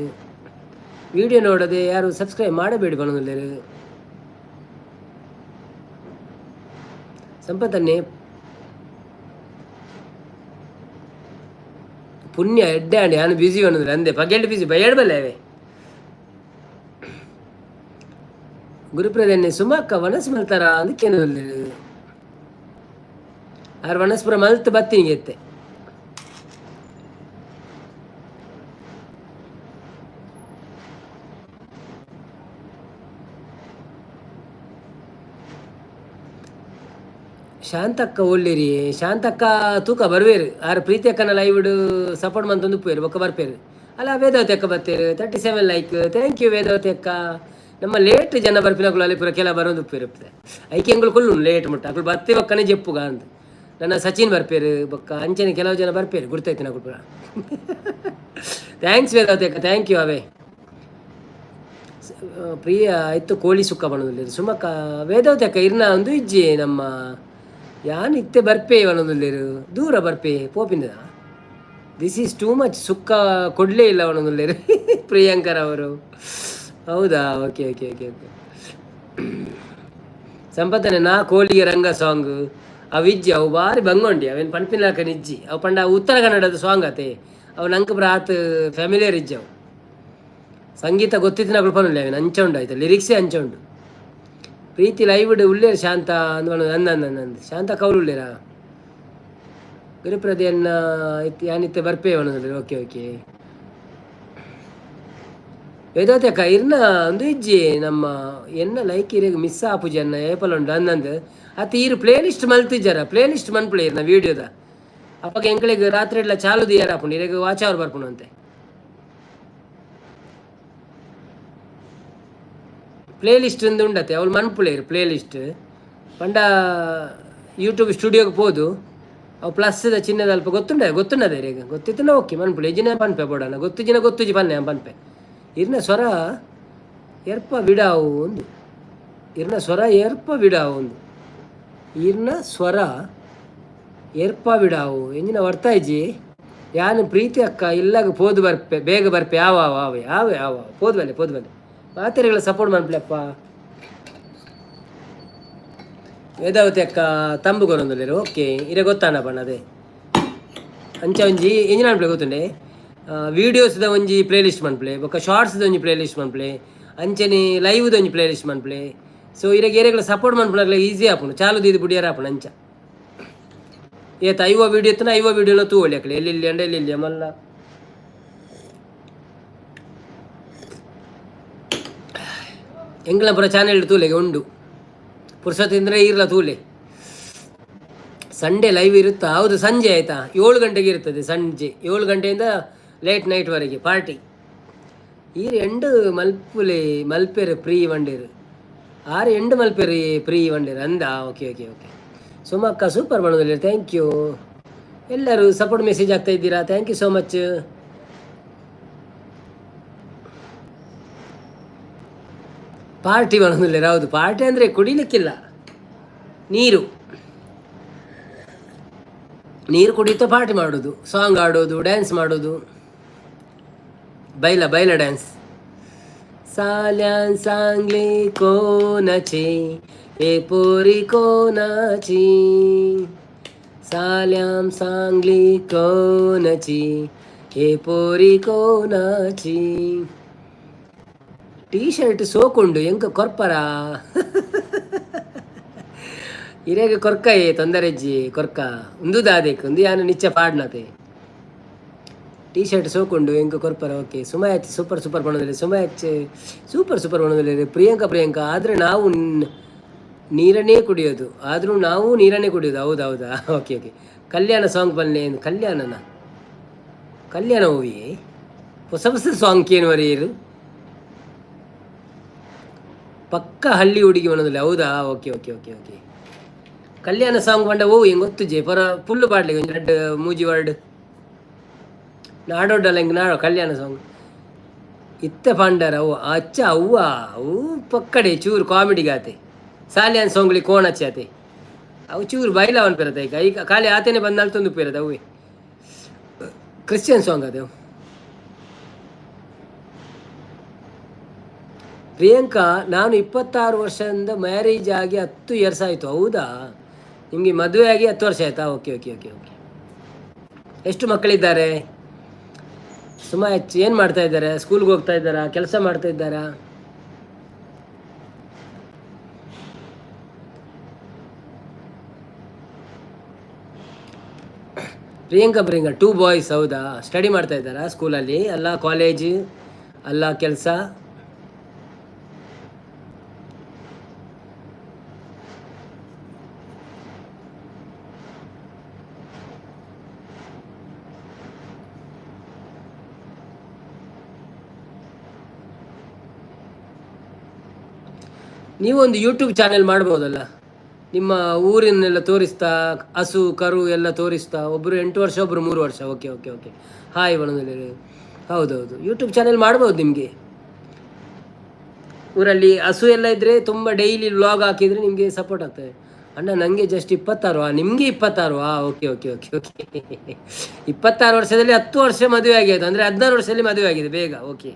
ವಿಡಿಯೋ ನೋಡದೆ ಯಾರು ಸಬ್ಸ್ಕ್ರೈಬ್ ಮಾಡಬೇಡಿ ಬಣ್ಣದಲ್ಲಿ. ಸಂಪತ್ತನ್ನೇ ಪುಣ್ಯ ಎಡ್ಡೆ ಅಂಡಿ ನಾನು ಬ್ಯುಸಿ ಅನ್ನೋದಿಲ್ಲ ಅಂದೆ. ಪಗೆಲ್ಡ್ ಬ್ಯುಸಿ ಬಯ್ಯಾಡ್ ಬಲ್ಲೆ ಅವೇ. ಗುರುಪ್ರದನ್ನೇ ಸುಮಕ್ಕ ವನಸ್ ಮಲ್ತಾರ ಅದಕ್ಕೇನು ಆರು ವನಸ್ಪುರ ಮಲ್ತು ಬತ್ತೀನಿ ಎತ್ತೆ. ಶಾಂತಕ್ಕ ಒಳ್ಳಿರಿ. ಶಾಂತಕ್ಕ ತೂಕ ಬರ್ವೇರು ಆರು. ಪ್ರೀತಿ ಅಕ್ಕನ ಲೈವ್ ಸಪೋರ್ಟ್ ಮಂತೊಂದು ಉಪ್ಪೇರು ಬೊಕ್ಕ ಬರ್ಪೇರು ಅಲ್ಲ. ವೇದಾವತಿ ಅಕ್ಕ ಬತ್ತೇರು. 37 ಲೈಕ್. Thank you Vedavathi ಅಕ್ಕ. ನಮ್ಮ ಲೇಟ್ ಜನ ಬರ್ಪಿನಕುಲು ಅಲ್ಲಿ ಪೂರ ಕೆಲ ಬರೋದು ಉಪ್ಪೇರು ಐಕೆ. ಎಂಗಳು ಕುಲ್ಲು ಲೇಟ್ ಮುಟ್ಟ ಅಕುಲು ಬತ್ತಿ ಬೊಕ್ಕನೆ ಜೆಪ್ಪುಗ ಅಂತ. ನನ್ನ ಸಚಿನ್ ಬರ್ಪೇರು ಬೊಕ್ಕ ಅಂಚನೆ ಕೆಲವು ಜನ ಬರ್ಪೇರು ಗುರ್ತೈತೆ ನಕುಲು ಪೂರ. Thanks Vedavathi ಅಕ್ಕ, thank you ಅವೇ. ಪ್ರಿಯ ಇತ್ತು ಕೋಳಿ ಸುಕ್ಕ ಬಣ್ಣದಲ್ಲಿ. ಸುಮಕ್ಕ ವೇದಾವತಿ ಅಕ್ಕ ಇರ್ನ ಒಂದು ಇಜ್ಜಿ. ನಮ್ಮ ಯಾನ್ ಇತ್ತೆ ಬರ್ಪೆ ಅವನೊಂದುಲ್ಲೇರು, ದೂರ ಬರ್ಪೆ ಪೋಪಿಂದ. This is too much, sukka ಕೊಡಲೇ ಇಲ್ಲ ಅವನೊಂದುಲ್ಲೇರು ಪ್ರಿಯಾಂಕರ್ ಅವರು. ಹೌದಾ? ಓಕೆ ಓಕೆ ಓಕೆ ಓಕೆ ಸಂಪತ್ತನೆ ನಾ ಕೋಳಿಗೆ ರಂಗ ಸಾಂಗ್ ಅವು ಇಜ್ಜಿ. ಅವು ಬಾರಿ ಬಂಗೊಂಡಿ ಅವೇನು ಪನ್ಪಿನಾಕ ನಿಜ್ಜಿ ಅವು. ಪಂಡ ಉತ್ತರ ಕನ್ನಡದ ಸಾಂಗ್ ಆತೆ ಅವು. ನಂಗೆ ಪ್ರಾತ್ ಫ್ಯಾಮಿಲಿಯರ್ ಇಜ್ಜಿ ಅವು. ಸಂಗೀತ ಗೊತ್ತಿತ್ತಿನ ಪನ್ನುಲ್ಲ ಅವೇನು ಅಂಚ ಉಂಡು ಆಯ್ತು, ಲಿರಿಕ್ಸೇ ಅಂಚ ಉಂಡು. ಪ್ರೀತಿ ಲೈವ್ ಉಳ್ಳೇರು ಶಾಂತ ಅಂದ್ ಅಂದ ಅಂದ ಅಂದ ಶಾಂತ ಕೌಲು ಉಳ್ಳೇರಾ. ಗುರುಪ್ರದೆಯನ್ನ ಯಾನಿತ್ತೆ ಬರ್ಪೇ. ಓಕೆ ಓಕೆ ವೇದಾವತಿ ಅಕ್ಕ ಇರ್ನ ಒಂದು ಇಜ್ಜಿ. ನಮ್ಮ ಎನ್ನ ಲೈಕ್ ಇರೆಗ್ ಮಿಸ್ ಆಪುಜಿ ಅನ್ನ ಏಪಲ ಉಂಡು ಅಂದಂದು ಅತ್ತ. ಈರು ಪ್ಲೇ ಲಿಸ್ಟ್ ಮಲ್ತಿಜ್ಜಾರ? ಪ್ಲೇ ಲಿಸ್ಟ್ ಮನ್ಪುಳೆ ಇರ್ನ ವೀಡಿಯೋದ. ಅಪ್ಪಗ ಎಂಕಳಿಗೆ ರಾತ್ರಿ ಎಲ್ಲ ಚಾಲು ದಿಯಾರ ಆಪುಂಡು, ಇರೆಗ್ ವಾಚ್ ಅವರ್ ಬರ್ಪುಂಡು ಅಂತೆ. ಪ್ಲೇ ಲಿಸ್ಟ್ ಒಂದು ಉಂಡತೆ, ಅವಳು ಮನ್ಪುಳೆ ಪ್ಲೇ ಲಿಸ್ಟ್ ಪಂಡ ಯೂಟ್ಯೂಬ್ ಸ್ಟುಡಿಯೋಗೆ ಪೋದು ಅವು ಪ್ಲಸ್ದ ಚಿನ್ನದ ಅಲ್ಪ ಗೊತ್ತುಂಡ ಗೊತ್ತುಂಡದೆ ಈಗ ಗೊತ್ತಿತ್ತು. ಓಕೆ ಮನ್ಪುಳೆ ಇಜಿನ ಪನ್ಪೆ ಬೋಡಣ ಗೊತ್ತುಜಿನ ಗೊತ್ತುಜಿ ಪನ್ನೆ ಪನ್ಪೆ. ಇರ್ನ ಸ್ವರ ಎರ್ಪ ವಿಡಾವು ಒಂದು, ಇರ್ನ ಸ್ವರ ಏರ್ಪ ವಿಡಾವು ಒಂದು, ಇರ್ನ ಸ್ವರ ಏರ್ಪ ವಿಡಾವು ಎಂಜಿನ ವರ್ತಾ ಇಜ್ಜಿ. ಯಾನು ಪ್ರೀತಿ ಅಕ್ಕ ಇಲ್ಲಾಗ ಪೋದು ಬರ್ಪೆ, ಬೇಗ ಬರ್ಪೆ. ಯಾವ ಯಾವ ಯಾವ ಯಾವ ಪೋದು ಬಲ್ಲೆ ಪೋದು ಬಲ್ಲೆ. ಮಾತೆರೆಗಳ ಸಪೋರ್ಟ್ ಮನ್ಪುಲೆಪ್ಪ. ವೇದಾವತಿ ಅಕ್ಕ ತಂಬು ಕೊರೊಂದುಲ್ಲೆರ್. ಓಕೆ, ಇರೆ ಗೊತ್ತಾನ ಪಣ್ಣ ಅದೇ ಅಂಚ ಒಂಜಿ ಎಂಜಿನ ಅನ್ಪ್ಲೆ ಗೊತ್ತುಂಡೆ. ವೀಡಿಯೋಸ್ದ ಒಂಜಿ ಪ್ಲೇ ಲಿಸ್ಟ್ ಮನ್ಪ್ಲೆ, ಬೊಕ್ಕ ಶಾರ್ಟ್ಸ್ದ ಒಂಜಿ ಪ್ಲೇ ಲಿಸ್ಟ್ ಮನ್ಪ್ಲೆ, ಅಂಚನೆ ಲೈವ್ದ ಒಂಜಿ ಪ್ಲೇ ಲಿಸ್ಟ್ ಮನ್ಪ್ಲೆ. ಸೊ ಇರೆಗ್ ಏರೆಗ್ಲ ಸಪೋರ್ಟ್ ಮನ್ಪುನಗ್ಲ ಈಸಿ ಆಪುಂಡು. ಚಾಲು ದೀದ್ ಬುಡಿಯರ ಆಪುಂಡು ಅಂಚ. ಏತ್ ಐವ ವೀಡಿಯೋ ಇತ್ತನ ಐವ ವೀಡಿಯೋನ ತೂವೊಲಿ ಅಕ್ಲೆ. ಎಲ್ಲೆಲ್ಲಿ ಅಂಡ ಎಲ್ಲೆಲ್ಲಿ ಮಲ್ಲ ಎಂಗ್ಲ ಪೂರ ಚಾನೆಲ್ ತೂಲೆಗೆ ಉಂಡು. ಪುರ್ಸೊತ್ತಿಂದ್ರೆ ಇರ್ಲ ತೂಲೆ. ಸಂಡೇ ಲೈವ್ ಇರುತ್ತಾ? ಹೌದು, ಸಂಜೆ ಆಯಿತಾ, 7 ಗಂಟೆಗೆ ಇರ್ತದೆ. ಸಂಜೆ 7 ಗಂಟೆಯಿಂದ ಲೇಟ್ ನೈಟ್ವರೆಗೆ ಪಾರ್ಟಿ. ಈರ್ ಎಂಡು ಮಲ್ಪುಲೆ ಮಲ್ಪೆರು ಪ್ರೀ ವಂಡೇರು ಆರು ಎಂಡು ಮಲ್ಪೆರು ಪ್ರೀ ವಂಡೇರು ಅಂದ. ಓಕೆ ಓಕೆ ಓಕೆ ಸುಮಕ್ಕ ಸೂಪರ್ ಮಾಡೋದಿಲ್ಲ. Thank you. ಎಲ್ಲರೂ ಸಪೋರ್ಟ್ ಮೆಸೇಜ್ ಆಗ್ತಾ ಇದ್ದೀರಾ, thank you so much. Party ಮಾಡೋದಿಲ್ಲ. ಹೌದು, ಪಾರ್ಟಿ ಅಂದರೆ ಕುಡಿಲಿಕ್ಕಿಲ್ಲ, ನೀರು ನೀರು ಕುಡಿಯುತ್ತಾ ಪಾರ್ಟಿ ಮಾಡೋದು, ಸಾಂಗ್ ಆಡೋದು, ಡ್ಯಾನ್ಸ್ ಮಾಡೋದು. ಬೈಲ ಬೈಲ ಡ್ಯಾನ್ಸ್. ಸಾಲ್ಯಾನ್ सांगले कोणाचे हे पोरी कोणाची, साल्याम सांगली कोणाची हे पोरी कोणाची. ಟೀ ಶರ್ಟ್ ಸೋಕುಂಡು ಎಂಕ ಕೊರ್ಪರ? ಇರೆಗ್ ಕೊರ್ಕ ಏ ತೊಂದರೆಜ್ಜಿ ಕೊರ್ಕ. ಉಂದು ದಾದೇಕ್ ಉಂದು ಯಾನು ನಿಚ್ಚ ಪಾಡ್ನತೆ. ಟೀ ಶರ್ಟ್ ಸೋಕೊಂಡು ಎಂಕ ಕೊರ್ಪರ. ಓಕೆ, ಸುಮಾಯಚ್ ಸೂಪರ್ ಸೂಪರ್ ಬಣ್ಣದಲ್ಲಿ, ಸುಮಾಯಚ್ ಸೂಪರ್ ಸೂಪರ್ ಬಣ್ಣದಲ್ಲಿ. ಪ್ರಿಯಾಂಕಾ ಪ್ರಿಯಾಂಕಾ, ಆದರೆ ನಾವು ನೀರನ್ನೇ ಕುಡಿಯೋದು, ಆದರೂ ನಾವು ನೀರನ್ನೇ ಕುಡಿಯೋದು. ಹೌದಾ ಹೌದಾ? Okay okay. ಕಲ್ಯಾಣ ಸಾಂಗ್ ಬನ್ನಿ. ಕಲ್ಯಾಣನ ಕಲ್ಯಾಣ ಮೂವಿ ಹೊಸ ಹೊಸ ಸಾಂಗ್ ಏನು ಬರೆಯರು. ಪಕ್ಕ ಹಳ್ಳಿ ಹುಡುಗಿ ಅನ್ನೋದಿಲ್ಲ. ಹೌದಾ? Okay okay okay okay. ಕಲ್ಯಾಣ ಸಾಂಗ್ ಪಂಡ ಓ ಹೆಂಗೆ ಗೊತ್ತುಜೆ ಪರ ಫುಲ್ಲು ಪಾಡ್ಲಿ ಒಂಜಿ ರಡ್ಡ್ ಮೂಜಿ ವರ್ಡ್ ನಾಡೋಡ್ಡಲ್ಲ ಹಿಂಗೆ ನಾಡೋ ಕಲ್ಯಾಣ ಸಾಂಗ್ ಇತ್ತೆ ಪಾಂಡರ. ಅವು ಅಚ್ಚ ಅವ್ವ ಅವು ಪಕ್ಕಡೆ ಚೂರು ಕಾಮಿಡಿಗಾತೆ ಸಾಲಿಯಾನ್ ಸಾಂಗ್ಲಿ ಕೋಣ ಆತೆ ಅವು ಚೂರು ಬೈಲ ಪೆರತ. ಈಗ ಈಗ ಖಾಲಿ ಆತೇನೆ ಬಂದು ನಲ್ತೊಂದು ಪೇರದ ಅವೇ ಕ್ರಿಶ್ಚಿಯನ್ ಸಾಂಗ್ ಅದೇ. ಪ್ರಿಯಾಂಕಾ, ನಾನು 26 ವರ್ಷದಿಂದ ಮ್ಯಾರೇಜ್ ಆಗಿ 10 ಇಯರ್ಸ್ ಆಯಿತು. ಹೌದಾ? ನಿಮಗೆ ಮದುವೆ ಆಗಿ 10 ವರ್ಷ ಆಯಿತಾ? Okay okay okay okay. ಎಷ್ಟು ಮಕ್ಕಳಿದ್ದಾರೆ? ಸುಮಾ ಹೆಚ್ಚು ಏನು ಮಾಡ್ತಾ ಇದ್ದಾರೆ? ಸ್ಕೂಲ್ಗೆ ಹೋಗ್ತಾ ಇದ್ದಾರಾ? ಕೆಲಸ ಮಾಡ್ತಾ ಇದ್ದಾರಾ? ಪ್ರಿಯಾಂಕಾ ಪ್ರಿಯಾಂಕಾ, 2 ಬಾಯ್ಸ್. ಹೌದಾ? ಸ್ಟಡಿ ಮಾಡ್ತಾ ಇದ್ದಾರಾ ಸ್ಕೂಲಲ್ಲಿ ಅಲ್ಲ ಕಾಲೇಜ್ ಅಲ್ಲ ಕೆಲಸ? ನೀವು ಒಂದು ಯೂಟ್ಯೂಬ್ ಚಾನೆಲ್ ಮಾಡ್ಬೋದಲ್ಲ, ನಿಮ್ಮ ಊರಿನೆಲ್ಲ ತೋರಿಸ್ತಾ, ಹಸು ಕರು ಎಲ್ಲ ತೋರಿಸ್ತಾ. ಒಬ್ಬರು 8 ವರ್ಷ, ಒಬ್ಬರು 3 ವರ್ಷ. Okay okay okay. ಹಾಯ್ ಬಣದಲ್ಲಿ. ಹೌದೌದು, ಯೂಟ್ಯೂಬ್ ಚಾನೆಲ್ ಮಾಡ್ಬೋದು. ನಿಮಗೆ ಊರಲ್ಲಿ ಹಸು ಎಲ್ಲ ಇದ್ದರೆ ತುಂಬ ಡೈಲಿ ವ್ಲಾಗ್ ಹಾಕಿದರೆ ನಿಮಗೆ ಸಪೋರ್ಟ್ ಆಗ್ತದೆ. ಅಣ್ಣ, ನನಗೆ ಜಸ್ಟ್ 26. ನಿಮಗೆ 26? Okay okay okay okay. 26 ವರ್ಷದಲ್ಲಿ 10 ವರ್ಷ ಮದುವೆ ಆಗಿದೆ, ಅಂದರೆ 16 ವರ್ಷದಲ್ಲಿ ಮದುವೆ ಆಗಿದೆ ಬೇಗ. ಓಕೆ,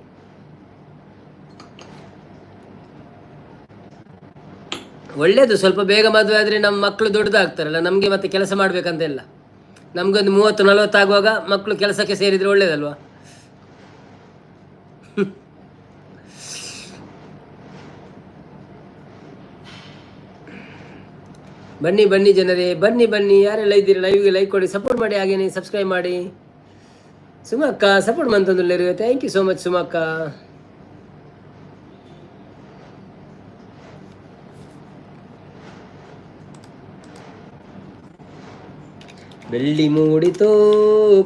ಒಳ್ಳೆಯದು. ಸ್ವಲ್ಪ ಬೇಗ ಮದುವೆ ಆದರೆ ನಮ್ಮ ಮಕ್ಕಳು ದೊಡ್ಡದಾಗ್ತಾರಲ್ಲ, ನಮಗೆ ಮತ್ತೆ ಕೆಲಸ ಮಾಡಬೇಕಂತ ಇಲ್ಲ. ನಮಗೊಂದು 30-40 ಆಗುವಾಗ ಮಕ್ಕಳು ಕೆಲಸಕ್ಕೆ ಸೇರಿದರೆ ಒಳ್ಳೇದಲ್ವಾ? ಬನ್ನಿ ಬನ್ನಿ ಜನರೇ, ಬನ್ನಿ ಬನ್ನಿ. ಯಾರೆಲ್ಲ ಇದ್ದೀರಿ ಲೈವ್ಗೆ ಲೈಕ್ ಕೊಡಿ, ಸಪೋರ್ಟ್ ಮಾಡಿ, ಹಾಗೇನೆ ಸಬ್ಸ್ಕ್ರೈಬ್ ಮಾಡಿ. ಸುಮಕ್ಕ ಸಪೋರ್ಟ್ ಮಂತಂದುಲ್ಲೇರು. Thank you so much ಸುಮಕ್ಕ. ಬೆಳ್ಳಿ ಮೂಡಿತೋ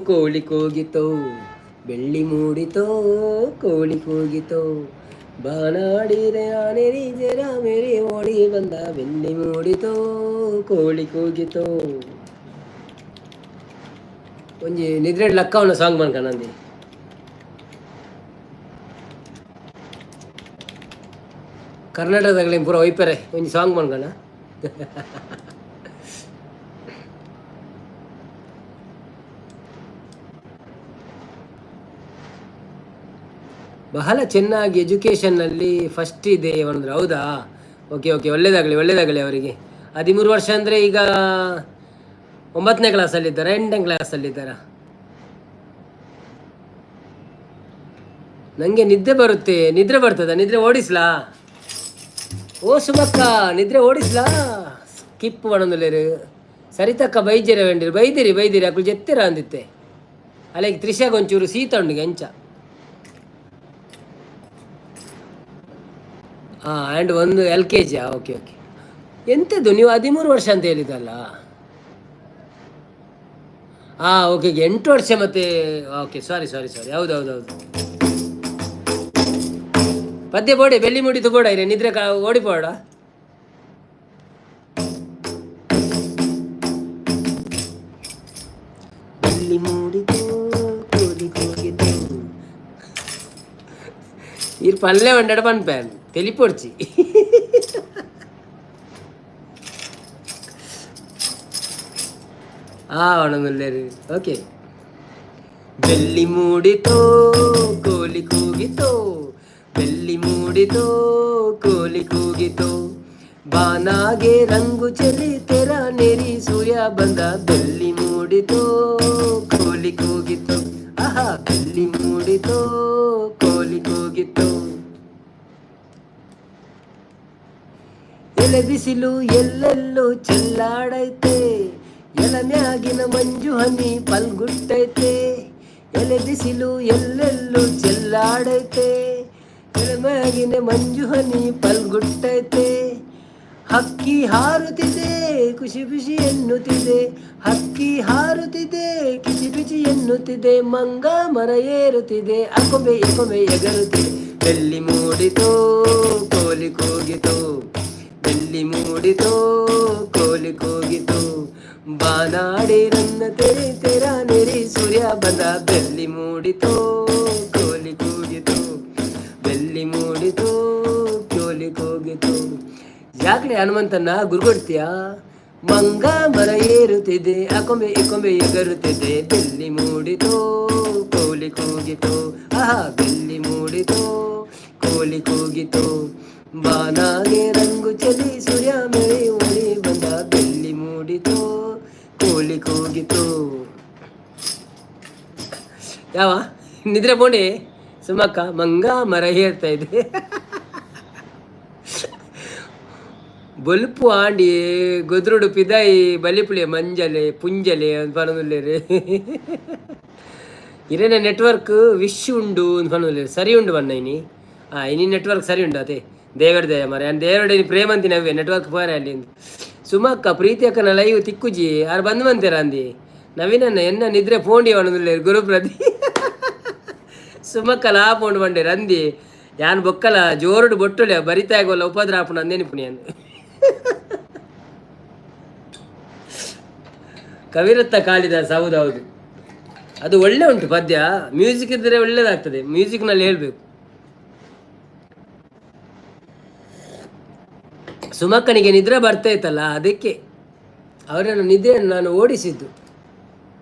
ಕೋಳಿ ಕೂಗಿತೋ, ಬೆಳ್ಳಿ ಮೂಡಿತೋ ಕೋಳಿ ಕೂಗಿತೋ, ಬಾನಾಡಿರೆ ಆನೆರಿ ಜರ ಮೇರಿ ಓಡಿ ಬಂದ, ಬೆಳ್ಳಿ ಮೂಡಿತೋ ಕೋಳಿ ಕೂಗಿತೋ. ಒಂಜಿ ನಿದ್ರೆ ಲಕ್ಕವನ ಸಾಂಗ್ ಮನ್ಕನಂದಿ. ಕರ್ನಾಟಕದಾಗಲೇ ಪೂರ ಒಯ್ಪೆರೆ ಒಂಜಿ ಸಾಂಗ್ ಮನ್ಕಣ. ಬಹಳ ಚೆನ್ನಾಗಿ ಎಜುಕೇಷನ್ನಲ್ಲಿ ಫಸ್ಟ್ ಇದೆ ಅಂದ್ರೆ. ಹೌದಾ? ಓಕೆ ಓಕೆ, ಒಳ್ಳೇದಾಗಲಿ ಒಳ್ಳೇದಾಗಲಿ ಅವರಿಗೆ. 13 ವರ್ಷ ಅಂದರೆ ಈಗ 9ನೇ ಕ್ಲಾಸಲ್ಲಿದ್ದಾರಾ, 8ನೇ ಕ್ಲಾಸಲ್ಲಿದ್ದಾರಾ? ನನಗೆ ನಿದ್ದೆ ಬರುತ್ತೆ. ನಿದ್ರೆ ಬರ್ತದ? ನಿದ್ರೆ ಓಡಿಸ್ಲಾ? ಓ ಸುಮಕ್ಕ, ನಿದ್ರೆ ಓಡಿಸ್ಲಾ? ಸ್ಕಿಪ್ ಮಾಡೊಂದುಲ್ಲೇರು. ಸರಿತಕ್ಕ ಬೈಜೆರೆ ವೆಂಡಿರು ಬೈದಿರಿ ಬೈದಿರಿ ಅಕ್ಲು ಜೆತ್ತಿರ ಅಂದಿತ್ತೆ. ಅಲ್ಲಿಗೆ ತ್ರಿಷಾಗ ಒಂಚೂರು ಶೀತ ಉಂಡು ಎಂಚ. ಹಾಂ, ಆ್ಯಂಡ್ ಒಂದು ಎಲ್ ಕೆ ಜಿಯಾ? Okay okay. ಎಂಥದ್ದು ನೀವು 13 ವರ್ಷ ಅಂತ ಹೇಳಿದ್ದಲ್ಲ? ಹಾಂ ಓಕೆ, 8 ವರ್ಷ ಮತ್ತೆ. ಓಕೆ, ಸಾರಿ ಸಾರಿ ಸಾರಿ. ಹೌದು ಹೌದು ಹೌದು. ಪದ್ಯ ಬೋಡೆ ಬೆಳ್ಳಿ ಮುಡಿತು ಬೋಡ ಇರೆ ನಿದ್ರೆ ಓಡಿಪೋಡ. ಬೆಳ್ಳಿ ಮೂಡಿತು ಕೋಲಿ ಕೂಗಿತು. ಈರ್ ಪಲ್ಲೆ వండడ ಪನ್ಪೇನ್ తెలిపొడిచి. ಅವನೊಂದು ಓಕೆ. ಬೆಳ್ಳಿ ಮೂಡಿತೋ ಕೋಲಿ ಕೂಗಿತೋ, ಬೆಳ್ಳಿ ಮೂಡಿತೋ ಕೋಲಿ ಕೂಗಿತೋ, ಬಾನಾಗೆ ರಂಗು ಚೆಲ್ಲಿ ತೆರ ನೆರಿ ಸೂರ್ಯ ಬಂದ, ಬೆಳ್ಳಿ ಮೂಡಿತೋ ಕೋಲಿ ಕೂಗಿತೋ, ಆಹಾ ಬೆಳ್ಳಿ ಮೂಡಿತೋ ಕೋಲಿ ಕೂಗಿತೋ. ಎಲೆ ಬಿಸಿಲು ಎಲ್ಲೆಲ್ಲೂ ಚೆಲ್ಲಾಡೈತೆ, ಎಲ ಮ್ಯಾಗಿನ ಮಂಜು ಹನಿ ಪಲ್ಗುಟ್ಟೈತೆ, ಎಲೆ ಬಿಸಿಲು ಎಲ್ಲೆಲ್ಲೂ ಚೆಲ್ಲಾಡೈತೆ, ಎಲೆ ಮ್ಯಾಗಿನ ಮಂಜು ಹನಿ ಪಲ್ಗುಟ್ಟೈತೆ. ಹಕ್ಕಿ ಹಾರುತ್ತಿದೆ ಖುಷಿ ಖುಷಿ ಎನ್ನುತ್ತಿದೆ, ಹಕ್ಕಿ ಹಾರುತ್ತಿದೆ ಕಿಚಿ ಪಿಚಿ ಎನ್ನುತ್ತಿದೆ, ಮಂಗ ಮರ ಏರುತ್ತಿದೆ, ಅಕೊಂಬೆ ಇಕೊಂಬೆ ಎಗರುತ್ತಿದೆ. ಬೆಳ್ಳಿ ಮೂಡಿತೋ ಕೋಲಿ ಕೂಗಿತೋ, ಬೆಳ್ಳಿ ಮೂಡಿತೋ ಕೋಲಿ ಕೂಗಿತೋ, ಬಾನಾಡಿ ನನ್ನ ತೆರೆ ತೆರ ನೆರಿ ಸೂರ್ಯ ಬಂದ. ಬೆಳ್ಳಿ ಮೂಡಿತೋ ಕೋಲಿ ಕೂಗಿತೋ, ಬೆಳ್ಳಿ ಮೂಡಿತೋ ಕೋಲಿ ಕೂಗಿತೋ. ಯಾಕಡೆ ಹನುಮಂತನ್ನ ಗುರುಗೊಡ್ತೀಯಾ? ಮಂಗ ಮರ ಏರುತ್ತಿದೆ, ಅಕೊಂಬೆ ಇಕೊಂಬೆ ಎಗರುತ್ತಿದೆ, ಬೆಳ್ಳಿ ಮೂಡಿತೋ ಕೋಲಿ ಕೂಗಿತೋ, ಆಹಾ ಬೆಳ್ಳಿ ಮೂಡಿತೋ ಕೋಲಿ ಕೂಗಿತೋ, ಬಾನಾಗೆ ರಂಗು ಚಲಿ ಸೂರ್ಯ ಮೇರೆ ಓಡಿ ಬಂದ. ಬೆಳ್ಳಿ ಮೂಡಿತೋ ಕೋಲಿ ಕೂಗಿತೋ. ಯಾವ ನಿದ್ರೆ ಬೋಂಡಿ ಸುಮಕ್ಕ, ಮಂಗ ಮರ ಏರ್ತಾ ಇದೆ. ಬೊಲ್ಪು ಆಂಡಿ ಗೊದ್ರುಡು ಪಿದಾಯಿ ಬಲಿಪುಳಿ ಮಂಜಲೆ ಪುಂಜಲೆ ಅಂತ ಪನೊಂದುಲ್ಲೆರ್. ಇರೆನ ನೆಟ್ವರ್ಕ್ ವಿಶ್ ಉಂಡು ಅಂತ ಪನೊಂದುಲ್ಲೆರ್. ಸರಿ ಉಂಡು ಬಣ್ಣ ಇನಿ. ಇನಿ ನೆಟ್ವರ್ಕ್ ಸರಿ ಉಂಡು ಅತೆ. ದೇವರ ದಯ ಮಾರ್ರೆ. ಯಾನ್ ದೇವರಡೆ ಪ್ರೇಮಂತಿನ ಅವ್ವೆ ನೆಟ್ವರ್ಕ್ ಪೋರೆ ಅಲ್ಲಿ. ಸುಮಕ್ಕ ಪ್ರೀತಿ ಅಕ್ಕನ ಲೈವ್ ತಿಕ್ಕುಜಿ, ಆರ್ ಬಂದ್ ಮಂತೆರ ಅಂದಿ. ನವೀನನ್ನ ಎನ್ನ ನಿದ್ರೆ ಪೋಂಡಿ ಪನೊಂದುಲ್ಲೆರ್ ಗುರುಪ್ರತಿ. ಸುಮಕ್ಕ ಲಾ ಪೋಂಡು ಬಂಡೆ ರಂದಿ. ಯಾನ್ ಬೊಕ್ಕಲ ಜೋರುಡು ಬೊಟ್ಟುಲೆ ಬರಿತಾಗೋಲ ಉಪದ್ರ ಆಪುಂಡು ಅಂದೇನಿಪುಣಿ ಅಂದ್. ಕವಿರತ್ನ ಕಾಳಿದಾಸ್, ಹೌದೌದು, ಅದು ಒಳ್ಳೆ ಉಂಟು ಪದ್ಯ. ಮ್ಯೂಸಿಕ್ ಇದ್ದರೆ ಒಳ್ಳೇದಾಗ್ತದೆ, ಮ್ಯೂಸಿಕ್ನಲ್ಲಿ ಹೇಳಬೇಕು. ಸುಮಕ್ಕನಿಗೆ ನಿದ್ರೆ ಬರ್ತಾ ಇತ್ತಲ್ಲ, ಅದಕ್ಕೆ ಅವರನ್ನು ನಿದ್ರೆಯನ್ನು ನಾನು ಓಡಿಸಿದ್ದು.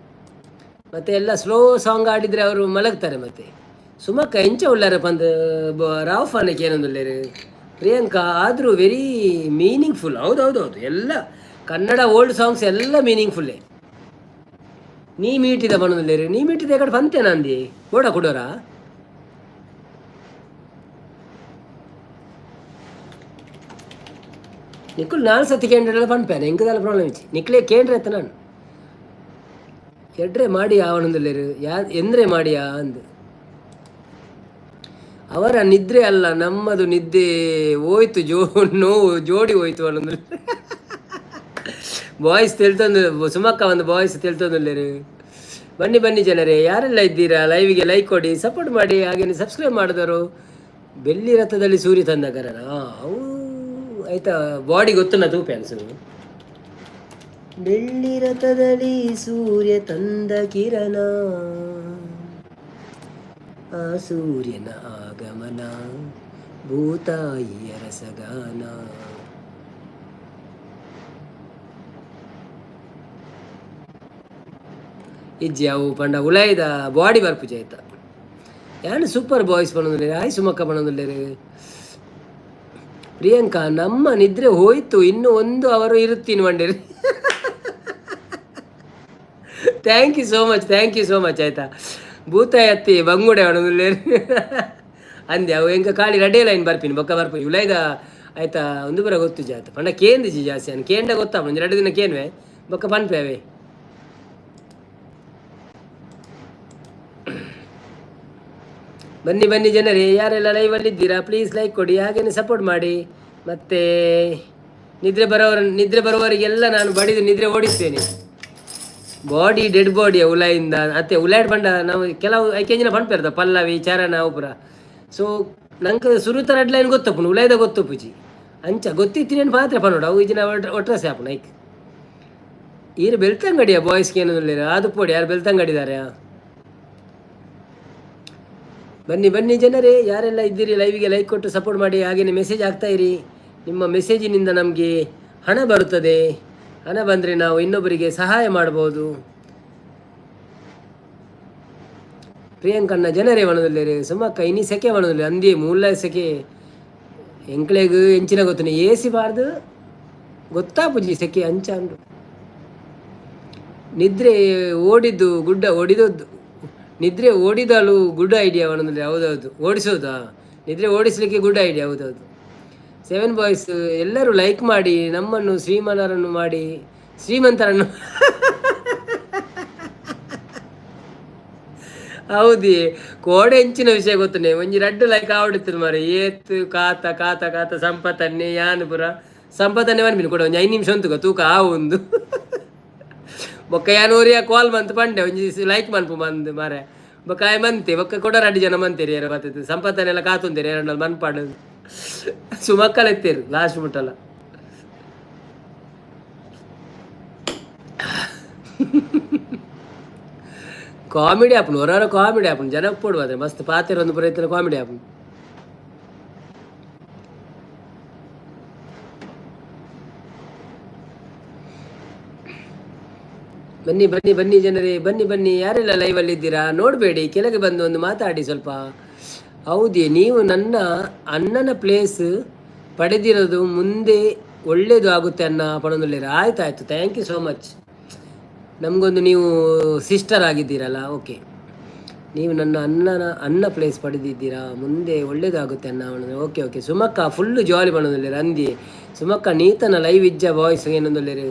ಮತ್ತೆ ಎಲ್ಲ ಸ್ಲೋ ಸಾಂಗ್ ಆಡಿದರೆ ಅವರು ಮಲಗ್ತಾರೆ. ಮತ್ತೆ ಸುಮಕ್ಕ ಎಂಚ ಉಳ್ಳಾರ ಪಂದ್ ರಾವ್ ಫಾನಕ್ಕೆ ಏನೊಂದುಲ್ಲೇರು ಪ್ರಿಯಾಂಕಾ ಆದರೂ ವೆರಿ ಮೀನಿಂಗ್ಫುಲ್. ಹೌದೌದೌದು, ಎಲ್ಲ ಕನ್ನಡ ಓಲ್ಡ್ ಸಾಂಗ್ಸ್ ಎಲ್ಲ ಮೀನಿಂಗ್ಫುಲ್ಲೇ. ನೀ ಮೀಟಿದ ಪನೊಂದುಲ್ಲೇರು, ನೀ ಮೀಟಿದ ಕಡೆ ಪಂತೇನ ಅಂದಿ ಬೋಡ ಕುಡೋರ. ನಿಕ್ಕುಲು ನಾಲ್ ಸತಿ ಕೇಂದ್ರ ಪನ್ಪೇನೆ, ಎಂಕದಾಲ ಪ್ರಾಬ್ಲಮ್ ಇಜ್ಜಿ. ನಿಕ್ಲೆ ಕೇಂದ್ರ ಎತ್ತ ನಾನು ಎಡ್ರೆ ಮಾಡಿ ಆವನೊಂದುಲ್ಲೇರು ಯಾ ಎಂದ್ರೆ ಮಾಡಿಯಾ ಅಂದು. ಅವರ ನಿದ್ರೆ ಅಲ್ಲ ನಮ್ಮದು ನಿದ್ದೆ ಹೋಯ್ತು, ಜೋ ನೋವು ಜೋಡಿ ಹೋಯ್ತು ಅನ್ನೊಂದು. ಬಾಯ್ಸ್ ತಿಳ್ತೊಂದು ಸುಮಕ್ಕ ಒಂದು ಬಾಯ್ಸ್ ತಿಳ್ತೊಂದುಲ್ಲೇರು. ಬನ್ನಿ ಬನ್ನಿ ಜನರೇ, ಯಾರೆಲ್ಲ ಇದ್ದೀರಾ ಲೈವಿಗೆ ಲೈಕ್ ಕೊಡಿ, ಸಪೋರ್ಟ್ ಮಾಡಿ, ಹಾಗೇನೆ ಸಬ್ಸ್ಕ್ರೈಬ್ ಮಾಡಿದವರು. ಬೆಳ್ಳಿ ರಥದಲ್ಲಿ ಸೂರ್ಯ ತಂದ ಕರಣ ಅವು ಆಯ್ತಾ, ಬಾಡಿ ಗೊತ್ತು ನಾ ತೂಪೆ ಅನ್ಸು. ಬೆಳ್ಳಿ ರಥದಲ್ಲಿ ಸೂರ್ಯ ತಂದ ಕಿರಣ, ಆ ಸೂರ್ಯನ ಆಗಮನ ಭೂತಾಯಿಯ ರಸಗಾನ. ಇಜ್ಜಿ ಅವು ಪಂಡ ಉಲಾಯಿದ ಬಾಡಿ ಬರ್ಪುಜಿ ಆಯ್ತಾ. ಯಾನ್ ಸೂಪರ್ ಬಾಯ್ಸ್ ಪನೊಂದುಲ್ಲೆರ್, ಆಯ್ ಸುಮಕ್ಕ ಪನೊಂದುಲ್ಲೆರ್. ಪ್ರಿಯಾಂಕಾ ನಮ್ಮ ನಿದ್ರೆ ಹೋಯ್ತು, ಇನ್ನು ಒಂದು ಅವರು ಇರುತ್ತೀನಿ ಮಂಡೇರಿ. Thank you so much, thank you so much ಆಯ್ತಾ. ಭೂತಾಯಿ ಅತ್ತಿ ಬಂಗುಡೆ ಪನೊಂದುಲ್ಲೆರ್ ಅಂದೆ. ಅವು ಎಂಕ ಖಾಲಿ ರಡ್ಡೆ ಲೈನ್ ಬರ್ಪಿನಿ ಬೊಕ್ಕ ಬರ್ಪಿ ಉಲಾಯ್ದ ಆಯ್ತಾ. ಒಂದು ಪೂರ ಗೊತ್ತುಜಿ ಆಯ್ತಾ. ಪಂಡ ಕೇಂದಿಜಿ ಜಾಸ್ತಿ ಅನ್ ಕೇಂಡ ಗೊತ್ತಾಪುಂಡು, ಒಂಜಿ ರಡ್ಡ್ ದಿನ ಕೇನ್ವೆ ಬೊಕ್ಕ ಪನ್ಪೆ ಅವೇ. ಬನ್ನಿ ಬನ್ನಿ ಜನರೇ, ಯಾರೆಲ್ಲ ಲೈವಲ್ಲಿದ್ದೀರಾ ಪ್ಲೀಸ್ ಲೈಕ್ ಕೊಡಿ, ಹಾಗೇನೆ ಸಪೋರ್ಟ್ ಮಾಡಿ. ಮತ್ತು ನಿದ್ರೆ ಬರೋರ ನಿದ್ರೆ ಬರುವವರಿಗೆಲ್ಲ ನಾನು ಬಡಿದು ನಿದ್ರೆ ಓಡಿಸ್ತೇನೆ. ಬಾಡಿ ಡೆಡ್ ಬಾಡಿಯ ಉಲಾಯಿಂದ ಅತ್ತೆ ಉಲಾಯ್ಡ್ ಪಂಡ ನಾವು ಕೆಲವು ಐಕೆಂಜಿನ ಪನ್ಪೆರ್ದ ಪಲ್ಲವಿ ಚರಣ ಅವು. ಸೊ ನಂಗೆ ಸುರುತ ರೆಡ್ ಲೈನ್ ಗೊತ್ತಪ್ಪುಂಡು, ಉಲಾಯ್ದ ಗೊತ್ತುಪುಜಿ. ಅಂಚ ಗೊತ್ತಿತ್ತಿನೇನು ಪಾತ್ರೆ ಪನ್ನೋಡು ಅವು ಇಜಿನ ಒಟ್ರಾಸೆ ಆಪುಂಡು. ಐಕ್ ಈರು ಬೆಳ್ತಂಗಡಿಯ ಬಾಯ್ಸ್ಗೆ ಏನೊಂದುಲ್ಲೆರ್ ಅದು ಪೋಡಿ, ಯಾರು ಬೆಳ್ತಂಗಡಿದಾರೆ. ಬನ್ನಿ ಬನ್ನಿ ಜನರೇ, ಯಾರೆಲ್ಲ ಇದ್ದೀರಿ ಲೈವಿಗೆ ಲೈಕ್ ಕೊಟ್ಟು ಸಪೋರ್ಟ್ ಮಾಡಿ, ಹಾಗೆಯೇ ಮೆಸೇಜ್ ಆಗ್ತಾ ಇರಿ. ನಿಮ್ಮ ಮೆಸೇಜಿನಿಂದ ನಮಗೆ ಹಣ ಬರುತ್ತದೆ. ಹಣ ಬಂದರೆ ನಾವು ಇನ್ನೊಬ್ಬರಿಗೆ ಸಹಾಯ ಮಾಡ್ಬೋದು. ಪ್ರಿಯಾಂಕಣ್ಣ ಜನರೇ ವನದಲ್ಲೇರು ಸುಮಕ್ಕ ಇನಿ ಸೆಕೆ ವನದಲ್ಲಿ ಅಂದಿ ಮೂಲ ಸೆಕೆ ಎಂಕ್ಲೆಗ್ ಎಂಚಿನ ಗೊತ್ತನೆ ಏಸಿ ಬಾರ್ದು ಗೊತ್ತಾಪುಜಿ ಸೆಕೆ ಅಂಚ ಅಂಡು. ನಿದ್ರೆ ಓಡಿದ್ದು ಗುಡ್ಡ ಓಡಿದದ್ದು, ನಿದ್ರೆ ಓಡಿದಳು ಗುಡ್ ಐಡಿಯಾ ಒಂದೊಂದು. ಹೌದೌದು, ಓಡಿಸೋದಾ ನಿದ್ರೆ ಓಡಿಸಲಿಕ್ಕೆ ಗುಡ್ ಐಡಿಯಾ. ಹೌದೌದು. ಸೆವೆನ್ ಬಾಯ್ಸ್ ಎಲ್ಲರೂ ಲೈಕ್ ಮಾಡಿ, ನಮ್ಮನ್ನು ಶ್ರೀಮನರನ್ನು ಮಾಡಿ, ಶ್ರೀಮಂತರನ್ನು. ಹೌದಿ ಕೋಡೆ ಎಂಚಿನ ವಿಷಯ ಗೊತ್ತುನೆ ಒಂಜಿ ರಡ್ಡ್ ಲೈಕ್ ಆವಡಿತ್ತು ಮಾರೆ. ಏತ್ ಕಾತ ಕಾತ ಕಾತ ಸಂಪತನ್ನೆ ಯಾನ್ ಪುರ ಸಂಪತನ್ನೆ ಪನ್ಪಿನಿ ಕೂಡ ಒಂಜಿ 5 ನಿಮಿಷ ಉಂತುಗ ತೂಕ ಆವುಂದು. ಬೊಕ್ಕ ಯಾನ್ ಒರಿಯ ಕಾಲ್ ಮಂತ್ ಪಂಡೆ ಒಂಜಿ ಲೈಕ್ ಮನ್ಪು ಮಂದ್ ಮಾರೆ. ಬೊಕ್ಕ ಆಯ್ ಮಂತೆ ಬೊಕ್ಕ ಕೊಡ ರಡ್ಡ್ ಜನ ಮಂತೇರಿ ಏರ ಬತ್ತದು ಸಂಪತ್ತನೆಲ್ಲ ಕಾತುಂತೇರಿ ಎರಡಲ್ಲಿ ಮನ್ಪಾಡು ಸುಮಕ್ಕಲ್ ಎತ್ತೇರು ಲಾಸ್ಟ್ ಮುಟ್ಟಲ್ಲ. ಕಾಮಿಡಿ ಆಪುಂಡು ಹೊರ ಕಾಮಿಡಿ ಆಪುಂಡು ಜನಕ್ಕೆ ಪೋಡು ಅದೇ ಮಸ್ತ್ ಪಾತೆರ ಒಂದು ಪ್ರಯತ್ನ ಕಾಮಿಡಿ ಆಪುಂಡು. ಬನ್ನಿ ಬನ್ನಿ ಬನ್ನಿ ಜನರೇ, ಬನ್ನಿ ಬನ್ನಿ. ಯಾರೆಲ್ಲ ಲೈವಲ್ಲಿ ಇದ್ದೀರಾ ನೋಡಬೇಡಿ, ಕೆಳಗೆ ಬಂದು ಒಂದು ಮಾತಾಡಿ ಸ್ವಲ್ಪ. ಹೌದೇ, ನೀವು ನನ್ನ ಅಣ್ಣನ ಪ್ಲೇಸ್ ಪಡೆದಿರೋದು ಮುಂದೆ ಒಳ್ಳೆಯದು ಆಗುತ್ತೆ ಅನ್ನ ಪಡೋದಿಲ್ಲ. ಆಯ್ತು ಆಯಿತು, thank you so much. ನಮಗೊಂದು ನೀವು ಸಿಸ್ಟರ್ ಆಗಿದ್ದೀರಲ್ಲ, ಓಕೆ. ನೀವು ನನ್ನ ಅಣ್ಣನ ಅಣ್ಣ ಪ್ಲೇಸ್ ಪಡೆದಿದ್ದೀರಾ, ಮುಂದೆ ಒಳ್ಳೇದಾಗುತ್ತೆ ಅನ್ನ. Okay okay. ಸುಮಕ್ಕ ಫುಲ್ಲು ಜಾಲಿ ಬಣ್ಣದಲ್ಲಿರ ಅಂದಿ. ಸುಮಕ್ಕ ನೀತನ ಲೈವ್ ಇಜ್ಜ ವಾಯ್ಸ್ ಏನೊಂದೊಲ್ಲೇರು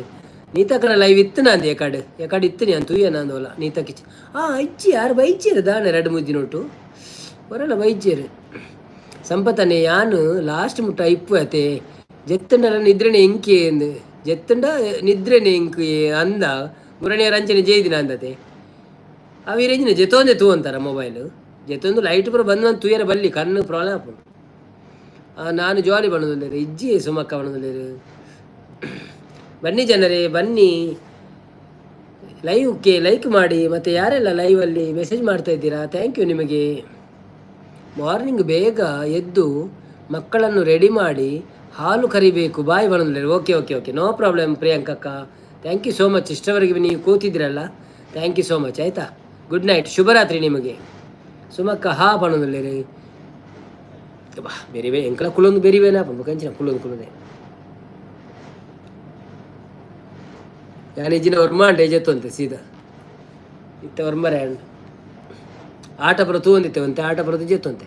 ನೀತಕ್ಕನ ಲೈವ್ ಇತ್ತು ನಂದು ಎಕಡೆ ಎಕಡೆ ಇತ್ತು ನಾನು ತೂಯ ನಂದೋಲ ನೀತಕ್ಕೆ. ಆ ಇಜ್ಜಿ ಯಾರು ಬೈಚಿರು ದಾನೆ ಎರಡು ಮುದ್ದಿ ನೋಟು ಬರಲ್ಲ ಬೈಚಿರು. ಸಂಪತನೆ ಯಾನು ಲಾಸ್ಟ್ ಮುಟ್ಟ ಇಪ್ಪು ಅತೆ ಜೆತ್ತಂಡಲ ನಿದ್ರೆನೆ ಎಂಕಿ ಎಂದು ಜೆತ್ತಂಡ ನಿದ್ರೆನೆ ಎಂಕಿ ಅಂದ ಮುರಣಿ ರಂಚನೆ ಜೈದಿನ ಅಂದತೆ. ಅವು ರೇಂಜಿನ ಜೆತ್ತೊಂದೆ ತೂ ಅಂತಾರ ಮೊಬೈಲ್ ಜೆತ್ತೊಂದು ಲೈಟ್ ಪೂರ ಬಂದು ತೂಯರ ಬಲ್ಲಿ ಕಣ್ಣು ಪ್ರಾಬ್ಲಮ್ ಆಪುಂಡು. ನಾನು ಜಾಲಿ ಬಣ್ಣದಲ್ಲೇರು ಇಜ್ಜಿ ಸುಮಕ್ಕ ಬಣ್ಣದಲ್ಲೇರು. ಬನ್ನಿ ಜನರೇ ಬನ್ನಿ, ಲೈವ್ಗೆ ಲೈಕ್ ಮಾಡಿ. ಮತ್ತು ಯಾರೆಲ್ಲ ಲೈವಲ್ಲಿ ಮೆಸೇಜ್ ಮಾಡ್ತಾ ಇದ್ದೀರಾ thank you ನಿಮಗೆ. ಮಾರ್ನಿಂಗ್ ಬೇಗ ಎದ್ದು ಮಕ್ಕಳನ್ನು ರೆಡಿ ಮಾಡಿ ಹಾಲು ಕರಿಬೇಕು ಬಾಯ್ ಬಣ್ಣದಲ್ಲೇರು. Okay okay okay, no problem ಪ್ರಿಯಾಂಕಕ್ಕ, thank you so much. ಇಷ್ಟವರೆಗೆ ನೀವು ಕೂತಿದ್ದೀರಲ್ಲ, thank you so much. ಆಯಿತಾ, ಗುಡ್ ನೈಟ್, ಶುಭರಾತ್ರಿ ನಿಮಗೆ. ಸುಮಕ್ಕ ಹಾ ಬಣ್ಣದಲ್ಲೇರು ಬಾ ಬೇರೆ ಬೇ ಎಂಕಲ ಕುಲೊಂದು ಬೇರೆ ಬೇನ ಕಂಚಿನ ಕುಲೊಂದು ಕುಲದೆ ಯಾನ್ ಇಜ್ಜಿನ ಒರ್ಮಾಂಡೆ ಜೆತ್ತೊಂತೆ ಸೀದಾ ಇತ್ತ ಒರ್ಮರೆ ಆಟ ಪುರ ತೂವೊಂದಿತ್ತೆ ಒಂತೆ ಆಟ ಪುರ ಜೆತ್ತೊಂತೆ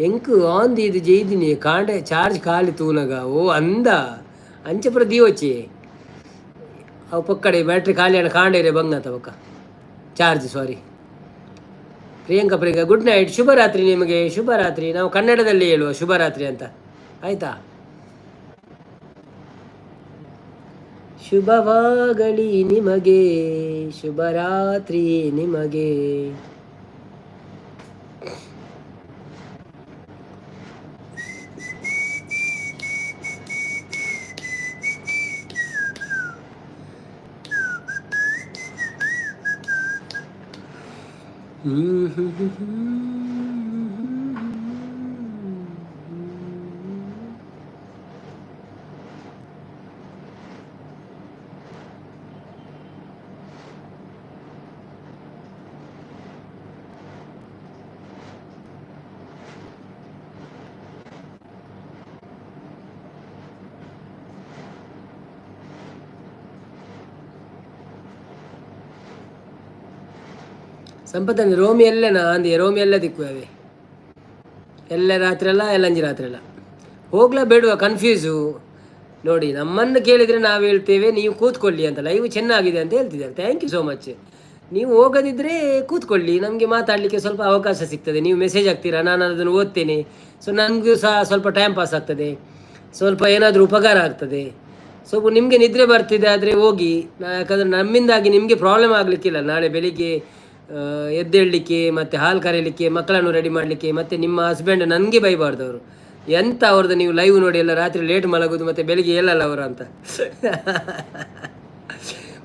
ಎಂಕ್ ಆನ್ ಇದು ಜೈದಿನಿ ಕಾಂಡೆ ಚಾರ್ಜ್ ಖಾಲಿ ತೂನಗ ಓ ಅಂದ ಅಂಚೆ ಪುರ ದೀವೊಚ್ಚಿ ಅವು ಪೊಕ್ಕಡೆ ಬ್ಯಾಟ್ರಿ ಖಾಲಿ ಆಂಡ ಕಾಂಡೇರೆ ಬಂಗತ ಬೊಕ್ಕ charge. Sorry Priyanka. Priyanka good night, ಶುಭರಾತ್ರಿ ನಿಮಗೆ, ಶುಭರಾತ್ರಿ. ನಾವು ಕನ್ನಡದಲ್ಲಿ ಹೇಳುವ ಶುಭರಾತ್ರಿ ಅಂತ, ಆಯಿತಾ? ಶುಭವಾಗಲಿ ನಿಮಗೆ, ಶುಭರಾತ್ರಿ ನಿಮಗೆ. ಸಂಪತ್ತಂದ್ರೆ ರೋಮಿ ಎಲ್ಲನ ಅಂದೆ ರೋಮಿ ಎಲ್ಲ ದಿಕ್ಕು ಅವೇ ಎಲ್ಲ ರಾತ್ರಿ ಅಲ್ಲ ಎಲ್ಲಂಜಿ ರಾತ್ರಿ ಅಲ್ಲ ಹೋಗ್ಲಾ ಬೇಡುವ ಕನ್ಫ್ಯೂಸು. ನೋಡಿ ನಮ್ಮನ್ನು ಕೇಳಿದರೆ ನಾವು ಹೇಳ್ತೇವೆ ನೀವು ಕೂತ್ಕೊಳ್ಳಿ ಅಂತ, ಲೈವ್ ಚೆನ್ನಾಗಿದೆ ಅಂತ ಹೇಳ್ತಿದ್ದಾರೆ. Thank you so much. ನೀವು ಹೋಗದಿದ್ದರೆ ಕೂತ್ಕೊಳ್ಳಿ, ನಮಗೆ ಮಾತಾಡಲಿಕ್ಕೆ ಸ್ವಲ್ಪ ಅವಕಾಶ ಸಿಗ್ತದೆ. ನೀವು ಮೆಸೇಜ್ ಹಾಕ್ತೀರಾ, ನಾನು ಅದನ್ನು ಓದ್ತೇನೆ. ಸೊ ನನಗೂ ಸಹ ಸ್ವಲ್ಪ ಟೈಮ್ ಪಾಸ್ ಆಗ್ತದೆ, ಸ್ವಲ್ಪ ಏನಾದರೂ ಉಪಕಾರ ಆಗ್ತದೆ. ಸ್ವಲ್ಪ ನಿಮಗೆ ನಿದ್ರೆ ಬರ್ತಿದೆ ಆದರೆ ಹೋಗಿ, ಯಾಕಂದರೆ ನಮ್ಮಿಂದಾಗಿ ನಿಮಗೆ ಪ್ರಾಬ್ಲಮ್ ಆಗಲಿಕ್ಕಿಲ್ಲ. ನಾಳೆ ಬೆಳಿಗ್ಗೆ ಎದ್ದೇಳಲಿಕ್ಕೆ ಮತ್ತು ಹಾಲು ಕರೀಲಿಕ್ಕೆ, ಮಕ್ಕಳನ್ನು ರೆಡಿ ಮಾಡಲಿಕ್ಕೆ, ಮತ್ತು ನಿಮ್ಮ ಹಸ್ಬೆಂಡ್ ನನಗೆ ಬೈಬಾರ್ದು ಅವರು, ಎಂತ ಅವ್ರದ್ದು ನೀವು ಲೈವ್ ನೋಡಿ ಎಲ್ಲ ರಾತ್ರಿ ಲೇಟ್ ಮಲಗೋದು ಮತ್ತು ಬೆಳಿಗ್ಗೆ ಏಳಲ್ಲ ಅವರು ಅಂತ.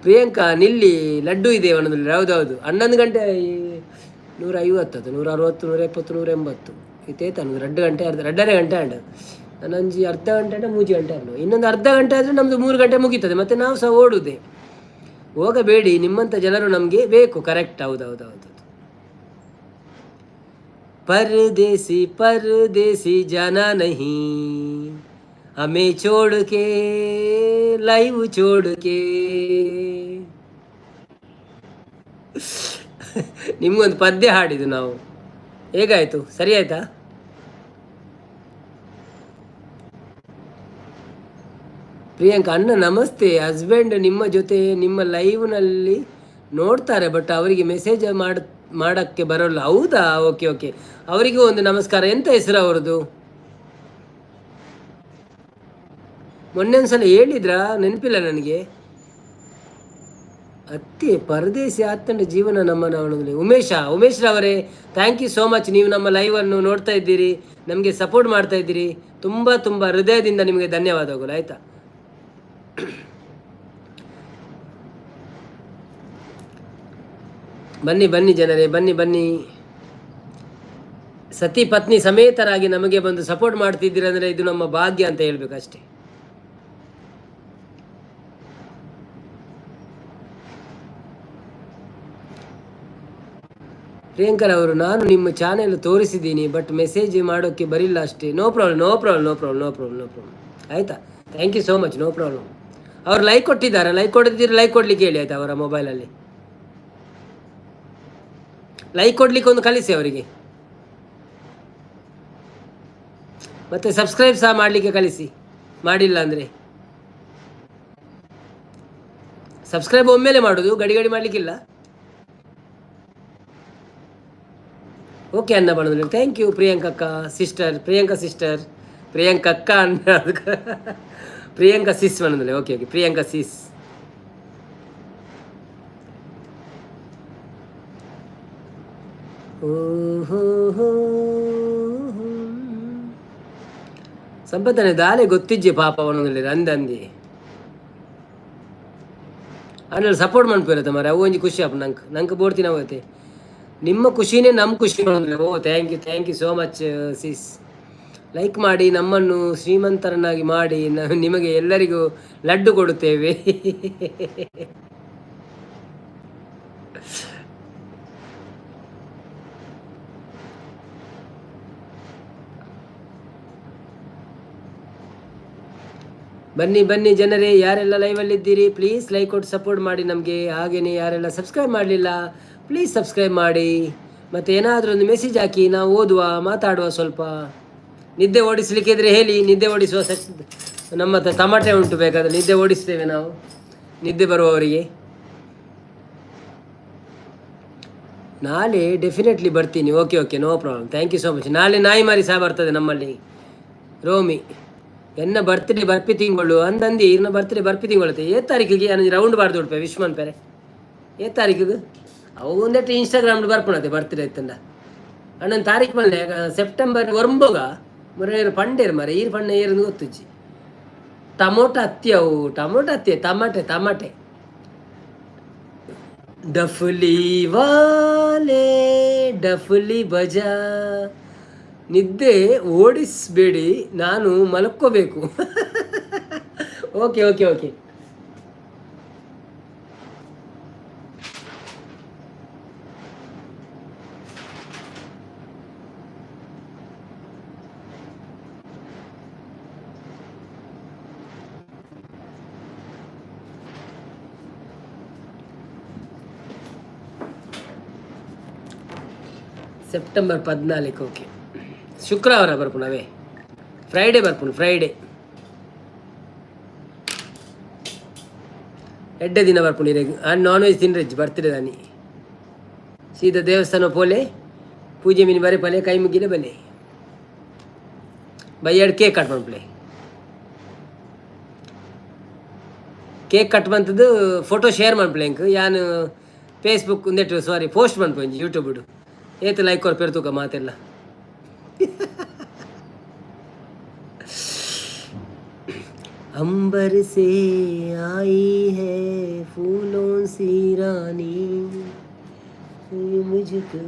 ಪ್ರಿಯಾಂಕಾ ನಿಲ್ಲಿ ಲಡ್ಡು ಇದೆ ಒಂದೊಂದು. ಹೌದೌದು, 11 ಗಂಟೆ 150 ಅದು 160 170 180 ಇತ್ತೇತ 2 ಗಂಟೆ ಅರ್ಧ 2.5 ಗಂಟೆ ಅಂಡ ನಾನೊಂಜಿ ಅರ್ಧ ಗಂಟೆ ಅಂಡ 3 ಗಂಟೆ ಅಲ್ಲ, ಇನ್ನೊಂದು ಅರ್ಧ ಗಂಟೆ ಆದರೆ ನಮ್ಮದು 3 ಗಂಟೆ ಮುಗೀತದೆ. ಮತ್ತು ನಾವು ಸಹ ಓಡುವುದೇ. ಹೋಗಬೇಡಿ, ನಿಮ್ಮಂಥ ಜನರು ನಮಗೆ ಬೇಕು. ಕರೆಕ್ಟ್, ಹೌದೌದೌದು. परदेसी परदेसी जाना नहीं हमें छोड़ के, ಲೈವ್ छोड़ के. ನಿಮಗೊಂದು ಪದ್ಯ ಹಾಡಿದ್ದು ನಾವು, ಹೇಗಾಯ್ತು, ಸರಿ ಆಯ್ತಾ? ಪ್ರಿಯಾಂಕಾ ಅಣ್ಣ ನಮಸ್ತೆ. ಹಸ್ಬೆಂಡ್ ನಿಮ್ಮ ಜೊತೆ ನಿಮ್ಮ ಲೈವ್ನಲ್ಲಿ ನೋಡ್ತಾರೆ, ಬಟ್ ಅವರಿಗೆ ಮೆಸೇಜ್ ಮಾಡೋಕ್ಕೆ ಬರೋಲ್ಲ. ಹೌದಾ? ಓಕೆ ಓಕೆ, ಅವರಿಗೂ ಒಂದು ನಮಸ್ಕಾರ. ಎಂತ ಹೆಸರು ಅವರದು? ಮೊನ್ನೆ ಒಂದ್ಸಲ ಹೇಳಿದ್ರಾ, ನೆನಪಿಲ್ಲ ನನಗೆ. ಅತ್ತೆ ಪರದೇಸಿ ಆತಂಡ ಜೀವನ ನಮ್ಮ ನಾವು. Umesh ರವರೇ, thank you so much. ನೀವು ನಮ್ಮ ಲೈವನ್ನು ನೋಡ್ತಾ ಇದ್ದೀರಿ, ನಮಗೆ ಸಪೋರ್ಟ್ ಮಾಡ್ತಾ ಇದ್ದೀರಿ. ತುಂಬ ತುಂಬ ಹೃದಯದಿಂದ ನಿಮಗೆ ಧನ್ಯವಾದಗಳು, ಆಯಿತಾ? ಬನ್ನಿ ಬನ್ನಿ ಜನರೇ, ಬನ್ನಿ ಬನ್ನಿ. ಸತಿ ಪತ್ನಿ ಸಮೇತರಾಗಿ ನಮಗೆ ಬಂದು ಸಪೋರ್ಟ್ ಮಾಡ್ತಿದ್ದೀರಿ ಅಂದರೆ ಇದು ನಮ್ಮ ಭಾಗ್ಯ ಅಂತ ಹೇಳ್ಬೇಕು ಅಷ್ಟೇ. ಪ್ರಿಯಾಂಕರ್ ಅವರು, ನಾನು ನಿಮ್ಮ ಚಾನೆಲ್ ತೋರಿಸಿದ್ದೀನಿ, ಬಟ್ ಮೆಸೇಜ್ ಮಾಡೋಕ್ಕೆ ಬರಿಲ್ಲ ಅಷ್ಟೇ. No problem, no problem, no problem, no problem, no problem, ಆಯಿತಾ? Thank you so much, no problem. ಅವ್ರು ಲೈಕ್ ಕೊಟ್ಟಿದ್ದಾರೆ, ಲೈಕ್ ಕೊಟ್ಟಿದ್ದೀರಿ, ಲೈಕ್ ಕೊಡಲಿಕ್ಕೆ ಹೇಳಿ, ಆಯಿತಾ? ಅವರ ಮೊಬೈಲಲ್ಲಿ ಲೈಕ್ ಕೊಡಲಿಕ್ಕೆ ಒಂದು ಕಲಿಸಿ ಅವರಿಗೆ, ಮತ್ತು ಸಬ್ಸ್ಕ್ರೈಬ್ ಸಹ ಮಾಡಲಿಕ್ಕೆ ಕಲಿಸಿ. ಮಾಡಿಲ್ಲ ಅಂದರೆ ಸಬ್ಸ್ಕ್ರೈಬ್ ಒಮ್ಮೆಲೆ ಮಾಡೋದು, ಗಡಿ ಗಡಿ ಮಾಡಲಿಕ್ಕಿಲ್ಲ. ಓಕೆ ಅನ್ನ ಬಣ್ಣದಲ್ಲಿ. Thank you ಪ್ರಿಯಾಂಕಕ್ಕ, ಸಿಸ್ಟರ್ ಪ್ರಿಯಾಂಕಾ, ಸಿಸ್ಟರ್ ಪ್ರಿಯಾಂಕಕ್ಕ ಅನ್ನ, ಅದಕ್ಕೆ ಪ್ರಿಯಾಂಕಾ ಸಿಸ್ ಬಣ್ಣದಲ್ಲಿ. Okay okay, Priyanka sis. ಓಹೋ, ಸಂಪತ್ತನೆ ದಾಲೆ ಗೊತ್ತಿಜ್ಜೆ ಪಾಪ ಅವನಲ್ಲಿ ಅಂದಂದಿ ಆಮೇಲೆ ಸಪೋರ್ಟ್ ಮನ್ಪಿರತ್ತೆ ಮಾರೆ, ಅವು ಒಂಜಿ ಖುಷಿ ಅಪ್ಪ ನಂಗೆ. ನಂಗೆ ಬೋಡ್ತೀನಿ ಅವತ್ತೆ, ನಿಮ್ಮ ಖುಷಿನೇ ನಮ್ಮ ಖುಷಿ. Oh, thank you, thank you so much sis. Like ಮಾಡಿ, ನಮ್ಮನ್ನು ಶ್ರೀಮಂತರನ್ನಾಗಿ ಮಾಡಿ, ನಿಮಗೆ ಎಲ್ಲರಿಗೂ ಲಡ್ಡು ಕೊಡುತ್ತೇವೆ. ಬನ್ನಿ ಬನ್ನಿ ಜನರೇ, ಯಾರೆಲ್ಲ ಲೈವಲ್ಲಿದ್ದೀರಿ ಪ್ಲೀಸ್ ಲೈಕ್ ಕೊಟ್ಟು ಸಪೋರ್ಟ್ ಮಾಡಿ ನಮಗೆ. ಹಾಗೆಯೇ ಯಾರೆಲ್ಲ ಸಬ್ಸ್ಕ್ರೈಬ್ ಮಾಡಲಿಲ್ಲ ಪ್ಲೀಸ್ ಸಬ್ಸ್ಕ್ರೈಬ್ ಮಾಡಿ. ಮತ್ತು ಏನಾದರೂ ಒಂದು ಮೆಸೇಜ್ ಹಾಕಿ, ನಾವು ಓದುವ, ಮಾತಾಡುವ. ಸ್ವಲ್ಪ ನಿದ್ದೆ ಓಡಿಸಲಿಕ್ಕೆ ಇದ್ರೆ ಹೇಳಿ, ನಿದ್ದೆ ಓಡಿಸುವ ನಮ್ಮ ಹತ್ರ ತಮಾಟೆ ಉಂಟು, ಬೇಕಾದರೆ ನಿದ್ದೆ ಓಡಿಸ್ತೇವೆ ನಾವು ನಿದ್ದೆ ಬರುವವರಿಗೆ. ನಾಳೆ ಡೆಫಿನೆಟ್ಲಿ ಬರ್ತೀನಿ. Okay okay, no problem, thank you so much. ನಾಳೆ ನಾಯಿ ಮಾರಿ ಸಹ ಬರ್ತದೆ ನಮ್ಮಲ್ಲಿ. ರೋಮಿ ಎನ್ನ ಬರ್ತ್ಡೇ ಬರ್ಪಿ ತಿಂಗಳು ಅಂದಂದು, ಇನ್ನ ಬರ್ತ್ಡೇ ಬರ್ಪಿ ತಿಂಗಳು ಏ ತಾರೀಕಿಗೆ ನಾನು ರೌಂಡ್ ಬಾರ್ದು ಉಡ್ಪೆ ವಿಶ್ ಮನ್ಪೆರೆ. ಏ ತಾರೀಕಿಗೆ ಅವು ಒಂದೆಟ್ಟು ಇನ್ಸ್ಟಾಗ್ರಾಮ್ ಬರ್ಪಣತೆ ಬರ್ತ್ಡೇ ಇತ್ತಂಡ ಅಣ್ಣನ ತಾರೀಕು ಬಂದೆ ಸೆಪ್ಟೆಂಬರ್ ಒಂಬೋಗ ಮುರೇರು ಪಂಡೇರು ಮರೆ ಈರು ಪಂಡೆ ಏರು ಗೊತ್ತುಜ್ಜಿ. ಟೊಮೊಟೊ ಅತ್ತಿ, ಅವು ಟೊಮೊಟೊ ಅತ್ತಿ, ಟಮಾಟೆ ಟಮಾಟೆ. ಡಫ್ಲಿ ವಾಲೆ ಡಫ್ಲಿ ಬಜಾ. ನಿದ್ದೆ ಓಡಿಸಬೇಡಿ, ನಾನು ಮಲ್ಕೋಬೇಕು. Okay okay okay. September 14. Okay, ಶುಕ್ರವಾರ ಬರ್ಪುಂಡು. ಅವೇ ಫ್ರೈಡೇ ಬರ್ಪುಂಡು, ಫ್ರೈಡೇ ಎಡ್ಡೆ ದಿನ ಬರ್ಪುಂಡು. ಇರೆಗ್ ಆನ್ ನಾನ್ ವೆಜ್ ತಿನ್ರೆಜ್ಜಿ ಬರ್ತಿದೆ ದಾನಿ. ಸೀದಾ ದೇವಸ್ಥಾನ ಪೋಲೆ, ಪೂಜೆ ಮೀನು ಬರೆ ಪಲೆ, ಕೈ ಮುಗಿಲೆ ಬಲೆ, ಬೈಯಾಡ್ ಕೇಕ್ ಕಟ್ ಮನ್ಪುಲೆ. ಕೇಕ್ ಕಟ್ ಮಂತದ್ದು ಫೋಟೋ ಶೇರ್ ಮನ್ಪುಲೆ ಎಂಕ್. ಯಾನ್ ಫೇಸ್ಬುಕ್ ಉಂದೆಟ್ ಸಾರಿ ಪೋಸ್ಟ್ ಮನ್ಪು ಒಂಜಿ ಯೂಟ್ಯೂಬ್. ಏತ್ ಲೈಕ್ ಕೊರ್ಪೆರ್ ತೂಕ ಮಾತೆಲ್ಲ. अंबर से आई है फूलों सी रानी मुझको।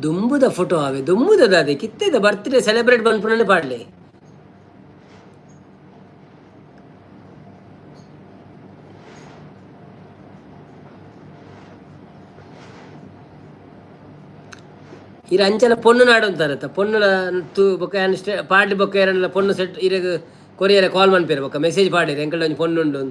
ದುಂಬುದ ಫೋಟೋ ಆವೆ ದುಂಬುದ ದಾದೆ ಕಿತ್ತೆದ ಬರ್ತ್ಡೇ ಸೆಲೆಬ್ರೇಟ್ ಮನ್ಪುನನೆ ಪಾಡ್ಲೆ. ಇರ ಅಂಚಲ ಪೊಣ್ಣು ನಾಡು ಅಂತಾರತ್ತ, ಪೊಣ್ಣುಲ ತೂ ಬೊಕ್ಕ ಯಾನ್ ಪಾಡ್ಲಿ ಬೊಕ್ಕ ಎರನ್ಲ ಪೊಣ್ಣು ಸೆಟ್ ಇರಗ್ ಕೊರಿಯರೆ ಕಾಲ್ ಮನ್ಪೇರು ಬೊಕ್ಕ ಮೆಸೇಜ್ ಪಾಡೇರು ಎಂಕಲ್ಡ ಒಂಜಿ ಪೊಣ್ಣುಂಡು.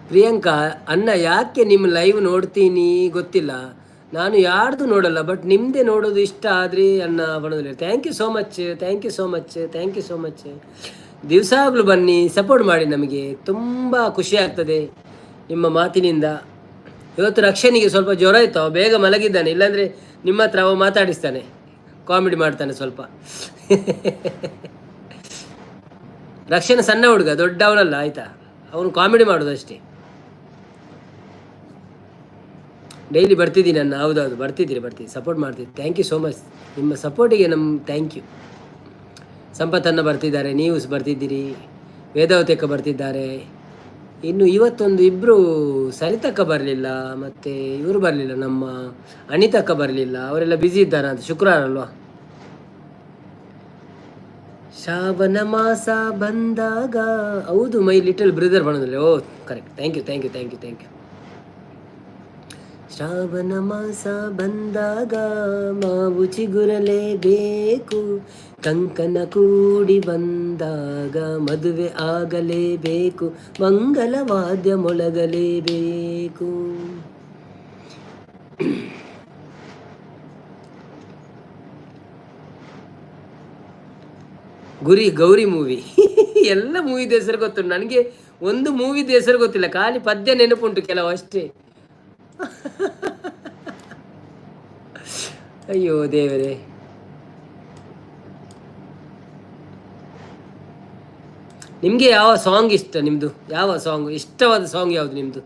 ಪ್ರಿಯಾಂಕಾ ಅಣ್ಣ, ಯಾಕೆ ನಿಮ್ಮ ಲೈವ್ ನೋಡ್ತೀನಿ ಗೊತ್ತಿಲ್ಲ. ನಾನು ಯಾರ್ದು ನೋಡಲ್ಲ, ಬಟ್ ನಿಮ್ಮದೇ ನೋಡೋದು ಇಷ್ಟ ಆದ್ರಿ ಅಣ್ಣ ಬರೋದಿಲ್ಲ. Thank you so much, thank you so much, thank you so much. ದಿವಸಾಗಲೂ ಬನ್ನಿ, ಸಪೋರ್ಟ್ ಮಾಡಿ. ನಮಗೆ ತುಂಬ ಖುಷಿ ಆಗ್ತದೆ ನಿಮ್ಮ ಮಾತಿನಿಂದ. ಇವತ್ತು ರಕ್ಷಣಿಗೆ ಸ್ವಲ್ಪ ಜ್ವರ ಇತ್ತು, ಅವ ಬೇಗ ಮಲಗಿದ್ದಾನೆ. ಇಲ್ಲಾಂದರೆ ನಿಮ್ಮ ಹತ್ರ ಅವ ಮಾತಾಡಿಸ್ತಾನೆ, ಕಾಮಿಡಿ ಮಾಡ್ತಾನೆ ಸ್ವಲ್ಪ. ರಕ್ಷಣೆ ಸಣ್ಣ ಹುಡುಗ, ದೊಡ್ಡವನಲ್ಲ ಆಯಿತಾ? ಅವನು ಕಾಮಿಡಿ ಮಾಡೋದು ಅಷ್ಟೇ. ಡೈಲಿ ಬರ್ತಿದ್ದೀನಿ ನಾನು. ಹೌದೌದು, ಬರ್ತಿದ್ದೀರಿ, ಬರ್ತೀವಿ, ಸಪೋರ್ಟ್ ಮಾಡ್ತೀವಿ. Thank you so much. ನಿಮ್ಮ ಸಪೋರ್ಟಿಗೆ ನಮ್ಮ thank you. ಸಂಪತ್ತನ್ನು ಬರ್ತಿದ್ದಾರೆ, ನೀವು ಬರ್ತಿದ್ದೀರಿ, ವೇದಾವತಿ ಅಕ್ಕ ಬರ್ತಿದ್ದಾರೆ. ಇನ್ನು ಇವತ್ತೊಂದು ಇಬ್ಬರು, ಸರಿತಕ್ಕ ಬರಲಿಲ್ಲ, ಮತ್ತು ಇವರು ಬರಲಿಲ್ಲ, ನಮ್ಮ ಅನಿತಕ್ಕ ಬರಲಿಲ್ಲ. ಅವರೆಲ್ಲ ಬ್ಯುಸಿ ಇದ್ದಾರೆ ಅಂತ. ಶುಕ್ರವಾರ ಅಲ್ವಾ? ಶ್ರಾವಣ ಮಾಸ ಬಂದಾಗ. ಹೌದು, my little brother ಬಣ್ಣದಲ್ಲಿ. Oh, correct. Thank you, thank you, thank you, thank you. Shravana ಮಾಸ ಬಂದಾಗ ಮಾವು ಚಿಗುರಲೇಬೇಕು, ಕಂಕನ ಕೂಡಿ ಬಂದಾಗ ಮದುವೆ ಆಗಲೇಬೇಕು, ಮಂಗಲ ವಾದ್ಯ ಮೊಳಗಲೇಬೇಕು. ಗುರಿ ಗೌರಿ ಮೂವಿ. ಎಲ್ಲ ಮೂವಿದ ಹೆಸರು ಗೊತ್ತು ನನಗೆ, ಒಂದು ಮೂವಿದ ಹೆಸರು ಗೊತ್ತಿಲ್ಲ. ಖಾಲಿ ಪದ್ಯ ನೆನಪುಂಟು ಕೆಲವು ಅಷ್ಟೇ. ಅಯ್ಯೋ ದೇವರೇ. ನಿಮಗೆ ಯಾವ ಸಾಂಗ್ ಇಷ್ಟ? ನಿಮ್ಮದು ಯಾವ ಸಾಂಗ್ ಇಷ್ಟವಾದ ಸಾಂಗ್ ಯಾವುದು ನಿಮ್ಮದು?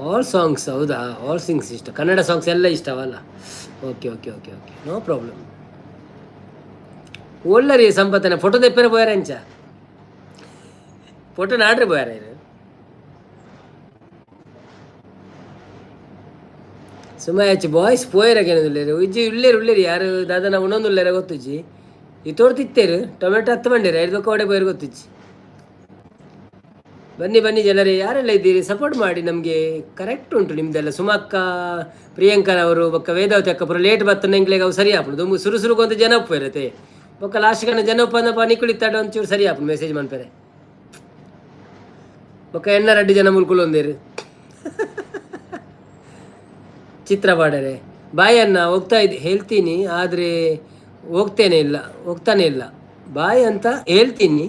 All songs? ಹೌದಾ? ಆಲ್ ಸಿಂಗ್ಸ್ ಇಷ್ಟ. ಕನ್ನಡ ಸಾಂಗ್ಸ್ ಎಲ್ಲ ಇಷ್ಟವಲ್ಲ? Okay okay okay okay, no problem. ಒಳ್ಳರಿ ಸಂಪತ್ತನ ಫೋಟೋ ತೆಪ್ಪರೆ ಪೋಯಾರ ಅಂಚ ಫೋಟೋ ನಾಡ್ರೆ ಪೋಯಾರ. ಸುಮಾಯಚ್ಚಿ ಬಾಯ್ಸ್ ಪೋಯರಗೇನದುಲ್ಲೇರು ಇಜ್ಜಿ ಉಳ್ಳೇರು ಉಳ್ಳೇರಿ ಯಾರು ದಾದನ ಉಣ್ಣೊಂದುಲ್ಲೇರ ಗೊತ್ತುಜ್ಜಿ. ಈ ತೋರ್ತಿತ್ತೇರು ಟೊಮೆಟೊ ಹತ್ತು ಬಂಡೇರು ಐದು ಕೋಡೆ ಪೋಯರು ಗೊತ್ತುಜ್ಜಿ. ಬನ್ನಿ ಬನ್ನಿ ಜನರೇ, ಯಾರೆಲ್ಲ ಇದ್ದೀರಿ ಸಪೋರ್ಟ್ ಮಾಡಿ ನಮಗೆ. ಕರೆಕ್ಟ್ ಉಂಟು ನಿಮ್ಮದೆಲ್ಲ. ಸುಮಕ್ಕ, ಪ್ರಿಯಾಂಕರವರು ಬೊಕ್ಕ ವೇದಾವತಿ ಅಕ್ಕ ಪೂರ ಲೇಟ್ ಬತ್ತನ ಎಂಕ್ಲೆಗ್ ಅವು ಸರಿ ಆಪುಂಡು. ದುಂಬು ಸುರು ಸುರುಕು ಅಂತ ಜನ ಇರುತ್ತೆ. ಬೊಕ್ಕ ಲಾಸ್ಟ್ ಕಣ ಜನ ಉಪ್ಪಂದಪ್ಪ ನಿಕುಳಿತ್ತಾಡ ಒಂಚೂರು ಸರಿ ಆಪುಂಡು ಮೆಸೇಜ್ ಮನ್ಪೆರೆ. ಬೊಕ್ಕ ಎಣ್ಣ ರಡ್ಡು ಜನ ಮುಲ್ಕುಲೊಂದೇರು ಚಿತ್ರ ಪಾಡರೆ. ಬಾಯ್ ಅನ್ನ, ಹೋಗ್ತಾ ಇದ್ದೆ ಹೇಳ್ತೀನಿ, ಆದರೆ ಹೋಗ್ತೇನೆ ಇಲ್ಲ, ಹೋಗ್ತಾನೆ ಇಲ್ಲ. ಬಾಯ್ ಅಂತ ಹೇಳ್ತೀನಿ,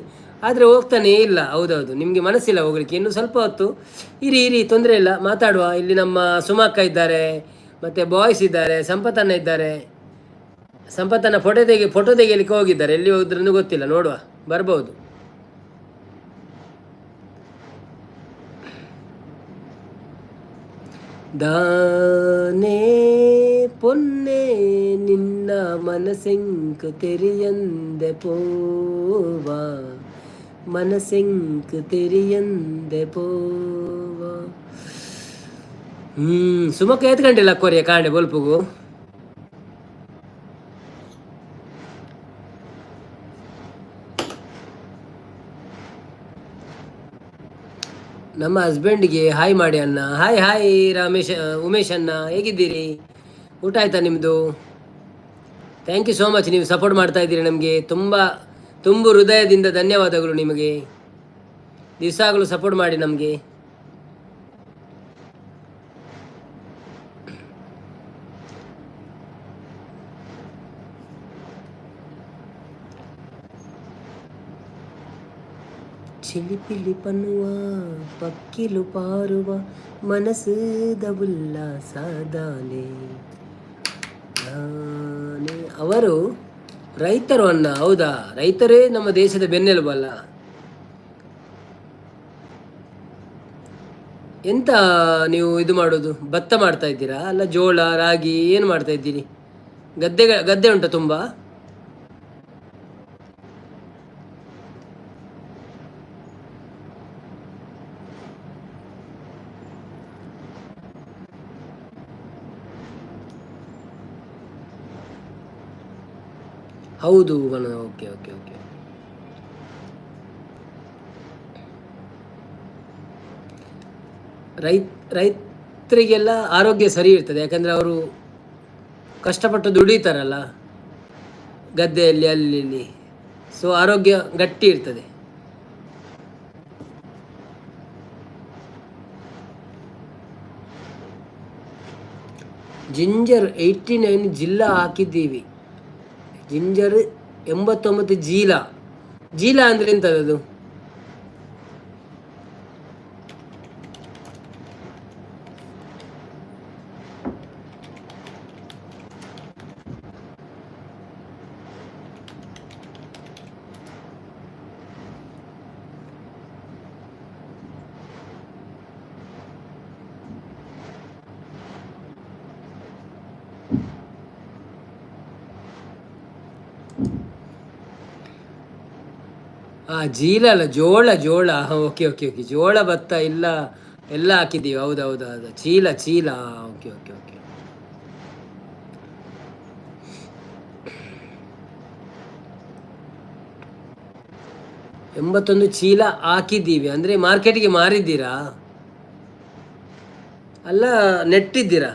ಆದರೆ ಹೋಗ್ತಾನೆ ಇಲ್ಲ. ಹೌದೌದು, ನಿಮಗೆ ಮನಸ್ಸಿಲ್ಲ ಹೋಗ್ಲಿಕ್ಕೆ. ಇನ್ನು ಸ್ವಲ್ಪ ಹೊತ್ತು ಇರಿ ಇರಿ, ತೊಂದರೆ ಇಲ್ಲ, ಮಾತಾಡುವ. ಇಲ್ಲಿ ನಮ್ಮ ಸುಮಕ್ಕ ಇದ್ದಾರೆ, ಮತ್ತು ಬಾಯ್ಸ್ ಇದ್ದಾರೆ, ಸಂಪತಣ್ಣ ಇದ್ದಾರೆ. ಸಂಪತ್ತನ್ನ ಫೋಟೋ ತೆಗಿಲಿಕ್ಕೆ ಹೋಗಿದ್ದಾರೆ. ಎಲ್ಲಿ ಹೋದ್ರೂ ಗೊತ್ತಿಲ್ಲ, ನೋಡುವ, ಬರ್ಬೋದು. ದಾನೇ ಪೊನ್ನೆ ನಿನ್ನ ಮನಸೆಂಕು ತೆರಿಯಂದೆ ಪೋವಾ, ಮನಸೆಂಕು ತೆರಿಯಂದೆ ಪೋವಾ. ಸುಮಕ್ಕ ಏತ್ ಗಂಟೆ ಲಕ್ಕೋರಿಯ ಕಾಂಡೆ ಬೊಲ್ಪುಗು? ನಮ್ಮ ಹಸ್ಬೆಂಡ್ಗೆ ಹಾಯ್ ಮಾಡಿ ಅಣ್ಣ. ಹಾಯ್ ಹಾಯ್ ರಮೇಶ್, ಉಮೇಶ್ ಅಣ್ಣ, ಹೇಗಿದ್ದೀರಿ? ಊಟ ಆಯ್ತಾ ನಿಮ್ಮದು? Thank you so much. ನೀವು ಸಪೋರ್ಟ್ ಮಾಡ್ತಾ ಇದ್ದೀರಿ ನಮಗೆ. ತುಂಬ ತುಂಬು ಹೃದಯದಿಂದ ಧನ್ಯವಾದಗಳು ನಿಮಗೆ. ದಿವಸಗಳು ಸಪೋರ್ಟ್ ಮಾಡಿ ನಮಗೆ. ಚಿಲಿಪಿಲಿ ಪನ್ನುವ ಪಕ್ಕಿಲು ಪಾರುವ ಮನಸ್ಸದ ಉಲ್ಲಾಸದಾನೆ. ಅವರು ರೈತರು ಅನ್ನ. ಹೌದಾ? ರೈತರೇ ನಮ್ಮ ದೇಶದ ಬೆನ್ನೆಲುಬಲ್ಲ. ಎಂತ ನೀವು ಇದು ಮಾಡೋದು? ಭತ್ತ ಮಾಡ್ತಾ ಇದ್ದೀರಾ ಅಲ್ಲ, ಜೋಳ, ರಾಗಿ ಏನು ಮಾಡ್ತಾ ಇದ್ದೀರಿ? ಗದ್ದೆ ಗದ್ದೆ ಉಂಟಾ ತುಂಬ? ಹೌದು. Okay okay okay. ರೈತರಿಗೆಲ್ಲ ಆರೋಗ್ಯ ಸರಿ ಇರ್ತದೆ, ಯಾಕಂದರೆ ಅವರು ಕಷ್ಟಪಟ್ಟು ದುಡಿತಾರಲ್ಲ ಗದ್ದೆಯಲ್ಲಿ, ಅಲ್ಲಿ ಇಲ್ಲಿ. ಸೊ ಆರೋಗ್ಯ ಗಟ್ಟಿ ಇರ್ತದೆ. ಜಿಂಜರ್ 89 ಜಿಲ್ಲಾ ಹಾಕಿದ್ದೀವಿ. ಜಿಂಜರ್ 89 ಜೀಲ. ಜೀಲ ಅಂದರೆ ಎಂಥದ್ದು? ಅದು ಜೀಲ ಅಲ್ಲ, ಜೋಳ ಜೋಳ. ಓಕೆ ಓಕೆ ಓಕೆ, ಜೋಳ, ಭತ್ತ ಇಲ್ಲ, ಎಲ್ಲ ಹಾಕಿದ್ದೀವಿ. ಹೌದು ಹೌದು ಹೌದು, ಚೀಲ ಚೀಲ. ಓಕೆ ಓಕೆ ಓಕೆ, 81 ಚೀಲ ಹಾಕಿದ್ದೀವಿ ಅಂದರೆ ಮಾರ್ಕೆಟಿಗೆ ಮಾರಿದ್ದೀರಾ ಅಲ್ಲ, ನೆಟ್ಟಿದ್ದೀರಾ?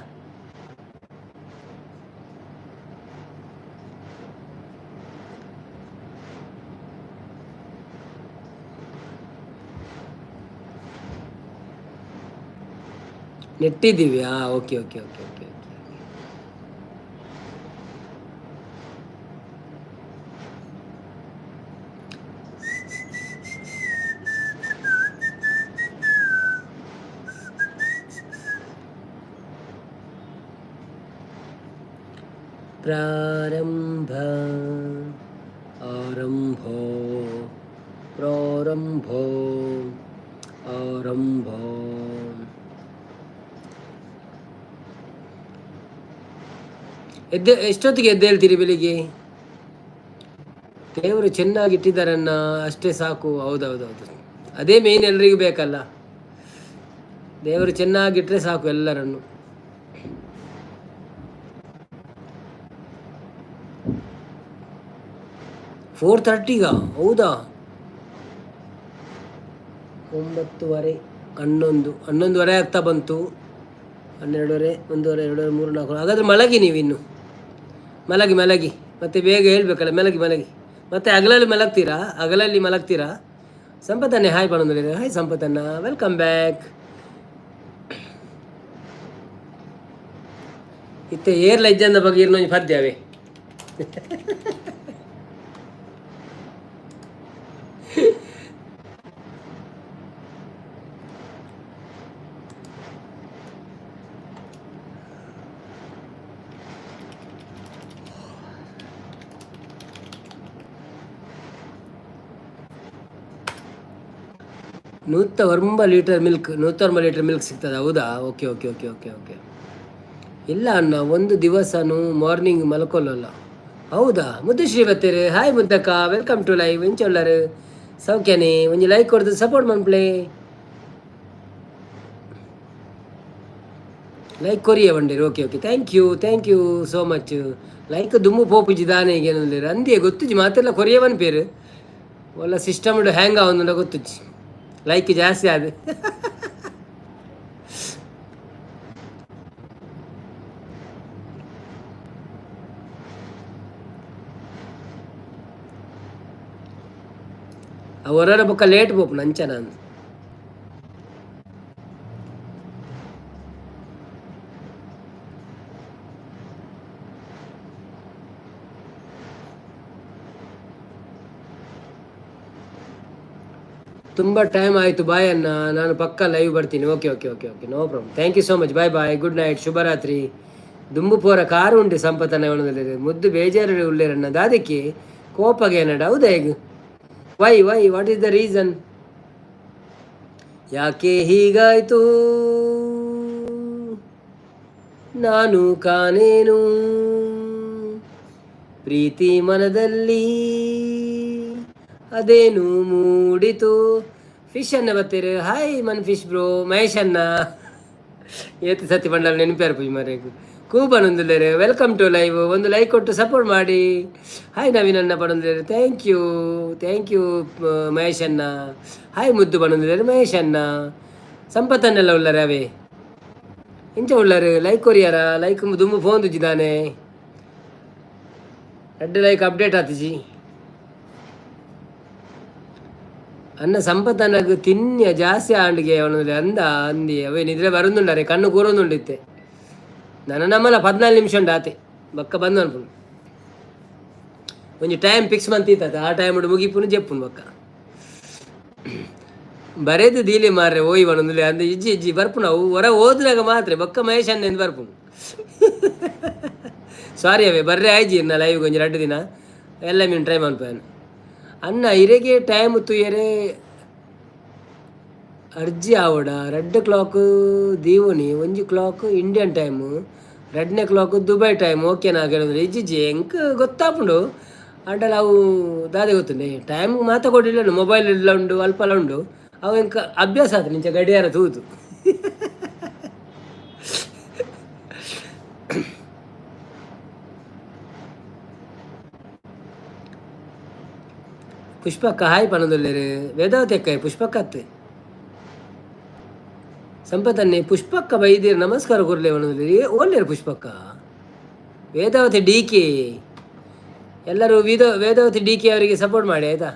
ನೆಟ್ಟಿದ್ದೀವಿ. ಹಾಂ, okay okay okay okay okay. ಪ್ರಾರಂಭ, ಆರಂಭ, ಪ್ರಾರಂಭ, ಆರಂಭ. ಎದ್ದೆ ಎಷ್ಟೊತ್ತಿಗೆ ಎದ್ದೇಳ್ತೀರಿ ಬೆಳಿಗ್ಗೆ? ದೇವರು ಚೆನ್ನಾಗಿ ಇಟ್ಟಿದ್ದಾರನ್ನ, ಅಷ್ಟೇ ಸಾಕು. ಹೌದೌದೌದು, ಅದೇ ಮೇನ್ ಎಲ್ರಿಗೂ ಬೇಕಲ್ಲ. ದೇವರು ಚೆನ್ನಾಗಿಟ್ಟರೆ ಸಾಕು ಎಲ್ಲರನ್ನು. 4:30ಗ? ಹೌದಾ? 9:30, 11, 11:30 ಆಗ್ತಾ ಬಂತು. 12:30, 1:30, 2:30, 3, 4. ಹಾಗಾದರೆ ಮಲಗಿ ನೀವು ಇನ್ನು. ಮಲಗಿ ಮಲಗಿ, ಮತ್ತೆ ಬೇಗ ಹೇಳ್ಬೇಕಲ್ಲ. ಮಲಗಿ ಮಲಗಿ. ಮತ್ತೆ ಹಗಲಲ್ಲಿ ಮಲಗ್ತೀರಾ? ಹಗಲಲ್ಲಿ ಮಲಗ್ತೀರಾ? ಸಂಪತ್ತನ್ನೇ ಹಾಯ್ ಪಣಂದ್ರೆ. ಹಾಯ್ ಸಂಪತ್ತನ್ನ, welcome back. ಇತ್ತೆ ಏರ್ಲ ಇಜ್ಜಂದ ಬಗ್ಗೆ ಇರ್ನೊಂಜಿ ಪದ್ಯವೇ. 109 ಲೀಟರ್ ಮಿಲ್ಕ್, 109 ಲೀಟರ್ ಮಿಲ್ಕ್ ಸಿಗ್ತದೆ, ಹೌದಾ? Okay okay okay okay okay. ಇಲ್ಲ ಅಣ್ಣ, ಒಂದು ದಿವಸನು ಮಾರ್ನಿಂಗ್ ಮಲ್ಕೊಳ್ಳಲ್ಲ. ಹೌದಾ? ಮುದ್ದುಶ್ರೀ ಬತ್ತೀರಿ. ಹಾಯ್ ಮುದ್ದಕ್ಕ, welcome to live. ಎಂಚೊಲ್ಲರು? ಸೌಖ್ಯನೇ? ಒಂಜಿ ಲೈಕ್ ಕೊಡ್ದು ಸಪೋರ್ಟ್ ಮನ್ಪ್ಲೆ. ಲೈಕ್ ಕೊರಿಯ ಬಂಡೇರು. Okay okay, thank you, thank you so much. Like ದುಮ್ಮು ಪೋಪುಜಿ ದಾನೆ ಏನಂದ್ರೆ ಅಂದಿಯೇ ಗೊತ್ತುಜಿ. ಮಾತೆಲ್ಲ ಕೊರಿಯವನ್ ಪೇರು ಒಲ್ಲ ಸಿಸ್ಟಮ್ ಹ್ಯಾಂಗ್ ಆವೊಂದುಂಡ ಗೊತ್ತುಜಿ. ಲೈಕ್ ಜಾಸ್ತಿ ಆದ. ಹೊರರ ಬೊಕ್ಕ ಲೇಟ್ ಪೋಪುಂಡು ಅಂಚ ನಾನು. ತುಂಬ ಟೈಮ್ ಆಯಿತು, ಬಾಯ್ ಅಣ್ಣ, ನಾನು ಪಕ್ಕ ಲೈವ್ ಬರ್ತೀನಿ. Okay okay okay okay, no problem. Thank you so much. Bye bye, good night, ಶುಭರಾತ್ರಿ. ದುಂಬು ಪೋರ ಕಾರು ಉಂಟು ಸಂಪತ್ತನ. ಮುದ್ದು ಬೇಜಾರು ಉಳ್ಳೇರಣ್ಣ ದಾದಕ್ಕೆ ಕೋಪಗೆ ಏನಡ? ಹೌದಾ? ಹೇಗೆ? Why why what is the reason? ಯಾಕೆ ಹೀಗಾಯ್ತು ನಾನು ಕಾಣೇನು, ಪ್ರೀತಿ ಮನದಲ್ಲಿ ಅದೇನು ಮೂಡಿತು? ಫಿಶ್ ಅನ್ನ ಬತ್ತೀರಿ. ಹಾಯ್ ಮನ್ ಫಿಶ್ ಬ್ರೋ. ಮಹೇಶ್ ಅನ್ನ, ಏತ್ ಸತಿ ಬಂಡಲ್ ನೆನಪಾರು ಪೂಜೆ ಮಾರೇಗು. ಕೂಬನೊಂದುಲ್ಲೇರು, welcome to live. ಒಂದು ಲೈಕ್ ಕೊಟ್ಟು ಸಪೋರ್ಟ್ ಮಾಡಿ. ಹಾಯ್ ನವೀನ್ ಅಣ್ಣ ಪಣೊಂದುಲ್ಲೇರು, thank you, thank you Mahesh ಅಣ್ಣ. ಹಾಯ್ ಮುದ್ದು ಪಣೊಂದುಲ್ಲೇರು ಮಹೇಶ್ ಅಣ್ಣ. ಸಂಪತ್ತನ್ನೆಲ್ಲ ಉಳ್ಳಾರೆ ಅವೇ ಇಂಚ ಉಳ್ಳಾರು. ಲೈಕ್ ಕೊರಿಯಾರ? ಲೈಕ್ ದುಮ್ಮು ಫೋನ್ ತುಜ್ಜಿದಾನೆ. ರಡ್ಡ್ ಲೈಕ್ ಅಪ್ಡೇಟ್ ಆತಿಜಿ. ಅನ್ನ ಸಂಪತ್ತನಗ್ ತಿನ್ಯ ಜಾಸ್ತಿ ಆಂಡ್ಗೆ ಅವನು ಅಂದ ಅಂದಿ ಅವೇ ನಿದ್ರೆ ಬರುಂದುಂಡರೆ ಕಣ್ಣು ಕೂರೊಂದುಂಡಿತ್ತೆ. ನನ್ನ ನಮ್ಮಲ 14 ನಿಮಿಷ ಉಂಡು ಆತೆ ಬಕ್ಕ ಬಂದು ಅನ್ಪುನು. ಒಂಜಿ ಟೈಮ್ ಫಿಕ್ಸ್ ಮಂತಿತ್ತ, ಆ ಟೈಮ್ ಮುಗಿಪುನು ಜೆಪ್ಪುನು. ಬಕ್ಕ ಬರೇದು ದೀಲಿ ಮಾರ್ರೆ ಓಯ್ ಬನೊಂದುಲೆ ಅಂದ. ಇಜ್ಜಿ ಇಜ್ಜಿ, ಬರ್ಪುನ ಅವು ಹೊರ ಓದುನಾಗ ಮಾತ್ರ. ಬಕ್ಕ ಮಹೇಶ್ ಅಣ್ಣ ಬರ್ಪುನು. ಸಾರಿ ಅವೇ, ಬರ್ರೆ ಆಯ್ಜಿ ನಾ ಲೈವ್ ಒಂಜಿ 2 ದಿನ ಎಲ್ಲ ಮೀನು ಟ್ರೈ ಮನ್ಪೇನು. ಅಣ್ಣ ಇರೆಗೆ ಟೈಮ್ ತೂಯರೆ ಅರ್ಜಿ ಆವಡ. ರೆಡ್ ಕ್ಲಾಕ್ ದೀವೋನಿ, ಒಂಜಿ ಕ್ಲಾಕ್ ಇಂಡಿಯನ್ ಟೈಮು, ರಡ್ಡನೇ ಕ್ಲಾಕ್ ದುಬೈ ಟೈಮ್, ಓಕೆನಾ? ಕೇಳಿದ್ರೆ ಇಜ್ಜಿಜ್ಜಿ, ಎಂಕ್ ಗೊತ್ತಾಪುಂಡು. ಅಂಡಲ ಅವು ದಾದೆ ಗೊತ್ತುಂಡೆ, ಟೈಮ್ ಮಾತ ಕೊಡಿಲ್ಲ. ಮೊಬೈಲ್ ಇಲ್ಲ ಉಂಡು, ಅಲ್ಪಲ ಉಂಡು. ಅವು ಎಂಕ್ ಅಭ್ಯಾಸ ಆತು ನಿಂಚ ಗಡಿಯಾರ ತೂದು. ಪುಷ್ಪಕ್ಕ ಹಾಯ್ ಪನೊಂದುಲ್ಲೆರ್. ವೇದಾವತಿ ಅಕ್ಕ, ಪುಷ್ಪಕ್ಕ ಅತ್ತೆ ಸಂಪತನ್ನೆ. ಪುಷ್ಪಕ್ಕ ಬೈದಿರ್, ನಮಸ್ಕಾರ ಕೊರ್ಲೆ ಪನೊಂದುಲ್ಲೆರ್. ಓಲ್ಲೆರ್ ಪುಷ್ಪಕ್ಕ? Vedavathi D K. ಎಲ್ಲರೂ ವೇದಾವತಿ ಡಿ ಕೆ ಅವರಿಗೆ ಸಪೋರ್ಟ್ ಮಾಡಿ, ಆಯ್ತಾ?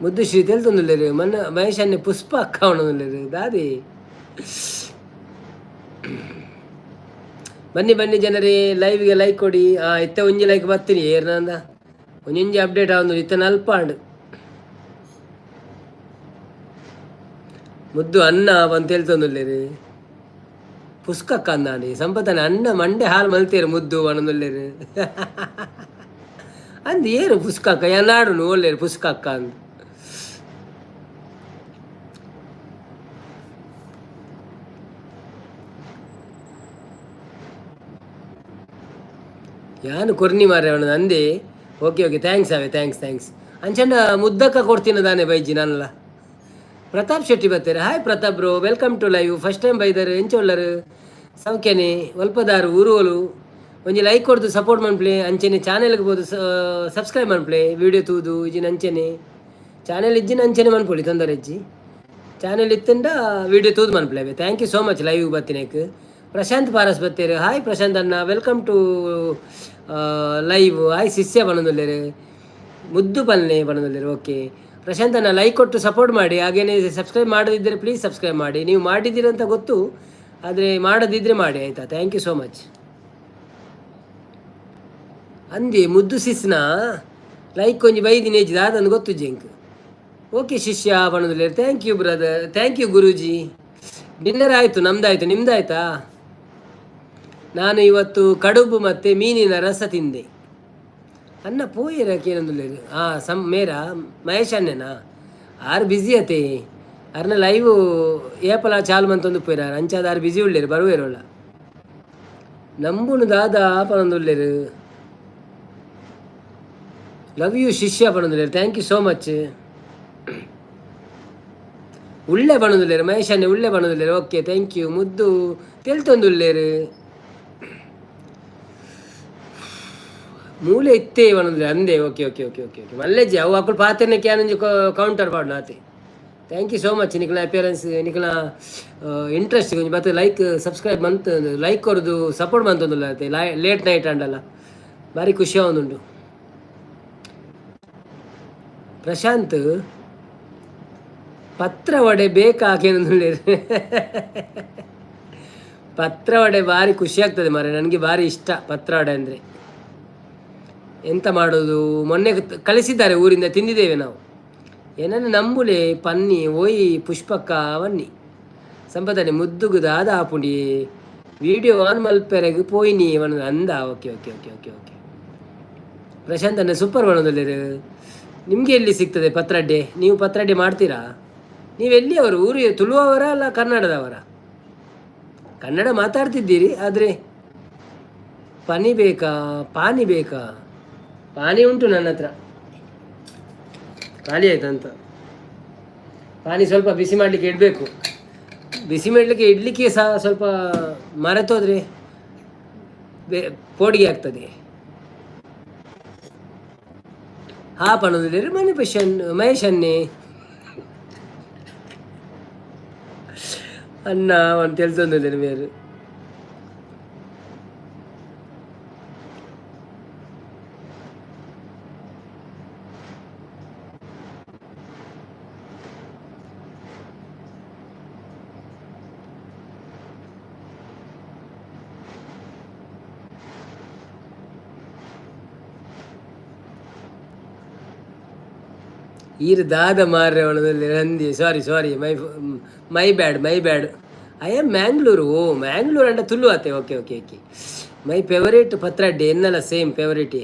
ಮುದ್ದು ಶ್ರೀ ತೆಲ್ತೊಂದುಲ್ಲೆರ್. ಮನ್ನ ಮಹೇಶ್ ಅನ್ನೆ ಪುಷ್ಪ ಅಕ್ಕ ಪನೊಂದುಲ್ಲೆರ್. ದಾದಿ ಬನ್ನಿ ಬನ್ನಿ ಜನರೇ, ಲೈವ್ಗೆ ಲೈಕ್ ಕೊಡಿ. ಇತ್ತೆ ಒಂಜಿ ಲೈಕ್ ಬರ್ತೀನಿ ಏರ್ನಂದ ಒಂಜೊಂಜಿ ಅಪ್ಡೇಟ್ ಆವೊಂದು ಇತ್ತೆ ನಲ್ಪ ಆಂಡ್. ಮುದ್ದು ಅನ್ನ ಬಂತ ಹೇಳ್ತೊಂದುಲ್ಲೆರ್. ಪುಸ್ಕಕ್ಕ ಅಂದಾಂಡಿ ಸಂಪತನ ಅಣ್ಣ ಮಂಡೆ ಹಾಲು ಮಲ್ತೇರು ಮುದ್ದು ಪನೊಂದುಲ್ಲೆರ್. ಅಂದ್ ಏರು ಪುಸ್ಕಕ್ಕ ಎನ್ನಾಡುನು ಓಲ್ಲೇರು ಪುಸ್ಕಕ್ಕ ಅಂದ್. ಯಾನು ಕೊರ್ನಿ ಮಾರ್ರೆ ಅವನು ಅಂದೆ. ಓಕೆ ಓಕೆ, thanks ಅವೇ, thanks thanks. ಅಂಚಂಡ ಮುದ್ದಕ್ಕ ಕೊಡ್ತೀನಿ ದಾನೆ ಬೈಜಿ ನಾನಲ್ಲ. ಪ್ರತಾಪ್ ಶೆಟ್ಟಿ ಬರ್ತಾರೆ. Hi Pratap bro, welcome to live. First time ಬೈದರು, ಎಂಚ ಉಲ್ಲರು? ಸೌಖ್ಯನೆ? ಒಲ್ಪದಾರು ಊರುವಲು? ಒಂಜಿ ಲೈಕ್ ಕೊಡ್ದು ಸಪೋರ್ಟ್ ಮನ್ಪ್ಲೆ. ಅಂಚೆನೆ ಚಾನೆಲ್ಗೆ ಬೋದು ಸಬ್ಸ್ಕ್ರೈಬ್ ಮನ್ಪ್ಲೆ. ವಿಡಿಯೋ ತೂದು ಇಜ್ಜಿನ ಅಂಚೆನೆ ಚಾನೆಲ್ ಇಜ್ಜಿನ ಅಂಚೆನೆ ಮನ್ಪೊಲಿ, ತೊಂದರೆ ಇಜ್ಜಿ. ಚಾನೆಲ್ ಇತ್ತಂಡ ವಿಡಿಯೋ ತೂದು ಮನ್ಪ್ಲೆ. Thank you so much live ಬತ್ತಿನೇಕ್. ಪ್ರಶಾಂತ್ ಪಾರಸ್ ಬತ್ತೇರು. ಹಾಯ್ ಪ್ರಶಾಂತ್ ಅಣ್ಣ, welcome to live. Hi ಶಿಷ್ಯ ಪನೊಂದುಲ್ಲೆರ್. ಮುದ್ದು ಪಲ್ನೆ ಪನೊಂದುಲ್ಲೆರ್. ಓಕೆ ಪ್ರಶಾಂತ್ ಅಣ್ಣ, ಲೈಕ್ ಕೊಟ್ಟು ಸಪೋರ್ಟ್ ಮಾಡಿ. ಹಾಗೇನೆ ಸಬ್ಸ್ಕ್ರೈಬ್ ಮಾಡದಿದ್ದರೆ ಪ್ಲೀಸ್ ಸಬ್ಸ್ಕ್ರೈಬ್ ಮಾಡಿ. ನೀವು ಮಾಡಿದ್ದೀರಂತ ಗೊತ್ತು, ಆದರೆ ಮಾಡದಿದ್ದರೆ ಮಾಡಿ, ಆಯಿತಾ? Thank you so much. ಅಂದಿ ಮುದ್ದು ಸಿಸ್ನ ಲೈಕ್ ಒಂಜಿ ಬೈದಿನಿ ಏಜ್ ದಾದಂದು ಗೊತ್ತು ಜಿಂಕ್. ಓಕೆ ಶಿಷ್ಯ ಪನೊಂದುಲ್ಲೆರ್. Thank you brother, thank you Guruji. Dinner ಆಯಿತು ನಮ್ದಾಯ್ತು, ನಿಮ್ದಾಯ್ತಾ? ನಾನು ಇವತ್ತು ಕಡುಬು ಮತ್ತು ಮೀನಿನ ರಸ ತಿಂದೆ. ಅನ್ನ ಪೋಯೆರ ಕೇನೊಂದುಲ್ಲೆರ್. ಹಾಂ ಸಮ್ ಮೇರ ಮಹೇಶ್ ಅಣ್ಣನಾ ಆರು ಬ್ಯುಸಿ ಅತೆ. ಅರ್ನ ಲೈವ್ ಏಪಲ ಚಾಲು ಮಂತೊಂದು ಪೋಯಿರ ಅಂಚಾದ ಆರು ಬ್ಯುಸಿ ಉಳ್ಳೇರು, ಬರುವೇರೋಳ. ನಂಬುನು ದಾದಾ ಪನೊಂದುಲ್ಲೆರ್. ಲವ್ you ಶಿಷ್ಯ ಪನೊಂದುಲ್ಲೆರ್. Thank you so much. ಉಳ್ಳೆ ಪನೊಂದುಲ್ಲೆರ್ ಮಹೇಶ್ ಅಣ್ಣೆ, ಉಳ್ಳೆ ಪನೊಂದುಲ್ಲೆರ್. Okay thank you. ಮುದ್ದು ತೆಲ್ತೊಂದುಲ್ಲೆರ್. ಮೂಲೆ ಇತ್ತೇ ಪನೊಂದುಲ್ಲೆ ಅಂದೆ. Okay okay okay okay okay ಮಲ್ಲೆಜ್ಜಿ ಅವು ಅಕುಲು ಪಾತೆರ್ನಕ್ಕೆ ಯಾನೊಂಜಿ ಕೌಂಟರ್ ಪಾಡ್ನ ಆತೆ. Thank you so much. ನಿಕ್ಲ appearance, ನಿಕ್ಲ ಇಂಟ್ರೆಸ್ಟ್ ಒಂಜಿ ಬತ್ತೆ ಲೈಕ್ ಸಬ್ಸ್ಕ್ರೈಬ್ ಮಂತ್ ಲೈಕ್ ಕೊರ್ದು ಸಪೋರ್ಟ್ ಮಂತೊಂದುಲ್ಲ ಆತೆ. ಲೇಟ್ ನೈಟ್ ಆಂಡಲ ಭಾರಿ ಖುಷಿ ಆವೊಂದುಂಡು. ಪ್ರಶಾಂತ್ ಪತ್ರ ವಡೆ ಬೇಕಾಕೇನೊಂದುಲ್ಲೆರ್. ಪತ್ರ ವಡೆ ಭಾರಿ ಖುಷಿ ಆಗ್ತದೆ ಮಾರ್ರೆ, ನನಗೆ ಭಾರಿ ಇಷ್ಟ ಪತ್ರ ವಡೆ ಅಂದರೆ. ಎಂತ ಮಾಡೋದು, ಮೊನ್ನೆ ಕಳಿಸಿದ್ದಾರೆ ಊರಿಂದ, ತಿಂದಿದ್ದೇವೆ ನಾವು. ಏನನ್ನ ನಂಬುಲೆ ಪನ್ನಿ ಓಯ್ ಪುಷ್ಪಕ್ಕ ಅವನ್ನಿ ಸಂಪದನೆ ಮುದ್ದುಗು ದಾದ ಆಪುಂಡಿ. ವಿಡಿಯೋ ಆನ್ ಮಲ್ಪೆರೆಗ್ ಪೋಯಿನಿ ವನ ಅಂದ. Okay okay okay okay okay Prashanth ಅಣ್ಣ ಸೂಪರ್ ಬಣ್ಣದಲ್ಲಿರು. ನಿಮಗೆ ಎಲ್ಲಿ ಸಿಗ್ತದೆ ಪತ್ರಡ್ಡೆ? ನೀವು ಪತ್ರಡ್ಡೆ ಮಾಡ್ತೀರಾ? ನೀವು ಎಲ್ಲಿಯವರು? ಊರು ತುಳುವವರ ಅಲ್ಲ ಕನ್ನಡದವರ? ಕನ್ನಡ ಮಾತಾಡ್ತಿದ್ದೀರಿ, ಆದರೆ ಪನಿ ಬೇಕಾ ಪಾನಿ ಬೇಕಾ? ಪಾನಿ ಉಂಟು ನನ್ನ ಹತ್ರ, ಖಾಲಿ ಆಯ್ತಂತ. ಪಾನಿ ಸ್ವಲ್ಪ ಬಿಸಿ ಮಾಡಲಿಕ್ಕೆ ಇಡಬೇಕು. ಬಿಸಿ ಮಾಡಲಿಕ್ಕೆ ಇಡ್ಲಿಕ್ಕೆ ಸಹ ಸ್ವಲ್ಪ ಮರೆತೋದ್ರೆ ಪೋಡಿಗೆ ಆಗ್ತದೆ. ಹಾ ಪಣೋದಿಲ್ಲ ಮನೆ ಪಶನ್ ಮಹೇಶನ್ನೇ ಅನ್ನ ಅವನು తెలుస్తుంది మీరు. ಈರ್ ದಾದ ಮಾರ್ರೆ ರಂದಿ. Sorry sorry, my my bad, my bad. I am Mangalore. Oh, Mangalore ಅಂಡ ತುಳು ಆತೆ. Okay okay okay. My favourite Patradde ಎನ್ನಲ same favourite.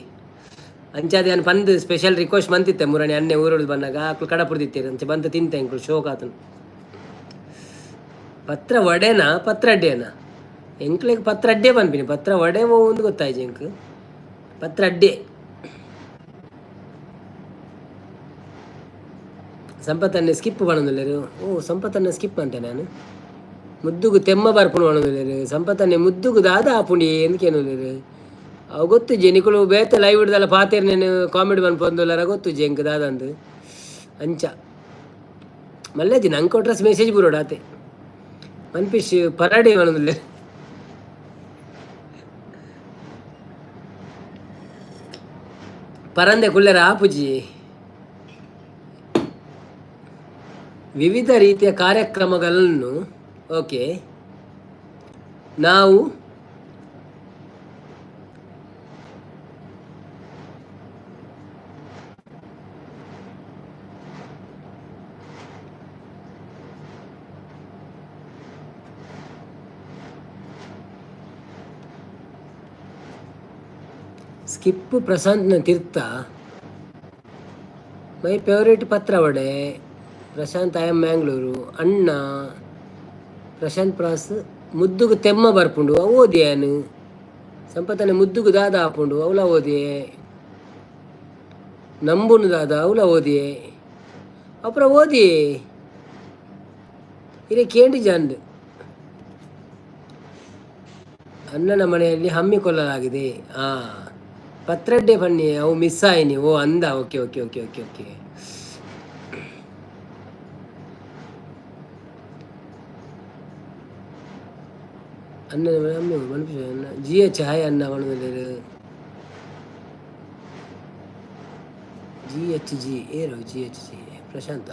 ಅಂಚಾದ ಯಾನ್ ಪಂದ್ ಸ್ಪೆಷಲ್ ರಿಕ್ವೆಸ್ಟ್ ಮಂತಿತ್ತೆ ಮುರಣಿ ಅನ್ನೆ ಊರುಡು ಬಂದಾಗ ಅಕ್ಲು ಕಡಪುಡ್ದಿತ್ತೀರಿ ಅಂಚೆ ಬಂತ ತಿಂತೆ ಅಂಕುಲು ಶೋಕ್ ಆತನು. ಪತ್ರ ವಡೆನಾ ಪತ್ರಡ್ಡೆನಾ? ಎಂಕ್ಲೆಗ್ ಪತ್ರಡ್ಡೆ ಪನ್ಪಿನಿ. ಪತ್ರ ವಡೆ ಒಂದು ಗೊತ್ತಾಯ್ತು ಎಂಕ್. ಪತ್ರಡ್ಡೆ. ಸಂಪತ್ತನ್ನೇ ಸ್ಕಿಪ್ ಪಣೊಂದುಲ್ಲೆರ್. ಓ, ಸಂಪತ್ತನ್ನ ಸ್ಕಿಪ್ ಅಂತೆ ನಾನು. ಮುದ್ದುಗು ತೆಮ್ಮ ಬರ್ಪುಂಡು ಪಣೊಂದುಲ್ಲೆರ್. ಸಂಪತ್ತನ್ನೇ ಮುದ್ದುಗು ದಾದ ಆಪುಂಡಿ ಎಂದ್ಕೇನೊಂದುಲ್ಲೆರ್. ಅವು ಗೊತ್ತುಜ್ಜಿ, ನಿಕುಲು ಬೇತೆ ಲೈವ್ ಇಡ್ದಲ್ಲ ಪಾತೆರ್ನೇನು ಕಾಮಿಡಿ ಮನ್ಪೊಂದುಲ್ಲಾರ ಗೊತ್ತುಜ್ಜಿ ಎಂಕ್ ದಾದಂದು. ಅಂಚ ಮಲ್ಲೆಜ್ಜಿ ನಂಗೆ ಕೊಟ್ರಸ್ ಮೆಸೇಜ್ ಬರೋಡು ಆತೆ. ಮನ್ಪಿಶ್ ಪರಾಡಿ ಪಣೊಂದುಲ್ಲೆರ್. ಪರಂದೆ ಕುಲ್ಲೆರ ಆಪುಜಿ. ವಿವಿಧ ರೀತಿಯ ಕಾರ್ಯಕ್ರಮಗಳನ್ನು ಓಕೆ ನಾವು ಸ್ಕಿಪ್ ಪ್ರಶಾಂತ್ನ ತೀರ್ಥ. My favourite Patravade. Prashanth I am Mangalore. ಅಣ್ಣ ಪ್ರಶಾಂತ್ ಪ್ರಾಸ್ ಮುದ್ದುಗು ತೆಮ್ಮ ಬರ್ಪುಂಡು ಅವು ಓದಿಯಾನು. ಸಂಪತ್ತನೆ ಮುದ್ದುಗು ದಾದ ಆಪುಂಡು ಅವಲ ಓದಿಯೆ. ನಂಬುನು ದಾದ ಅವಲ ಓದಿಯೆ. ಅப்புறம் ಓದಿಯೆ ಇರೆ ಕೇಂಡಿ ಜಾಂದು. ಅಣ್ಣನ ಮನೆಯಲ್ಲಿ ಹಮ್ಮಿಕೊಳ್ಳಲಾಗಿದೆ. ಹಾಂ, ಪತ್ರಡ್ಡೆ ಬನ್ನಿ ಅವು ಮಿಸ್ ಆಯ್ನಿ. ಓ ಅಂದ. Okay okay okay okay okay. ಅಣ್ಣನ ಮನೆ ಹಮ್ಮಿ ಮನ್ಪು ಜಿ ಎಚ್ ಹಾಯ್ ಅಣ್ಣ ಪಣೊಂದುಲ್ಲೆರ್. ಜಿ ಎಚ್ ಜಿ ಏರು ಜಿ ಎಚ್ ಜಿ ಪ್ರಶಾಂತ.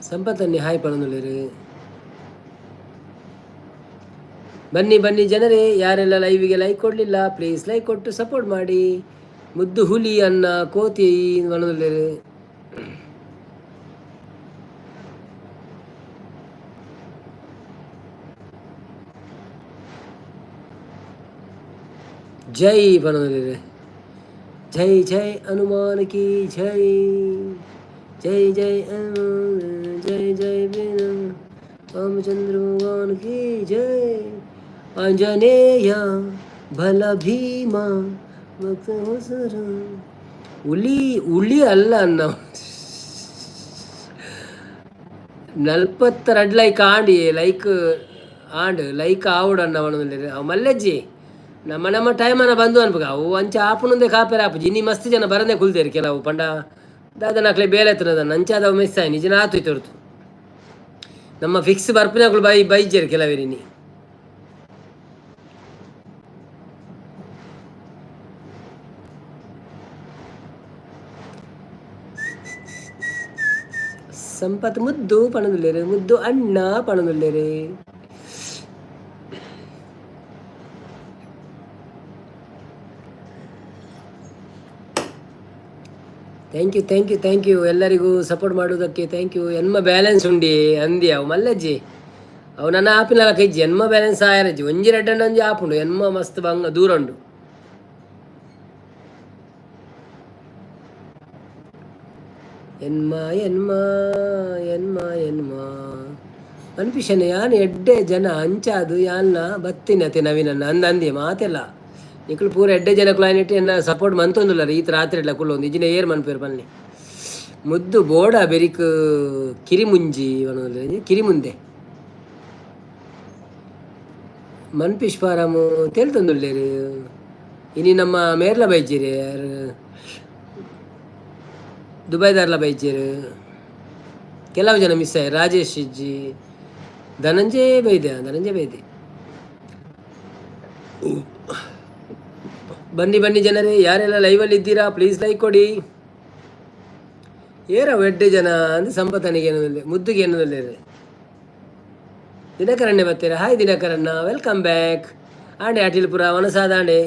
ಸಂಪತ್ತನ್ನಿ ಹಾಯ್ ಪಣೊಂದುಲ್ಲೆರ್. ಬನ್ನಿ ಬನ್ನಿ ಜನರೇ, ಯಾರೆಲ್ಲ ಲೈವಿಗೆ ಲೈಕ್ ಕೊಡಲಿಲ್ಲ ಪ್ಲೀಸ್ ಲೈಕ್ ಕೊಟ್ಟು ಸಪೋರ್ಟ್ ಮಾಡಿ. ಮುದ್ದು ಹುಲಿ ಅನ್ನ ಕೋತಿ ಪಣೊಂದುಲ್ಲೆರ್. ಜೈ ಪಣೊಂದುಲ್ಲೆರ್. ಜೈ ಜೈ ಹನುಮಾನ್ ಕಿ ಜೈ, ಜೈ ಜೈ ಹನುಮಾನ್, ಜೈ ಜೈ ರಾಮಚಂದ್ರ ಭಗವಾನ್ ಕಿ ಜೈ. ಆಂಜನೇಯ ಬಲ ಭೀಮ ಭಕ್ತ. ಹುಲಿ ಹುಲಿ ಅಲ್ಲ ಅನ್ನ. 42 ಲೈಕ್ ಆಂಡಿ ಲೈಕ್ ಆಂಡ್ ಲೈಕ್ ಆವಡು ಅನ್ನ ಪಣೊಂದುಲ್ಲೆರ್. ಅವು ಮಲ್ಲೆಜ್ಜಿ ನಮ್ಮ ನಮ್ಮ ಟೈಮನ ಬಂದು ಅನ್ಪುಗ ಅವು ಅಂಚ ಆಪುನಂದೆ ಕಾಪೆರ ಆಪುಜಿ. ಇನ್ನಿ ಮಸ್ತ್ ಜನ ಬರಂದೆ ಕುಲ್ದೇರು ಕೆಲವು ಪಂಡ ದಾದನಕ್ಲೆ ಬೇಲೆ ಎತ್ತನದನ್ನ ಅಂಚಾದವು ಮಿಸ್ ಆಯ್ನಿ ನಿಜನ ಆತು ಇತ್ತೊರ್ತು. ನಮ್ಮ ಫಿಕ್ಸ್ ಬರ್ಪಿನಕುಲು ಬೈ ಬೈಜೆರ್ ಕೆಲವೆರಿನಿ. ಸಂಪತ್ ಮುದ್ದು ಪಣೊಂದುಲ್ಲೆರ್. ಮುದ್ದು ಅಣ್ಣ ಪಣೊಂದುಲ್ಲೆರ್. Thank you thank you thank you ಎಲ್ಲರಿಗೂ ಸಪೋರ್ಟ್ ಮಾಡೋದಕ್ಕೆ thank you. ಎನ್ಮ ಬ್ಯಾಲೆನ್ಸ್ ಉಂಡಿ ಅಂದಿ ಅವು ಮಲ್ಲಜ್ಜಿ. ಅವು ನನ್ನ ಆಪಿನ ಕೈಜಿ ಎನ್ಮ ಬ್ಯಾಲೆನ್ಸ್ ಆಯರಜ್ಜಿ. ಒಂಜಿ ರಡ್ಡಂಡ ಒಂಜಿ ಆಪುಂಡು. ಎನ್ಮ ಮಸ್ತ್ ಬಂಗ ದೂರ ಉಂಡು. ಎನ್ಮ ಎನ್ಮ ಎನ್ಮ ಎನ್ಮ ಅನ್ಪಿಷನ್ ಯಾನ್ ಎಡ್ಡೆ ಜನ ಅಂಚಾದು ಯಾನ್ನ ಬತ್ತಿನತೆ ನವೀನನ್ನ ಅಂದ ಅಂದಿ ಮಾತೆಲ್ಲ. ನಿಕುಲು ಪೂರ ಎಡ್ಡೆ ಜನಕುಲು ಆಯ್ನಿಟ್ಟು ಎನ್ನ ಸಪೋರ್ಟ್ ಮಂತೊಂದುಲ್ಲಾರ ಈತ ರಾತ್ರಿ ಎಲ್ಲ ಕುಲ್ಲೊಂದು ಇಜಿನ ಏರ್ ಮನ್ಪೇರು ಪನ್ನಿ. ಮುದ್ದು ಬೋಡ ಬೆರಿಕ್ ಕಿರಿಮುಂಜಿ ಪನೊಂದುಲ್ಲೆರ್ ಕಿರಿಮುಂದೆ ಮನ್ಪಿಶ್ ಫಾರಮ್ ತೇಲ್ತೊಂದುಲ್ಲೆರ್ ಇನಿ ನಮ್ಮ ಮೇರ್ಲ ಬೈಜೆರ್ ದುಬೈದಾರ್ಲ ಬೈಜೆರ್ ಕೆಲವು ಜನ ಮಿಸ್ ಆಯೆರ್ ರಾಜೇಶ್ ಇಜ್ಜಿ ಧನಂಜಯ ಬೈದೆ ಧನಂಜಯ ಬೈದೆ. ಬನ್ನಿ ಬನ್ನಿ ಜನರೇ, ಯಾರೆಲ್ಲ ಲೈವಲ್ಲಿ ಇದ್ದೀರಾ ಪ್ಲೀಸ್ ಲೈಕ್ ಕೊಡಿ. ಏರ ಎಡ್ಡೆ ಜನ ಅಂದ್ರೆ ಸಂಪತನಿಗೆ ಏನೋ ಮುದ್ದುಗೆ ಏನೋ ದಿನಕರಣ್ಣೆ ಬರ್ತೀರಾ? ಹಾಯ್ ದಿನಕರಣ್ಣ, welcome back. ಆಂಡೆ ಅಟಿಲ್ಪುರ ವನಸಾದಾಂಡೆ.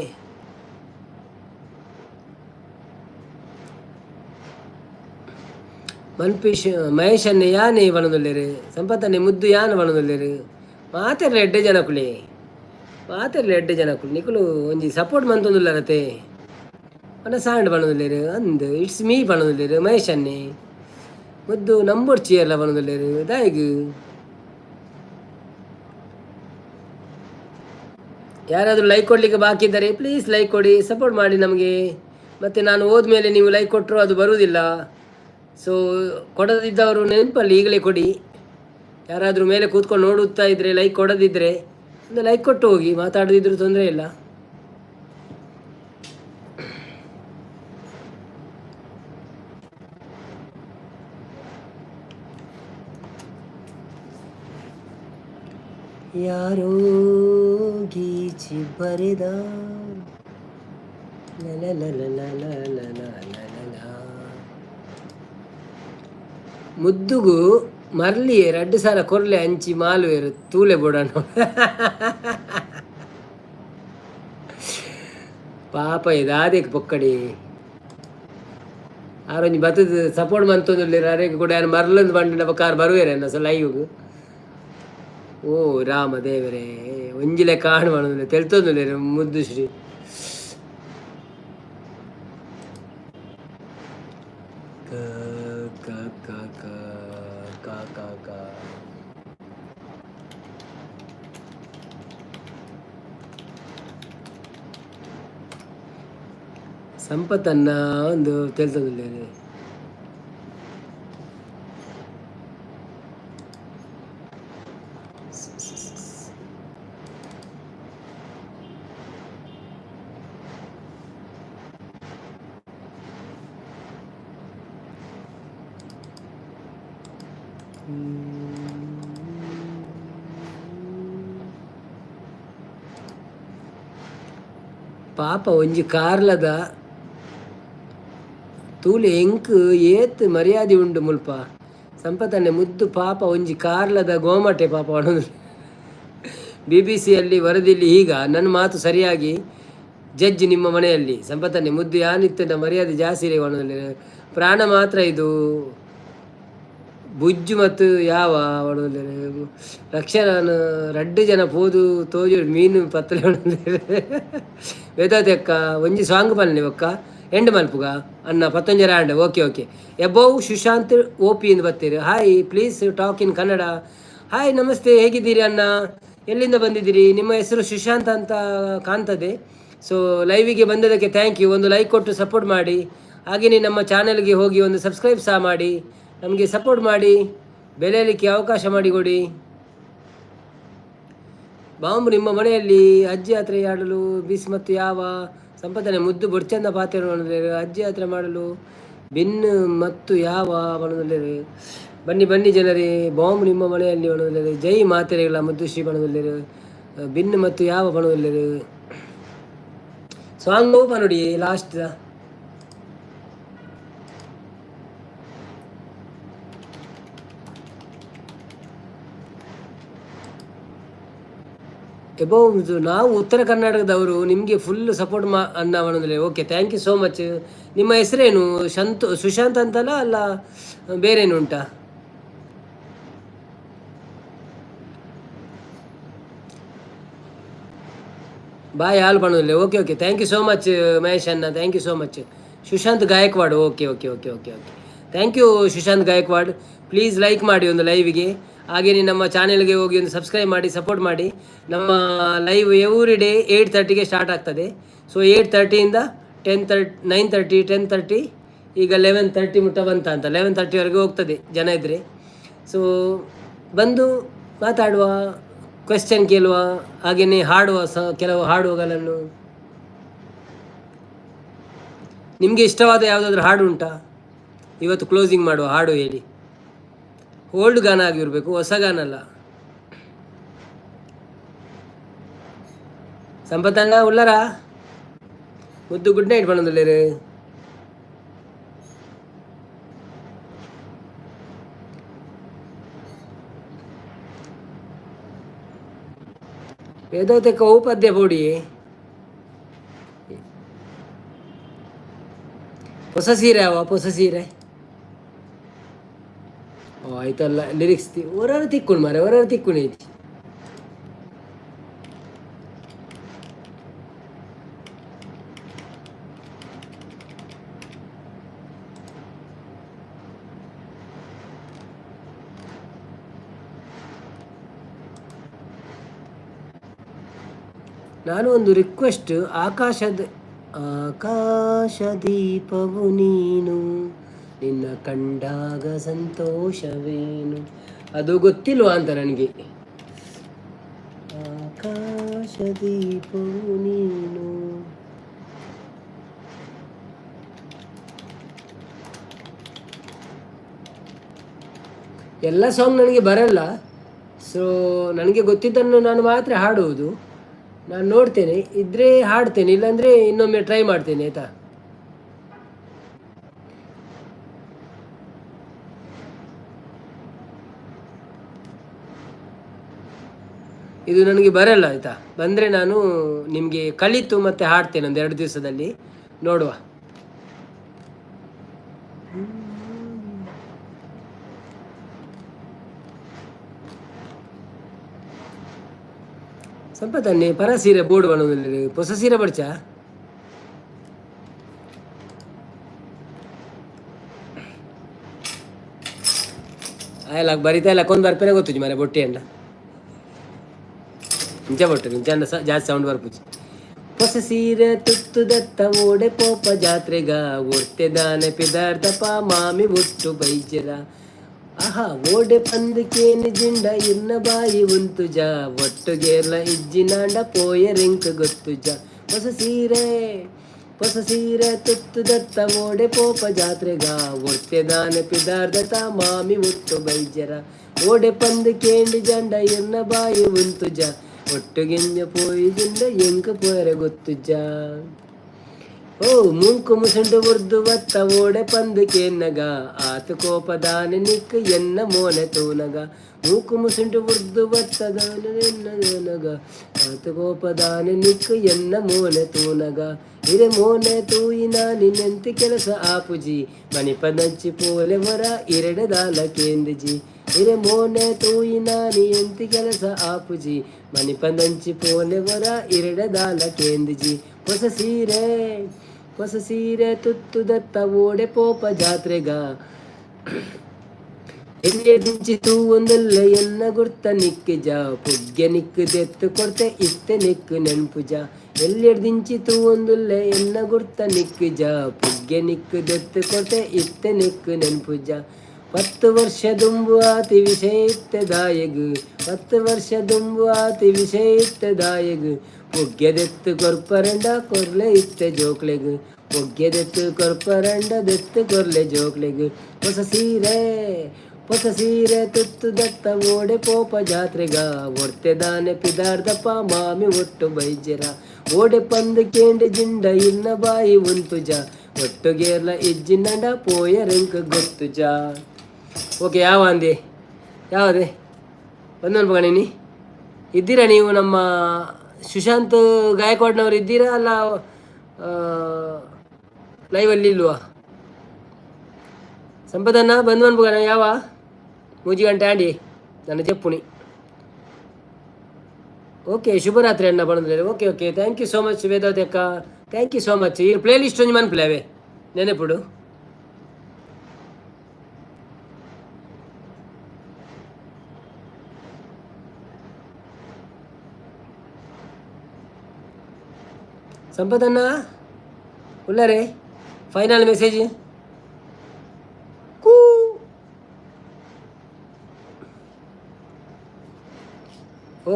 ಮನ್ಪಿಶ್ ಮಹೇಶ್ ಅನ್ನೆ ಯಾನೆ ಪನೊಂದುಲ್ಲೆರ್ ಸಂಪತ್ತನ್ನೆ ಮುದ್ದು ಯಾನ್ ಪನೊಂದುಲ್ಲೆರ್ ಮಾತೆರ್ಲ ಎಡ್ಡೆ ಜನಕುಲೆ, ಮಾತೆರ್ಲ ಎಡ್ಡೆ ಜನಕುಲು. ನಿಕುಲು ಒಂಜಿ ಸಪೋರ್ಟ್ ಮಂತೊಂದುಲ್ಲರತೆ ಪಂಡ ಸಾಂಡ್ ಪನೊಂದುಲ್ಲೆರ್ ಅಂದ್ it's me ಪನೊಂದುಲ್ಲೆರ್ ಮಹೇಶ್ ಅನ್ನೆ ಮುದ್ದು ನಂಬೊಡ್ಚಿ ಎಲ್ಲ ಪನೊಂದುಲ್ಲೆರ್ ದಾಯೆಗ್. ಯಾರಾದರೂ ಲೈಕ್ ಕೊಡಲಿಕ್ಕೆ ಬಾಕಿ ಇದ್ದರೆ ಪ್ಲೀಸ್ ಲೈಕ್ ಕೊಡಿ, ಸಪೋರ್ಟ್ ಮಾಡಿ ನಮಗೆ. ಮತ್ತು ನಾನು ಹೋದ್ಮೇಲೆ ನೀವು ಲೈಕ್ ಕೊಟ್ಟರು ಅದು ಬರುವುದಿಲ್ಲ. ಸೊ ಕೊಡದಿದ್ದವರು ನೆನಪಲ್ಲಿ ಈಗಲೇ ಕೊಡಿ. ಯಾರಾದರೂ ಮೇಲೆ ಕೂತ್ಕೊಂಡು ನೋಡುತ್ತಾ ಇದ್ದರೆ, ಲೈಕ್ ಕೊಡದಿದ್ದರೆ ಒಂದು ಲೈಕ್ ಕೊಟ್ಟು ಹೋಗಿ, ಮಾತಾಡದಿದ್ದರೂ ತೊಂದರೆ ಇಲ್ಲ. ಯಾರೋ ಗೀಚಿ ಬರೆದ ಮುದ್ದುಗು ಮರ್ಲಿಯೇ ರಡ್ಡು ಸಾರ ಕೊರ್ಲೆ ಅಂಚಿ ಮಾಲುವೆರು ತೂಲೆ ಬೋಡಣ್ಣ. ಪಾಪ ಇದಾದೇಕ್ ಪೊಕ್ಕಡಿ ಆರೊಂಜಿ ಬತ್ತದ ಸಪೋರ್ಟ್ ಮಂತೊಂದುಲ್ಲೆರ್ ಅರೆಗ್ ಕೂಡ ಯಾನ್ ಮರ್ಲಂದು ಪಂಡ ಕಾರ್ ಬರುವೆರ್ ಎನ್ನ ಸೊ ಲೈವ್ಗ್. ಓ ರಾಮ ದೇವರೇ, ಒಂಜಿ ಲೆಕ್ಕ ಆಣ್ ಪನೊಂದುಲ್ಲೆ ತೆಲ್ತೊಂದುಲ್ಲೆರ್ ಮುದ್ದು ಶ್ರೀ. ಕ ಕ ಕ ಕ ಕ ಕ ಕ ಸಂಪತ್ತನ್ನ ಒಂದು ತೆಲ್ತೊಂದುಲ್ಲೆರ್. ಪಾಪ ಒಂಜಿ ಕಾರ್ಲದ ತೂಲೆ ಎಂಕ್ ಏತ್ ಮರ್ಯಾದೆ ಉಂಡು ಮುಲ್ಪ ಸಂಪತನ್ನೆ ಮುದ್ದು ಪಾಪ ಒಂಜಿ ಕಾರ್ಲದ ಗೋಮಟೆ ಪಾಪ ಬಿಬಿಸಿಯಲ್ಲಿ ವರದಿಯಲ್ಲಿ ಈಗ ನನ್ನ ಮಾತು ಸರಿಯಾಗಿ ಜಡ್ಜ್ ನಿಮ್ಮ ಮನೆಯಲ್ಲಿ ಸಂಪತನ್ನೆ ಮುದ್ದು ಯಾನಿತ್ತಂಡ ಮರ್ಯಾದೆ ಜಾಸ್ತಿ ಪ್ರಾಣ ಮಾತ್ರ ಇದು ಬುಜ್ಜು ಮತ್ತು ಯಾವ ರಕ್ಷಣ ರಡ್ಡು ಜನ ಪೋದು ತೋಜು ಮೀನು ಪತ್ತಲೆ ವೇದಾವತಿ ಅಕ್ಕ ಒಂಜಿ ಸಾಂಗ್ ಪನ್ಲೆ ಒಕ್ಕ ಎಂಡ್ ಮಲ್ಪುಗ ಅಣ್ಣ ಪತ್ತೊಂಜರ and okay okay above Sushanth O P ಎಂದು ಬರ್ತೀರಿ. Hi, please talk in Kannada. Hi, namaste, ಹೇಗಿದ್ದೀರಿ ಅಣ್ಣ? ಎಲ್ಲಿಂದ ಬಂದಿದ್ದೀರಿ? ನಿಮ್ಮ ಹೆಸರು ಸುಶಾಂತ್ ಅಂತ ಕಾಣ್ತದೆ. ಸೊ ಲೈವಿಗೆ ಬಂದದಕ್ಕೆ thank you. ಒಂದು ಲೈಕ್ ಕೊಟ್ಟು ಸಪೋರ್ಟ್ ಮಾಡಿ, ಹಾಗೆಯೇ ನಮ್ಮ ಚಾನಲ್ಗೆ ಹೋಗಿ ಒಂದು ಸಬ್ಸ್ಕ್ರೈಬ್ ಸಹ ಮಾಡಿ, ನಮಗೆ ಸಪೋರ್ಟ್ ಮಾಡಿ, ಬೆಳೆಯಲಿಕ್ಕೆ ಅವಕಾಶ ಮಾಡಿಕೊಡಿ. ಬಾಂಬು ನಿಮ್ಮ ಮನೆಯಲ್ಲಿ ಅಜ್ಜಿ ಯಾತ್ರೆ ಆಡಲು ಬಿಸ್ ಮತ್ತು ಯಾವ ಸಂಪಾದನೆ ಮುದ್ದು ಬೊಡ್ಚಂದ ಪಾತ್ರೆ ಅಜ್ಜಿ ಯಾತ್ರೆ ಮಾಡಲು ಬಿನ್ ಮತ್ತು ಯಾವ ಬಣದಲ್ಲಿರು. ಬನ್ನಿ ಬನ್ನಿ ಜನರೇ, ಬಾಂಬ್ ನಿಮ್ಮ ಮನೆಯಲ್ಲಿ ಬಣದಲ್ಲಿರು. ಜೈ ಮಾತೆರೆಗಳ ಮುದ್ದು ಶ್ರೀ ಬಣದಲ್ಲಿರು. ಬಿನ್ ಮತ್ತು ಯಾವ ಬಣದಲ್ಲಿರು. ಸಾಂಗ್ ಓಪನ್ ನೋಡಿ ಲಾಸ್ಟ್. ಎಬೌವ್ ನಾವು ಉತ್ತರ ಕರ್ನಾಟಕದವರು ನಿಮಗೆ ಫುಲ್ ಸಪೋರ್ಟ್ ಮಾ ಅನ್ನ ಅನ್ನೋದಿಲ್ಲ. Okay, thank you so much. ನಿಮ್ಮ ಹೆಸರೇನು? ಶಂತು ಸುಶಾಂತ್ ಅಂತಲ್ಲ ಅಲ್ಲ ಬೇರೇನು ಉಂಟಾ? ಬಾಯ್ ಹಾಲು ಪಣೋದಿಲ್ಲ. Okay okay, thank you so much Mahesh ಅಣ್ಣ, thank you so much. Sushanth Gaikwad, okay okay okay okay okay, thank you Sushanth Gaikwad. Please like ಮಾಡಿ ಒಂದು ಲೈವಿಗೆ, ಹಾಗೆಯೇ ನಮ್ಮ ಚಾನೆಲ್ಗೆ ಹೋಗಿ ಒಂದು ಸಬ್ಸ್ಕ್ರೈಬ್ ಮಾಡಿ, ಸಪೋರ್ಟ್ ಮಾಡಿ. ನಮ್ಮ ಲೈವ್ ಎವ್ರಿ ಡೇ 8:30ಗೆ ಸ್ಟಾರ್ಟ್ ಆಗ್ತದೆ. ಸೊ 8:30ಯಿಂದ 10:30, 9:30, 10:30 ಈಗ 11:30 ಮುಟ್ಟ ಬಂತ ಅಂತ, 11:30ವರೆಗೆ ಹೋಗ್ತದೆ ಜನ ಇದ್ದರೆ. ಸೊ ಬಂದು ಮಾತಾಡುವ, ಕ್ವೆಶ್ಚನ್ ಕೇಳುವ, ಹಾಗೆಯೇ ಹಾಡುವ ಸಹ ಕೆಲವು ಹಾಡುಗಳನ್ನು. ನಿಮಗೆ ಇಷ್ಟವಾದ ಯಾವುದಾದ್ರೂ ಹಾಡು ಉಂಟಾ? ಇವತ್ತು ಕ್ಲೋಸಿಂಗ್ ಮಾಡುವ ಹಾಡು ಹೇಳಿ. ಓಲ್ಡ್ ಗಾನ ಆಗಿರಬೇಕು, ಹೊಸ ಗಾನ ಅಲ್ಲ. ಸಂಪತ್ತಣ್ಣ ಉಳ್ಳಾರ ಮುದ್ದು ಗುಡ್ ನೈಟ್ ಪಣೊಂದುಲ್ಲೆರ್. ವೇದವತೆಕ್ಕ ಅವು ಪದ್ಯ ಪೋಡಿ. ಹೊಸ ಸೀರೆ ಅವ ಹೊಸ ಸೀರೆ. ಓ ಆಯ್ತಲ್ಲ ಲಿರಿಕ್ಸ್ ಒರಾರ ತಿಕ್ಕುಂಡು ಮಾರೆ, ಒರಾರ ತಿಕ್ಕುಂಡು ಐತಿ. ನಾನು ಒಂದು ರಿಕ್ವೆಸ್ಟ್, ಆಕಾಶದ ಆಕಾಶ ದೀಪವು ನೀನು, ನಿನ್ನ ಕಂಡಾಗ ಸಂತೋಷವೇನು, ಅದು ಗೊತ್ತಿಲ್ವಾ ಅಂತ ನನಗೆ. ಆಕಾಶ ದೀಪವು ನೀನು. ಎಲ್ಲ ಸಾಂಗ್ ನನಗೆ ಬರಲ್ಲ. ಸೊ ನನಗೆ ಗೊತ್ತಿದ್ದನ್ನು ನಾನು ಮಾತ್ರ ಹಾಡುವುದು. ನಾನು ನೋಡ್ತೇನೆ, ಇದ್ದರೆ ಹಾಡ್ತೇನೆ, ಇಲ್ಲಾಂದರೆ ಇನ್ನೊಮ್ಮೆ ಟ್ರೈ ಮಾಡ್ತೇನೆ, ಆಯಿತಾ? ಇದು ನನಗೆ ಬರಲ್ಲ, ಆಯಿತಾ? ಬಂದರೆ ನಾನು ನಿಮಗೆ ಕಲಿತು ಮತ್ತೆ ಹಾಡ್ತೇನೆ ಒಂದು 2 ದಿವಸದಲ್ಲಿ, ನೋಡುವ. ಸ್ವಲ್ಪ ತನ್ನಿ ಪರ ಸೀರೆ ಬೋರ್ಡ್ ಬಣ್ಣದಲ್ಲಿ ಹೊಸ ಸೀರೆ ಬಡ್ಚ. ಆಯಲ್ಲ ಬರಿತಾ ಇಲ್ಲ ಕೊಂದು ಬರ್ಪೇನೆ ಗೊತ್ತುಜಿ ಮನೆ ಬೊಟ್ಟಿ ಅಂಡ ಇಂಚ ಬೊಟ್ಟು ಇಂಚ ಅಂಡ ಜಾಸ್ತಿ ಸೌಂಡ್ ಬರ್ಪುಜಿ. ಹೊಸ ಸೀರೆ ತುತ್ತು ದತ್ತ ಓಡೆ ಪೋಪ ಜಾತ್ರೆಗ ಒರ್ತೆ ದಾನೆ ಪಿದಾರ್ದಪ ಮಾಮಿ ಒಟ್ಟು ಬೈಜರ. ಆಹಾ ಓಡೆ ಪಂದಕೇನು ಜಿಂಡ ಇನ್ನ ಬಾಯಿ ಉಂತುಜ ಒಟ್ಟುಗೇರ್ಲ ಇಜ್ಜಿನಾಂಡ ಪೋಯರೆಂಕ್ ಗೊತ್ತುಜ. ಹೊಸ ಸೀರೆ ಹೊಸ ಸೀರೆ ತುತ್ತು ದತ್ತ ಓಡೆ ಪೋಪ ಜಾತ್ರೆಗ ಒರ್ತೆ ದಾನೆ ಪಿದಾರ್ದತ ಮಾಮಿ ಒಟ್ಟು ಬೈಜರ. ಓಡೆ ಪಂದು ಕೇಂಡಿ ಜಂಡ ಎನ್ನ ಬಾಯಿ ಉಂತುಜ ಒಟ್ಟುಗೆಂಜ ಪೋಯಿ ಜಿಂಡ ಎಂಕ್ ಪೋಯರೆ ಗೊತ್ತುಜ. ಓ ಮೂಂಕು ಮುಸುಂಡು ಉರ್ದು ಬತ್ತ ಓಡೆ ಪಂದು ಕೇನ್ನಗ ಆತ ಕೋಪದಾನೆ ನಿಕ್ ಎನ್ನ ಮೋನೆ ತೂನಗ. ಮೂಕು ಮುಸುಂಡು ಉರ್ದು ಬತ್ತದಾನೆ ಎನ್ನ ಆತ ಕೋಪದಾನೆ ನಿಕ್ ಎನ್ನ ಮೋನೆ ತೂನಗ. ಇರೆ ಮೋನೆ ತೂಯಿನ ನಿನ್ನೆಂತಿ ಕೆಲಸ ಆಪುಜಿ ಮಣಿಪದಂಚಿ ಪೋಲೆ ಹೊರ ಇರೆಡದಾಲ ಕೇಂದ್ರಜಿ. ಇರೆ ಮೋನೆ ತೂಯಿನ ನಿಯಂತಿ ಕೆಲಸ ಆಪುಜಿ ಮಣಿಪದಂಚಿ ಪೋಲೆ ಹೊರ ಇರೆಡದಾಲ ಕೇಂದ್ರಜಿ. ಹೊಸ ಸೀರೆ ಹೊಸ ಸೀರೆ ತುತ್ತು ದತ್ತ ಓಡೆ ಪೋಪ ಜಾತ್ರೆಗ ಎಲ್ಲಿಯದಿಂಚಿತು ಒಂದಲ್ಲ ಎನ್ನ ಗುರ್ತ ನಿಕ್ಕು ಜ ಪುಗ್ಗೆ ನಿಕ್ಕು ದೆತ್ತು ಕೊಡ್ತೆ ಇತ್ತೆ ನಿಕ್ಕು ನೆನ್ಪುಜ. ಎಲ್ಲಿಡ್ದಿಂಚಿತು ಒಂದುಲ್ಲ ಎನ್ನ ಗುರ್ತ ನಿಕ್ಕು ಜ ಪುಗ್ಗೆ ನಿಕ್ಕು ದೆತ್ತು ಕೊಡ್ತೆ ಇತ್ತೆ ನಿಕ್ಕು ನೆನ್ಪುಜ. 10 ವರ್ಷ ದುಂಬು ಆತಿ ವಿಷಯ ಇತ್ತೆ ದಾಯಗು 10 ವರ್ಷ ದುಂಬು ಆತಿ ವಿಷಯ ಇತ್ತೆ ದಾಯಗು. ಪುಗ್ಗೆದೆತ್ತು ಕೊರ್ಪರಂಡ ಕೊರ್ಲೆ ಇತ್ತೆ ಜೋಕ್ಲೆಗು ಪುಗ್ಗೆದೆತ್ತು ಕೊರ್ಪರಂಡ ದೆತ್ತು ಕೊರ್ಲೆ ಜೋಕ್ಲೆಗು. ಹೊಸ ಸೀರೆ ಹೊಸ ಸೀರೆ ತುತ್ತು ದತ್ತ ಓಡೆ ಪೋಪ ಜಾತ್ರೆಗ ಒರ್ತೆ ದಾನೆ ಪಿದಾರ್ದಪ್ಪ ಮಾಮಿ ಒಟ್ಟು ಬೈಜರ. ಓಡೆ ಪಂದು ಕೇಂಡಿ ಜಿಂಡ ಇನ್ನ ಬಾಯಿ ಉಂತುಜ ಒಟ್ಟುಗೇರ್ಲ ಇಜ್ಜಿನಂಡ ಪೋಯರೆಂಕ್ ಗೊತ್ತುಜ. ಓಕೆ, ಯಾವ ಅಂದೆ ಯಾವುದೇ ಒಂದೊಂದು ಗಣಿನಿ ಇದ್ದೀರಾ ನೀವು? ನಮ್ಮ ಸುಶಾಂತ್ ಗಾಯಕ್ವಾಡ್ನವರು ಇದ್ದೀರಾ ಅಲ್ಲ ಲೈವಲ್ಲಿ ಇಲ್ವಾ? ಸಂಪದನ್ನ ಬಂದು ಅನ್ಬೋಣ ಯಾವ 3 ಗಂಟೆ ಆಂಡಿ ನನ್ನ ಜಪ್ಪುಣಿ. ಓಕೆ, ಶುಭರಾತ್ರಿ ಅಣ್ಣ ಬಂದ್ರೆ. Okay okay, thank you so much Vedavathi ಅಕ್ಕ, thank you so much. ಈ ಪ್ಲೇ ಲಿಸ್ಟ್ ಒಂಜಿ ಮನ್ಪುಲೆ ಅವೇ ನೆನಪುಡು. ಸಂಪದಣ್ಣ ಉಳ್ಳಾರೆ ಫೈನಲ್ ಮೆಸೇಜ್.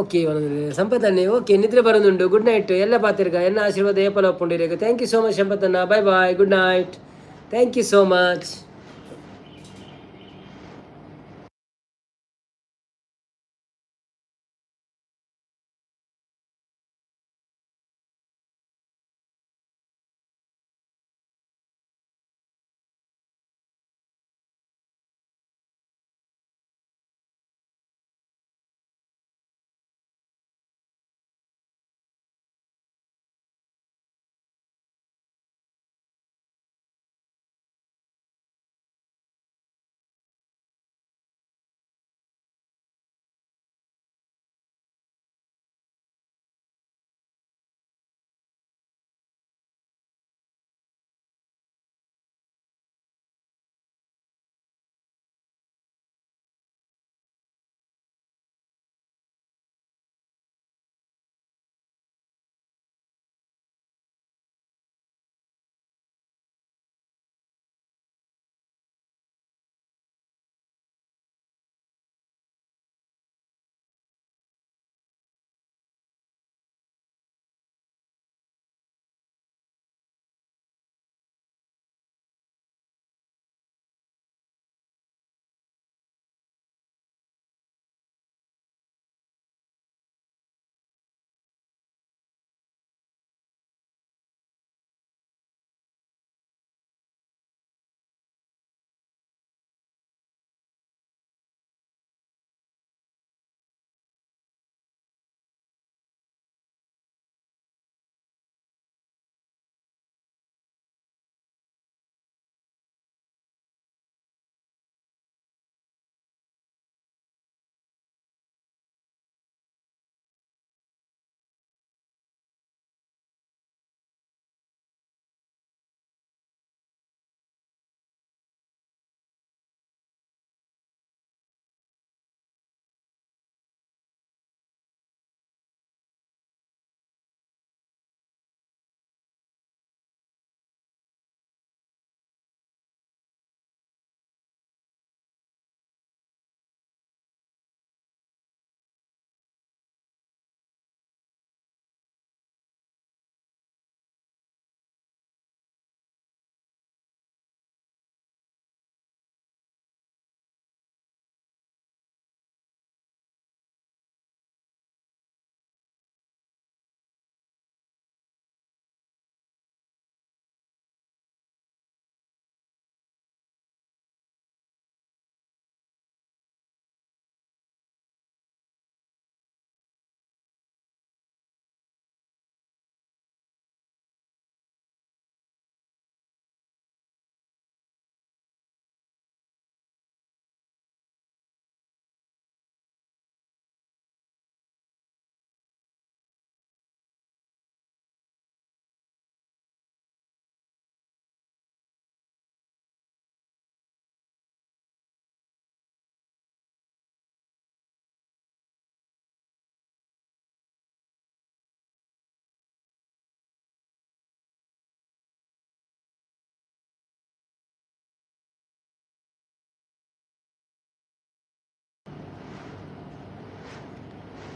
ಓಕೆ ಸಂಪತ್ತನ್ನೇ. ಓಕೆ, ನಿದ್ರೆ ಬರೋದುಂಡು. ಗುಡ್ ನೈಟ್ ಎಲ್ಲ ಪಾತಿರ್ಗ. ಎನ್ನ ಆಶೀರ್ವಾದ ಏಪಲ ಒಪ್ಪುಂಡಿರೇಗ. Thank you so much ಸಂಪತ್ತನ್ನ. Bye bye, good night, thank you so much.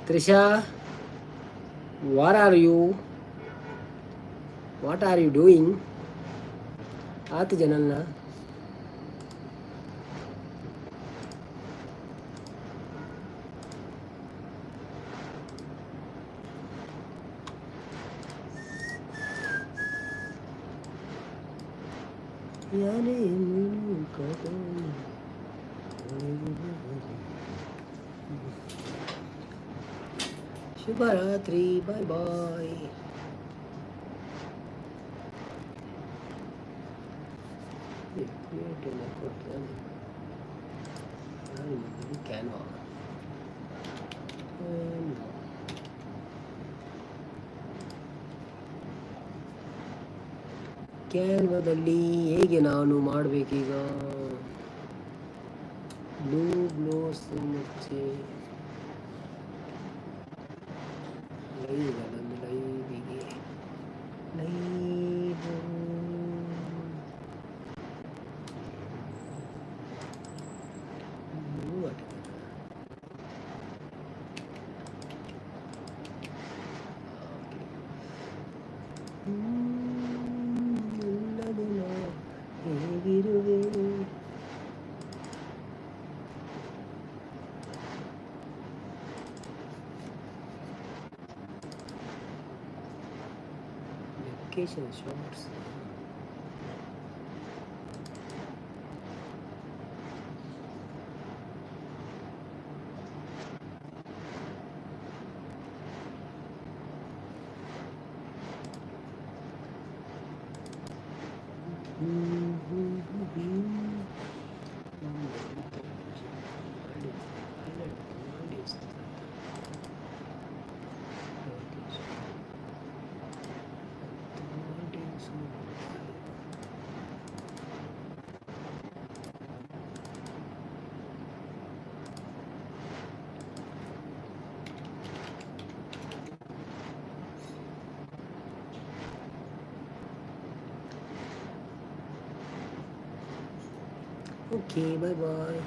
Trisha, what are you, what are you doing? ಆತು ಜನನ್ನ. ಶುಭರಾತ್ರಿ, ಬಾಯ್ ಬಾಯ್. ಕ್ಯಾನ್ವಾ. ಕ್ಯಾನ್ವಾದಲ್ಲಿ ಹೇಗೆ ನಾನು ಮಾಡಬೇಕೀಗ? ಬ್ಲೂ ಬ್ಲೋಸ್ ಮುಚ್ಚೆ ಲೈವ್ ಅಲ್ಲೊಂದು ಲೈವಿಗೆ live. Notification shorts. Okay, bye bye.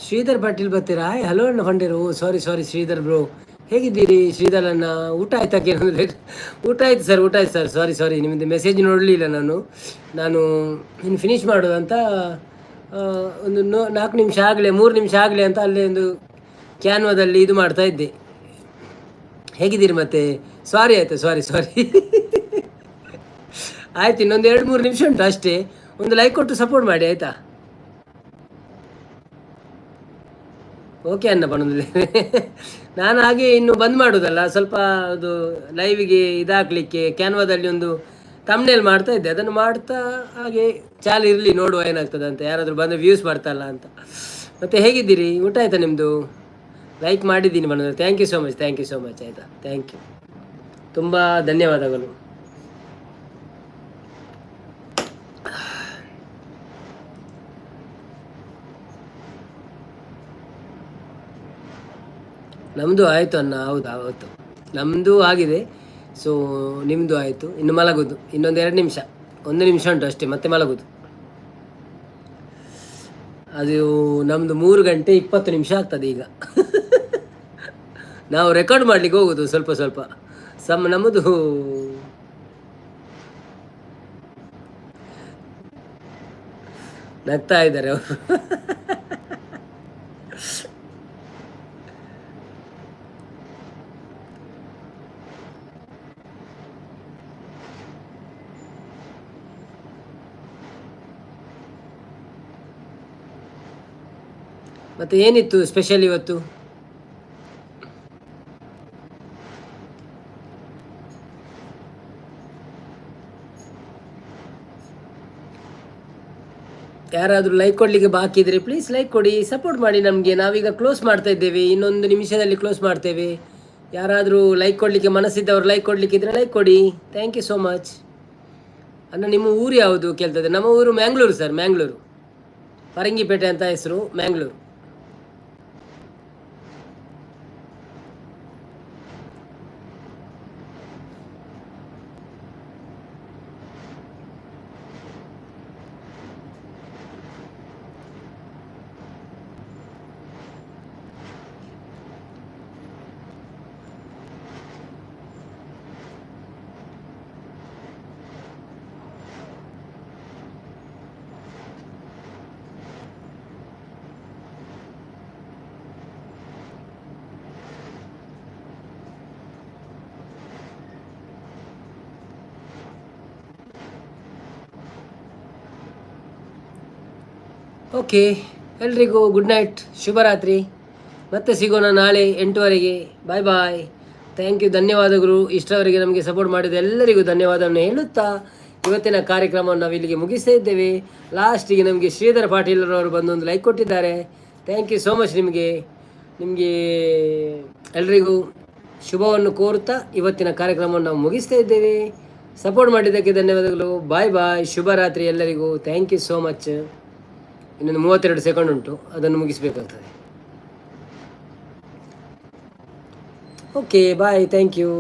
Shridhar Patil ಬರ್ತೀರಾ? ಹಾಯ್, ಹಲೋ ಅಣ್ಣ ಫಂಡೇರು. ಸಾರಿ ಸಾರಿ ಶ್ರೀಧರ್ ಬ್ರೋ, ಹೇಗಿದ್ದೀರಿ ಶ್ರೀಧರ್ ಅಣ್ಣ? ಊಟ ಆಯ್ತಾ? ಕೇಳಿದ್ರೆ ಊಟ ಆಯ್ತು ಸರ್, ಊಟ ಆಯ್ತು ಸರ್. ಸಾರಿ ಸಾರಿ, ನಿಮ್ಮದು ಮೆಸೇಜ್ ನೋಡಲಿಲ್ಲ ನಾನು. ನಾನು ಇನ್ನು ಫಿನಿಶ್ ಮಾಡೋದಂತ ಒಂದು 4 ನಿಮಿಷ ಆಗಲಿ, 3 ನಿಮಿಷ ಆಗಲಿ ಅಂತ ಅಲ್ಲಿ ಒಂದು ಕ್ಯಾನ್ವಾದಲ್ಲಿ ಇದು ಮಾಡ್ತಾ ಇದ್ದೆ. ಹೇಗಿದ್ದೀರಿ ಮತ್ತೆ? ಸಾರಿ ಆಯಿತು, ಸಾರಿ ಸಾರಿ. ಆಯ್ತು, ಇನ್ನೊಂದು 2-3 ನಿಮಿಷ ಉಂಟು ಅಷ್ಟೇ. ಒಂದು ಲೈಕ್ ಕೊಟ್ಟು ಸಪೋರ್ಟ್ ಮಾಡಿ, ಆಯಿತಾ? ಓಕೆ ಅನ್ನ ಬಣ್ಣದಲ್ಲಿ ನಾನು ಹಾಗೆ ಇನ್ನು ಬಂದ್ ಮಾಡೋದಲ್ಲ, ಸ್ವಲ್ಪ ಅದು ಲೈವಿಗೆ ಇದಾಗಲಿಕ್ಕೆ ಕ್ಯಾನ್ವಾದಲ್ಲಿ ಒಂದು ತಮ್ನೇಲ್ ಮಾಡ್ತಾ ಇದ್ದೆ. ಅದನ್ನು ಮಾಡ್ತಾ ಹಾಗೆ ಚಾಲು ಇರಲಿ, ನೋಡುವ ಏನಾಗ್ತದೆ ಅಂತ. ಯಾರಾದರೂ ಬಂದರೆ ವ್ಯೂಸ್ ಬರ್ತಾಲ್ಲ ಅಂತ. ಮತ್ತು ಹೇಗಿದ್ದೀರಿ? ಊಟ ಆಯಿತಾ ನಿಮ್ಮದು? ಲೈಕ್ ಮಾಡಿದ್ದೀನಿ ಬಣ್ಣದ. Thank you so much, thank you so much. ಆಯಿತಾ, thank you, ತುಂಬ ಧನ್ಯವಾದಗಳು. ನಮ್ಮದು ಆಯಿತು ಅಣ್ಣ. ಹೌದು ಹೌದು, ನಮ್ಮದು ಆಗಿದೆ. ಸೊ ನಿಮ್ಮದು ಆಯಿತು, ಇನ್ನು ಮಲಗೋದು. ಇನ್ನೊಂದು 2 ನಿಮಿಷ, 1 ನಿಮಿಷ ಉಂಟು ಅಷ್ಟೇ, ಮತ್ತೆ ಮಲಗೋದು. ಅದು ನಮ್ಮದು 3 ಗಂಟೆ 20 ನಿಮಿಷ ಆಗ್ತದೆ ಈಗ. ನಾವು ರೆಕಾರ್ಡ್ ಮಾಡಲಿಕ್ಕೆ ಹೋಗೋದು ಸ್ವಲ್ಪ ಸ್ವಲ್ಪ ಸಮ್ ನಮ್ಮದು. ನಗ್ತಾ ಇದ್ದಾರೆ ಅವರು. ಮತ್ತು ಏನಿತ್ತು ಸ್ಪೆಷಲ್ ಇವತ್ತು? ಯಾರಾದರೂ ಲೈಕ್ ಕೊಡಲಿಕ್ಕೆ ಬಾಕಿ ಇದ್ದರೆ ಪ್ಲೀಸ್ ಲೈಕ್ ಕೊಡಿ, ಸಪೋರ್ಟ್ ಮಾಡಿ ನಮಗೆ. ನಾವೀಗ ಕ್ಲೋಸ್ ಮಾಡ್ತಾ ಇದ್ದೇವೆ, ಇನ್ನೊಂದು ನಿಮಿಷದಲ್ಲಿ ಕ್ಲೋಸ್ ಮಾಡ್ತೇವೆ. ಯಾರಾದರೂ ಲೈಕ್ ಕೊಡಲಿಕ್ಕೆ ಮನಸ್ಸಿದ್ದವರು ಲೈಕ್ ಕೊಡಲಿಕ್ಕಿದ್ರೆ ಲೈಕ್ ಕೊಡಿ. Thank you so much. ಅಣ್ಣ, ನಿಮ್ಮ ಊರು ಯಾವುದು ಕೇಳ್ತದೆ. ನಮ್ಮ ಊರು ಮ್ಯಾಂಗ್ಳೂರು ಸರ್, ಮ್ಯಾಂಗ್ಳೂರು, ಫರಂಗಿಪೇಟೆ ಅಂತ ಹೆಸರು, ಮ್ಯಾಂಗ್ಳೂರು. ಓಕೆ, ಎಲ್ರಿಗೂ ಗುಡ್ ನೈಟ್, ಶುಭರಾತ್ರಿ. ಮತ್ತೆ ಸಿಗೋಣ ನಾಳೆ 8ವರೆಗೆ. ಬಾಯ್ ಬಾಯ್, thank you, ಧನ್ಯವಾದಗಳು. ಇಷ್ಟವರೆಗೆ ನಮಗೆ ಸಪೋರ್ಟ್ ಮಾಡಿದ ಎಲ್ಲರಿಗೂ ಧನ್ಯವಾದವನ್ನು ಹೇಳುತ್ತಾ ಇವತ್ತಿನ ಕಾರ್ಯಕ್ರಮವನ್ನು ನಾವು ಇಲ್ಲಿಗೆ ಮುಗಿಸ್ತಾ ಇದ್ದೇವೆ. ಲಾಸ್ಟಿಗೆ ನಮಗೆ ಶ್ರೀಧರ ಪಾಟೀಲರವರು ಬಂದು ಒಂದು ಲೈಕ್ ಕೊಟ್ಟಿದ್ದಾರೆ. Thank you so much ನಿಮಗೆ. ನಿಮಗೆ ಎಲ್ರಿಗೂ ಶುಭವನ್ನು ಕೋರುತ್ತಾ ಇವತ್ತಿನ ಕಾರ್ಯಕ್ರಮವನ್ನು ನಾವು ಮುಗಿಸ್ತಾ ಇದ್ದೇವೆ. ಸಪೋರ್ಟ್ ಮಾಡಿದ್ದಕ್ಕೆ ಧನ್ಯವಾದಗಳು. ಬಾಯ್ ಬಾಯ್, ಶುಭರಾತ್ರಿ ಎಲ್ಲರಿಗೂ. Thank you so much. ಇನ್ನೊಂದು 32 ಸೆಕೆಂಡ್ ಉಂಟು, ಅದನ್ನು ಮುಗಿಸಬೇಕಾಗ್ತದೆ. Okay, bye, thank you.